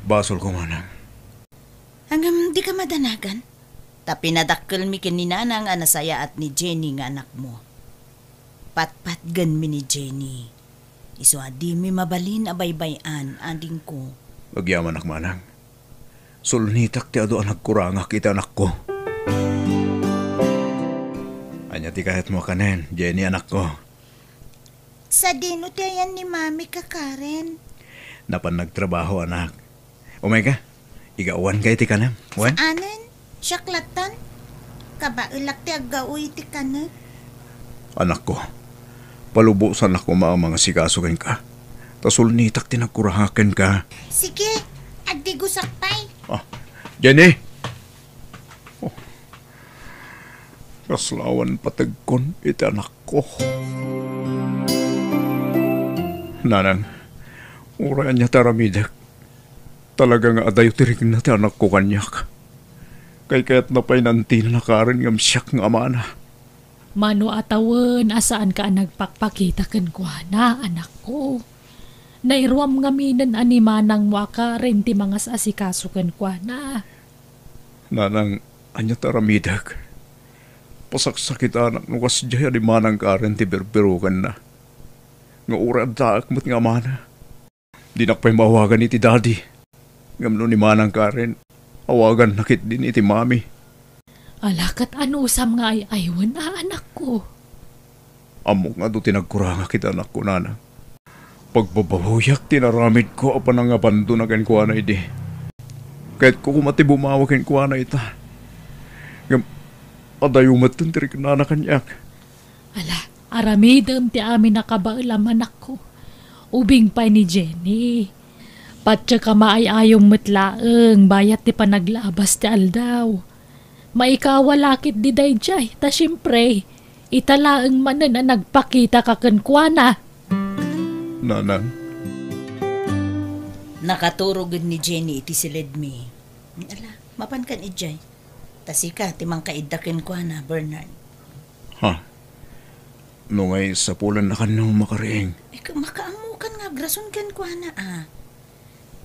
Basolko, Manang. Ngem dika madanagan. Ta pinadakkelmi ken ni Nanang a nasayaat ni Jenny nga anakmo. Patpatgenmi ni Jenny. Isu a dimi mabalin a baybay-an, adingko. Agyamanak, Manang. Sulnitak ti adu a nagkurangak iti anakko. Ania ti kayatmo a kanen, Jenny, anakko? Sadino ti ayan ni Mami, Karen? Napan nagtrabaho, anak. Umayka, igawanka iti kanem, wen? Saanen? Siak lattan? Kabaelak ti aggaw iti kanem. Anakko, palubosanak koma a mangasikaso kenka. Ta sulnitak ti nagkurangak kenka. Sige, agdigosak pay. Ah, Jenny! Oh. Kasla awan pategkon iti anakko. Nanang, uray ania ti aramidek, talaga nga adayo ti rikna ti anakko kaniak. Kaykayatna pay nantinana Karen ngem siak nga amana. Mano a tawen a saanka a nagpakpakita kenkuana, anakko. Nairuam ngaminen a ni manangmo a Karen ti mangas-asikaso kenkuana. Nanang, ania ti aramidek? Pasaksakitanak no kasdiay a ni manang Karen ti birbirokenna. Nga uray addaak met nga amana. Dinak pay maawagan iti daddy. Ngem no ni manang Karen, awaganna ketdin iti mami. Ala ket anusam nga ay-aywen a anakko. Ammok nga adu ti nagkurangak iti anakko, nanang. Pagbabawiak ti inaramidko a panangabandona kenkuana idi. Kayatko koma ti bumawi kenkuana ita. Ngem adayo metten ti riknana kaniak. Ala, aramidem ti amin a kabaelam, anakko. Ubing pay ni Jenny. Patiek a maay-ayom met laeng bayat ti panaglabas ti aldaw. Maikawala ketdi daydiay, ta siempre, ita laeng manen a nagpakitaka kenkuana. Nanang. Nakaturog ni Jenny iti siledmi. Ala, mapankan idiay. Ta sika ti mangkaidda kenkuana, Bernard. Ha? No ngay, sapulannakan no makariing. Eh, ka-, makaammokan nga agrason kenkuana, a.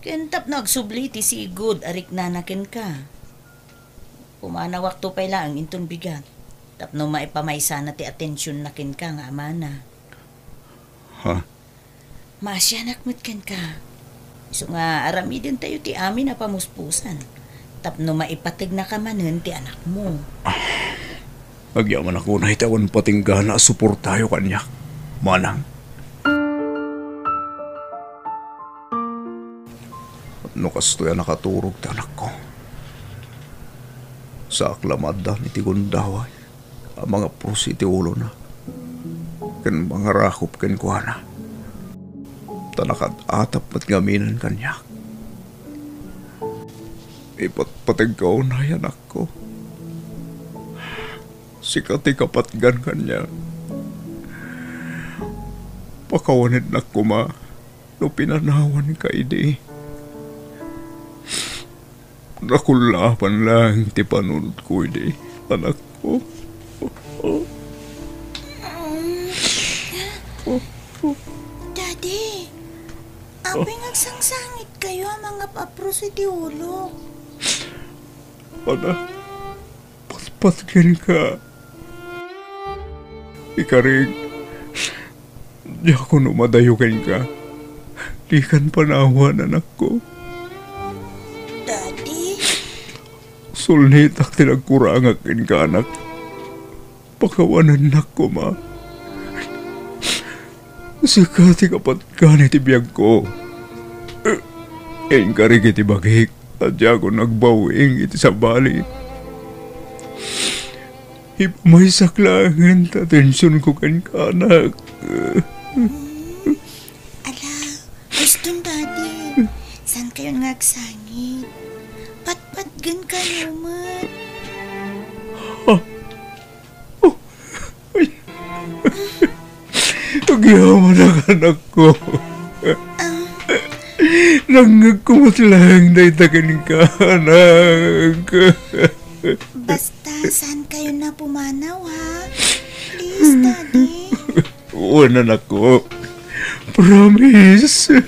Ken tapno agsubli ti sigud a riknana kenka. Pumanawakto pay laeng inton bigat. Tapno maipamaysana ti atensionna kenka nga amana. Ha? Maasianak met kenka. Isu nga aramidentayo ti amin a pamuspusan tapno maipategnaka manen ti anakmo. Agyamanak unay ta awan patinggana a suportayo kaniak, manang. No kastoy a nakaturog ti anakko, saak la maaddaan iti gundaway a mangapros iti ulona ken mangarakop kenkuana. Ta nakaad-atap met ngaminen kaniak. Ipatpategka unay, anakko. Sika ti kapatgan kaniak. Pakawanennak koma. no pinanawanka idi. Nakullapan laeng ti panunotko idi, anakko. Daddy, apay nga agsangsangitkayo a mangap-apros iti ulok? Anak, patpat kenka. Ikarik, diak no madayo kenka. Dikan panawan, anakko. Daddy? Sulnitak ti nagkurangak kenka, anak. Pakawanennak koma. Sika ti kapatgan iti biagko. Inkarik iti bagik a diakon agbawing iti sabali. Ipamaysak laengen ti atensionko kenka, anak. Ala, guston, Daddy. Saankayon nga agsangit? Patpatgenkayo met. Ah. Oh. Ay. Agyamanak, anakko. Nangngegko met laeng dayta kenka, anak. Basta, saankayon a pumanaw, ha? Please, Daddy. Wen, anakko. Promise.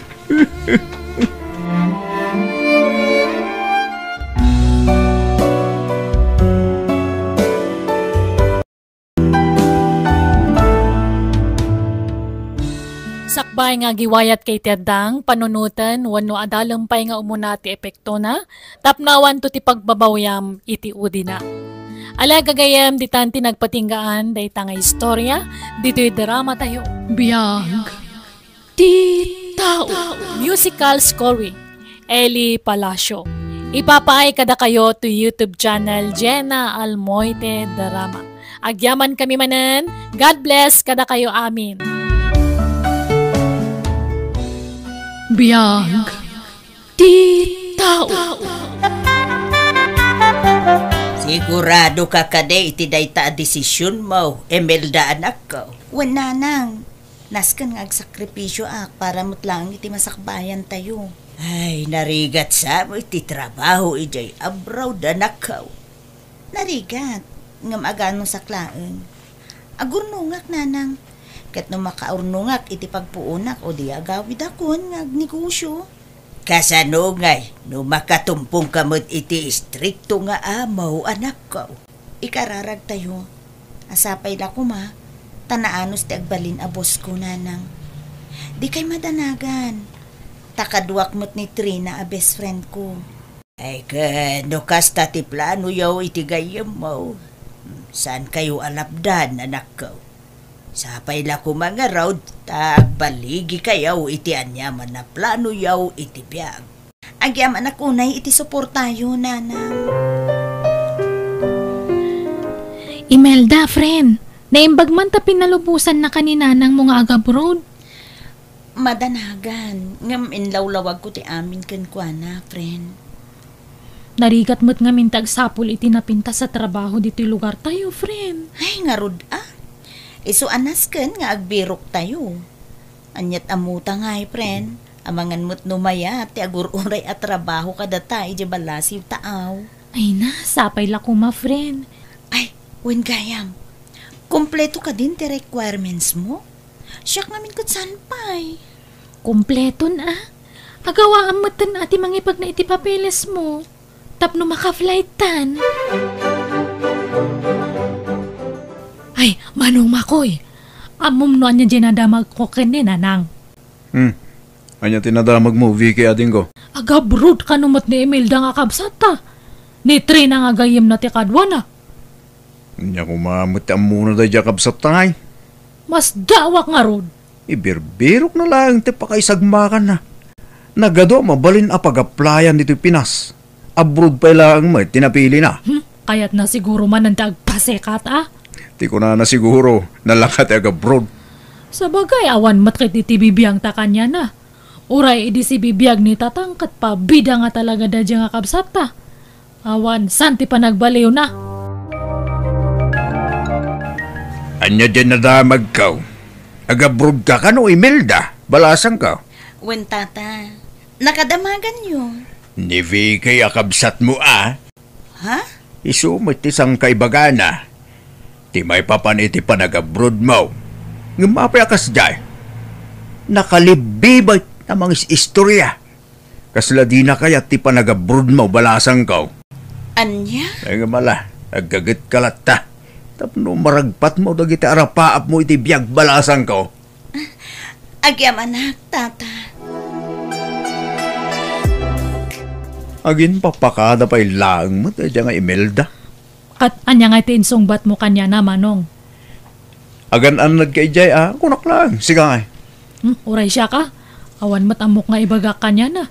Sakbay nga agiwayat kay ti addang, panunoten, wenno adalem pay nga umuna ti epektona, tapno awanto ti pagbabawyam iti udina. Ala, gagayyem, ditan ti nagpatinggaan dayta nga istorya ditoy drama tayo. Biag ti tao. Musical scoring, Eli Palacio. Ipapaay kadakayo to YouTube channel Jenna Almoite Drama. Agyaman kami manen. God bless kadakayo amin. Biag ti tao. Sigurado ka kadi iti dayta a desisionmo, Imelda, anakko? Wen, nanang. Nasken nga agsakripisioak para met laeng iti masakbayantayo. Ay, narigat sa met ti trabaho idiay abroad, anakko. Narigat, ngem aganonsak laeng. Agurnongak, nanang. Ket no makaurnongak iti pagpuonak, o di agawidakon nga agnegosio. Kasano ngay no makatumpongka met iti istrikto nga amo, anakko? Ikararagtayo. A sapay la koma, ta naanus ti agbalin a bossko, nanang. Dikay madanagan. Ta kaduak met ni Trina a best friend ko. Ay, ket no kasta ti planoyo iti gayyemmo, saankayo a lapdan, anakko. Sapay la koma ngarud ta agbaligikayo iti aniaman a planoyo iti biag. Agyamanak unay iti suportayo, nanang. Imelda, friend, naimbag man ta pinalubosannaka ni nanangmo nga agabroad. Madanagan, ngem inlawlawagko ti amin kenkuana, friend. Narigat met ngamin ti agsapul iti napintas a trabaho ditoy lugartayo, friend. Ay, ngarud a. Isu a nasken nga agbiroktayo. Ania't ammota ngay, friend? Amangan met no mayat ti agur-uray a trabaho kadata idiay balasiw ta aw. Ay na, sapay la koma, friend. Ay, wen gayam. Kompleto kadin ti requirements mo? Siak ngamin ket saan pay? Kompleton a. Agawaam metten a ti mangipagna iti papeles mo. Tapno maka-flight tan. Ay, Manong Makoy. Ammom no ania diay nadamagko ken ni Nanang? Hmm. Ania ti nadamagmo, Vicky, adingko? Agabroad kano met ni Imelda nga kabsatta. Ni Trina nga gayyemna ti kaduana. Ania koma met ti ammona daydiay a kabsatta ngay? Masdaawak ngarud. Ibirbirokna laeng ti pakaisagmakanna. Nagadu a mabalin a pag-applyan ditoy Pinas. Abroad pay laeng met ti napilina. Hmm? Kayatna siguro manen ti agpasekat a? Ti kunana siguro, nalaka ti agabroad. Sabagay, awan met ket iti bibiangta kaniana. Uray idi sibibiag ni Tatang ket pabida nga talaga daydiay nga kabsatta. Awan, saan ti panagbaliwna? Ania diay nadamagko? Agabroad ka kano, Imelda? Balasangko. Wen, tata. Nakadamaganyo. Ni Vicky a kabsatmo a? Ha? Isu met ti sangkaibagana. Ti maipapan iti panagabrodmo. Ngem apay a kasdiay? Nakalibbibay a mangis-istorya. Kasla dina kayat ti panagabrodmo, balasangko. Ania? Ay, ngem ala, aggagetka latta. Tapno maragpatmo dagiti arapaapmo iti biag, balasangko. Agyamanak, tata. Aginpapakada pay laeng met daydiay nga Imelda. Ket ania nga iti insungbatmo kaniana, Manong? Agan-annadka idiay a, kunak laeng, sika ngay. Hmm, uray siaka? Awan met ammok nga ibagak kaniana.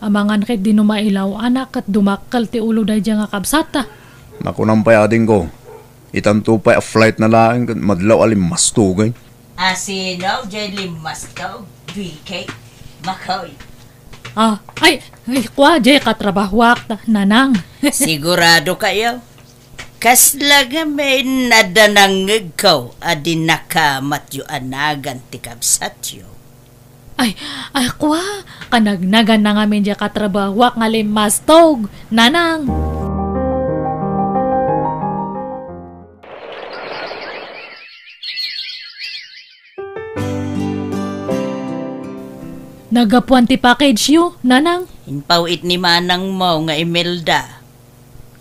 Amangan ketdi no mailaw-anak ket dumakkel ti ulo daydiay nga kabsatta. Nakunam pay, adingko, itanto pay a flight na laeng ket madlaw a limmastogen. Asino jay limmastog, Vicky? Makoy. Ah, ay, ay, kua, jay katrabahuak, ta-, nanang. Sigurado kayo? Kasla ngamin a danangngegko a dinakamatyo a nagan ti kabsatyo. Ay, ay, kua, kanagnagan na ngamin jay katrabahuak nga limmastog, nanang. Nagapuan ti package-yo, nanang? Impaw-it ni manangmo nga Imelda.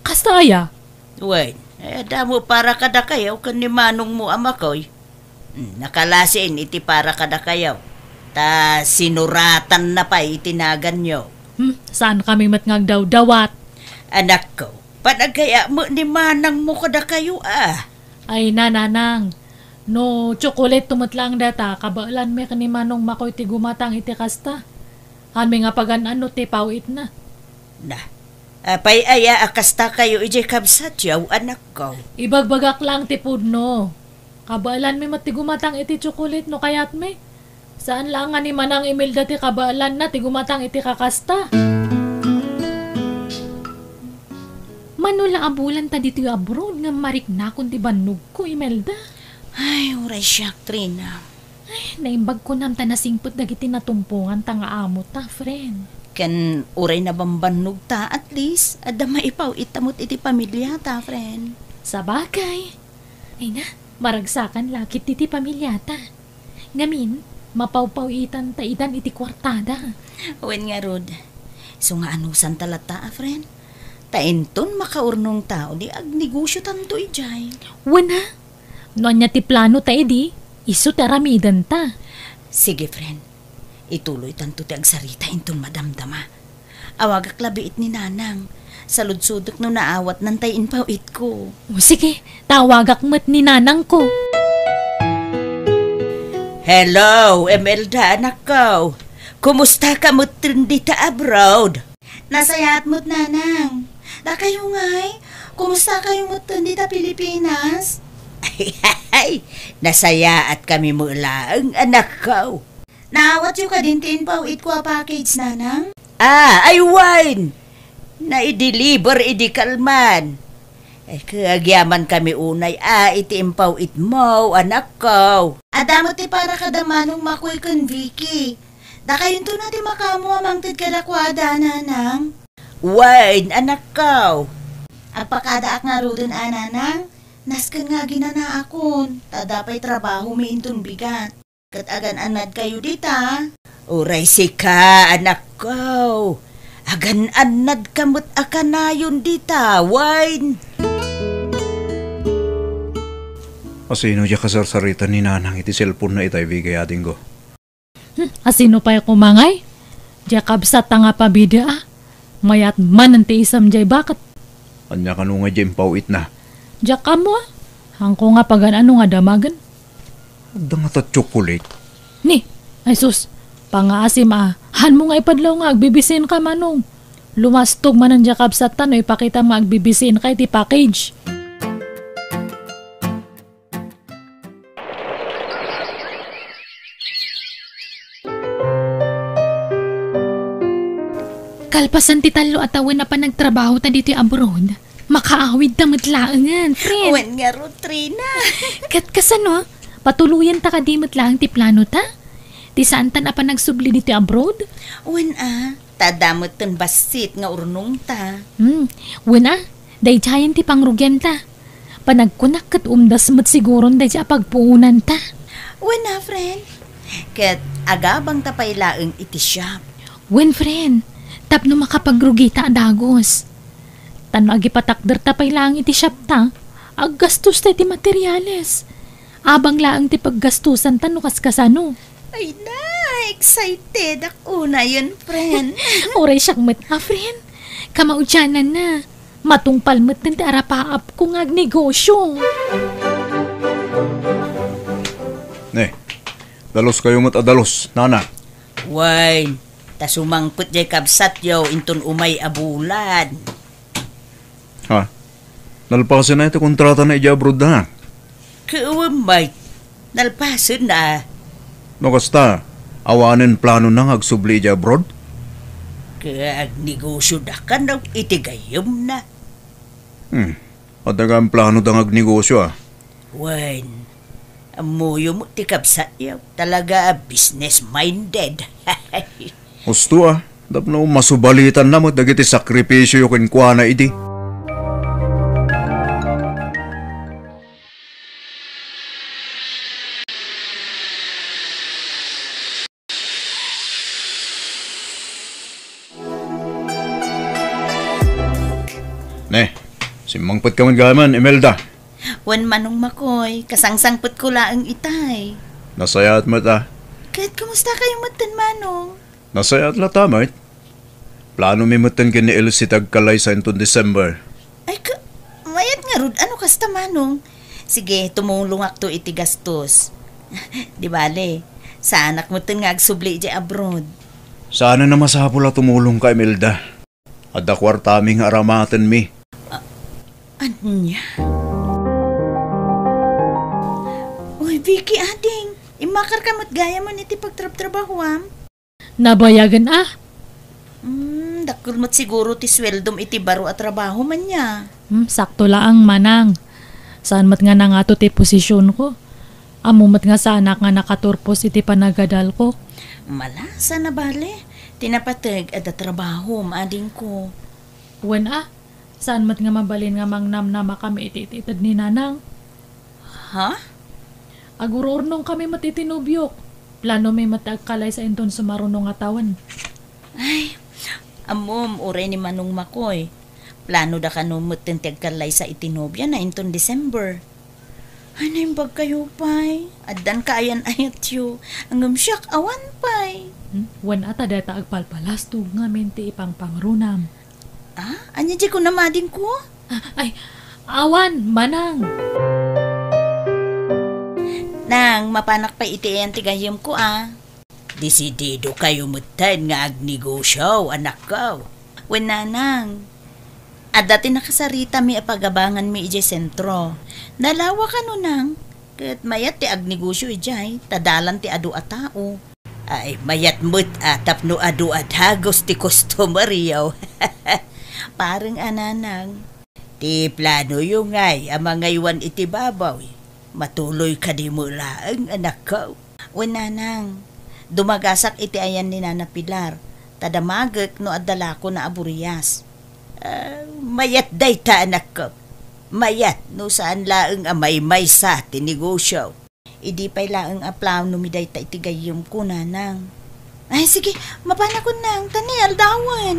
Kasta aya? Wen, eh, adda met para kadakayo ken ni manongmo a Makoy. Hmm, nakalasin iti para kadakayo. Ta sinuratanna pay iti naganyo. Hmm, saankami met nga agdawdawat. Anakko, panagkayat met ni manangmo kadakayo a. Ay, nanang. No tsokolate to met laeng dayta, kabaelanmi ken ni Manong Makoy ti gumatang iti kasta. Hanmi nga pagan-anno ti paw-itna. Na, apay aya a kasta kayo idiay kabsatyo, anakko? Ibagbagak laeng ti pudno. Kabaelanmi met ti gumatang iti tsokolate no kayatmi. Saan laeng nga ni Manang Imelda ti kabaelanna ti gumatang iti kakasta. Mano la a bulan ta ditoy abroad ngem mariknakon ti bannogko, Imelda. Ay, uray siak, Trina. Ay, naimbag kunam ta nasingpet dagiti natumpongan ta nga amo ta, friend. Ken uray nabambannog ta, at least, adda maipaw-it ta met iti pamilya ta, friend. Sabagay. Ay na, maragsakan la ketdi ti pamilya ta. Ngamin, mapawpaw-itan ta idan iti kuartada. Wen ngarud, isu nga anusan ta latta a, friend. Ta inton makaurnong ta, di agnegosyo tanto idiay. Wen a, no ania ti plano ta idi, isu ti aramiden ta. Sige, friend. Ituloy tanto ti agsarita inton madamdama. Awagak labiit ni Nanang. Saludsodek no naawatnan tay impaw-itko. O, sige, tawagak met ni Nanangko. Hello, Imelda, anakko. Kumusta ka met dita abroad? Nasayaat met, Nanang. Dakayo ngay, kumusta kayo met dita Pilipinas? Ay, nasayaat kami met laeng, anakko. Naawatyo kadin ti impaw-itko a package, Nanang? Ah, ay wen! Naideliver idi kalman. Ay, agyaman kami unay a iti impaw-itmo, anakko. Adda met ti para kada Manong Makoy ken Vicky. Dakayonto na ti makaammo a mangted kadakuada, Nanang. Wen, anakko. Agpakadaak ngaruden a, Nanang. Nasken nga aginanaakon, ta adda pay trabahomi inton bigat. Ket agan-annadkayo dita. Uray sika, anakko. Agan-annadka met a kanayon dita, wen. Asino diay kasarsarita ni Nanang iti cellphone-na itay, Vicky, adingko? Hmm, asino pay koma ngay? Diay kabsatta nga pabida a. Mayat manen ti isam diay baket. Ania kano nga diay impaw-itna? Diak ammo a. Haanko nga pagan-ano nga damagen. Adda ngata chocolate? Ni, ay sus, pangaasim a. Hanmo nga ipadlaw nga agbibisienka, Manong. Lumastog manen diay kabsatta no ipakitam nga agbibisienka iti package. Kalpasan ti tallo a tawen a panagtrabahota ditoy abroad, makaawidta met laengen, friend. Wen ngarud, Trina. Ket kasano? Patuloyenta kadi met laeng ti planota? Ti saantan a panagsubli ditoy abroad? Wen a, ta adda metten bassit nga urnongta. Hmm, wen a, daydiayen ti pangrugianta. Panagkunak ket umdas met siguron daydiay a pagpuonanta. Wen a, friend. Ket agabangta pay laeng iti shop. Wen, friend, tapno makapagrugita a dagus. Ta no agipatakderta pay laeng iti shopta, aggastosta iti materiales. Abang laeng ti paggastusanta no kaskasano. Ay na, excited ak unayen, friend. Uray siak met a, friend. Kamaudiananna, matungpal metten ti arapaapko nga agnegosio. Ne, daluskayo met a dalus, nana. Wen, ta sumangpet jay kabsatyo inton umay a bulan. Ha? Nalpasenna ti kontratana idiay abroad, ha? Ket wen met, nalpasenna. No kasta, awanen planona nga agsubli idiay abroad? Ket agnegosio da kano iti gayyemna. Hmm. Adda nga plano da nga agnegosio, a? Wen, ammoyo met ti kabsatyo. Talaga a business-minded. Husto, a. Tapno masubalitanna met dagiti sakripisioyo kenkuana idi. Ne, simmangpetka met gayam, Imelda. Wen, Manong Makoy, kasangsangpetko laeng itay. Nasayaat met, a. Ket kumustakayo metten, Manong? Nasayaat latta met. Planomi metten ken ni Elsie ti agkalaysa inton December. Ay, ka-, mayat ngarud, a no kasta, Manong? Sige, tumulongakto iti gastos. Di bale, saanak metten nga agsubli idiay abroad. Saanen a masapul a tumulongka, Imelda. Adda kuartami nga aramatenmi. A-, ania? Uy, Vicky, ading, immakarka met gayam iti pagtrabtrabahuam? Nabayagen, a. Hmm, dakkel met siguro ti sueldom iti baro a trabahom, ania? Hmm, sakto laeng, Manang. Saan met nga nangato ti posisionko. Ammo met nga saanak nga nakaturpos iti panagadalko. Malasa, nabale. Ti napateg, adda trabahom, adingko. Wen, a. Saan met nga mabalin nga mangnamnamakami iti it-ited ni Nanang? Ha? Agururnongkami met iti nobiok. Planomi met ti agkalaysa inton sumaruno nga tawen. Ay, ammom, uray ni Manong Makoy. Planoda kano metten ti agkalaysa iti nobiana inton December. Ay, naimbagkayo pay. Addan kaayan-ayatyo. Ngem siak, awan pay. Hmm? Wen a ta dayta agpalpalastog ngamin ti ipangpangrunam. Ah, ania diay kunam, adingko? Ah, ay, awan, Manang. Nang, mapanak pay iti ayan ti gayyemko, a. Desididokayo metten nga agnegosio, anakko. Wen, Nanang. Adda ti nakasaritami a pagabanganmi idiay sentro. Nalawa kano, Nang? Ket mayat ti agnegosio idiay, ta dalan ti adu a tao. Ay, mayat met a tapno adu a dagus ti customeryo. Pareng a, Nanang. Ti planoyo ngay a mangaywan iti baboy, matuloy kadi met laeng, anakko. Wen, Nanang, dumagasak iti ayan ni Nana Pilar, ta damagek no adda lakona a burias. Ah, mayat dayta, anakko. Mayat no saan laeng a maymaysa ti negosio. Idi pay laeng a planomi dayta iti gayyemko, Nanang. Ay, sige, mapanakon, Nang, ta ni aldawen.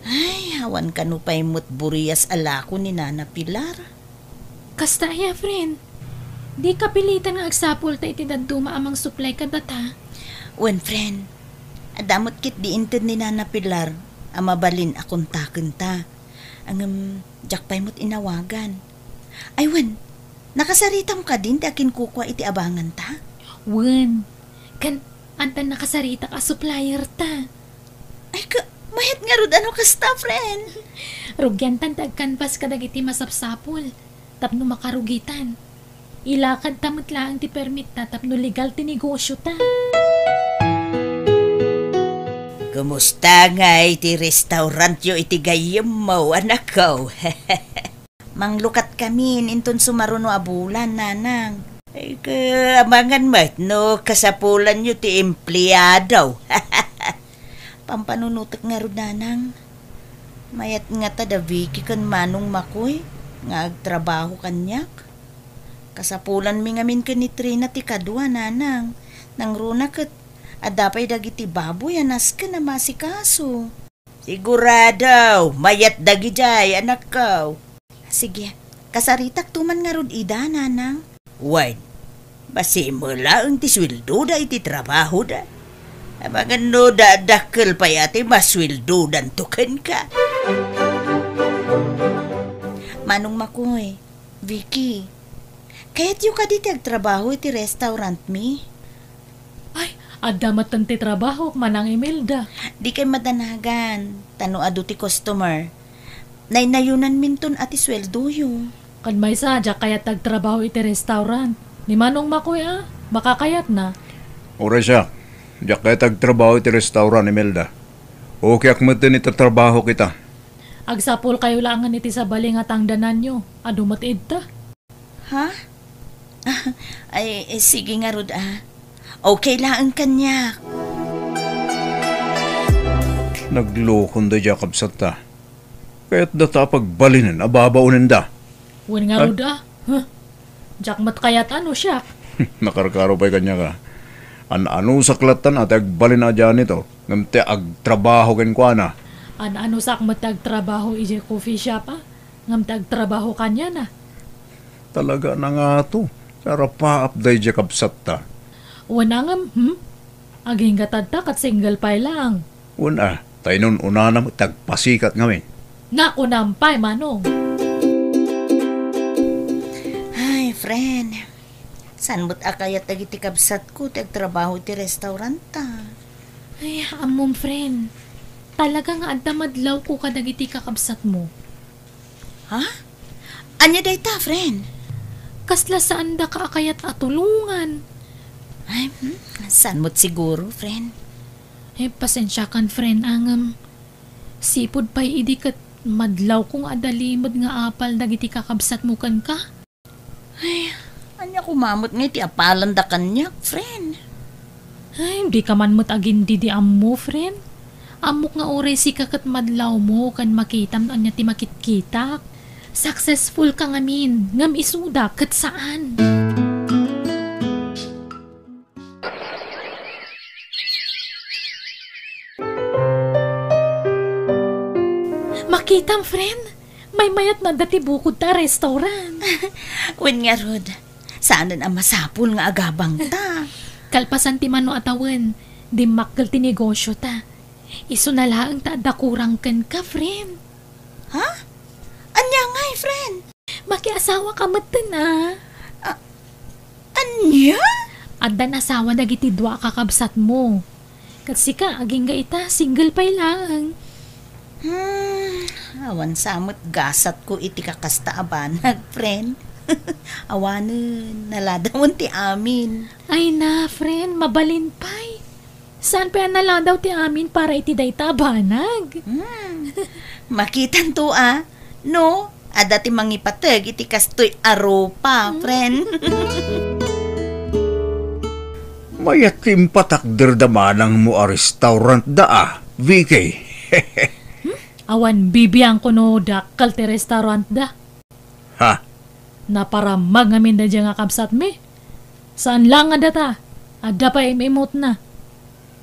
Ay, awan kano pay met burias a lako ni Nana Pilar. Kasta aya, friend. Di kapilitan nga agsapulta iti dadduma a mangsuplay kadata. Wen, friend, adda met ketdi inted ni Nana Pilar a mabalin a kontakenta. Ngem, diak pay met inawagan. Ay wen, nakasaritam kadin ti akinkukua iti abanganta? Wen, ken adda nakasaritak a supplierta. Ay, ka-, mayat ngarud a no kasta, friend. Rugiantan ti agkanpas kadagiti masapsapul tapno makarugitan. Ilakadta met laeng ti permitta tapno legal ti negosyota. Kumusta ngay ti restaurantyo iti gayyemmo, anakko? Manglukatkamin inton sumaruno a bulan, Nanang. Ika, amangan met no kasapulanyo ti empleado. Pampanunotek ngarud, nanang. Mayat ngata da Vicky ken Manong Makoy nga agtrabaho kaniak. Kasapulanmi ngamin ken ni Trina ti kadua, nanang. Nangruna ket adda pay dagiti baboy a nasken a maasikaso. Sigurado, mayat dagidiay, anakko. Sige, kasaritakto man ngarud ida, nanang. Wen, bassit met laeng ti sueldoda iti trabahoda. Amangan no da-, dakkel pay a ti masueldodanto kenka. Manong Makoy, Vicky, kayatyo kadi ti agtrabaho iti restaurantmi? Ay, adda metten ti trabahok, Manang Imelda. Dikay madanagan, ta no adu ti customer, naynayonanminton a ti sueldoyo. Ken maysa, diak kayat ti agtrabaho iti restaurant. Ni Manong Makoy a, makakayatna. Uray siak, diak kayat ti agtrabaho iti restaurant, Imelda. Okayek metten iti trabahok ita. Agsapulkayo laengen iti sabali nga tangdananyo. Adu met idta. Ha? Ay, eh, sige ngarud, a. Okay laeng kaniak. Naglokon daydiay a kabsatta. Kayatdata a pagbalinen a babaonenda. Wen ngarud, a. Huh? Diak met kayat a no siak. Nakarkaro pay kaniak, a. An-anusak lattan a ti agbalin a janitor, ngem ti agtrabaho kenkuana. An-anusak met ti agtrabaho idiay coffee shop, a. Ngem ti agtrabaho kaniana. Talaga a nangato, ti arapaap daydiay kabsatta. Wen a ngem, hmm? Agingga tatta ket single pay laeng. Wen a, ta inun-unana met ti agpasikat ngamin. Nakunam pay, Manong. Ay, friend. Saan met a kayat dagiti kabsatko ti agtrabaho iti restauranta? Ay, ammom, friend. Talaga nga adda madlawko kadagiti kakabsatmo. Ha? Ania dayta, friend? Kasla saandaka a kayat a tulongan. Ay, hmm, saan met siguro, friend? Eh, pasensiakan, friend, a ngem sipud pay idi ket madlawko nga adda limed nga apal dagiti kakabsatmo kenka. Ay, ania koma met nga iti apalanda kaniak, friend? Ay, dika man met agindidi ammo, friend. Ammok nga uray sika ket madlawmo ken makitam no ania ti makitkitak. Successful ka ngamin, ngem isuda ket saan. Makitam, friend? Maymayat no adda ti bukod ta a restaurant. Wen ngarud, saanen a masapul nga agabangta. Kalpasan ti mano a tawen, dimmakkel ti negosyota. Isuna laeng ta adda kurang kenka, friend. Ha? Ania ngay, friend? Makiasawa ka metten, a. A-, ania? Addan asawa dagiti dua a kakabsatmo. Ket sika, agingga ita, single pay laeng. Hmm, awan sa met gasatko iti kakasta a banag, friend. Awanen, naladawen ti amin. Ay na, friend, mabalin pay. Saan pay a naladaw ti amin para iti dayta a banag? Hmm. Makitanto a, no, adda ti mangipateg iti kastoy a rupa, friend. Mayat ti impatakderda manangmo a restaurantda a, Vicky. Hmm? Awan bibiangko no dakkel ti restaurantda. Ha? Naparammag ngamin daydiay nga kabsatmi. Saan laeng a data, adda pay im-imotna.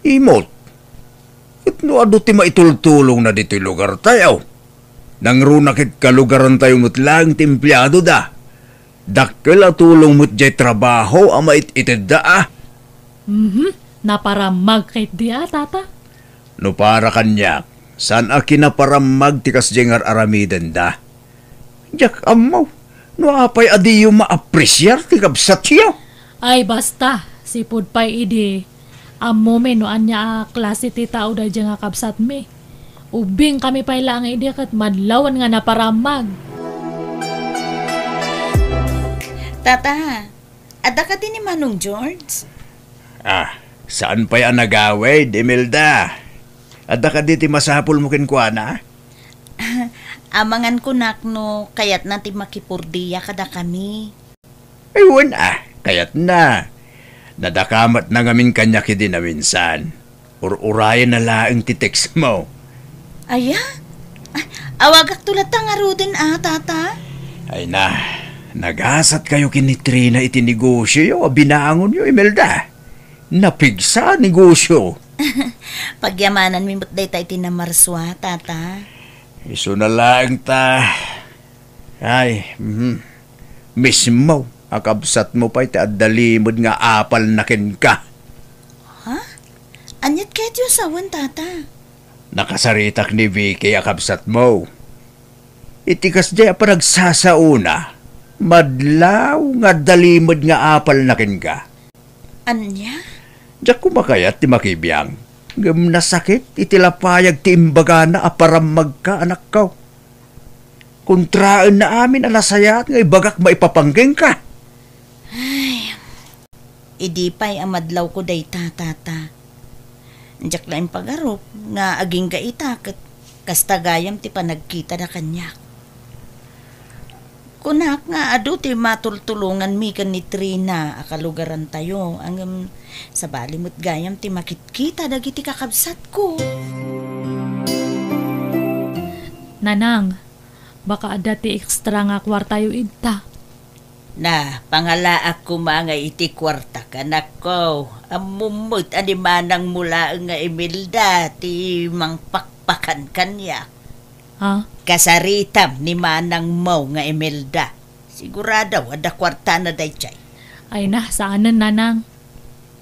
Imot? Ket no adu ti maitultulongna ditoy lugartayo? Nangruna ket kalugarantayo met laeng ti empleadoda. Dakkel a tulong met diay trabaho a mait-itedda a. Mhm. Naparammag ketdi a, tata. No para kaniak, saan a kinaparammag ti kasdiay nga ar-aramidenda. Diak ammo no apay a diyo maapresiar ti kabsatyo. Ay, basta, sipud pay idi, ammomi no ania a klase ti tao daydiay nga kabsatmi. Ubbingkami pay laeng idi ket madlawen nga naparammag. Tata, adda kadi ni Manong George? Ah, saan pay a nagawid, Imelda? Adda kadi ti masapulmo kenkuana? Amangan kunak no kayatna ti makipurdia kadakami. Ay, wen a. Kayatna. Nadakamatna ngamin kaniak idi naminsan. Ur-urayenna laeng ti text mo. Aya? Ay, awagakto latta ngaruden a, Tata? Ay na, nagasatkayo ken ni Trina iti negosioyo a binangonyo, Imelda. Napigsa a negosio. Pagyamananmi met dayta iti namarsua, Tata. Isuna laeng ta. Ay, mhm. Mismo a kabsatmo pay ti adda limed nga apalna kenka. Ha? Aniat kayatyo sawen, Tata? Nakasaritak ni Vicky a kabsatmo. Iti kasdiay a panagsasaona, madlaw nga adda limed nga apalna kenka. Ania? Diak koma kayat ti makibiang, ngem nasakit iti lapayag ti imbagana a parammagka, anakko. Kontraenna amin a nasayaat nga ibagak maipapan kenka. Ay, idi pay a madlawko dayta, Tata. Diak la impagarup nga agingga ita ket kasta gayam ti panagkitada kaniak. Kunak nga adu ti matultulonganmi ken ni Trina a kalugarantayo, ngem sabali met gayam ti makitkita dagiti kakabsatko. Nanang, baka adda ti extra nga kuartayo ita. Na, pangalaak koma nga iti kuartak, anakko. Ammom met a ni manangmo laeng nga Imelda ti mangpakpakan kaniak. Ha? Kasaritam ni manangmo nga Imelda. Sigurado, adda kuartana daydiay. Ay na, saanen, Nanang.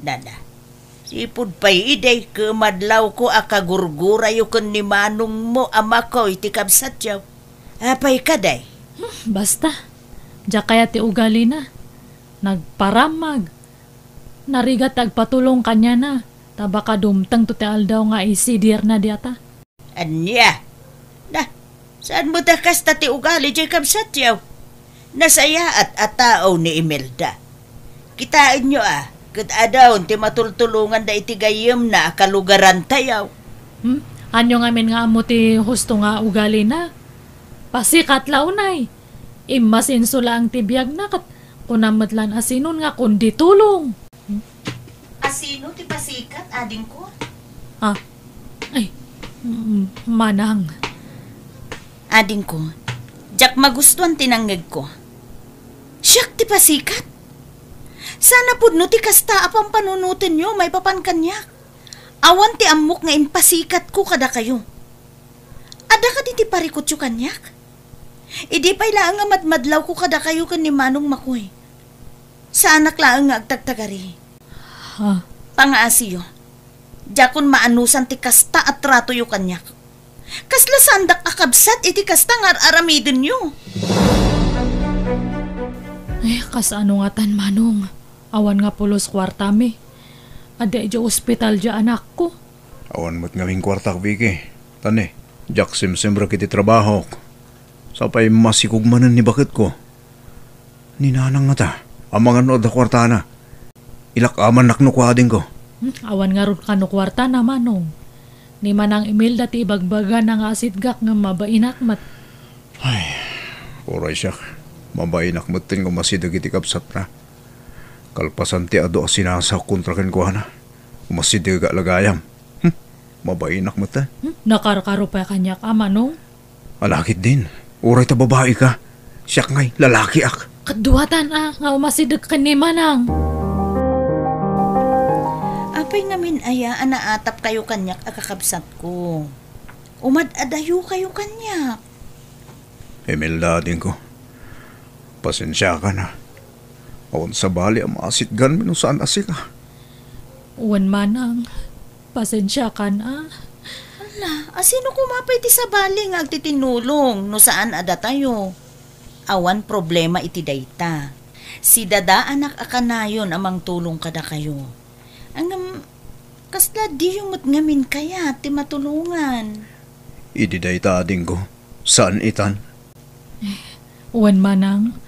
Nana, sipud pay idi, ket madlawko a kagurgurayo ken ni manongmo a mako iti kabsatyo. Apay kadi? Hmm, basta. Diak kayat ti ugalina. Nagparammag. Narigat ti agpatulong kaniana. Ta baka dumtengto ti aldaw nga isidirna diata. Ania? Na, saan met a kasta ti ugali diay kabsatyo? Nasayaat a tao ni Imelda. Kitaenyo a, ket adun ti matultulonganda iti gayyemna a kalugarantayo. Hmm? Ania ngamin nga ammo ti husto nga ugalina? Pasikat la unay. Immasinso laeng ti biagna ket kunam met lan a sinon nga kundi tulong. Asino ti pasikat, adingko? Ah, ay, mm, manang. Adingko, diak magustuan ti nangngegko. Siak ti pasikat? Saan a pudno ti kasta a pampanunotenyo maipapan kaniak. Awan ti ammok nga impasikatko kadakayo. Adda kadi ti parikutyo kaniak? Idi pay laeng a madmadlawko kadakayo ken ni Manong Makoy, saanak laeng nga agtagtagari. Ha? Pangaasiyo, diakon maanusan ti kasta a tratoyo kaniak. Kasla saandak a kabsat iti kasta nga ar-aramidenyo. Ay, kasano ngatan, Manong? Awan nga pulos kuartami. Adda idiay ospital diay anakko. Awan met ngamin kuartak, Vicky. Tani, diak simsimrek iti trabahok. Sapay masikog manen ni baketko. Ni nanang ngata, amangan no adda kuartana. Ilak-amannak no kua adingko. Hmm, awan ngarud kano kuartana, Manong. Ni Manang Imelda ti ibagbagana nga asitgak ngem mabainak met. Ay, uray siak. Mabainak metten nga umasideg iti kabsatna. Kalpasan ti adu a sinasaok kontra kenkuana, umasidegak la gayam. Hmm, mabainak met, eh. Hmm, nakarkaro pay kaniak a, Manong? Ala ketdin, uray ta babai ka. Siak ngay, lalakiak. Kaduatan a nga umasideg ken ni Manang. Apay ngamin aya a naatapkayo kaniak a kakabsatko? Umad-adayokayo kaniak. Imelda, adingko. Pasensiakan a. Awan sabali a maasitganmi no saan a sika. Wen, Manang. Pasensiakan a. Hala, asino koma pay ti sabali nga agtitinulong no saan a datayo? Awan problema iti dayta. Sidadaanak a kanayon a mangtulong kadakayo. Ngem, kasla diyo met ngamin kayat ti matulongan? Idi dayta, adingko, saan itan? Wen, Manang,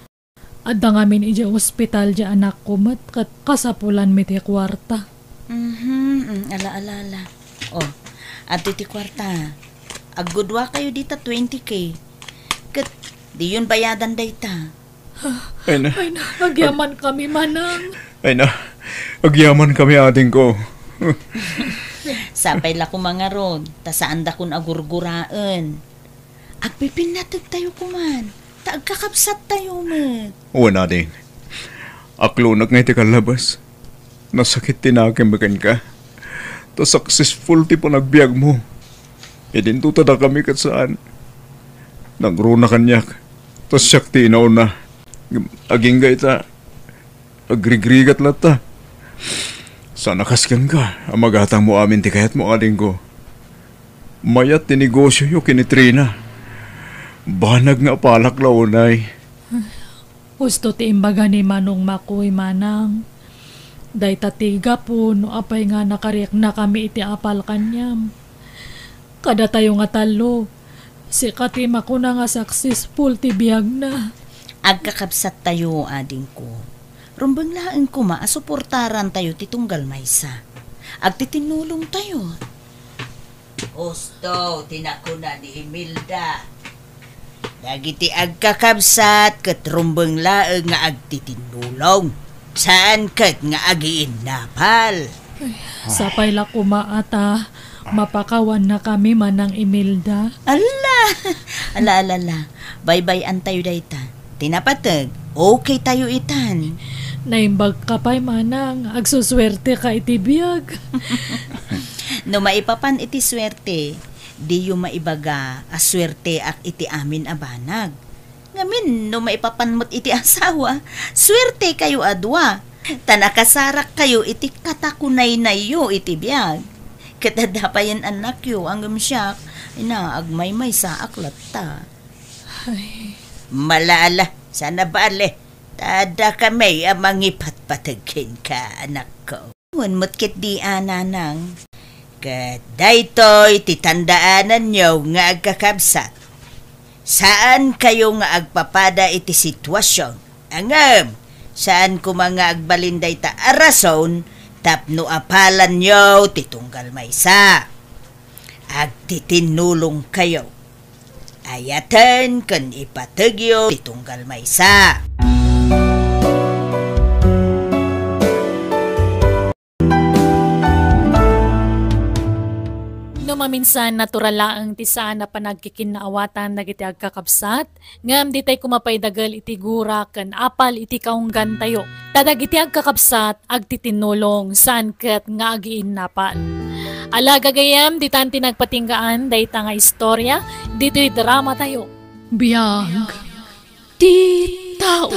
adda ngamin idiay ospital diay anakko met ket kasapulanmi ti kuarta. Mhm, mm, ala, ala, ala. Oh, adtoy ti kuarta. Agguduakayo dita twenty K. Ket diyon bayadan dayta. Ay na. Ay na, agyaman kami, manang. Ay na, agyaman kami, adingko. Sapay la koma ngarud, ta saandakon a gurguraen. Agpipinnategtayo koman, ta agkakabsattayo met. Wen, ading. Aklonek nga iti kallabas. Nasakit ti nakemmi kenka. Ta successful ti panagbiagmo. Idinto ta dakami ket saan. Nangruna kaniak. Ta siak ti inauna. Agingga ita, agrigrigat latta. Saan a kas kenka a magatangmo amin ti kayatmo, adingko. Mayat ti negosioyo ken ni Trina. Banag nga apalak la unay. Husto ti imbaga ni Manong Makoy, manang. Dayta ti gapu no apay nga nakariaknakami iti apal kaniam. Kadatayo nga tallo, sika ti makuna nga successful ti biagna. Agkakabsattayo, adingko. Rumbeng laeng koma a suportarantayo ti tunggal maysa. Agtitinnulongtayo. Husto ti nakuna ni Imelda. Dagiti agkakabsat ket rumbeng laeng nga agtitinnulong, saan ket nga agiinnapal. Ay, sapay la koma a ta mapakawannakami, manang Imelda. Ala! Ala, ala, ala. Baybay-antayo dayta. Ti napateg, okay tayo itan. Naimbagka pay, manang, agsusuerteka iti biag. No maipapan iti suerte, diyo maibaga a suerteak iti amin a banag. Ngamin, no maipapan met iti asawa, suertekayo a dua. Ta nakasarakkayo iti katakunaynayyo iti biag. Ket adda payen annakyo, ngem siak, ina, agmaymaysaak latta. Ay. Mala, ala, saan a bale. Ta adda kami a mangipatpateg kenka, anakko. Wen met ketdi a, nanang. Ket daytoy ti tandaananyo nga agkakabsat. Saankayo nga agpapada iti situasion. Ngem, saan koma nga agbalin dayta a rason tapno apalanyo ti tunggal maysa. Agtitinnulongkayo. Ayaten ken ipategyo ti tunggal maysa. No maminsan, natural laeng ti saan a panagkikinnaawatan dagiti agkakabsat, ngem ditay koma pay dagel iti gura ken apal iti kaunggantayo. Ta dagiti agkakabsat, agtitinnulong, saan ket nga agiinnapal. Ala, gagayyem, ditan ti nagpatinggaan dayta nga istorya ditoy dramatayo. Biag ti tao.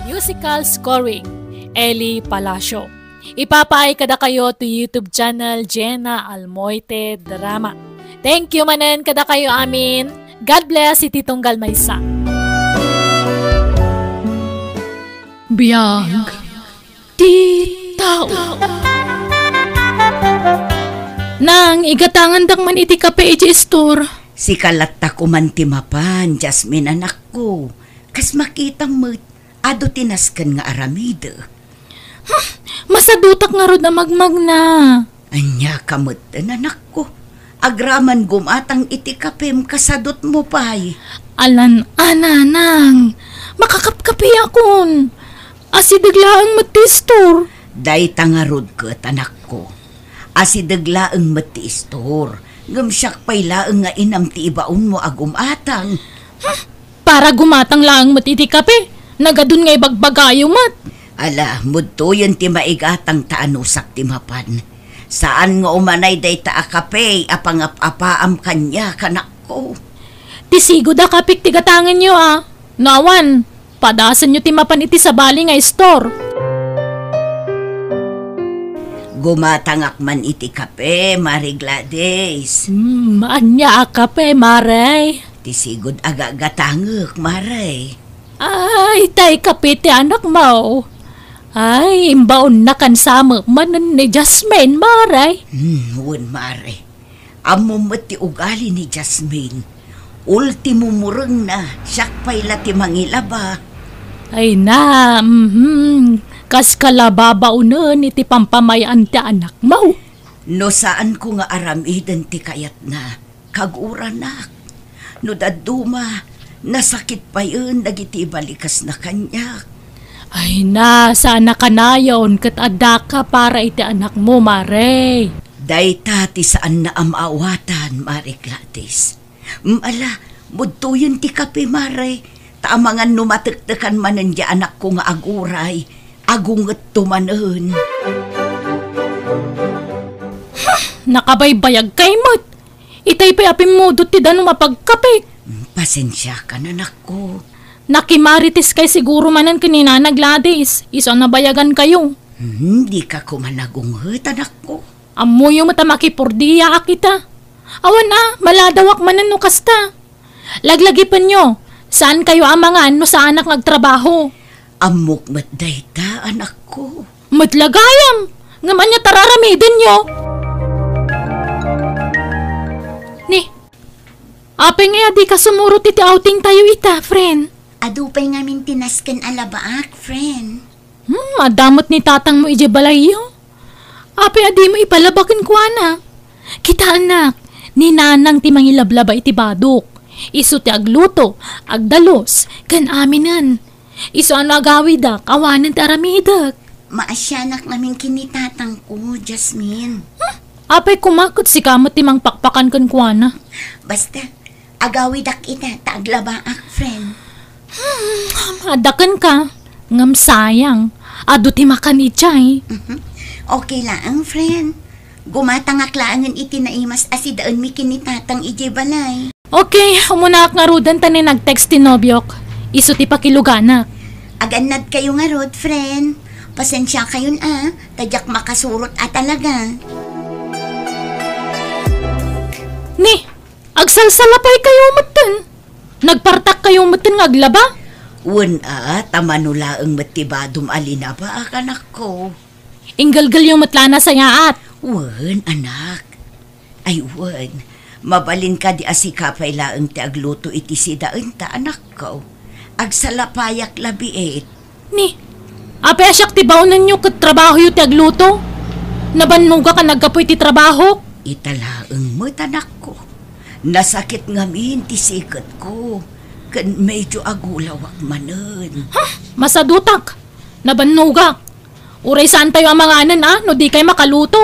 Musical scoring, Eli Palacio. Ipapaay kadakayo to YouTube channel Jenna Almoite Drama. Thank you manen kadakayo amin. God bless iti tunggal maysa. Biag ti tao. Nang, igatangandak man iti kape iti istor. Sika latta koman ti mapan, Jasmine, anakko. Kas makitam met, adu ti nasken nga aramid. Hmm, masadutak ngarud a magmagna. Ania ka met, anakko? Agraman gumatang iti kapem, kasadutmo pay. Alan a, nanang, makakapkapiakon. Asideg laeng met ti istor. Dayta ngarud ket, anakko. Asideg laeng met ti istor. Ngem siak pay laeng nga inam ti ibaonmo a gumatang. Hmm, para gumatang laeng met iti kape. Nagadun nga ibagbagayo met. Ala, mudtoyen ti maigatang ta anusak ti mapan. Saan nga umanay dayta a kape a pangap-apaam kaniak, anakko. Ti sigud a kapek ti gatangenyo, a. No awan, padasenyo ti mapan iti sabali nga istor. Gumatangak man iti kape, Mare Gladys. Hmm, ania a kape, Mare? Ti sigud a gagatangek, Mare. Ay, tay kape ti anakmo. Ay, imbaonnakan sa met manen ni Jasmine, Mare. Hmm, wen, Mare. Ammom met ti ugali ni Jasmine. Ultimo murengna, siak pay la ti mangilaba. Ay na, mhm. Kaska la babaonen iti pampamay-an ti anakmo. No saanko nga aramiden ti kayatna, kaguranak. No dadduma, Nasakit payen dagiti ibalikasna kaniak. Ay na, saan a kanayon ket addaka para iti anakmo, Mare. Dayta ti saanna a maawatan, Mare Gladys. Mm, ala, budtoyen ti kape, Mare. Ta amangan no matektekan manen ti anakko nga aguray, agungetto manen. Nakabaybayagkay met. Itay pay a pimmudot ti danum a pagkapek. Mm, pasensiakan, anakko. Nakimaritiskay siguro manen ken ni Nana Gladys, isu a nabayagankayo. Hmm, dika koma nagunget, anakko. Ammoyo met a makipordiaak ita. Awan a, maladawak manen no kasta. Laglagipenyo, saankayo a mangan no saanak nga agtrabaho. Ammok met dayta, anakko. Met la gayam, ngem ania ti ar-aramidenyo? Ni, apay ngay a dika sumurot iti outing tayo ita, friend? Adu pay ngamin ti nasken a labaak, friend. Hmm, adda met ni tatangmo idiay balayyo. Apay a dimo ipalaba kenkuana? Kitaanak, ni Nanang ti mangilablaba iti badok. Isu ti agluto, agdalus, ken aminen. Isu a no agawidak, awanen ti aramidek. Maasianak ngamin ken ni tatangko, Jasmine. Hmm, apay koma ket sika met ti mangpakpakan kenkuana? Basta, agawidak ita ta aglabaak, friend. Hmm, adda kenka. Ngem sayang, adu ti makan idiay. Mhm. Okay laeng, friend. Gumatangak laengen iti naimas a sidaenmi ken ni tatang idiay balay. Okay, umunaak ngaruden ta ni nag-text ti nobiok. Isu ti pakiluganak. Agannadkayo ngarud, friend. Pasensiakayon a, ta diak makasurot a talaga. Ni, agsalsalapaykayo metten. Nagpartakkayo metten nga aglaba? Wen a, ta mano laeng met ti badom a linabaak, anakko. Inggelgelyo met la a nasayaat. Wen, anak. Ay, wen, mabalin kadi a sika pay laeng ti agluto iti sidaenta, anakko. Agsalapayak la biit. Ni, apay a siak ti baonenyo ket trabahoyo ti agluto? Nabannogak a naggapu iti trabahok. Ita laeng met, anakko. Nasakit ngamin ti siketko, ken medyo agulawak manen. Ha? Masadutak. Nabannogak. Uray saantayo a manganen a no dikay makaluto.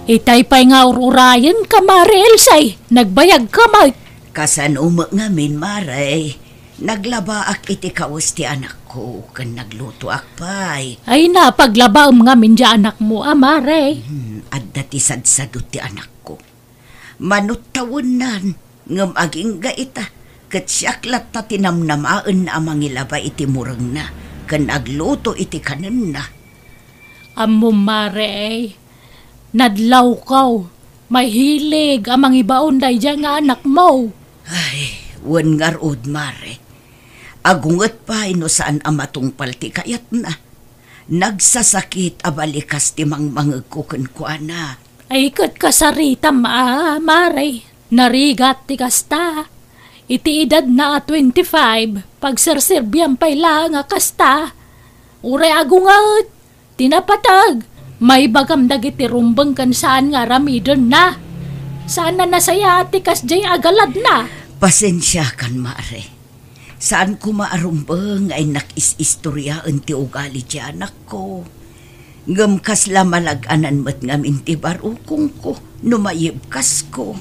Itay pay nga ur-urayenka, Mare Elsie, nagbayagka met. Kasano met ngamin, Mare? Naglabaak iti kawes ti anakko, ken naglutoak pay. Ay, napaglabaem ngamin ti anakmo a, Mare. Hmm, adda ti sadsadot ti anakko. Mano ta wennan, ngem agingga ita, ket siak latta ti namnamaenna a mangilaba iti murengna, ken agluto iti kanenna. Ammom, Mare, nadlawkaw, mahilig a mangibaon daydiay nga anakmo. Ay, wen ngarud, Mare. Agunget pay no saan a matungpal ti kayatna. Nagsasakit a balikas ti mangmangegko kenkuana. Ay, ket kasaritam a, Mare. Narigat ti kasta. Iti edadna a twenty-five, pagserserbiam pay laeng a kasta. Uray agunget ti napateg, maibagam dagiti rumbeng ken saan nga aramidenna. Saan a nasayaat ti kasdiay a galadna. Pasensiakan, Mare. Saan koma a rumbeng nga innak is-istoriaen ti ugali ti anakko. Ngem kasla malag-anan met ngamin ti barukongko no mayibkasko.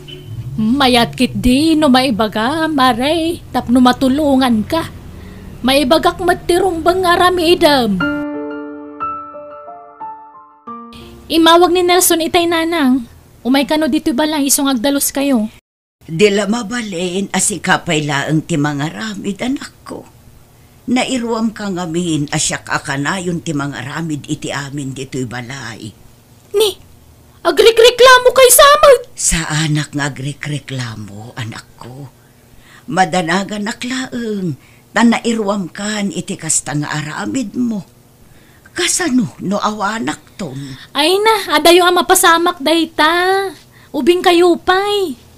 Mayat ketdi no maibaga, Mare, tapno matulonganka. Maibagak met ti rumbeng nga aramidem. Immawag ni Nelson itay, Nanang. Umay kano ditoy balay isu nga agdaluskayo. Di la mabalin a sika pay laeng ti mangaramid, anakko. Nairuamka ngamin a siak a kanayon ti mangaramid iti amin ditoy balay. Ni, agrikreklamo kay sa met? Saanak nga agrikreklamo, anakko. Madanaganak laeng, ta nairuamkan iti kasta nga aramidmo. Kasano no awanakton? Ay na, adayo a mapasamak dayta. Ubingkayo pay.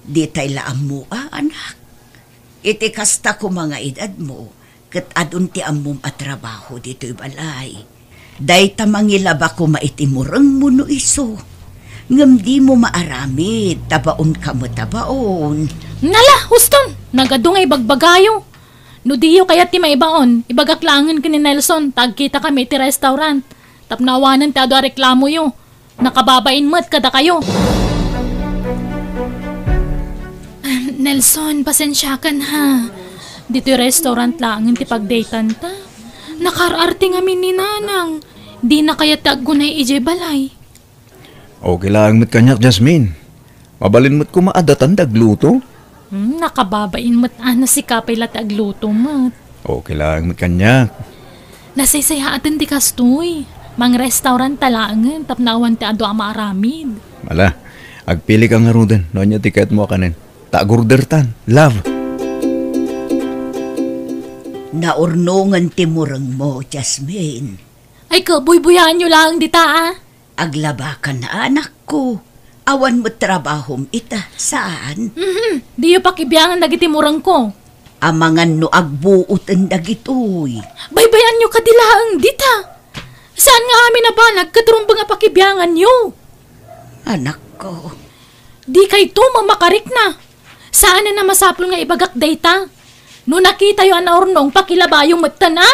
Ditay la ammo a, anak. Iti kasta koma nga edadmo, ket adun ti ammom a trabaho ditoy balay. Dayta mangilaba koma iti murengmo no isu. Ngem dimo maaramid, tabaon ka met a baon. Nala, huston! Nagadu nga ibagbagayo. No diyo kayat ti maibaon, ibagak laengen ken ni Nelson, ta agkita kami iti restaurant. Tapno awanen ti adu a reklamoyo. Nakababain met kadakayo. Ah, Nelson, pasensiakan ha. Ditoy restaurant laengen ti pagdaytanta. Nakaar-arti ngamin ni Nanang. Dina kayat ti aggunay idiay balay. Okay laeng met kaniak, Jasmine. Mabalin met koma a datan ti agluto. Hmm, nakababain met a no sika pay la ti agluto met. Okay laeng met kaniak. Nasaysayaaten ti kastoy. Mangrestaurant ta laengen tapno awan ti adu a maaramid. Ala, agpili ka ngaruden no ania ti kayatmo a kanen. Ta agordertan, love. Naurnongen ti murengmo, Jasmine. Ay, kabuybuyaanyo laeng dita, a. Aglabakan, anakko. Awan met trabahom ita, saan? Mhm. Diyo pakibiangan dagiti murengko. Amangan no agbuoten dagitoy. Baybay-anyo kadi laeng dita. Saan nga amin a banag ket rumbeng a pakibianganyo? Anakko. Dikayto mamakarikna. Saanen a masapul nga ibagak dayta. No nakitayo a naurnong, pakilabayo metten, a?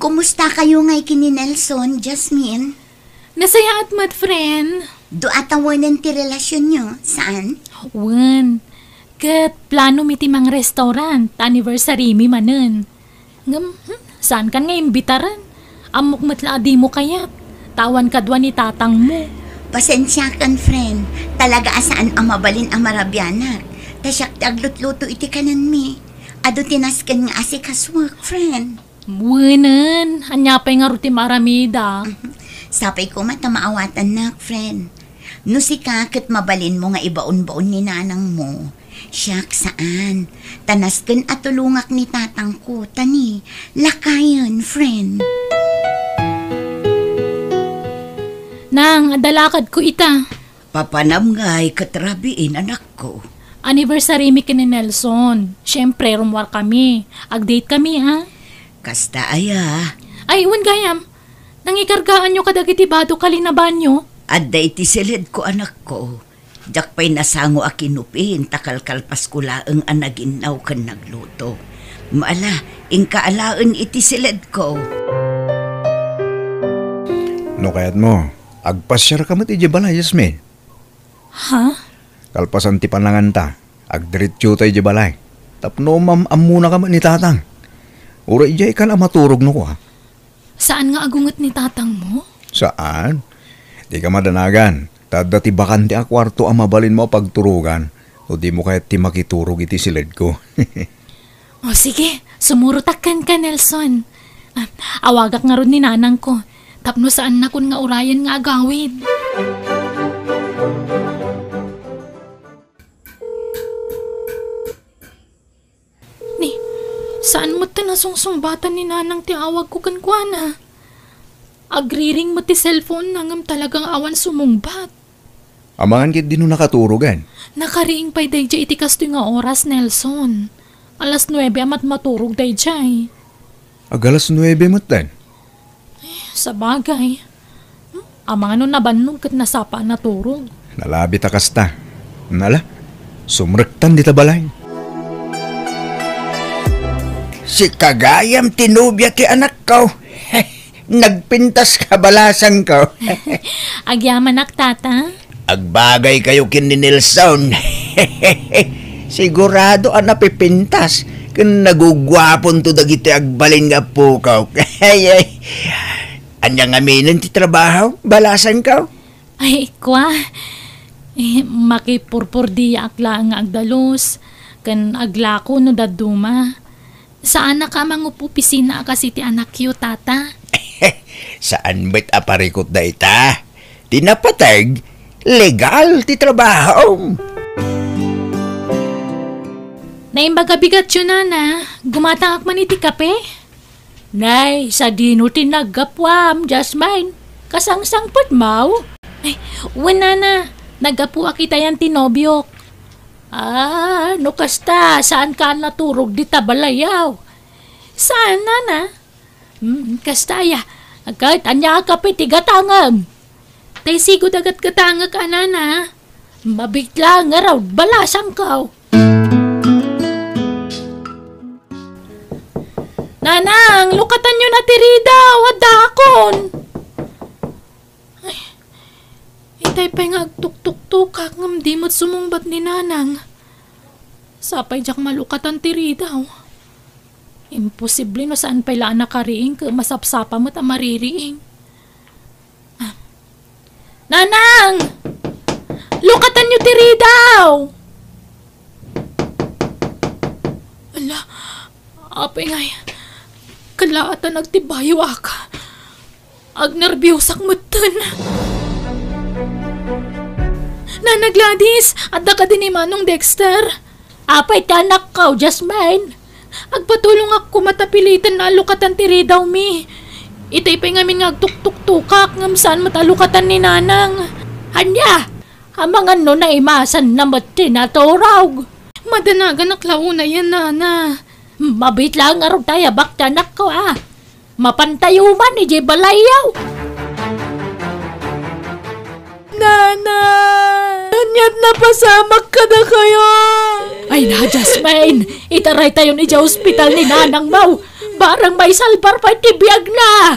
Kumusta kayo ngay ken ni Nelson, Jasmine? Nasayaat met, friend. Dua tawenan ti relasyonyo, saan? Wen. Ket plano mi ti mangrestaurant, ta anniversary mi manen. Ngem, hmm, saankan nga imbitaren? Ammok met la a dimo kayat. Ta awan kadua ni tatangmo. Pasensiakan, friend. Talaga a saan a mabalin a marabianak. Ta siak ti aglutluto iti kanenmi. Adu ti nasken nga asikasuek, friend. Wenen, ania pay ngarud ti maramida? Sapay koma ta maawatannak, friend. No sika ket mabalinmo nga ibaonbaon ni nanangmo, siak saan. Ta nasken a tulongak ni tatangko, ta ni, lakayen, friend. Nang, adda lakadko ita. Papanam ngay ket rabiin, anakko. Anniversary mi ken ni Nelson. Siempre, rummuar kami. Ag-date kami, a? Kasta aya. Ay, wen gayam. Nangikargaanyo kadagiti bado kalinabanyo? Adda iti siledko, anakko. Diak pay nasango a kinupin ta kalkalpasko laeng a naginnaw ken nagluto. Maala, inka alaen iti siledko. No kayatmo, agpasiarka met idiay balay, Jasmine. Ha? Kalpasan ti pananganta, agdiretsota idiay balay. Tapno mam-ammonaka met ni tatang. Uray idiay kan a maturog no kua. Saan nga agunget ni tatangmo? Saan? Dika madanagan. Ta adda ti bakante a kuarto a mabalinmo a pagturogan no dimo kayat ti makiturog iti siledko. O sige, sumurotak kenka, Nelson. Ah, awagak ngarud ni nanangko, tapno saannakon nga urayen nga agawid. Ni, saan met ta nasungsungbatan ni nanang ti awagko kenkuana? Agriring met ti cellphone-na ngem talagang awan sumungbat. Amangan ketdi no nakaturogen. Nakariing pay daydiay iti kastoy nga oras, Nelson. Alas nuebe a matmaturog daydiay. Ag alas nuebe metten. Eh, sabagay. Hmm? Amangan no nabannog ket nasapa a naturog. Nalabit a kasta. Nala, sumrektan dita balay. Sika gayam ti nobia ti anakko. Nagpintas ka, balasangko. Agyamanak, tata. Agbagay kayo ken ni Nelson. Sigurado a napipintas ken naguguaponto dagiti agbalin nga appuko. Ay, ay. Ania ngaminen ti trabaho, balasangko? Ay, kua. Eh, makipurpurdiaak laeng nga agdalus, ken aglako no dadduma. Saanak a mangup-opisina a kas iti anakyo, tata. Saan met a parikut dayta? Ti napateg, legal ti trabahom. Naimbag a bigatyo, nana. Gumatangak man iti kape. Nay, sadino ti naggapuam, Jasmine? Kasangsangpetmo? Ay, wen, nana. Naggapuak itayan ti nobiok. Ah, no kasta, saanka a naturog dita balay, aw? Saan, nana? Hmm, kasta aya. Ket ania a kape ti gatangem? Tay sigud a gatgatangek a, Nana. Mabitla nga raw balasangko. Nanang, lukatanyo na ti ridaw, addaakon. Ay, itay pay nga agtuktuktukak ngem di met sumungbat ni Nanang. Sapay diak malukatan ti ridaw. Imposible no saan pay la a nakariing ket masapsapa met a maririing. Ah. Nanang! Lukatanyo ti ridaw! Ala, apay ngay, kalaatan agtibayo aka. Agnerbiosak metten. Nana Gladys, adda kadi ni Manong Dexter? Apay ti anakko, Jasmine? Agpatulongak koma ta piliten a lukatan ti ridawmi. Itay pay ngamin nga agtuktuktukak ngem saan met a lukatan ni Nanang. Ania? Amangan no naimasanna met ti naturog. Madanaganak la unayen, Nana. Mabit laeng ngarud ta ayabak ti anakko, a. Mapantayo man idiay balayyo. Nana! Aniat napasamak kadakayo? Ay na, Jasmine! Itaraytayon idiay ospital ni nanangmo! Barang maisalbar pay ti biagna!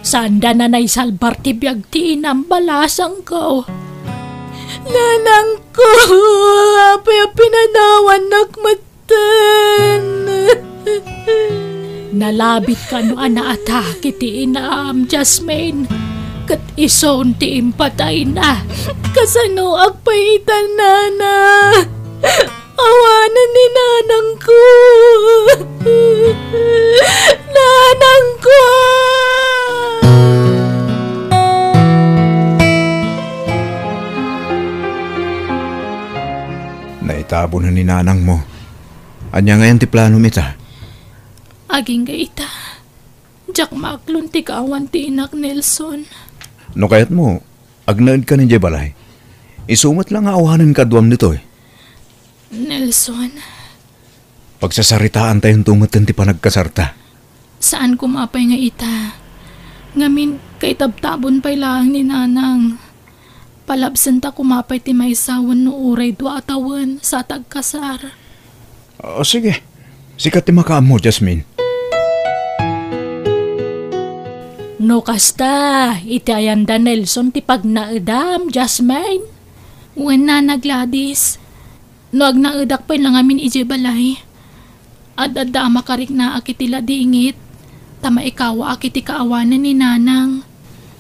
Saanda a naisalbar ti biag ti inam, balasangko. Nanangko, apay a pinanawannak metten? Nalabit kano a naatake ti inam, Jasmine. Ket isun ti impatayna. Kasanoak pay ita, Nana? Awanen ni nanangko. Nanangko! Naitabonen ni nanangmo. Ania ngayen ti planom ita? Agingga ita. Diak maaklon ti kaawan ti inak, Nelson. No kayatmo, agnaedkan idiay balay. Isu met la nga awanen kaduam ditoy. Nelson. Pagsasaritaantayonto metten ti panagkasarta. Saan koma pay nga ita. Ngamin, kaitabtabon pay laeng ni nanang. Palabsenta koma pay ti maysa wenno uray dua a tawen sa tagkasar. O, sige. Sika ti makaammo, Jasmine. No kasta, iti ayanda Nelson ti pagnaedam, Jasmine? Wen, Nana Gladys. No agnaedak pay la ngamin idiay balay, ad-adda a makariknaak iti ladingit, ta maikawaak iti kaawanan ni nanang.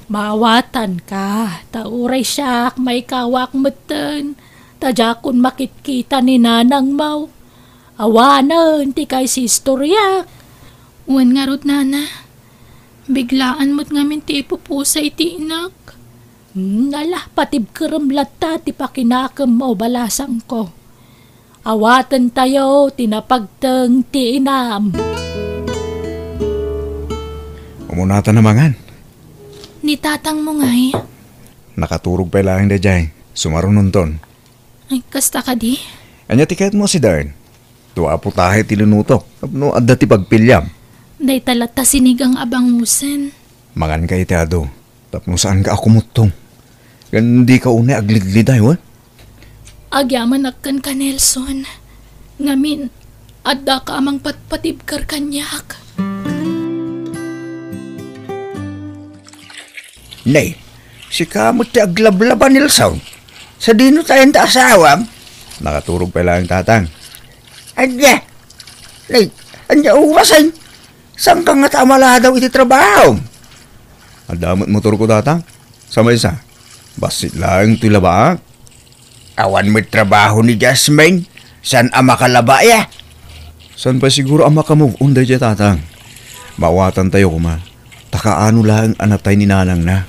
Maawatanka, ta uray siak, maikawaak metten, ta diakon makitkita ni nanangmo. Awanen ti kaisistoriak. Wen ngarud, nana, biglaan met ngamin ti ipupusay ti inak. Hmm, ala, patibkerem latta ti pakinakemmo, balasangko. Awatentayo ti napagteng ti inam. Umunatan a mangan. Ni tatangmo ngay? Nakaturog pay laeng daydiay, sumarunonton. Ay, kasta kadi? Ania ti kayatmo a sidaen? Dua a putahe ti linutok tapno adda ti pagpiliam. Dayta latta sinigang a bangusen. Manganka iti adu tapno saanka a kumuttong. Ken dika unay agligliday, wen? Agyamanak kenka, Nelson. Ngamin, addaka a mangpatpatibker kaniak. Nay, sika met ti aglablaba, Nelson. Sadino ta ayan ta asawam? Nakaturog pay laeng, tatang. Ania? Nay, ania orasen? Saanka ngata a maladaw iti trabahom? Adda met motorko, tatang. Sa maysa, bassit laeng toy labaak. Awan met trabaho ni Jasmine. Saan a makalaba, ya? Saan pay siguro a maka-move on daydiay, tatang? Maawatantayo koma, ta kaano laeng a natay ni nanangna.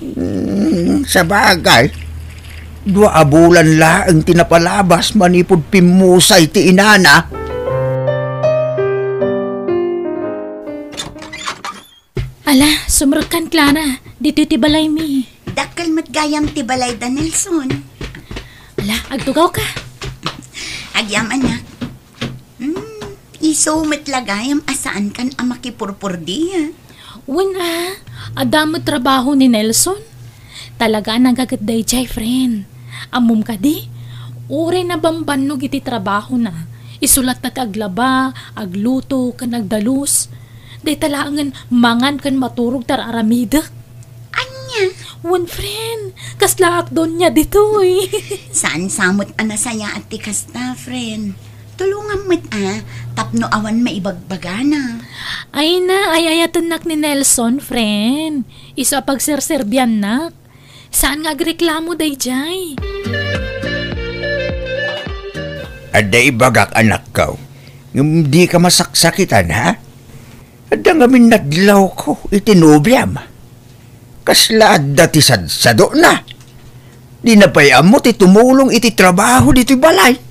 Hmm, sabagay, dua a bulan laeng ti napalabas manipud pimmusay ti inana. Ala, sumrekkan, Clara. Ditoy ti balaymi. Dakkel met gayam ti balayda, Nelson. Ala, agtugawka. Agyamanak. Hmm, Isu met la gayam a saankan a makipurpurdi, ah. Wen a, adda met trabaho ni Nelson. Talaga a nagaget daydiay, friend. Ammom kadi, uray nabambannog iti trabahona, isu latta ti aglaba, agluto, ken agdalus. Dayta laengen mangan ken maturog ti ar-aramidek. Ania? Wen, friend, kaslaak doña ditoy. Saan sa met a nasayaat ti kasta, friend. Tulongam met a, tapno awan maibagbagana. Ay na, ay-ayatennak ni Nelson, friend. Isu a pagserserbiannak. Saan nga agreklamo daydiay? Adda ibagak, anakko. Ngem dika masaksakitan, ha? Adda ngamin nadlawko iti nobiam. Kasla adda ti sadsadona. Dina pay ammo ti tumulong iti trabaho ditoy balay.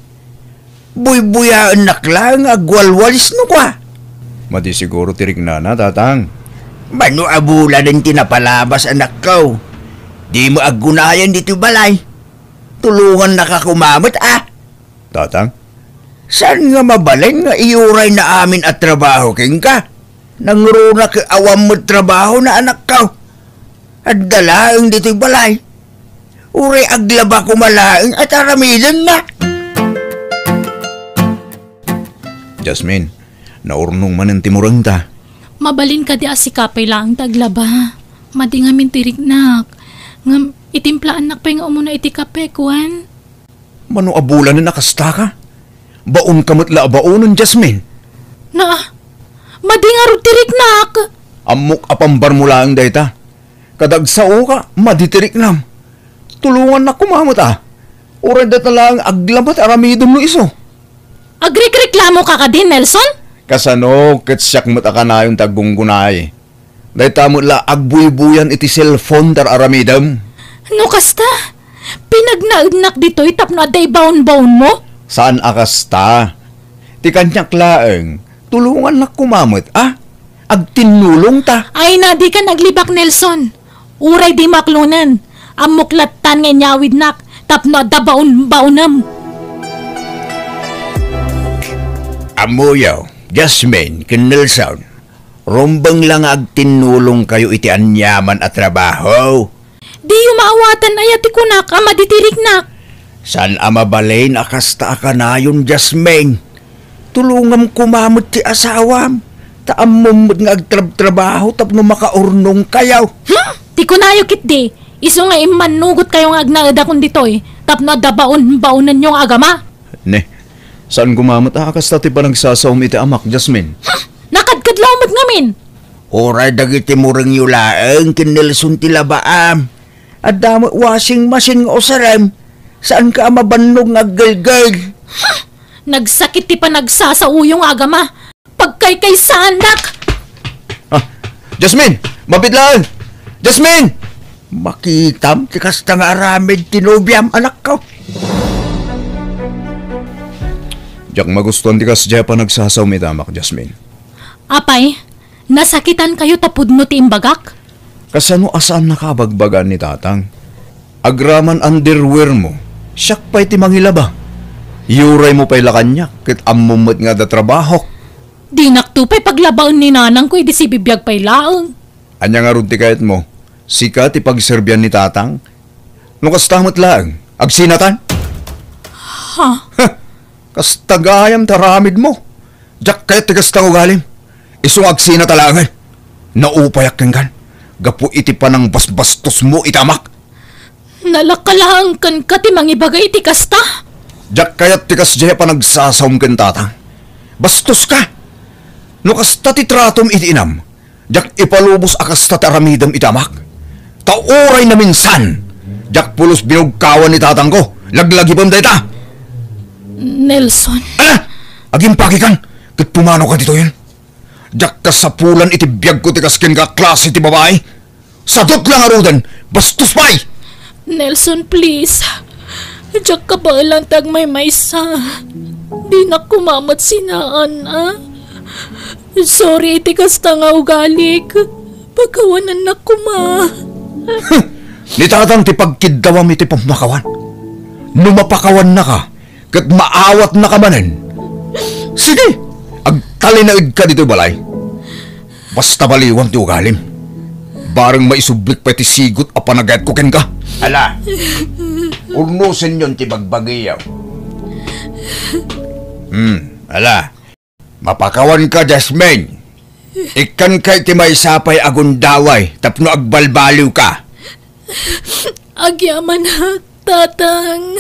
Buybuyaennak laeng nga agwalwalis no kua. Madi siguro ti riknana, tatang. Mano a bulanen ti napalabas, anakko? Dimo aggunayan ditoy balay. Tulongannaka koma met, a. Tatang? Saan nga mabalin nga iurayna amin a trabaho kenka? Nangruna ket awan met trabahona, anakko. Adda laeng ditoy balay. Uray aglaba koma laeng a aramidenna. Jasmine, naurnong manen ti murengta. Mabalin kadi a sika pay laeng ti aglaba. Madi ngamin ti riknak. Ngem, itimplaannak pay nga umuna iti kape, kuan? Mano a bulanen a kastaka? Baonka met la a baonen, Jasmine. Na, madi ngarud ti riknak. Ammok a pambarmo laeng dayta. Kada agsaoka, madi ti riknam. Tulongannak koma met a. Uray dayta laeng aglaba ti aramidem no isu. Agrikreklamoka kadi, Nelson? Kasano ket siak met a kanayon ti aggunggunay? Dayta met la agbuybuyan iti cellphone ti ar-aramidem. No kasta, pinagnaednak ditoy tapno adda ibaonbaonmo? Saan a kasta. Ti kaniak laeng, tulongannak koma met, a? Agtinnulongta. Ay na, dikan aglibak, Nelson. Uray dimo aklonen, ammok lattan nga inyawidnak tapno adda baonbaonem. Ammoyo, Jasmine ken Nelson, rumbeng la nga agtinnulongkayo iti aniaman a trabaho. Diyo maawatan aya ti kunak a madi ti riknak? Saan a mabalin a kasta a kanayon, Jasmine. Tulongam koma met ti asawam, ta ammom met nga agtrabtrabaho tapno makaurnongkayo. Hmm? Ti kunayo ketdi, isu nga immannugotkayo nga agnaedakon ditoy tapno adda baonbaonenyo nga agama. Ne, saan koma met a kasta ti panagsasaom iti amak, Jasmine. Hmm? Nakadkadlaw met ngamin. Uray dagiti murengyo laeng ken Nelson ti labaam. Adda met washing machine nga usarem. Saanka a mabannog nga aggelgel. Ha! Nagsakit ti panagsasaoyo nga agama. Pagkaykaysaannak! Ah, Jasmine! Mabiit laeng! Jasmine! Makitam ti kasta nga aramid ti nobiam, anakko. Diak magustuan ti kasdiay a panagsasaom iti amak, Jasmine. Apay, nasakitankayo ta pudno ti imbagak? Kasano a saannaka a bagbagaan ni tatang? Agraman underwear mo, siak pay ti mangilaba. Iuray mo pay la kaniak, ket ammom met nga adda trabahok. Dinakto pay paglabaen ni nanangko idi sibibiag pay laeng. Ania ngarud ti kayatmo? Sika ti pagserbian ni tatang? No kasta met laeng, agsinatan? Ha? Heh! Kasta gayam ti aramidmo. Diak kayat ti kasta nga ugalim. Isu nga agsinata laengen. Naupayak kenkan gapu iti panangbasbastosmo iti amak. Nalaka laeng kenka ti mangibaga iti kasta? Diak kayat ti kasdiay a panagsasaom ken tatang. Bastoska! No kasta ti tratom iti inam, diak ipalubos a kasta ti aramidem iti amak. Ta uray naminsan, diak pulos binugkawan ni tatangko. Laglagipem dayta! Nelson. Ala! Agimpakikan, ket pumanoka ditoyen. Diak kasapulan iti biagko ti kas kenka a klase ti babai. Sadut la ngaruden, bastos pay! Nelson, please. Diak kabaelan ti agmaymaysa. Dinak koma met sinaan, a? Sorry iti kasta nga ugalik. Pakawanannak koma. Ni tatang ti pagkiddawam iti pammakawan. No mapakawannaka, ket maawatnaka manen. Sige, ag- Talinaedka ditoy balay. Basta baliwan ti ugalim. Bareng maisublik pay ti sigut a panagayatko kenka. Ala, urnosenyon ti bagbagiyo. Hmm, ala. Mapakawanka, Jasmine. Ikkanka iti maysa pay a gundaway tapno agbalbaliwka. Agyamanak, Tatang.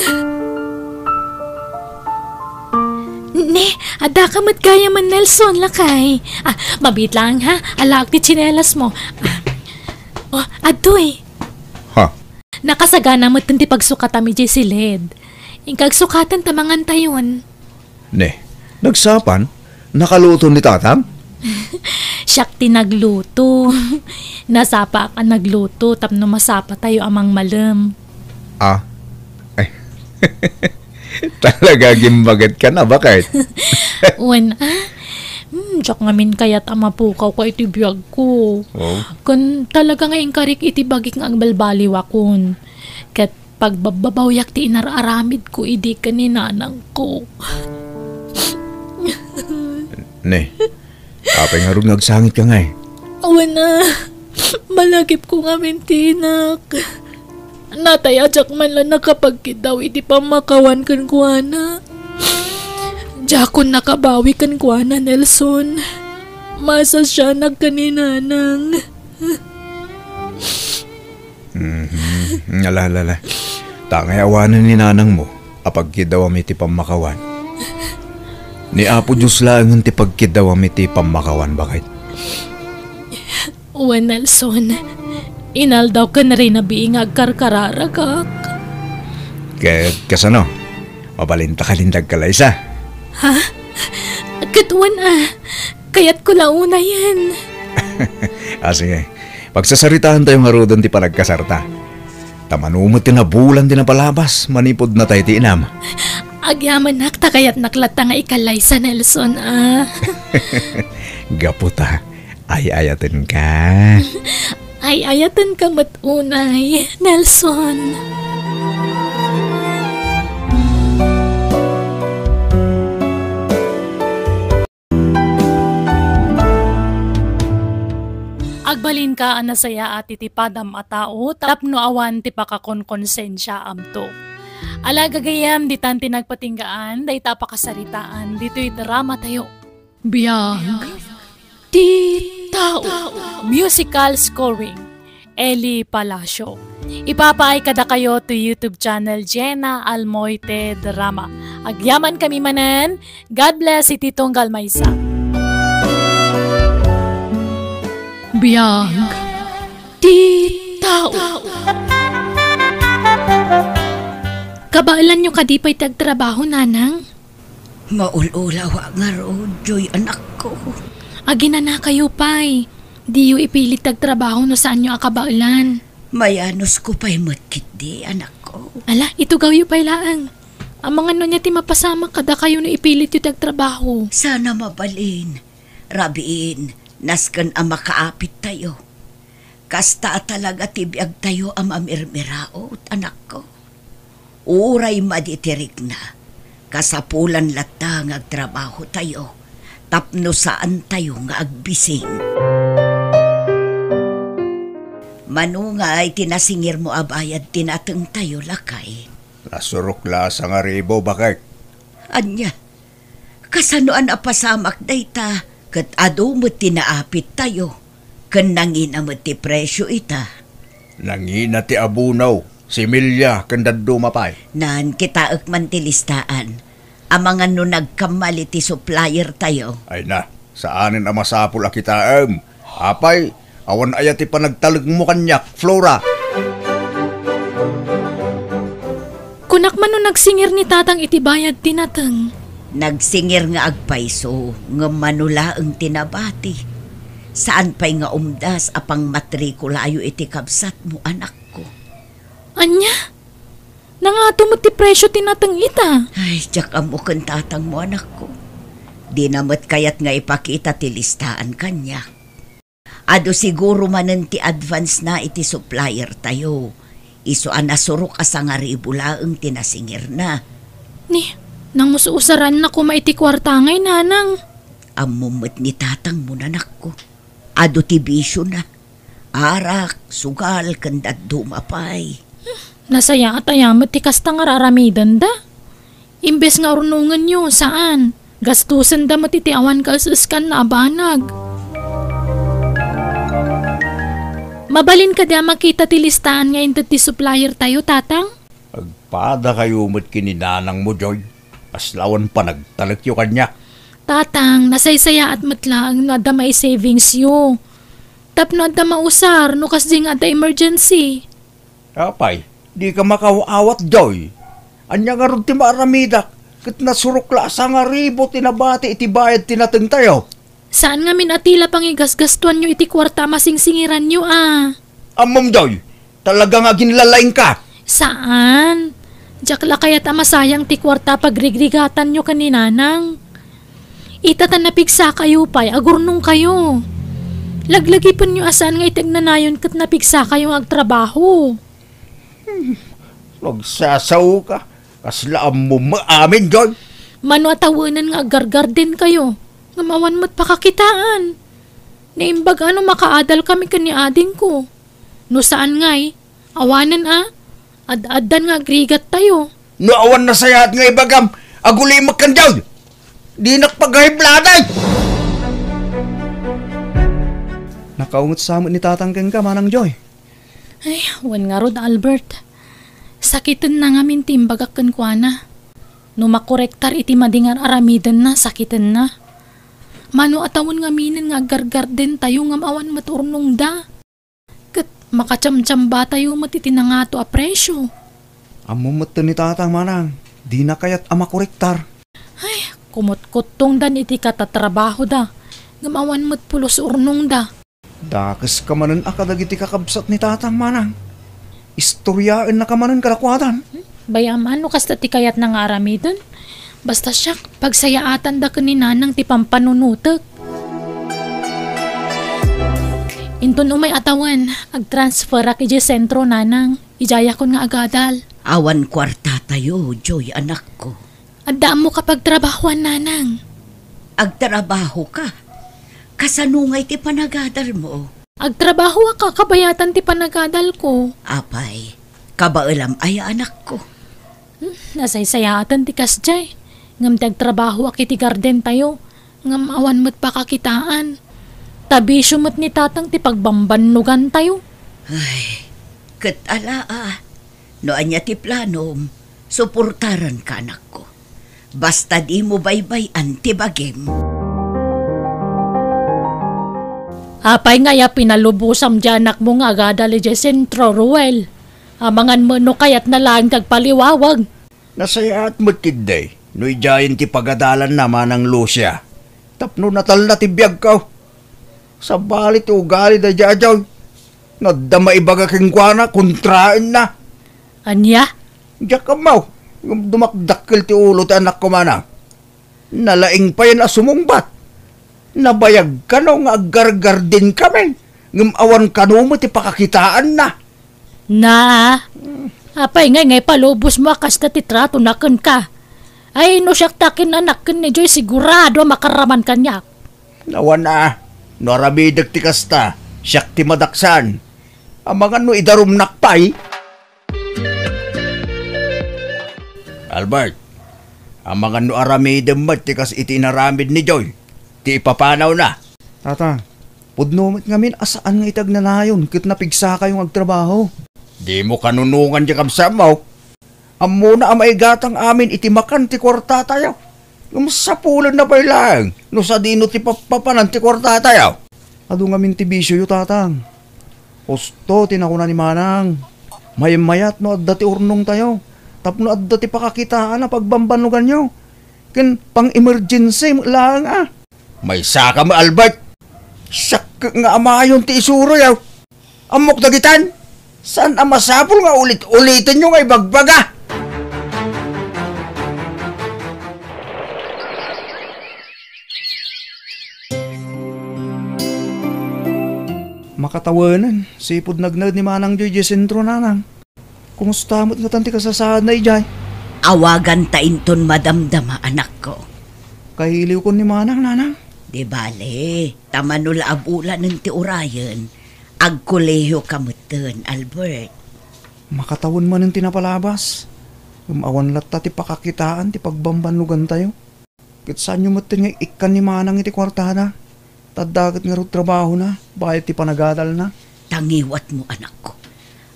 Ne, addaka met gayam, Nelson, lakay. Ah, mabiit laeng, ha? Alaek ti tsinelas mo. Ah, oh, adtoy. Ha? Nakasagana met ti pagsukatami idiay siled. Inka agsukaten ta mangantayon. Ne, nagsapa? Nakaluto ni Tatang? Siak ti nagluto. Nasapaak a nagluto tapno masapatayo a mangmalem. Ah. Ay. Talaga, gimbagetka na, baket? Wen, ah. Hmm, diak ngamin kayat a mapukawka iti biagko. Oh. Ken talaga nga inkarik iti bagik nga agbalbaliwakon. Ket pagbabbabawiak ti inar-aramidko idi ken ni nanangko. Ne, apay ngarud nga agsangitka ngay? Awan a, malagipko ngamin ti inak. Natay a diak man la nakapagkiddaw iti pammakawan kenkuana. Diakon nakabawi kenkuana, Nelson. Masasianak ken ni nanang. Mhm. Ala, ala, ala. Ta ngay awanen ni nanangmo a pagkiddawam iti pammakawan. Ni Apo Dios laengen ti pagkiddawam iti pammakawan, baket. Wen, Nelson, inaldaw ken rinabii nga agkarkararagak. Ket kasano? Mabalinta ka nin dagkalaysa? Ha? Ket wen a, kayatko la unayen. Ah, sige. Pagsasaritaentayo ngaruden ti panagkasarta. Ta mano met ti nabulan ti napalabas manipud natay ti inam. Agyamanak ta kayatnak latta nga ikalaysa, Nelson, a. Gapu ta ay-ayatenka. Ay-ayatenka met unay, Nelson. Agbalinka a nasayaat iti padam a tao tapno awan ti pakakonkonsensiaamto. Ala gagayyem, ditan ti nagpatinggaan dayta a pakasaritaan ditoy dramatayo. Biag ti tao. Musical scoring, Eli Palacio. Ipapaay kadakayo to YouTube channel Jenna Almoite Drama. Agyamankami manen. God bless iti tunggal maysa. Biag ti tao. Kabaelanyo kadi pay ti agtrabaho, nanang? Maul-ulawak ngarud, Joy, anakko. Aginanakayo pay. Diyo ipilit ti agtrabaho no saanyo a kabaelan. Mayanusko pay met ketdi, anakko. Ala, itugawyo pay laeng. Amangan no ania ti mapasamak kadakayo no ipilityo ti agtrabaho. Sana mabalin. Rabiin, nasken a makaapittayo. Kasta a talaga ti biagtayo a mamirmiraut, anakko. Uray madi ti rikna, kasapulan latta nga agtrabahotayo tapno saantayo nga agbising. Mano ngay ti nasingirmo a bayad ti natengtayo, lakay? Nasurok la a sangaribu, baket. Ania? Kasano a napasamak dayta, ket adu met ti naapittayo, ken nangina met ti presio ita? Nangina ti abono, similya, ken dadduma pay. Nan, kitaek man ti listaan. Amangan no nagkamali ti suppliertayo. Ay na, saanen a masapul a kitaem. Apay, awan aya ti panagtalekmo kaniak, Flora? Kunak man no nagsingir ni Tatang iti bayad ti nateng. Nagsingir nga agpayso, ngem mano laeng ti nabati. Saan pay nga umdas a pangmatrikulayo iti kabsatmo, anakko. Ania? Nangato met ti presio ti nateng ita? Ay, diak ammo ken tatangmo, anakko. Dina met kayat nga ipakita ti listaan kaniak. Adu siguro manen ti advance na iti suppliertayo. Isu a nasurok a sangaribu laeng ti nasingirna. Ni, nangus-usaran na koma iti kuarta ngay, nanang. Ammom met ni tatangmo, anakko. Adu ti bisiona. Arak, sugal, ken dadduma pay. Nasayaat aya met ti kasta nga ar-aramidenda. Imbes nga urnongenyo, saan. Gastosenda met iti awan kaes-eskanna a banag. Mabalin kadi a makita ti listaan nga inted ti supplier tayo, Tatang? Agpadakayo met ken ni nanangmo, Joy. Kasla awan panagtalekyo kaniak. Tatang, nasaysayaat met laeng no adda mai-savingsyo. Tapno adda mausar no kasdi nga adda emergency. Apay, dika makaaw-awat, Joy. Ania ngarud ti maaramidak? Ket nasurok la a sangaribu ti nabati iti bayad ti natengtayo. Saan ngamin a ti la pangigasgastoanyo iti kuarta a masingsingiranyo a. Ammom, Joy, talaga nga aginlalaingka. Saan. Diak la kayat a masayang ti kuarta a pagrigrigatanyo ken ni Nanang. Ita ta napigsakayo pay, agurnongkayo. Laglagipenyo a saan nga iti agnanayon ket napigsakayo nga agtrabaho. Hmm, nagsasaoka. Kasla ammom amin, Joy. Mano a tawenen nga aggargardenkayo, ngem awan met pakakitaan. Naimbag a no makaadalkami ken ni adingko. No saan ngay, awanen a, ad-addan nga agrigattayo. No awan nasayaat nga ibagam, agulimek ken Joy. Dinak pagahibladay. Nakaunget sa met ni Tatang kenka, Manang Joy. Ay, wen ngarud, Albert. Sakitenna ngamin ti imbagak kenkuana. No makorektar iti madi nga ar-aramidenna, sakitenna. Mano a tawen ngaminen nga aggargardentayo ngem awan met urnongda. Ket makachamchambatayo met iti nangato a presio. Ammom metten ni Tatang, Manang, dina kayat a makorektar. Ay, kumutkuttongdan iti katatrabahoda, ngem awan met pulos urnongda. Dakeska manen a kadagiti kakabsat ni Tatang, Manang. Istoriaennaka manen kadakuada. Bay-am a no kasta ti kayatna nga aramiden. Basta siak, pagsayaatanda ken ni Nanang ti pampanunotek. Inton umay a tawen, agtransferak idiay sentro, Nanang. Idiayakon nga agadal. Awan kuartatayo, Joy, anakko. Adda ammoka pagtrabahoan, Nanang. Agtrabahoka? Kasano ngay ti panagadalmo? Agtrabahoak a kabayatan ti panagadalko. Apay, kabaelam aya, anakko? Hmm, nasaysayaaten ti kasdiay. Ngem ti agtrabahoak iti gardentayo, ngem awan met pakakitaan. Ta bisio met ni Tatang ti pagbambannugantayo. Ay, ket ala a, no ania ti planom, suportarenka, anakko. Basta dimo baybay-an ti bagim. Apay ngay a pinalubosam ti anakmo nga agadal idiay sentro, Ruel? Amangan met no kayatna laeng ti agpaliwawag. Nasayaat met ketdi no idiayen ti pagadalanna, Manang Lucia, tapno natalna ti biagko. Sabali ti ugali daydiay a Joy. No adda maibaga kenkuana, kontraenna. Ania? Diak ammo, ngem dumakdakkel ti ulo ti anakko, Manang. Nalaing payen a sumungbat. Nabayag kano nga aggargarden kami, ngem awan kano met ti pakakitaanna. Na, apay ngay nga ipalubosmo a kasta ti tratona kenka? Ay, no siak ti akin-anak ken ni Joy, sigurado a makaraman kaniak. Awan a, no aramidek ti kasta, siak ti madaksan. Amangan no idarumnak pay. Albert, amangan no aramidem met ti kas iti inaramid ni Joy, ti ipapanawna. Tata, pudno met ngamin a saan nga iti agnanayon ket napigsakayo nga agtrabaho. Dimo kanunongan ti kabsatmo. Ammona a maigatang amin iti makan ti kuartatayo. Ngem sapulenna pay laeng no sadino ti pappapanan ti kuartatayo. Adu ngamin ti bisioyo, Tatang. Husto ti nakuna ni Manang. Maymayat no adda ti urnongtayo tapno adda ti pakakitaan a pagbambannoganyo. Ken pang-emergency met laeng a. Maysaka met, Albert. Sakket nga amayon ti isuroyo. Ammok dagitan. Saan a masapul nga ulit-ulitenyo nga ibagbaga? Makatawenen, sipud nagnaed ni Manang Joy idiay sentro, Nanang. Kumusta met ngatan ti kasasaadna idiay? Awaganta inton madamdama, anakko. Kailiwkon ni Manang, Nanang. Di bale, ta mano la a bulanen ti urayen, agkolehiyoka metten, Albert. Makatawen manen ti napalabas. Ngem awan latta ti pakakitaan ti pagbambannogantayo. Ket saanyo metten nga ik-ikkan ni Manang iti kuartana. Ta adda ket ngarud trabahona, bayat ti panagadalna. Tangiwatmo, anakko.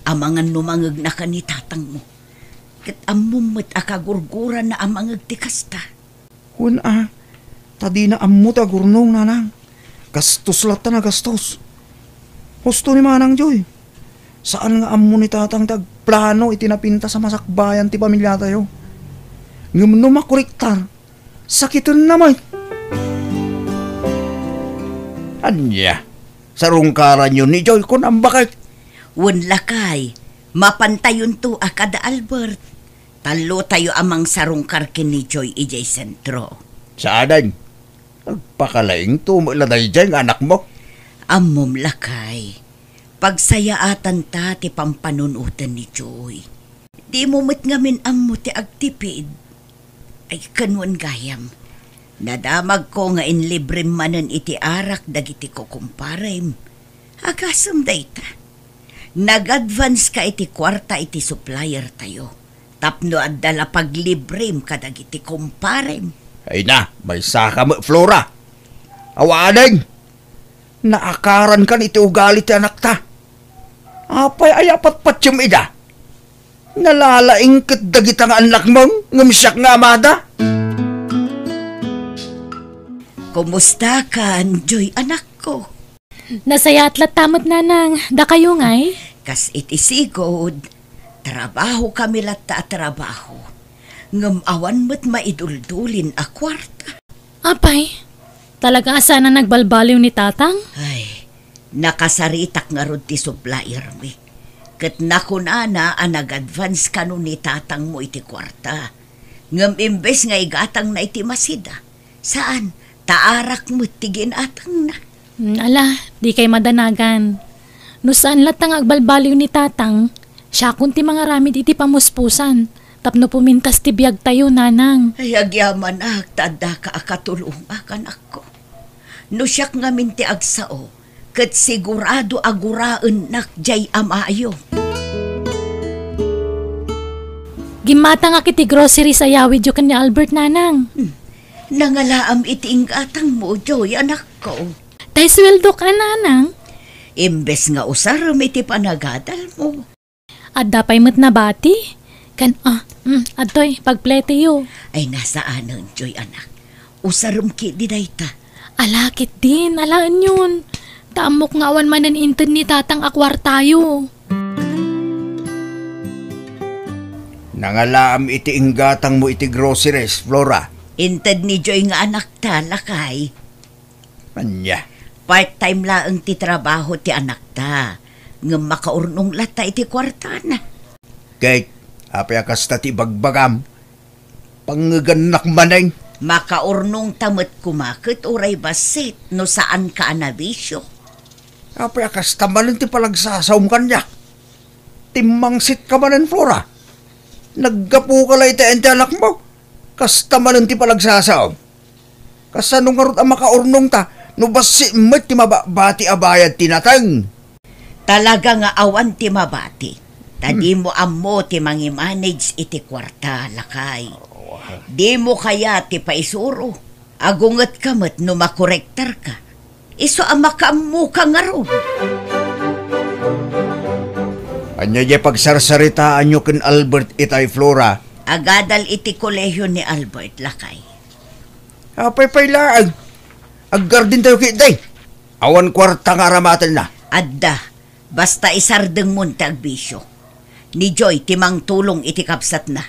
Amangan no mangegnaka ni tatangmo. Ket ammom met a kagurgurana a mangeg ti kasta. Wen a, ta dina ammo ti agurnong, nanang. Gastos latta a gastos. Husto ni Manang Joy. Saan nga ammo ni tatang ti agplano iti napintas a masakbayan ti pamiliatayo. Ngem no makuriktar, sakitenna met. Ania? Sarungkaranyo ni Joy, kunam, baket? Wen, lakay, mapantayonto a kada Albert. Tallotayo a mangsarungkar ken ni Joy idiay sentro. Saanen? Agpakalaingto met la daydiay nga anakmo. Ammom, lakay, pagsayaatanta ti pampanunoten ni Joy. Dimo met ngamin ammo ti agtipid. Ay, ken wen gayam, nadamagko nga inlibrem manen iti arak dagiti kukumparem. Agasem dayta. Nag-advance ka iti kuarta iti supplier tayo, tapno adda la paglibrem kadagiti kumparem. Ay na, maysaka met, Flora. Awanen! Naakarankan iti ugali ti anakta. Apay aya patpatiem ida? Nalalaing ket dagita nga annakmo, ngem siak nga amada. Kumustakan, Joy, anakko? Nasayaat latta met, nanang. Dakayo ngay? Kas iti sigud, trabahokami latta a trabaho. Ngem awan met maiduldulin a kuarta. Apay, talaga a saan a nagbalbaliw ni tatang? Ay, nakasaritak ngarud ti suppliermi. Ket nakunana a nag-advance kano ni tatangmo iti kuarta. Ngem imbes nga igatangna iti masida, saan, ta arak met ti ginatangna. Mm, ala, dikay madanagan. No saan latta nga agbalbaliw ni tatang, siakon ti mangaramid iti pamuspusan tapno pumintas ti biagtayo, nanang. Ay, agyamanak ta addaka a katulongak, anakko. No siak ngamin ti agsao, ket sigurado a guraennak diay amayo. Gimmatangak iti groceries a yawidyo ken ni Albert, nanang. Hmm. Nangalaam iti inggatangmo, Joy, anakko. Tay suweldok a, nanang? Imbes nga usarem iti panagadalmo. Adda pay met nabati? Ken, ah, mm, adtoy, pagpleteyo. Ay, nasaanen, Joy, anak. Usarem ketdi dayta. Ala ketdin, alaenyon. Ta ammok nga awan manen inted ni tatang a kuartayo. Nangalaam iti inggatangmo iti groceries, Flora. Inted ni Joy nga anakta, lakay. Ania? Part-time laeng ti trabaho ti anakta, ngem makaurnong latta iti kuartana. Ket apay a kasta ti ibagbagam? Pangngegannak manen. Makaurnongta met koma ket uray bassit no saanka a nabisio. Apay a kasta manen ti palagsasaom kaniak? Timmangsitka manen, Flora. Naggapuka la iti ayan ti anakmo. Kasta manen ti palagsasaom. Kasano ngarud a makaurnongta no bassit met ti mababati a bayad ti nateng? Talaga nga awan ti mabati. Ta Hmm. dimo ammo ti mangimanage iti kuarta, lakay. Dimo kayat ti paisuro. Agungetka met no makorektarka. Isu a makaammoka ngarud. Ania diay pagsarsaritaanyo ken Albert itay, Flora? Agadal iti kolehio ni Albert, lakay. Apay pay laeng? Aggardentayo ketdi. Awan kuarta nga aramatenna. Adda. Basta isardengmon ti agbisio. Ni Joy ti mangtulong iti kabsatna.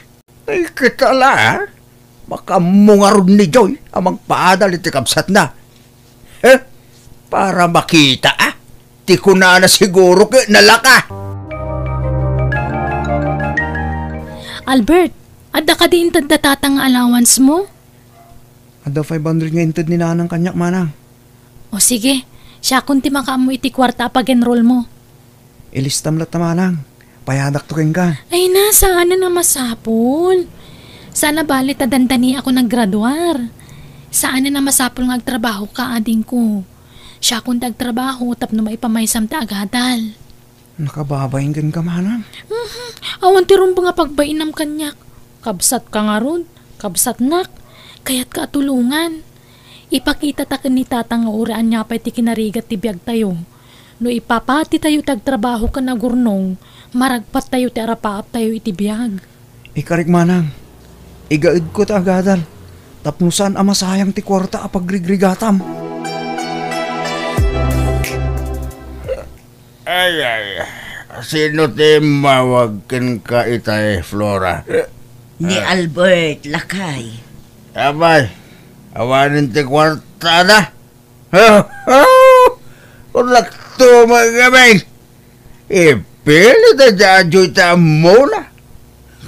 Ay, ket ala, a? Makaammo ngarud ni Joy a mangpaadal iti kabsatna. Eh, para makita, a? Ti kunana siguro ket nalaka. Albert, adda kadi inted da tatang nga allowance mo? Adda five hundred nga inted ni nanang kaniak, manang. O sige, siakon ti makaammo iti kuarta a pag-enroll mo. Ilistam latta, manang. Payadakto kenka. Ay na, saanen a masapul. Saan a bale ta dandaniakon a graduar. Saanen a masapul nga agtrabahoka, adingko. Siakon ti agtrabaho tapno maipamaysam ti agadal. Nakababain kenka, manang. Mhm. Awan ti rumbeng a pagbainam kaniak. Kabsatka ngarud, kabsatnak, kayatka a tulongan. Ipakitata ken ni Tatang nga uray ania pay ti kinarigat ti biagtayo. No ipapatitayo ti agtrabaho ken agurnong, maragpattayo ti arapaaptayo iti biag. Ikarik, manang, igaedko ti agadal tapno saan a masayang ti kuarta a pagrigrigatam. Ay, ay, sino ti immawag kenka itay, Flora? Ni Ah. Albert, lakay. Abay, awanen ti kuartada. Kunakto, mga gabing. Ipilit a diadyo iti ammona.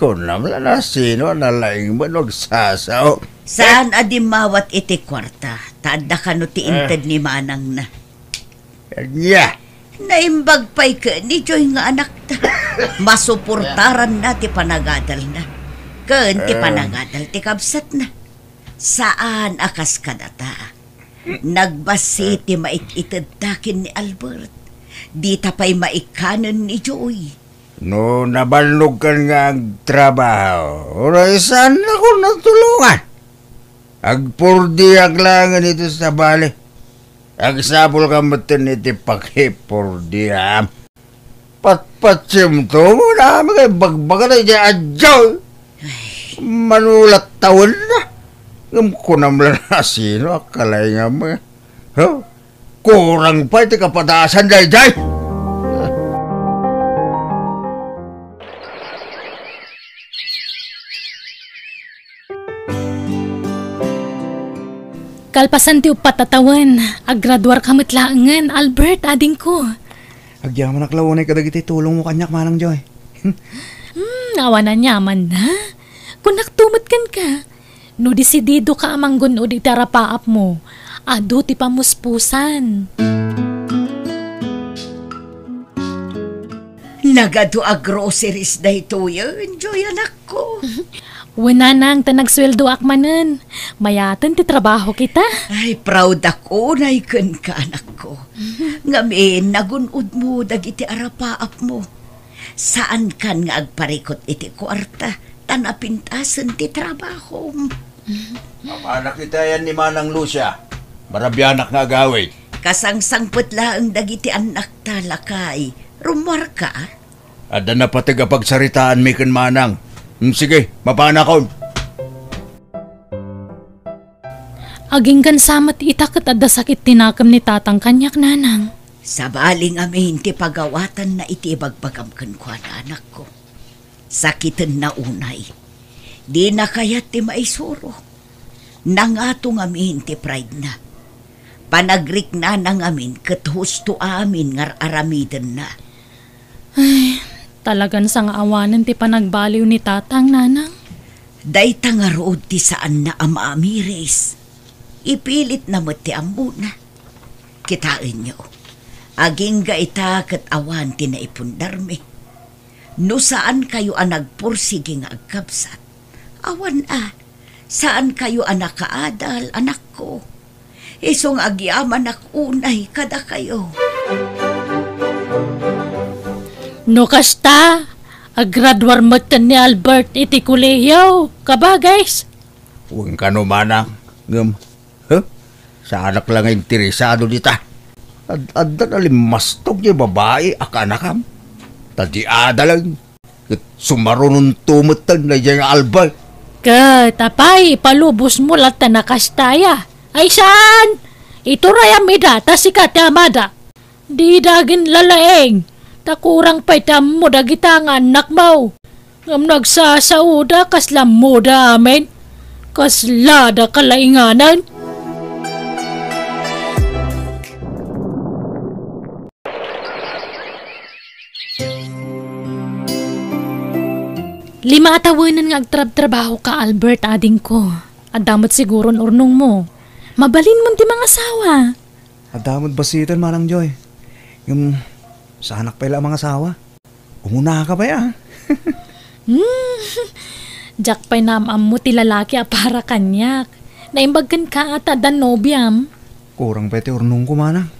Kunam la no sino a nalaing man no agsasao. Saan a dimmawat iti kuarta, ta adda kano ti Eh. inted ni manangna. Ania? Naimbag pay ken ni Joy nga anakta. Masuportaranna ti panagadalna. Ken ti Eh. panagadal ti kabsatna. Saan a kas kadata. Nagbassit ti mait-itedta ken ni Albert. Dita pay maikkanen ni Joy. No nabannogkan nga agtrabaho, uray saannakon a tulongan. Agpordiak laengen iti sabali. Agsapulka metten iti pakipordiam. Patpatsiemto mo na amin nga ibagbagana idiay adyo. Ay. Manulat tawenna. Ngem kunam la no sino a kalaingam. Huh? Kurang pay ti kapadasan daydiay. Kalpasan ti uppat a tawen, aggraduarka met laengen, Albert, adingko. Agyamanak la unay kadagiti tulongmo kaniak, Manang Joy. Hmm, awan aniamanna. Kunakto met kenka. No desididoka a manggun-od iti arapaapmo, adu ti pamuspusan. Nagadu a groceries daytoyen, Joy, anakko. Wen, nanang, ta nagsueldoak manen. Mayaten ti trabaho kita. Ay, proud ak unay kenka, anakko. Ngamin, nagun-odmo dagiti arapaapmo. Saankan nga agparikut iti kuarta, ta napintasen ti trabahom. Apanak itayan ni Manang Lucia. Marabianak nga agawid. Kasangsangpet laeng dagiti annakta, lakay. Rummuarka? Adda napateg a pagsaritaanmi ken Manang. Mm, sige, mapanakon. Aginggan sa met ita ket adda sakit ti nakem ni tatang kaniak, nanang. Sabali ngamin ti pagawatanna iti ibagbagam kenkuana, anakko. Sakitenna unay. Dina kayat ti maisuro. Nangato ngamin ti pride-na. Panagriknana ngamin ket husto amin nga ar-aramidenna. Ay, talagan sangaawanen ti panagbaliw ni tatang, nanang. Dayta ngarud ti saanna a maamiris. Ipilitna met ti ammona. Kitaenyo, agingga ita ket awan ti naipundarmi. No saankayo a nagpursigi nga agkabsat, awan a, saankayo a nakaadal, anakko. Isu nga agyamanak unay kadakayo. No kasta, aggraduar metten ni Albert iti kolehiyo, kabagis. Wen kano, manang, ngem, huh? Saanak la nga interesado dita. Ad-, adda nalimmastog ti babai a kaanakam. Ta di adalen. Ket sumarunonto metten daydiay nga Albert. Ket apay, ipalubosmo latta a kasta aya? Ay saan! Iturayam ida ta sika ti amada. Dida agin lalaing, ta kurang pay ti ammo dagita nga annakmo. Ngem no agsasaoda, kasla ammoda amin. Kaslada kalainganan. Lima a tawenen nga agtrabtrabahoka, Albert, adingko. Adda met siguron urnongmo. Mabalinmon ti mangasawa. Adda met bassiten, Manang Joy. Ngem, saanak pay la a mangasawa. Umunaka pay, a. Hmm. Diak pay naam-ammo ti lalaki a para kaniak. Naimbag kenka a ta addan nobiam. Kurang pay ti urnongko, manang.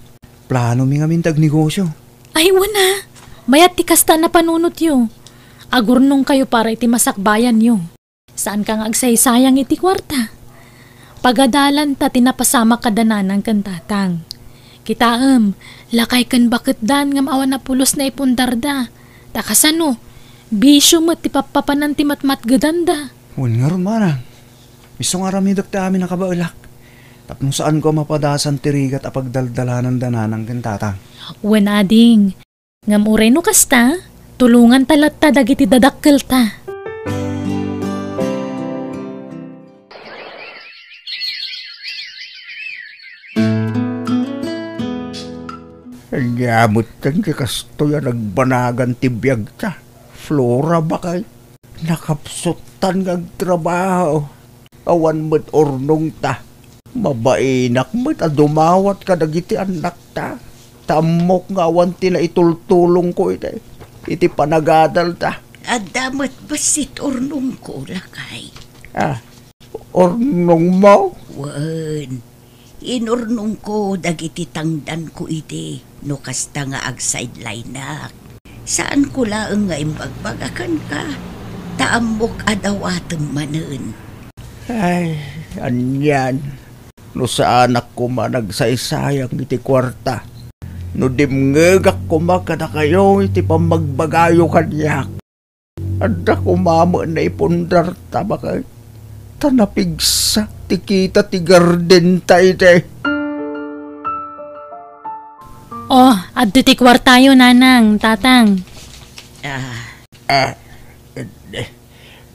Planomi ngamin ti agnegosio. Ay, wen a. Mayat ti kasta a napanunotyo. Agurnongkayo para iti masakbayanyo. Saanka nga agsaysayang iti kuarta. Pagadalanta ti napasamak kada nanang ken tatang. Kitaem, lakay ken baketdan ngem awan a pulos naipundarda. Ta kasano, bisio met ti pappapanan ti matmatgedanda. Wen ngarud, manang. Isu nga aramidek ti amin a kabaelak. Tapno saanko a mapadasan ti rigat a pagdaldalananda nanang ken tatang. Wen, ading. Ngem uray no kasta, tulonganta latta dagiti dadakkelta. Ania metten ti kastoy a nagbanagan ti biagta, Flora, bakay? Nakapsuttan nga agtrabaho. Awan met urnongta. Mabainak met a dumawat kadagiti annakta. Ta ammok nga awan ti naitultulongko iti, iti panagadalda. Adda met bassit urnongko, lakay. Ah, urnongmo? Wen. Inurnongko dagiti tangdanko idi no kasta nga agsideline-ak. Saanko laeng nga imbagbagakenka, ta ammok a dawatem manen. Ay, anian, no saanak koma nagsaysayang iti kuarta, no dimngegak koma kadakayo iti pammagbagayo kaniak. Adda koma met naipundarta, bakay. Ta napigsa ti kita ti gardenta idi. Oh, adda ti kuartayo, nanang, tatang. Ah. Ah, eh,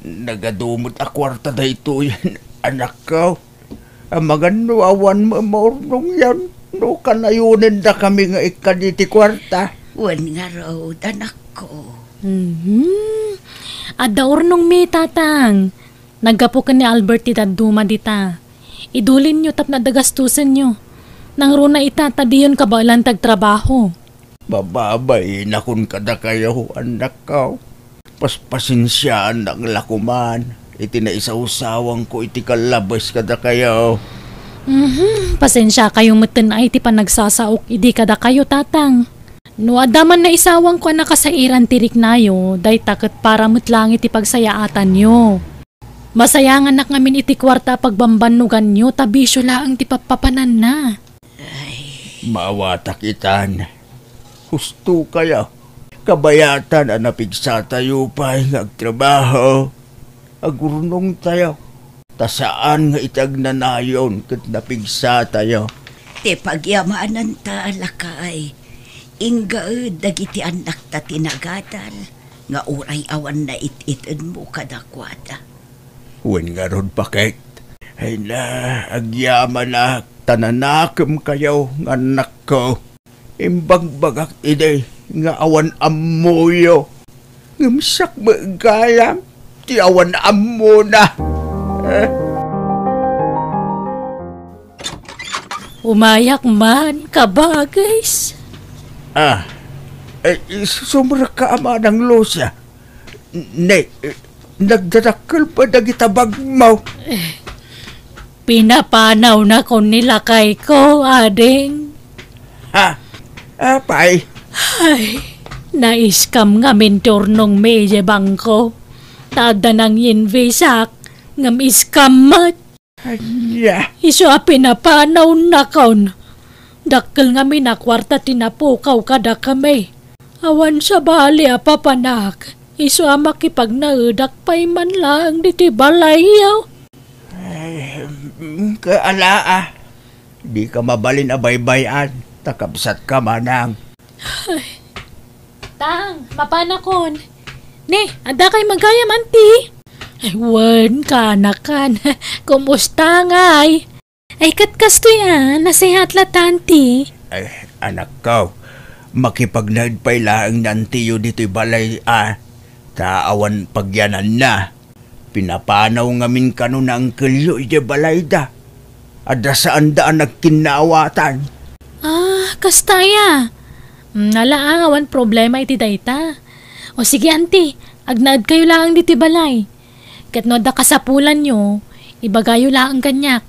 nagadu met a kuarta daytoy, anakko. Amangan no awan maurnongyon, no kanayonendakami nga ikkan iti kuarta. Wen ngarud, anakko. Mhm. Adda urnongmi, tatang. Naggapu ken ni Albert ti dadduma dita. Idulinyo tapno adda gastusenyo. Nangruna ita ta diyon kabaelan ti agtrabaho. Mababainakon kadakayo, annakko. Paspasensiaanak la koman iti naisawsawangko iti kallabes kadakayo. Mhm, pasensiakayo metten ay ti panagsasaok idi kadakayo, tatang. No adda man naisawangko a nakasairan ti riknayo, dayta ket para met laeng iti pagsayaatanyo. Masayanganak ngamin iti kuarta a pagbambannoganyo ta bisio laeng ti pappapananna. Ay. Maawatak itan. Husto kayo. Kabayatan a napigsatayo pay nga agtrabaho. Agurnongtayo. Ta saan nga iti agnanayon ket napigsatayo. Ti pagyamananta, lakay, inggaed dagiti annakta ti nagadal nga uray awan nait-itenmo kadakuada. Wen ngarud, baket. Ay na, agyamanak, ta nanakemkayo nga annakko. Imbagbagak idi nga awan ammoyo. Ngem siak met gayam ti awan ammona. Eh? Umayak man, kabagis. Ah, eh, sumrekka a manang Lucia. Ne, eh, nagdadakkel pay dagiti bagmo. Eh, pinapanawnakon ni lakayko, ading. Ha? Apay? Ay, na-scam ngamin ti urnongmi idiay bangko. Ta adda nang-inviteak, ngem scam met. Ania? Isu a pinapanawnakon. Dakkel ngamin a kuarta ti napukaw kadakami. Awan sabali a papanak. Isu a makipagnaedak pay man laeng ditoy balayyo. Ay, mm, kaala, ah. Dika mabalin a baybay-an, ta kabsatka, manang. Ay. Tang, mapanakon. Ne, adda kay gayam, anti? Ay, wen, kaanakan. Kumusta ngay? Ay, ket kastoy a, nasehat la ta, anti. Ay, anakko, makipagnaed pay laeng ni antiyo ditoy balay a, ta awan pagyananna. Pinapanaw ngamin kano ni angkelyo idiay balayda. Adda saanda a nagkinnaawatan. Ah, kasta aya? Mm, ala, ah, awan problema iti dayta. O sige, anti, agnaedkayo laeng ditoy balay. Ket no adda kasapulanyo, ibagayo laeng kaniak.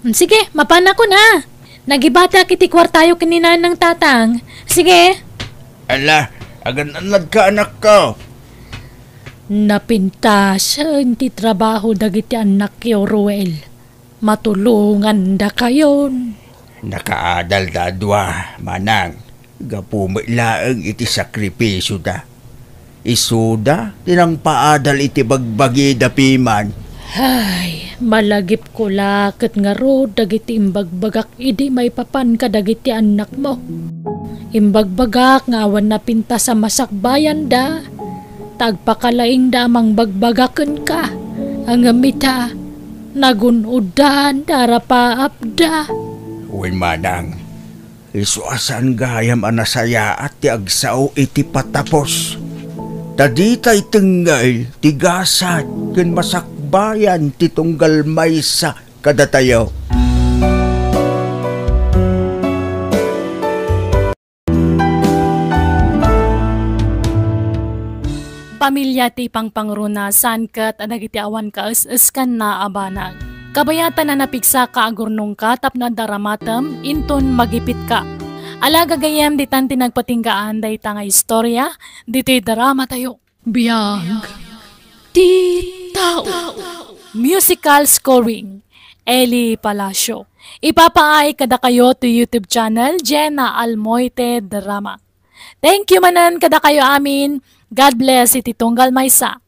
Sige, mapanakon a. Nagibatak iti kuartayo ken ni Nanang, Tatang. Sige. Ala, agan-annadka, anakko. Napintasen ti trabaho dagiti annakyo, Ruel. Matulongandakayon. Nakaadalda a dua, manang. Gapu met laeng iti sakripisioda. Isuda ti nangpaadal iti bagbagida piman. Ay, malagipko la ket ngarud dagiti imbagbagak idi maipapan kadagiti annakmo. Imbagbagak nga awan napintas a masakbayanda, ta agpakalaingda a mangbagbaga kenka. Ngem ita, nagun-oddan ti arapaapda. Wen manang, isu a saan gayam a nasayaat ti agsao iti patapos. Ta ditay tengngel ti gasat ken masakbayan ti tunggal maysa kadatayo. Pamilia ti ipangpangruna saan ket dagiti awan kaes-eskanna a banag. Kabayatan a napigsaka a gurnongka tapno adda ramatem inton magipitka. Ala gagayyem, ditan ti nagpatinggaan dayta nga istorya ditoy dramatayo. Biag ti tao. Musical scoring, Eli Palacio. Ipapaay kadakayo to YouTube channel, Jenna Almoite Drama. Thank you manen kadakayo amin. God bless iti tunggal maysa.